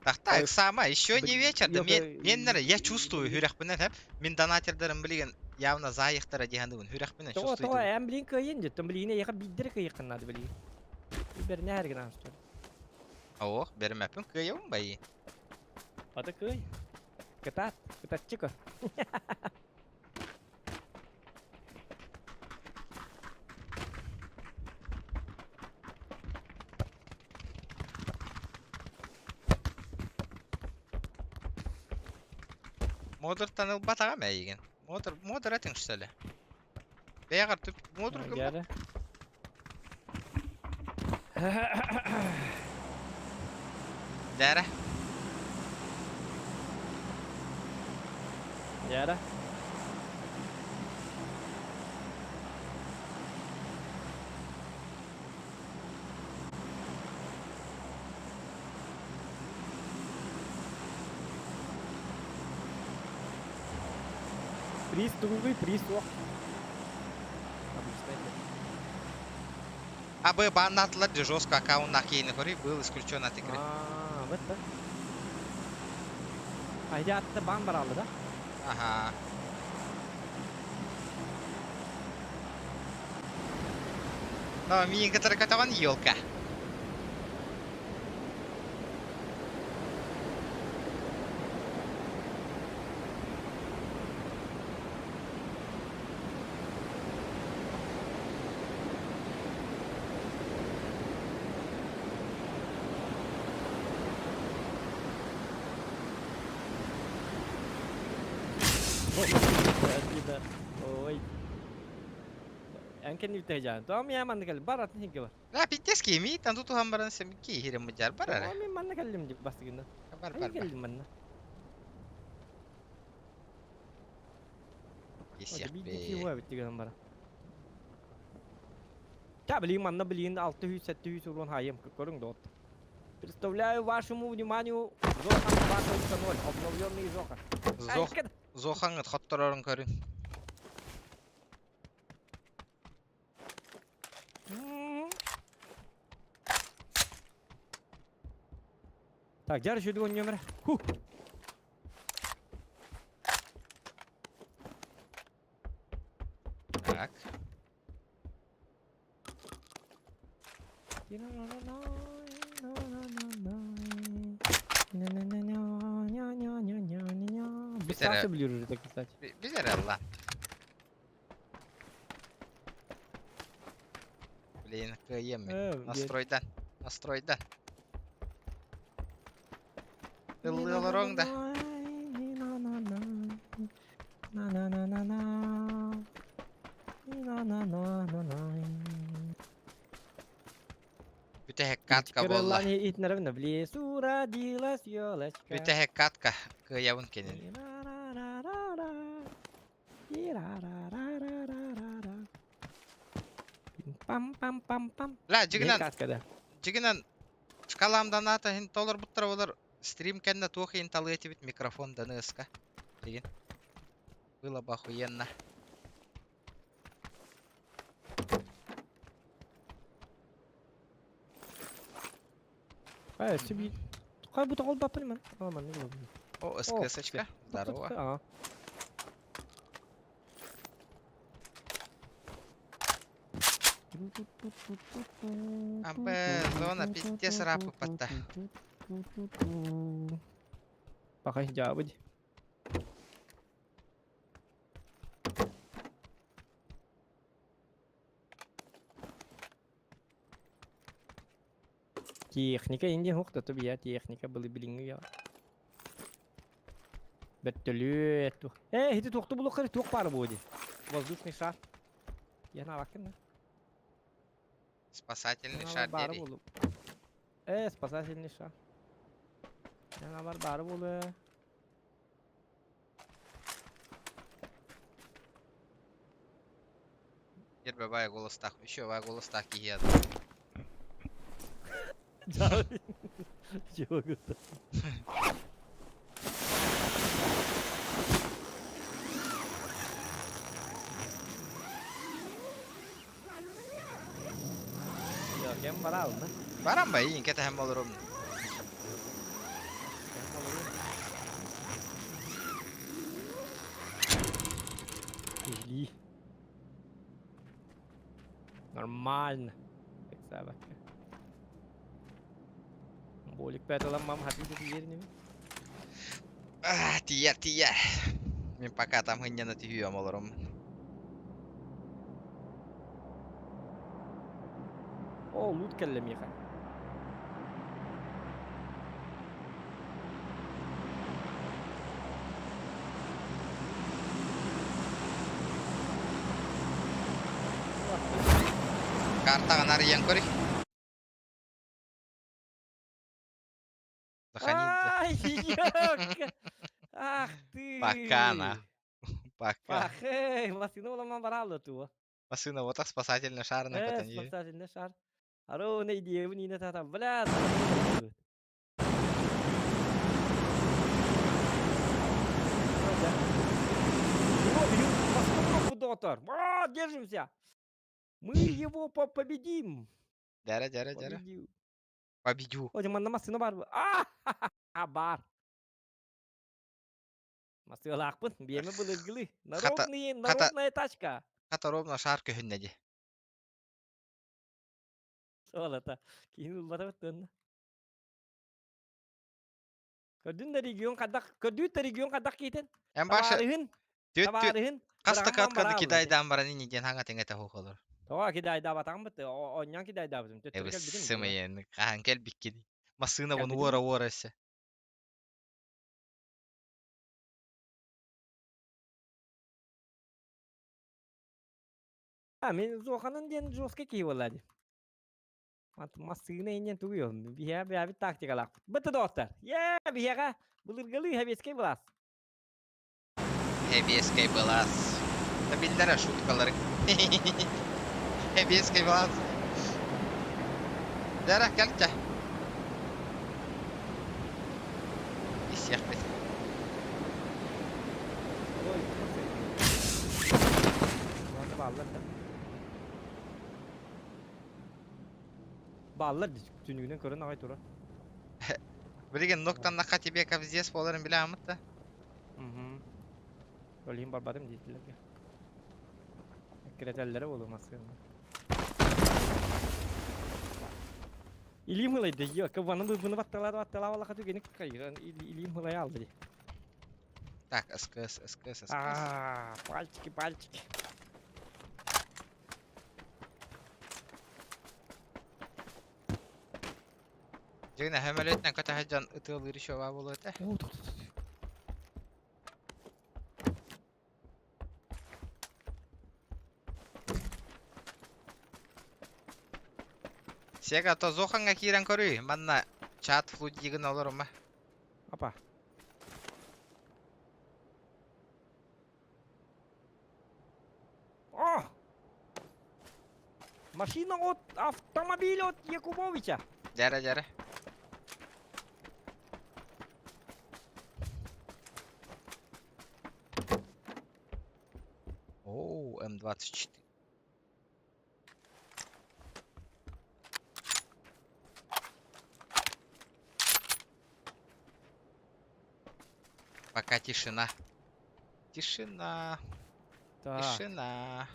Так, так, сама, еще не вечер, да мен, мен я чувствую хүрәхпинен хэп. Мин донатердарым билигин явно заайыхтара диһаныбын хүрәхпинен Тоҕо, чувствую. тоҕо, эн билигин кыайын дьиттэн билигин эйиэхэ биирдэрэ кыайыаххын наада билигин. Бэрнээр гынан что ли. Ох, бермәппин кыайабын байы. Ата кыай. Кытаат, кытаччы көр. Модертан ылбатаҕым эйигин. Модер, модер этиҥ что ли? Бэйэҕэр түп модер гыммат. Дээрэ. Дээрэ. Приз тугуй, приз суох. Обычный. А Б баннаатылар же жестко аккаунтнаах киһини көрүй, был исключен от игры. А, вот да. А иди атта бан баралды да? Ага. Но миин кытары көтөҕөн елка. Ой. Эн кэнниттэн дьаан. Тоом я манна кэллим. Бар атын синке бар. Да, пиздец кими, там тут туһан баран сем киһирим мыдьар бар эрэ. Тоом мен манна кэллим деп бастыгында. Бар Ай бар бар. кэллим манна. Исиэх Биир бээ. киһи эбит деген бара. Та билигин манна билигин 600-700 урон хайым көрүҥ доҕот. Представляю вашему вниманию Зохан 2.0, обновленный Зохан. Зох Зохаҥҥыт хотторорун көрүҥ. Так, дьар еще номер. Ху. Так. Быстро ближе уже так писать. Biz эрэ Блин, кыайыам мин. Настройдан. Настройдан. Ыллыы олоруоҥ да. Бүтэһик катка буолла. В лесу родилась елочка. Бүтэһик катка. Кыайабын кинини. Пам-пам-пам-пам. Ла, дьигинэн, Катка да. дьигинэн шкаламдан аата иһин толорбуттара олор стрим кэннэ туох иһин талыы этибит микрофон даны ыска. Дигин. Было бы охуенно. Кай, себе. Кай бу тоҕол баппын мен. А, маннык буолбут. О, СКСочка. Здорово. А. Абэ, зона пиздец рапы патта. Пока жабыдь. Техника инде хук та я техника были билиңи я. Бөттөлүөт. Э, хити туохту булук туох баар буо ди. Воздушный шар. Я на вакын. Спасательный шар дери. Э, спасательный шар. Я на бар баар болу. Ербе бай голостах. Еще бай голостах киһи. Чего это? Кем барал, да? Баран ба иин кэтэһэн болорум. Жги. Нормально. Собака. Болик пяталам мам хатыды тиерними. Тиер, тиер. Мин пока там хынньана түһүөм олорум. О, лут кэллэ миэхэ. Картаҕын арыйан көрүй. Заходи. Ай, ёлка! Ах ты! Пока, на. Пока. Пахэй, массыына буламан бараалла туо. Массыына вот так спасательный шар на Э, котони. спасательный шар. Аруна идея не на там, бля. доҕоттор. А, держимся. Мы его победим. Дәрэ, дәрэ, дәрэ. Победил. Победю. О, манна массыына бар. А, бар. Массыылаахпын, биэмэ былыргылы. Народные, народная тачка. Хата ровно шар көһүннэ ди. Сол ата. Киһин ылбата баттыанна. Көрдүн да регион хайдах, көрдүүт да регион хайдах киитин? Эн баша Табаарыһын, түт түт табаарыһын хас быраҕан такатканы бараалла. кидайдаан баран ини диэн хаҥа тэҥэ тэһуохалар. Тоҕо кидайдаабатаҕым быт, оонньоон кидайдаабытым. Төттөрү Эбис кэлбитим. сымыйын хаһан кэлбиккин. Массыына буну Кэлбитим. уора уора өссө. А, мен Зоханын диэн жесткий киһи буолла дии. Массыына инньэн тугуй ол? Биһиэхэ бэйэбит тактикалаахпыт. Бытты доҕоттор. Е, биһиэхэ былыргылыы сэбиэскэй былаас. Сэбиэскэй былаас. Да биллэрэ шуткалары. Сэбиэскэй былаас. Дара кэлчэ. Исиэхпит. Ой, бааллар да. Бааллар түнүгүнэн көрөн аҕай турар. Билигин ноктаннахха тебе кобздец буоларын билэҕиммит да. Угу. Ол иһин барбатым диэтилэргэ. Эккирэтэллэрэ буолуо массыына. Илиим ылайда, кыбаны быны батталаады батталаабалаха түгени кайган илиим ылай алды ди. Так, СКС, СКС, СКС. А, пальчики, пальчики. Дьиҥинэ сөмөлүөтүнэн көтө сылдьан ытыалыыр еще баа буолуо этэ. Сега то Зохаҥҥа киирэн көрүүй, манна чат флудигын олорума. Апа. О! Машина от автомобиль от Якубовича. Дьэрэ дьэрэ. Оу, М24. Пока тишина. Тишина. Так. Тишина.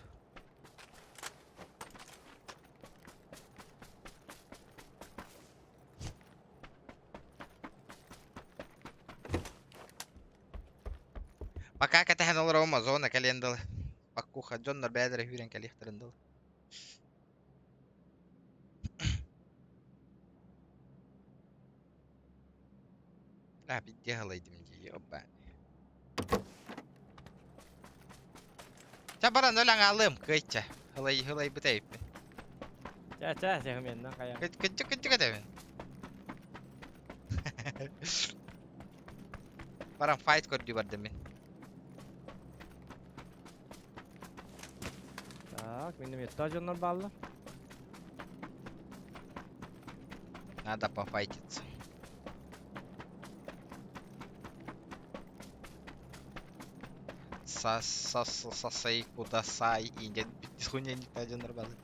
Пока кэтэһэн олоробум зона кэлиэн дылы. Баккуха дьоннор бэйэлэрэ сүүрэн кэлиэхтэрин дылы. А, делайдым дии, опа. Ча баран өлөн алым, кыйча. Хылай хылай бутайппин. Ча ча сехмен на кая. Кытчы кытчы кэтэбин. Баран файт көрдүү бардым мин. Так, минометтаах дьоннор бааллар. Надо пофайтиться. Са са сасай кудасай и дед хуйня не та дьоннор бааллар.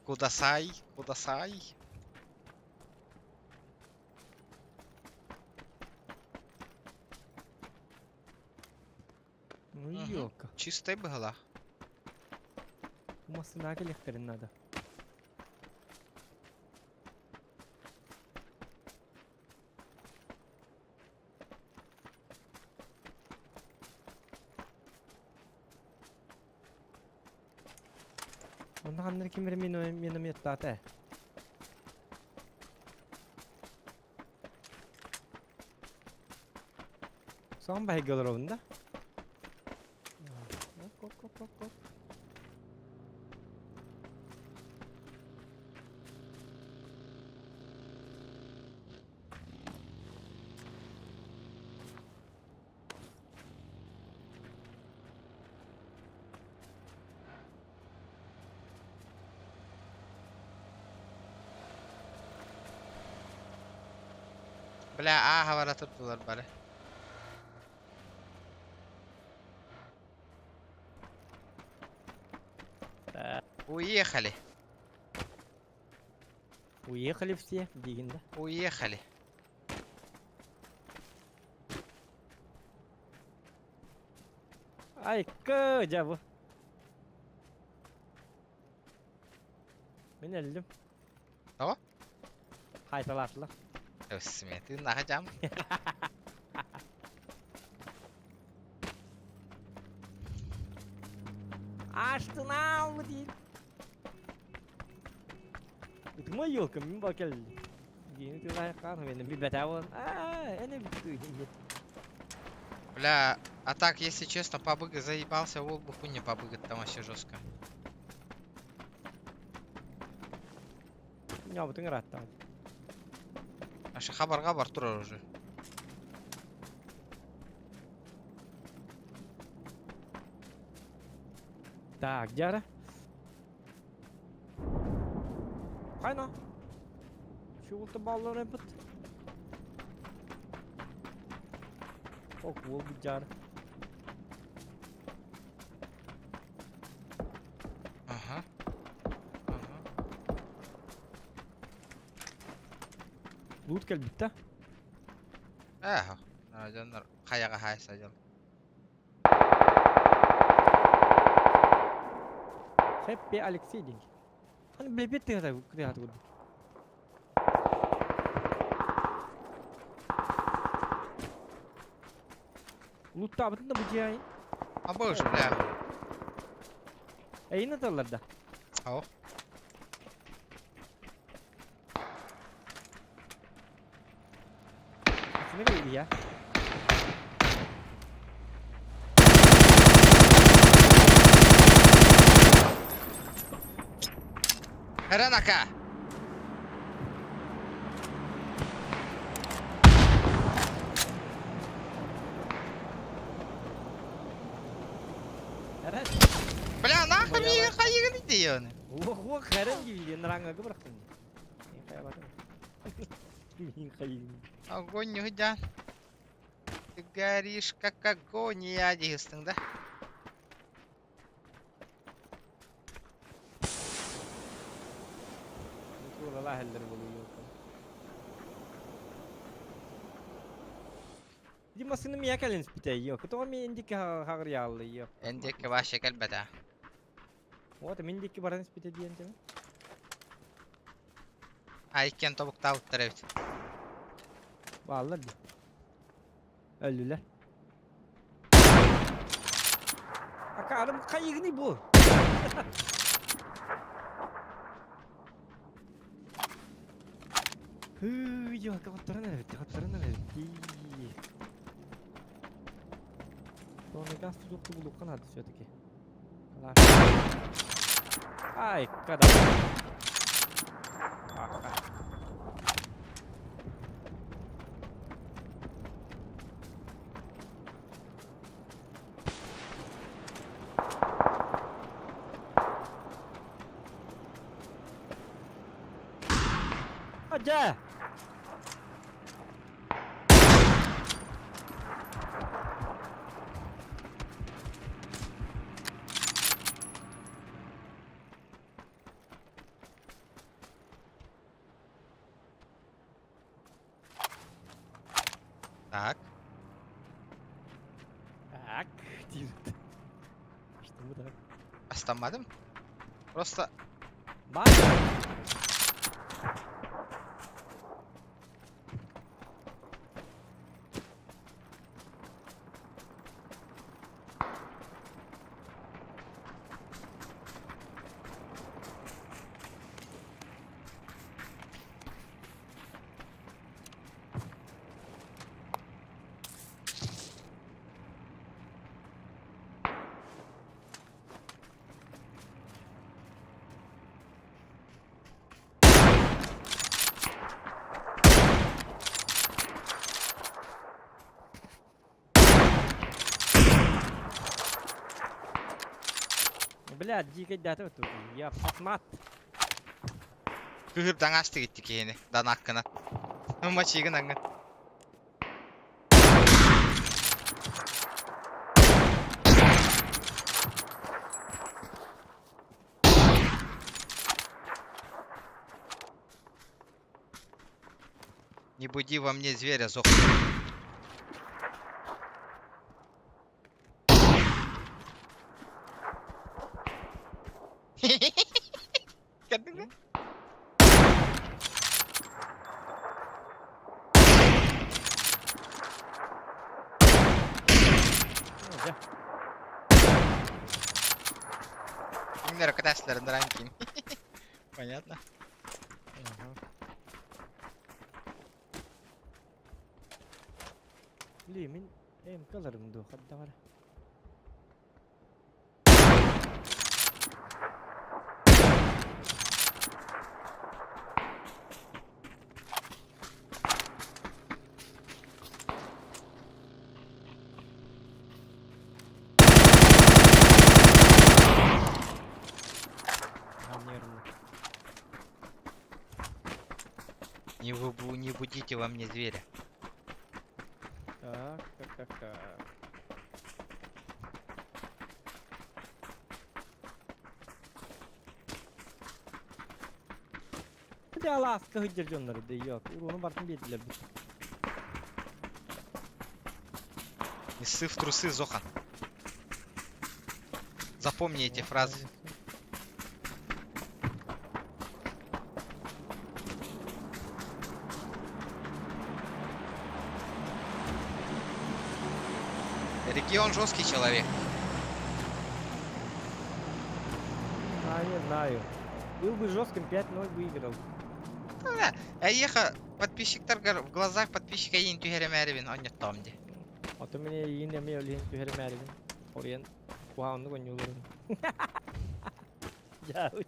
Кудасай, кудасай. Ну Мгм. ёлка. Чистай быһылаах. Массыына кэлиэхтэрин надо. Онно ханна ким эрэ минометтаата ээ. Соҕон баһыйга олоробун да? Оп, оп, оп, оп, оп. Бля, ааһа бара турдулар бары. Уехали. Уехали все, диигин да. Уехали. Айка, дьэ бу. Мин өллүм. Тоҕо? Хайталаатылар. Өссүмэ, тыыннаах дьам. Аштынаалмы диир. Ытыма елка, мин ба кэлли. Диини тыыннаах хаан, мени билбэтэ буолан. Аа, эне бүттүү. Бля, а так, если честно, пабыга заебался, волк бы хуй не пабыгает, там вообще жестко. Ньобутун ырааттаҕа. Аша хабарга бар турар уже. Так, дьара. Хайна. Чугулта баллар эбит. Ок, уол бу дьара. Ага. Ага. Лут кэлбит да? Эх, дьоннор хайаҕа хаайса дьон. Хэппи Алексей диэн. Аны билбит тыата тыата курдук. Луттаабытын да бу дьиэ А боже, бля. Эйин аталлар да. Ау. Атыны кэллиэ. Харанака! Бля, нахуй мне хайыгын идеяны. Ох, хэрэн диэн ранга бырахтым. Мин хайыгын. Огонь не Ты горишь, как огонь, я дегестің, да? Ди масыны мия кэлин спитэ йо. Кото ми индики хагыр яллы йо. Эндики вообще кэлбэтэ. Вот мин дикки баран спитэ диэн тэме. А иккен тобуктаабыттар эбит. Бааллар ди. Өллүлэр. Акаарым хайыгыный бу? Хыы, ёлка, хоттаран эбит, хоттаран эбит. Тоны газ тутукту булукка надо все-таки. Ай, когда. Адя! Так. Так, диир. Что мы так? Астаммадым. Просто Бар. Бля, дикий дата тут. Я фатмат. Кыһыр таҥас тигитти киһини, данаккына. Мачигын аңгын. Не буди во мне зверя, Зох. Көрдүҥ Кинилэр кытасларын ранкин. Понятно? Били мин МК ыларым дуу хаддаҕар. Не, вы, не будите во мне зверя. Так, так, так, так. Били алааска сылдьар дьоннор да yok. Урууну барытын биэрдилэр бит. Не ссы в трусы, Зохан. Запомни эти фразы. Регион жесткий человек. А, не знаю. Был бы жестким, 5-0 выиграл. Да, Эйиэхэ подписчиктаргар в глазах подписчика иин түһэрэмээрибин онньоттоом дии. Ото мин эйиин эмиэ ол иһин түһэримээрибин. Оруйан куһаҕаннык оонньуулларым. Дьаабы.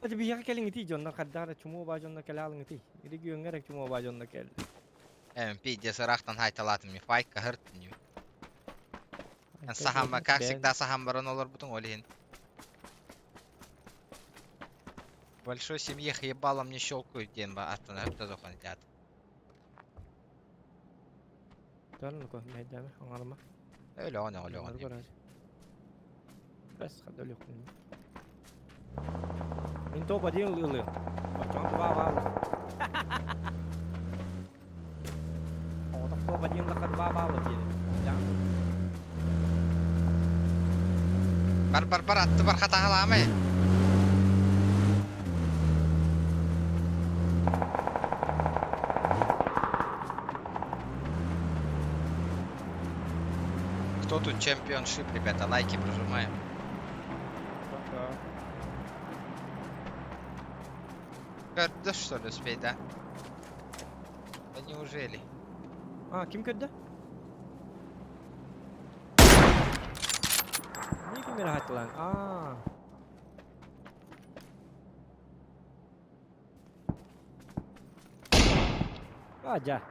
Ati биһиэхэ кэлиҥ итий дьоннор хардаара чумуо баа дьоннор кэлэ аалыҥ итий. Региоҥҥа эрэ чумуо баа дьоннор кэллэ. МП диэс ыраахтан хайталаатым файка хыртын Сахамма, как всегда саһан баран олорбутуҥ ол иһин. В большой семье хлебалом не щелкают диэн ба аттана да зохан итят. Төр мэйдэме оҥорума. Өлөҕүн өлөҕүн. Бэс хада өлүөхпүн. Мин топ один ылыым. Оччоҕо два балл. Оҕотох топ один ыллахха два балла диэри. Бар бар бар атты бар хатаһалаамай. Кто тут чемпионшип, ребята? Лайки прожимаем. Пока. Да что ли успеть, да? Да неужели? А, ким көрдө? Не ким эрэ А. А, дьэ.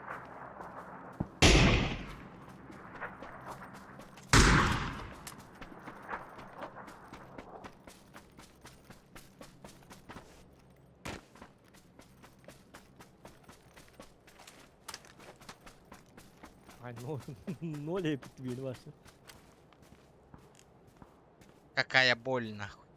Ай, ноль, ноль эпит ваши. Какая боль, нахуй.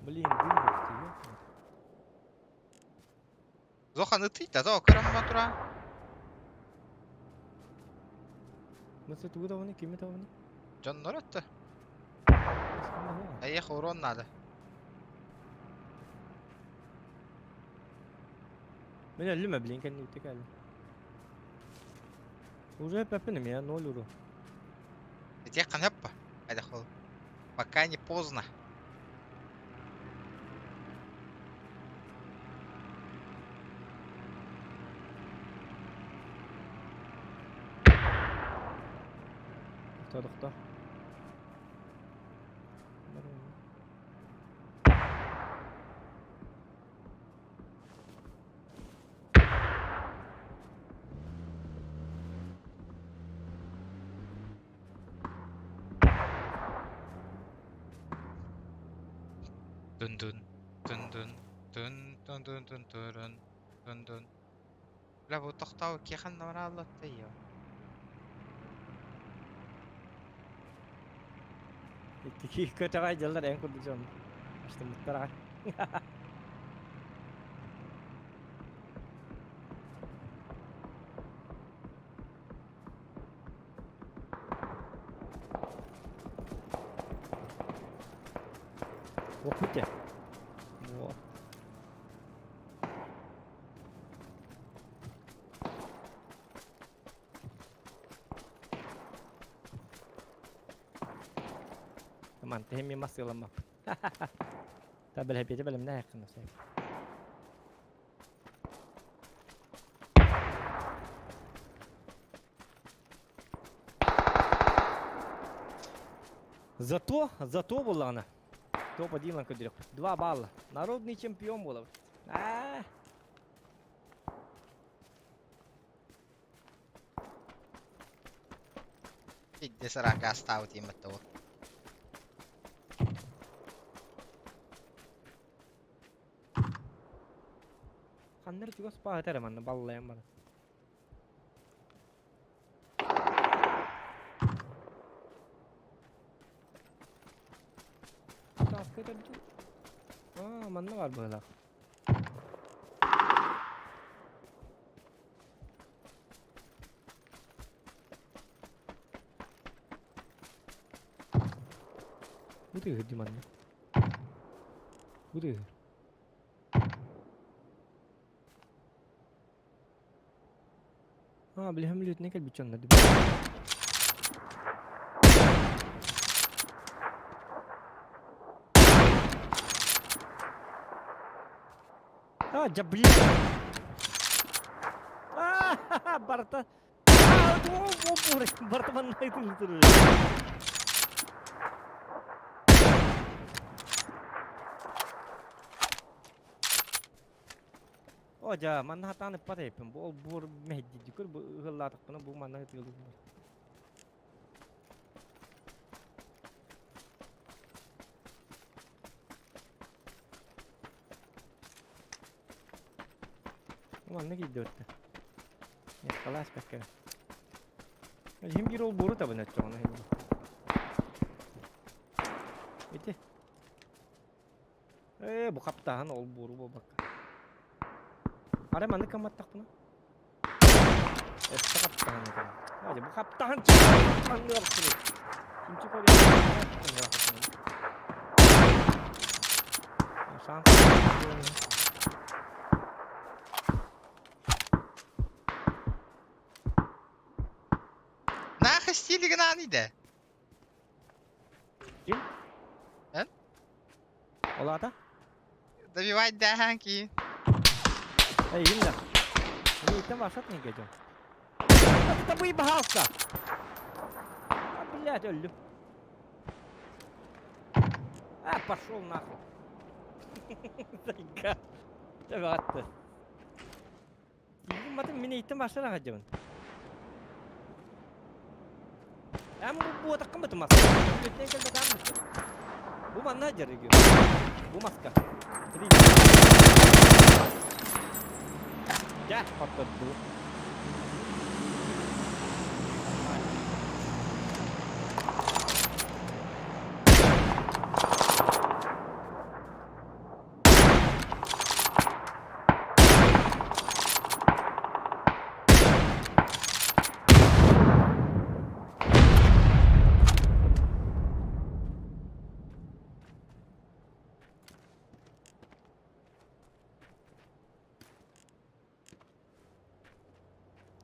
Блин, дым ты, ёпта. Зохан ытый да, зо, көрөн тура. Мысы тугу да кими табыны? Дьоннор өттө. Эйиэхэ урон надо. Мен өллүм блин, кэнни үтэ кэлли. Уже пеппиним я, ноль уру. Итиэх хаппа. Хайда хол. Пока не поздно. Тохто, тохто. Дун-дун, дун-дун, дун-дун-дун-дун-дун, дун-дун. Бля, бу тохтоо киэхэн намрааллатта йо. Икки көтөҕөй дьаллар эн курдук дьон. Аштыммыттар аҕай. Опыте. Во. Манты хэмми масыламмап. Та бэлэпиэти бэлэмнэ хайкына сэ. Зато, зато буллаҕына топ-1 көрдөрүөхпүт. 2 балла. Народный чемпион буолабыт. Аа. Икки сарака астаабыт иэммэт ол. Ханна эрэ чугас баҕа эрэ манна баллайан баран. Тааска этэр дуу? Аа, манна баар быһыылаах. Бу тыаһыр дии манна. Бу тыаһыр. Аа, били сөмөлүөтүнэн кэлбит дьоннор дии. А, дьэ, блин! А, барыта барыта манна ытылы О, дьэ, манна хатаан ыппат эбиппин. Бу олбуор мэһэйдиирдик көр, бу ыһыллаатахпына бу манна ытыалыыр. Манна киирдэ өттө. Халаас бэккэ. Иһим биир олбуору табын өттөҕүнэ иһим. Ити. Ээ, бу хаптаһын олбуору буолбакка. Арай маннык гымматтахпына? Өссө хаптаһын этэ. Бу хаптаһын чыҥныахсыбыт. Кимчи Шанс. Нахы стилигин аниде. Ким? Эн? Ол аата? Добивать дэһэн ки. Эй, инна. Эй, там вашат не гедем. Это выебался! А, блядь, өллүм. А, пошел нахуй. Зайка. Чабатты. Тиийим мин иттим баштан аҕадьабын. Эн бу буотаххын бытым маска. Бүттэн кэлбэтаан бытты. Бу манна дьарыгы. Бу маска. Дьэ, хотторду.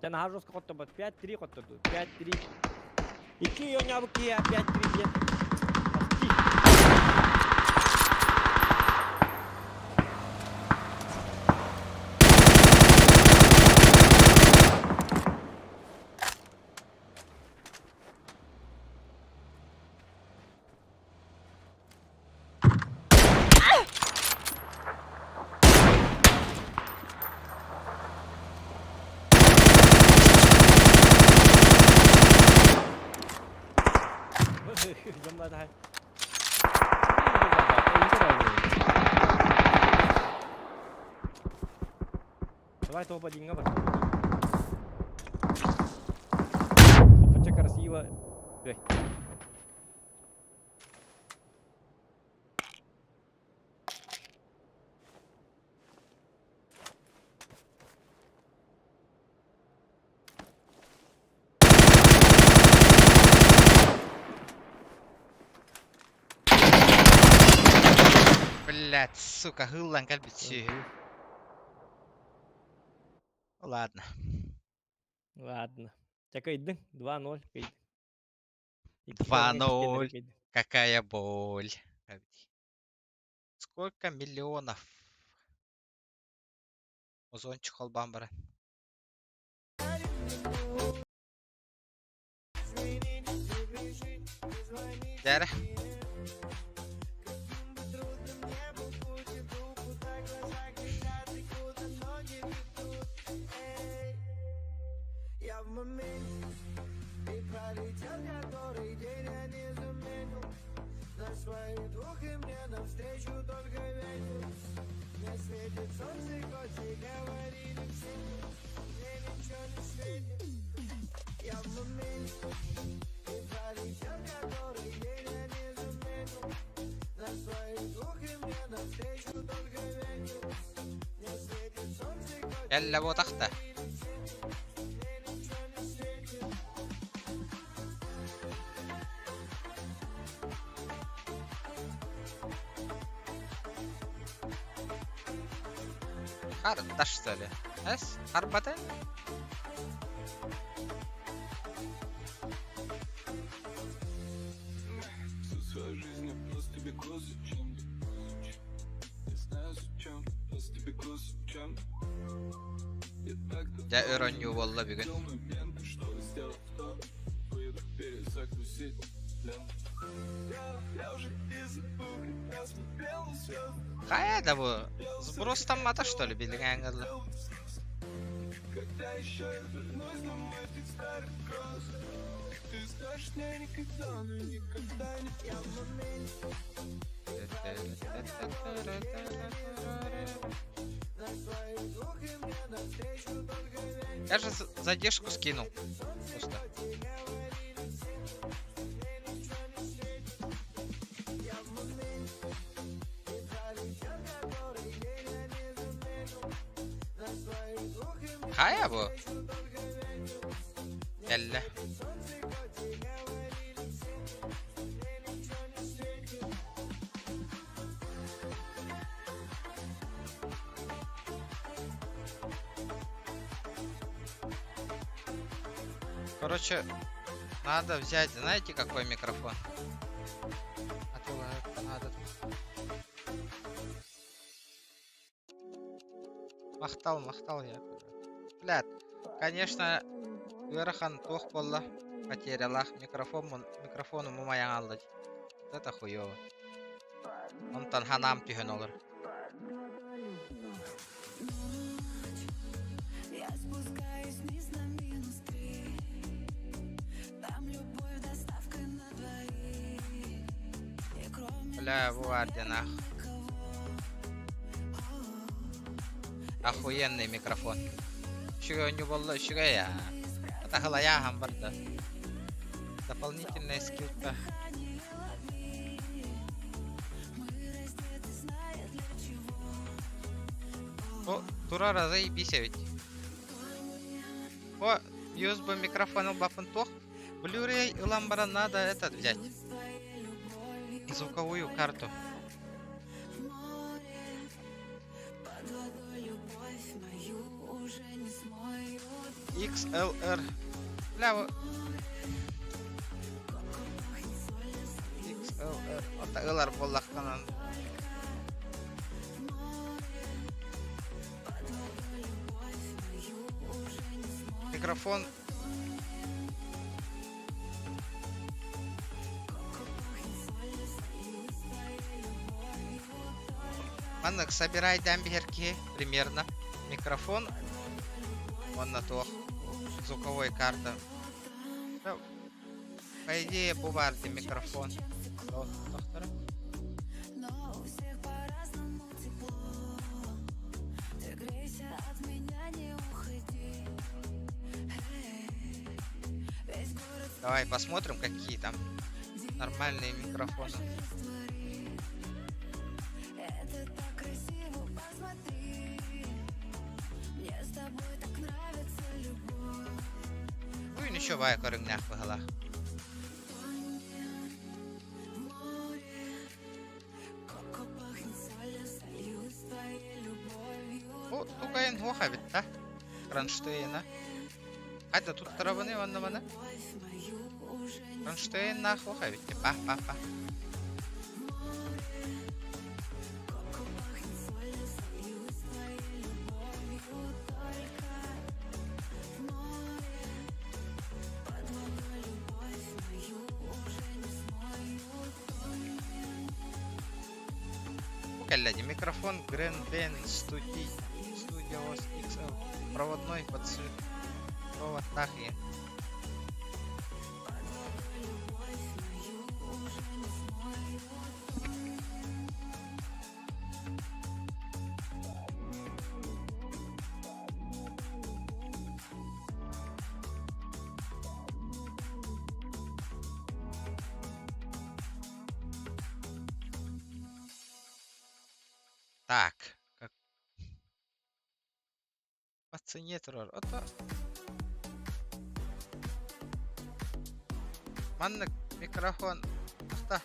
Дьэ наһаа жестко хотторбот. 5-3 хотторду. 5-3. Икки оонньообут киһи 5-3 диэн. Почти. Дьон баар. Давай топ-1-ҥа бар. Хоппочча красиво. Эй. Блять, сука, хыллан кэлбит сүөһү. Ладно. Ладно. Чэ кыйдыҥ. 2-0 кыйдыҥ. 2-0. Какая боль. Сколько миллионов? Озончик холбаан баран. Дьэ Кэллэ буотахта. Харда что ли? Эс, харбата? Дьэ өр оонньуу буолла бүгүн. Хайа да бу сбростаммата что ли билиҥ ыла? Я же задержку скинул. Просто. Хайа бу? Кэллэ. Короче, надо взять, знаете, какой микрофон? А то надо. Махтал, махтал я. Блядь, конечно, ыарахан туох буолла потерялах микрофон микрофону мумайан алла это хуёво. Онтон ханаам түһэн олор. Бля, бу орденах. Охуенный микрофон. Үчүгэй оонньуу буолла, үчүгэй аа. Атаһылайааһан барда. Дополнительная скилка. О, турар заебись ведь. О, USB микрофон ылбаппын туох. Blu-ray ылан баран надо этот взять. Звуковую карту. XLR. Бля, вот. XLR. Ота ылар буоллахтанан. Микрофон Маннык собирайдаан биһэр киһи примерно микрофон уонна туох звуковой карта. По идее бу баар дии микрофон. Давай посмотрим, какие там нормальные микрофоны. Ну и ничего, бай көрүҥнээх быһалаах. Бу тугайын хуох эбит да? Кронштейна. Хайда туттарабыный онно маны? Кронштейннаах хуох эбит. Па па па. Бу кэллэ дии микрофон Grand Ben Studio Studios XL проводной подсветроваттаах ийэ. Так, как по цене турар. Ото маннык микрофон ахта.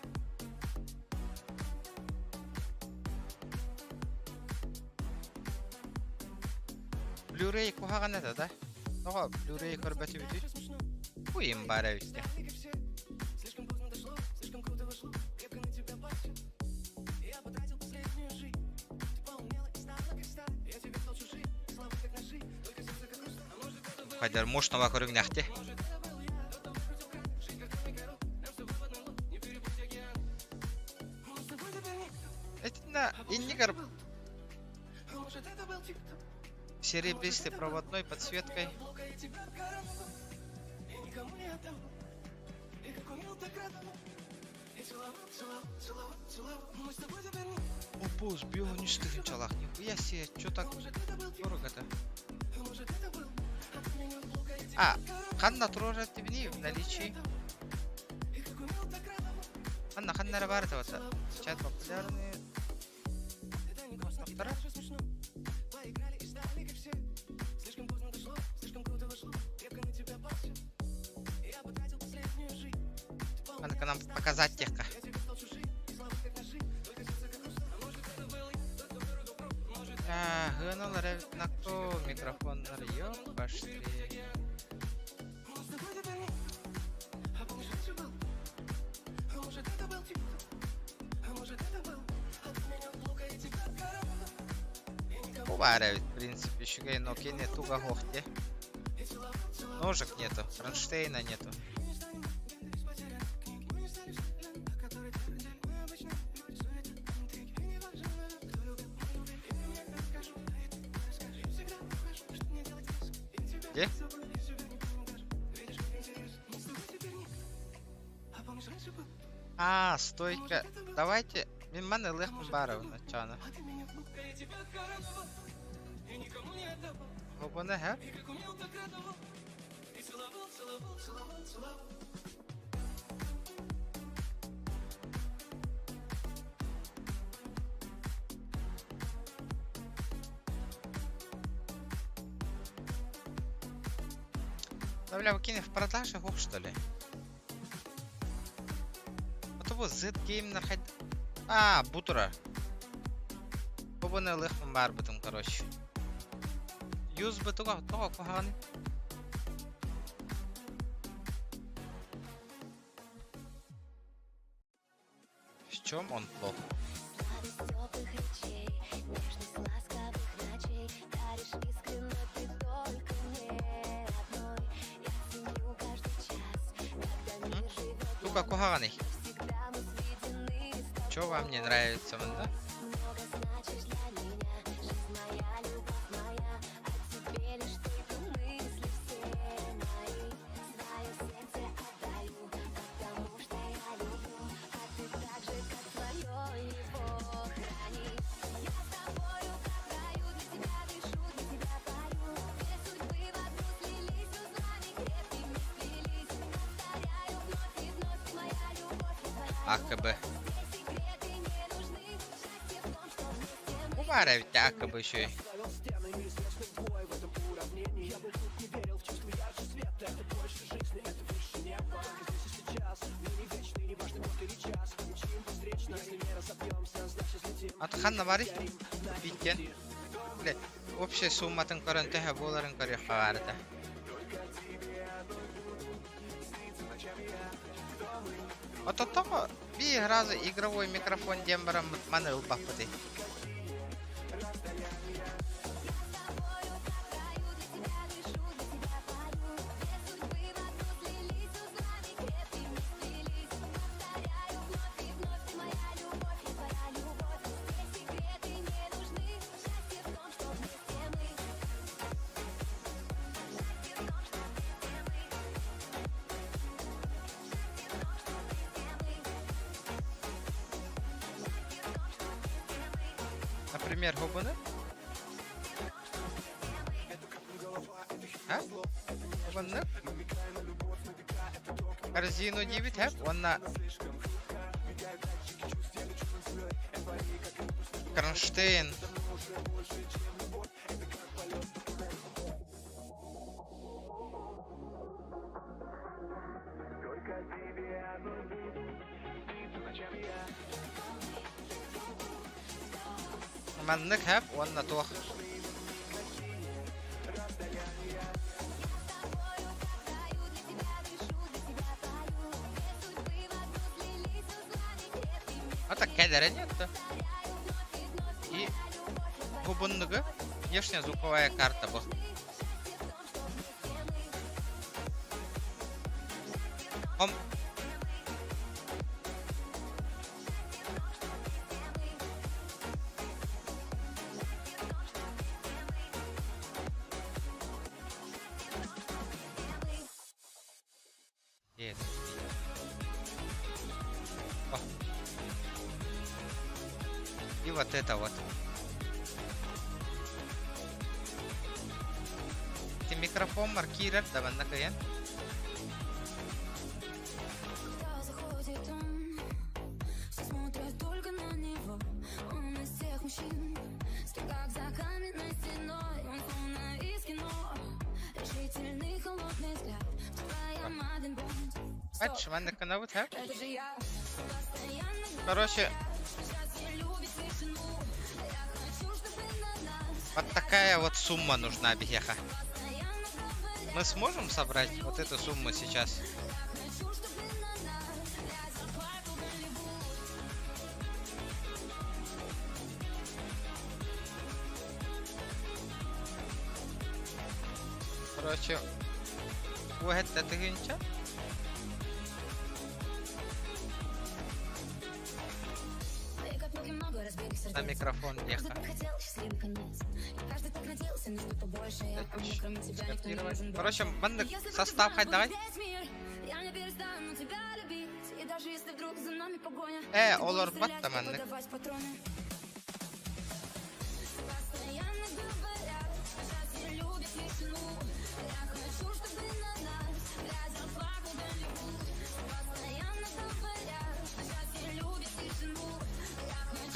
Blu-ray куһаҕан этэ да? Тоҕо Blu-ray көрбөтүбүтүй? Уйум баар эбит дии. Хайдар мощного көрүҥнэхти. Этиннэ иннигэр серебристый проводной подсветкой. Опус, бионический чалах. Нихуя себе, чё так дорого-то? А, ханна турар тибини в наличии. Ханна ханна бар это Чат популярный. Автора? Надо нам показать техка. Гыналар эбит микрофоннар ёпашты. Бу баар эбит, в принципе, үчүгэй, но кини туга суох дии. Ножек нету, кронштейна нету. Где? А, стойка. Давайте. Мин маны ылыахпын баарабын оччоҕуна. Обону һэ? Да бля, выкинь в продаже хук что ли? А то вот Z-Game нархайд... А, бутура. Обону ылыахпын баарбытым, короче. USB туга тоҕо куһаҕаный? В чем он плох? Туга куһаҕаный? Чё вам не нравится, да? АКБ. Бу баар эбит да АКБ үчүгэй. Аты ханна барый? Биттен. Бile, общая сумматын көрөн төһө буоларын көрүөххэ баар этэ. Ототтоҕо биир разы игровой микрофон диэн бараммыт маны ылбаппытый. Например, губаны? А? Губаны? Корзину диэбит һэ уонна кронштейн Маннык һэп уонна туох А так кэлэрэ нет И губуннугу внешняя звуковая карта был. Ом Нет. О. И вот это вот. Ты микрофон маркирер, давай на каян. Бачиш, манна канавыт, ха? Короче, вот такая вот сумма нужна, Бехеха. Мы сможем собрать вот эту сумму сейчас? Короче, уһэтте тыһыынча. На микрофон леха. Короче, маннык состав хать давай. Э, олор батта маннык.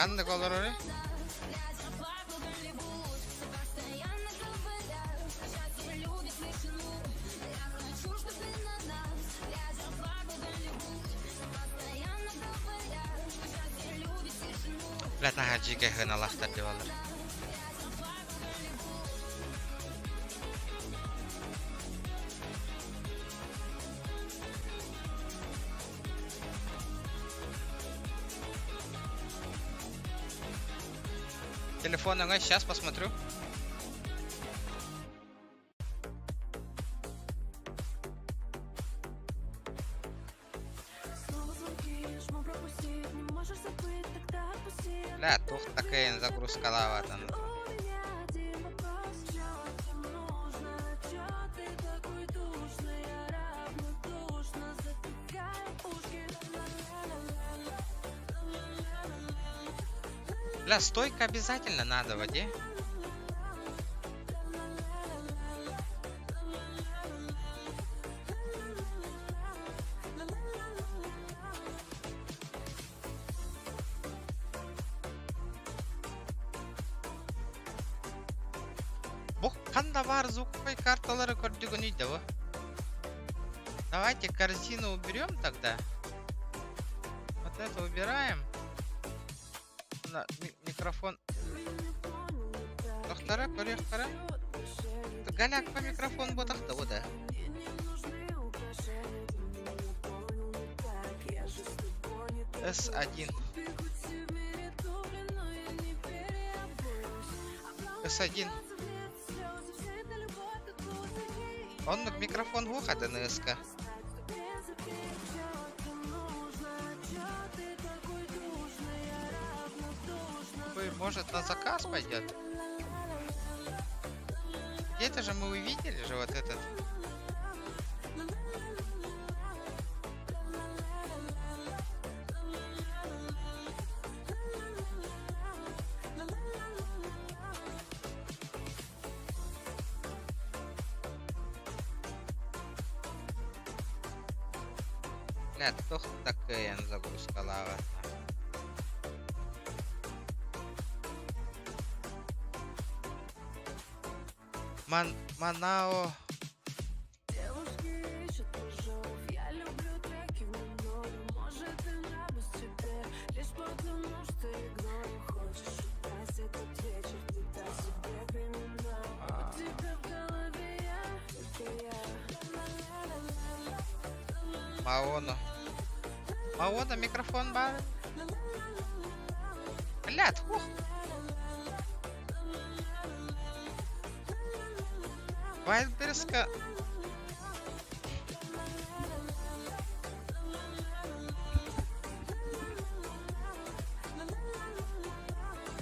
Ханнык олорору? Блядь, наһаа дьиикэй сыаналаахтар диэбаллар. Телефон ага, сейчас посмотрю. Бля, туох такая загрузкалаабатан. Бля, стойка обязательно надо в воде. Ханна баар звуковой карталары көрдүгүнүй да бу? Давайте корзину уберем тогда. Вот это убираем. На, микрофон. Тохтара, көрүөхтара. Галяк по микрофон ботахта бу да. С1. С1. Оннук микрофон уха ДНС-ка. Может, на заказ пойдет? Где-то же мы увидели же вот этот. Бля, туох такыйан загрузкалаабат. Ман Манао Маоно. Маоно микрофон баар. Блядь, ух. Вайлдберриска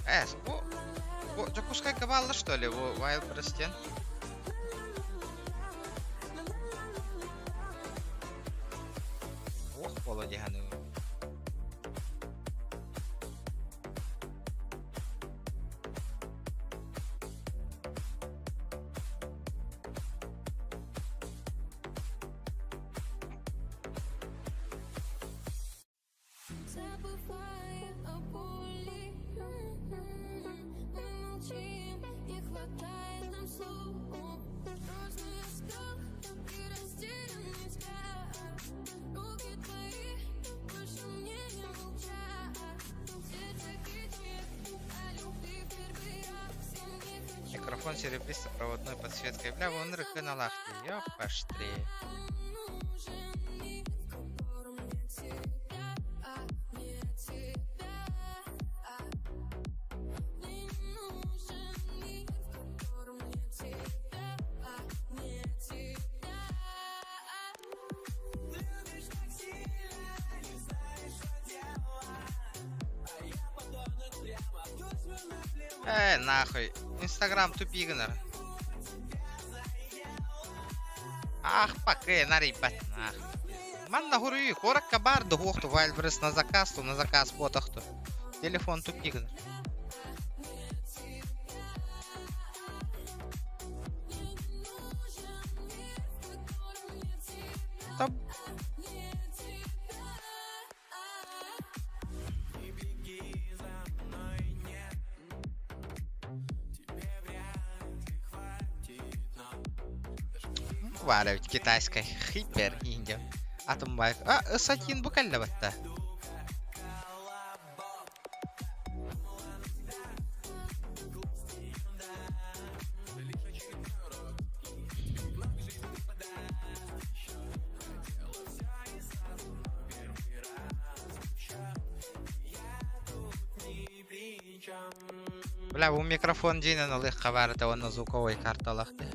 Э, бу, бу Дьокуускайга бааллар что ли, бу Wildberries диэн? Ох, буолуо дии саныыбын. Микрофон серебристо-проводной подсветкой. Бля, вон рыкыналах ты, ёпаштри. Э, нахуй. Инстаграм тупигнер. Ах, пока, нарибат, нахуй. Манна хуруй, коракка бар дуһуохту Wildberries на заказ, на заказ буотахту. Телефон тупигнер. Там Валя ведь китайская хипер индия. Атом байк. А, сатин букалла батта. Бля, бу микрофон дьиэнэн ылыахха баар этэ уонна звуковой карталаах дии.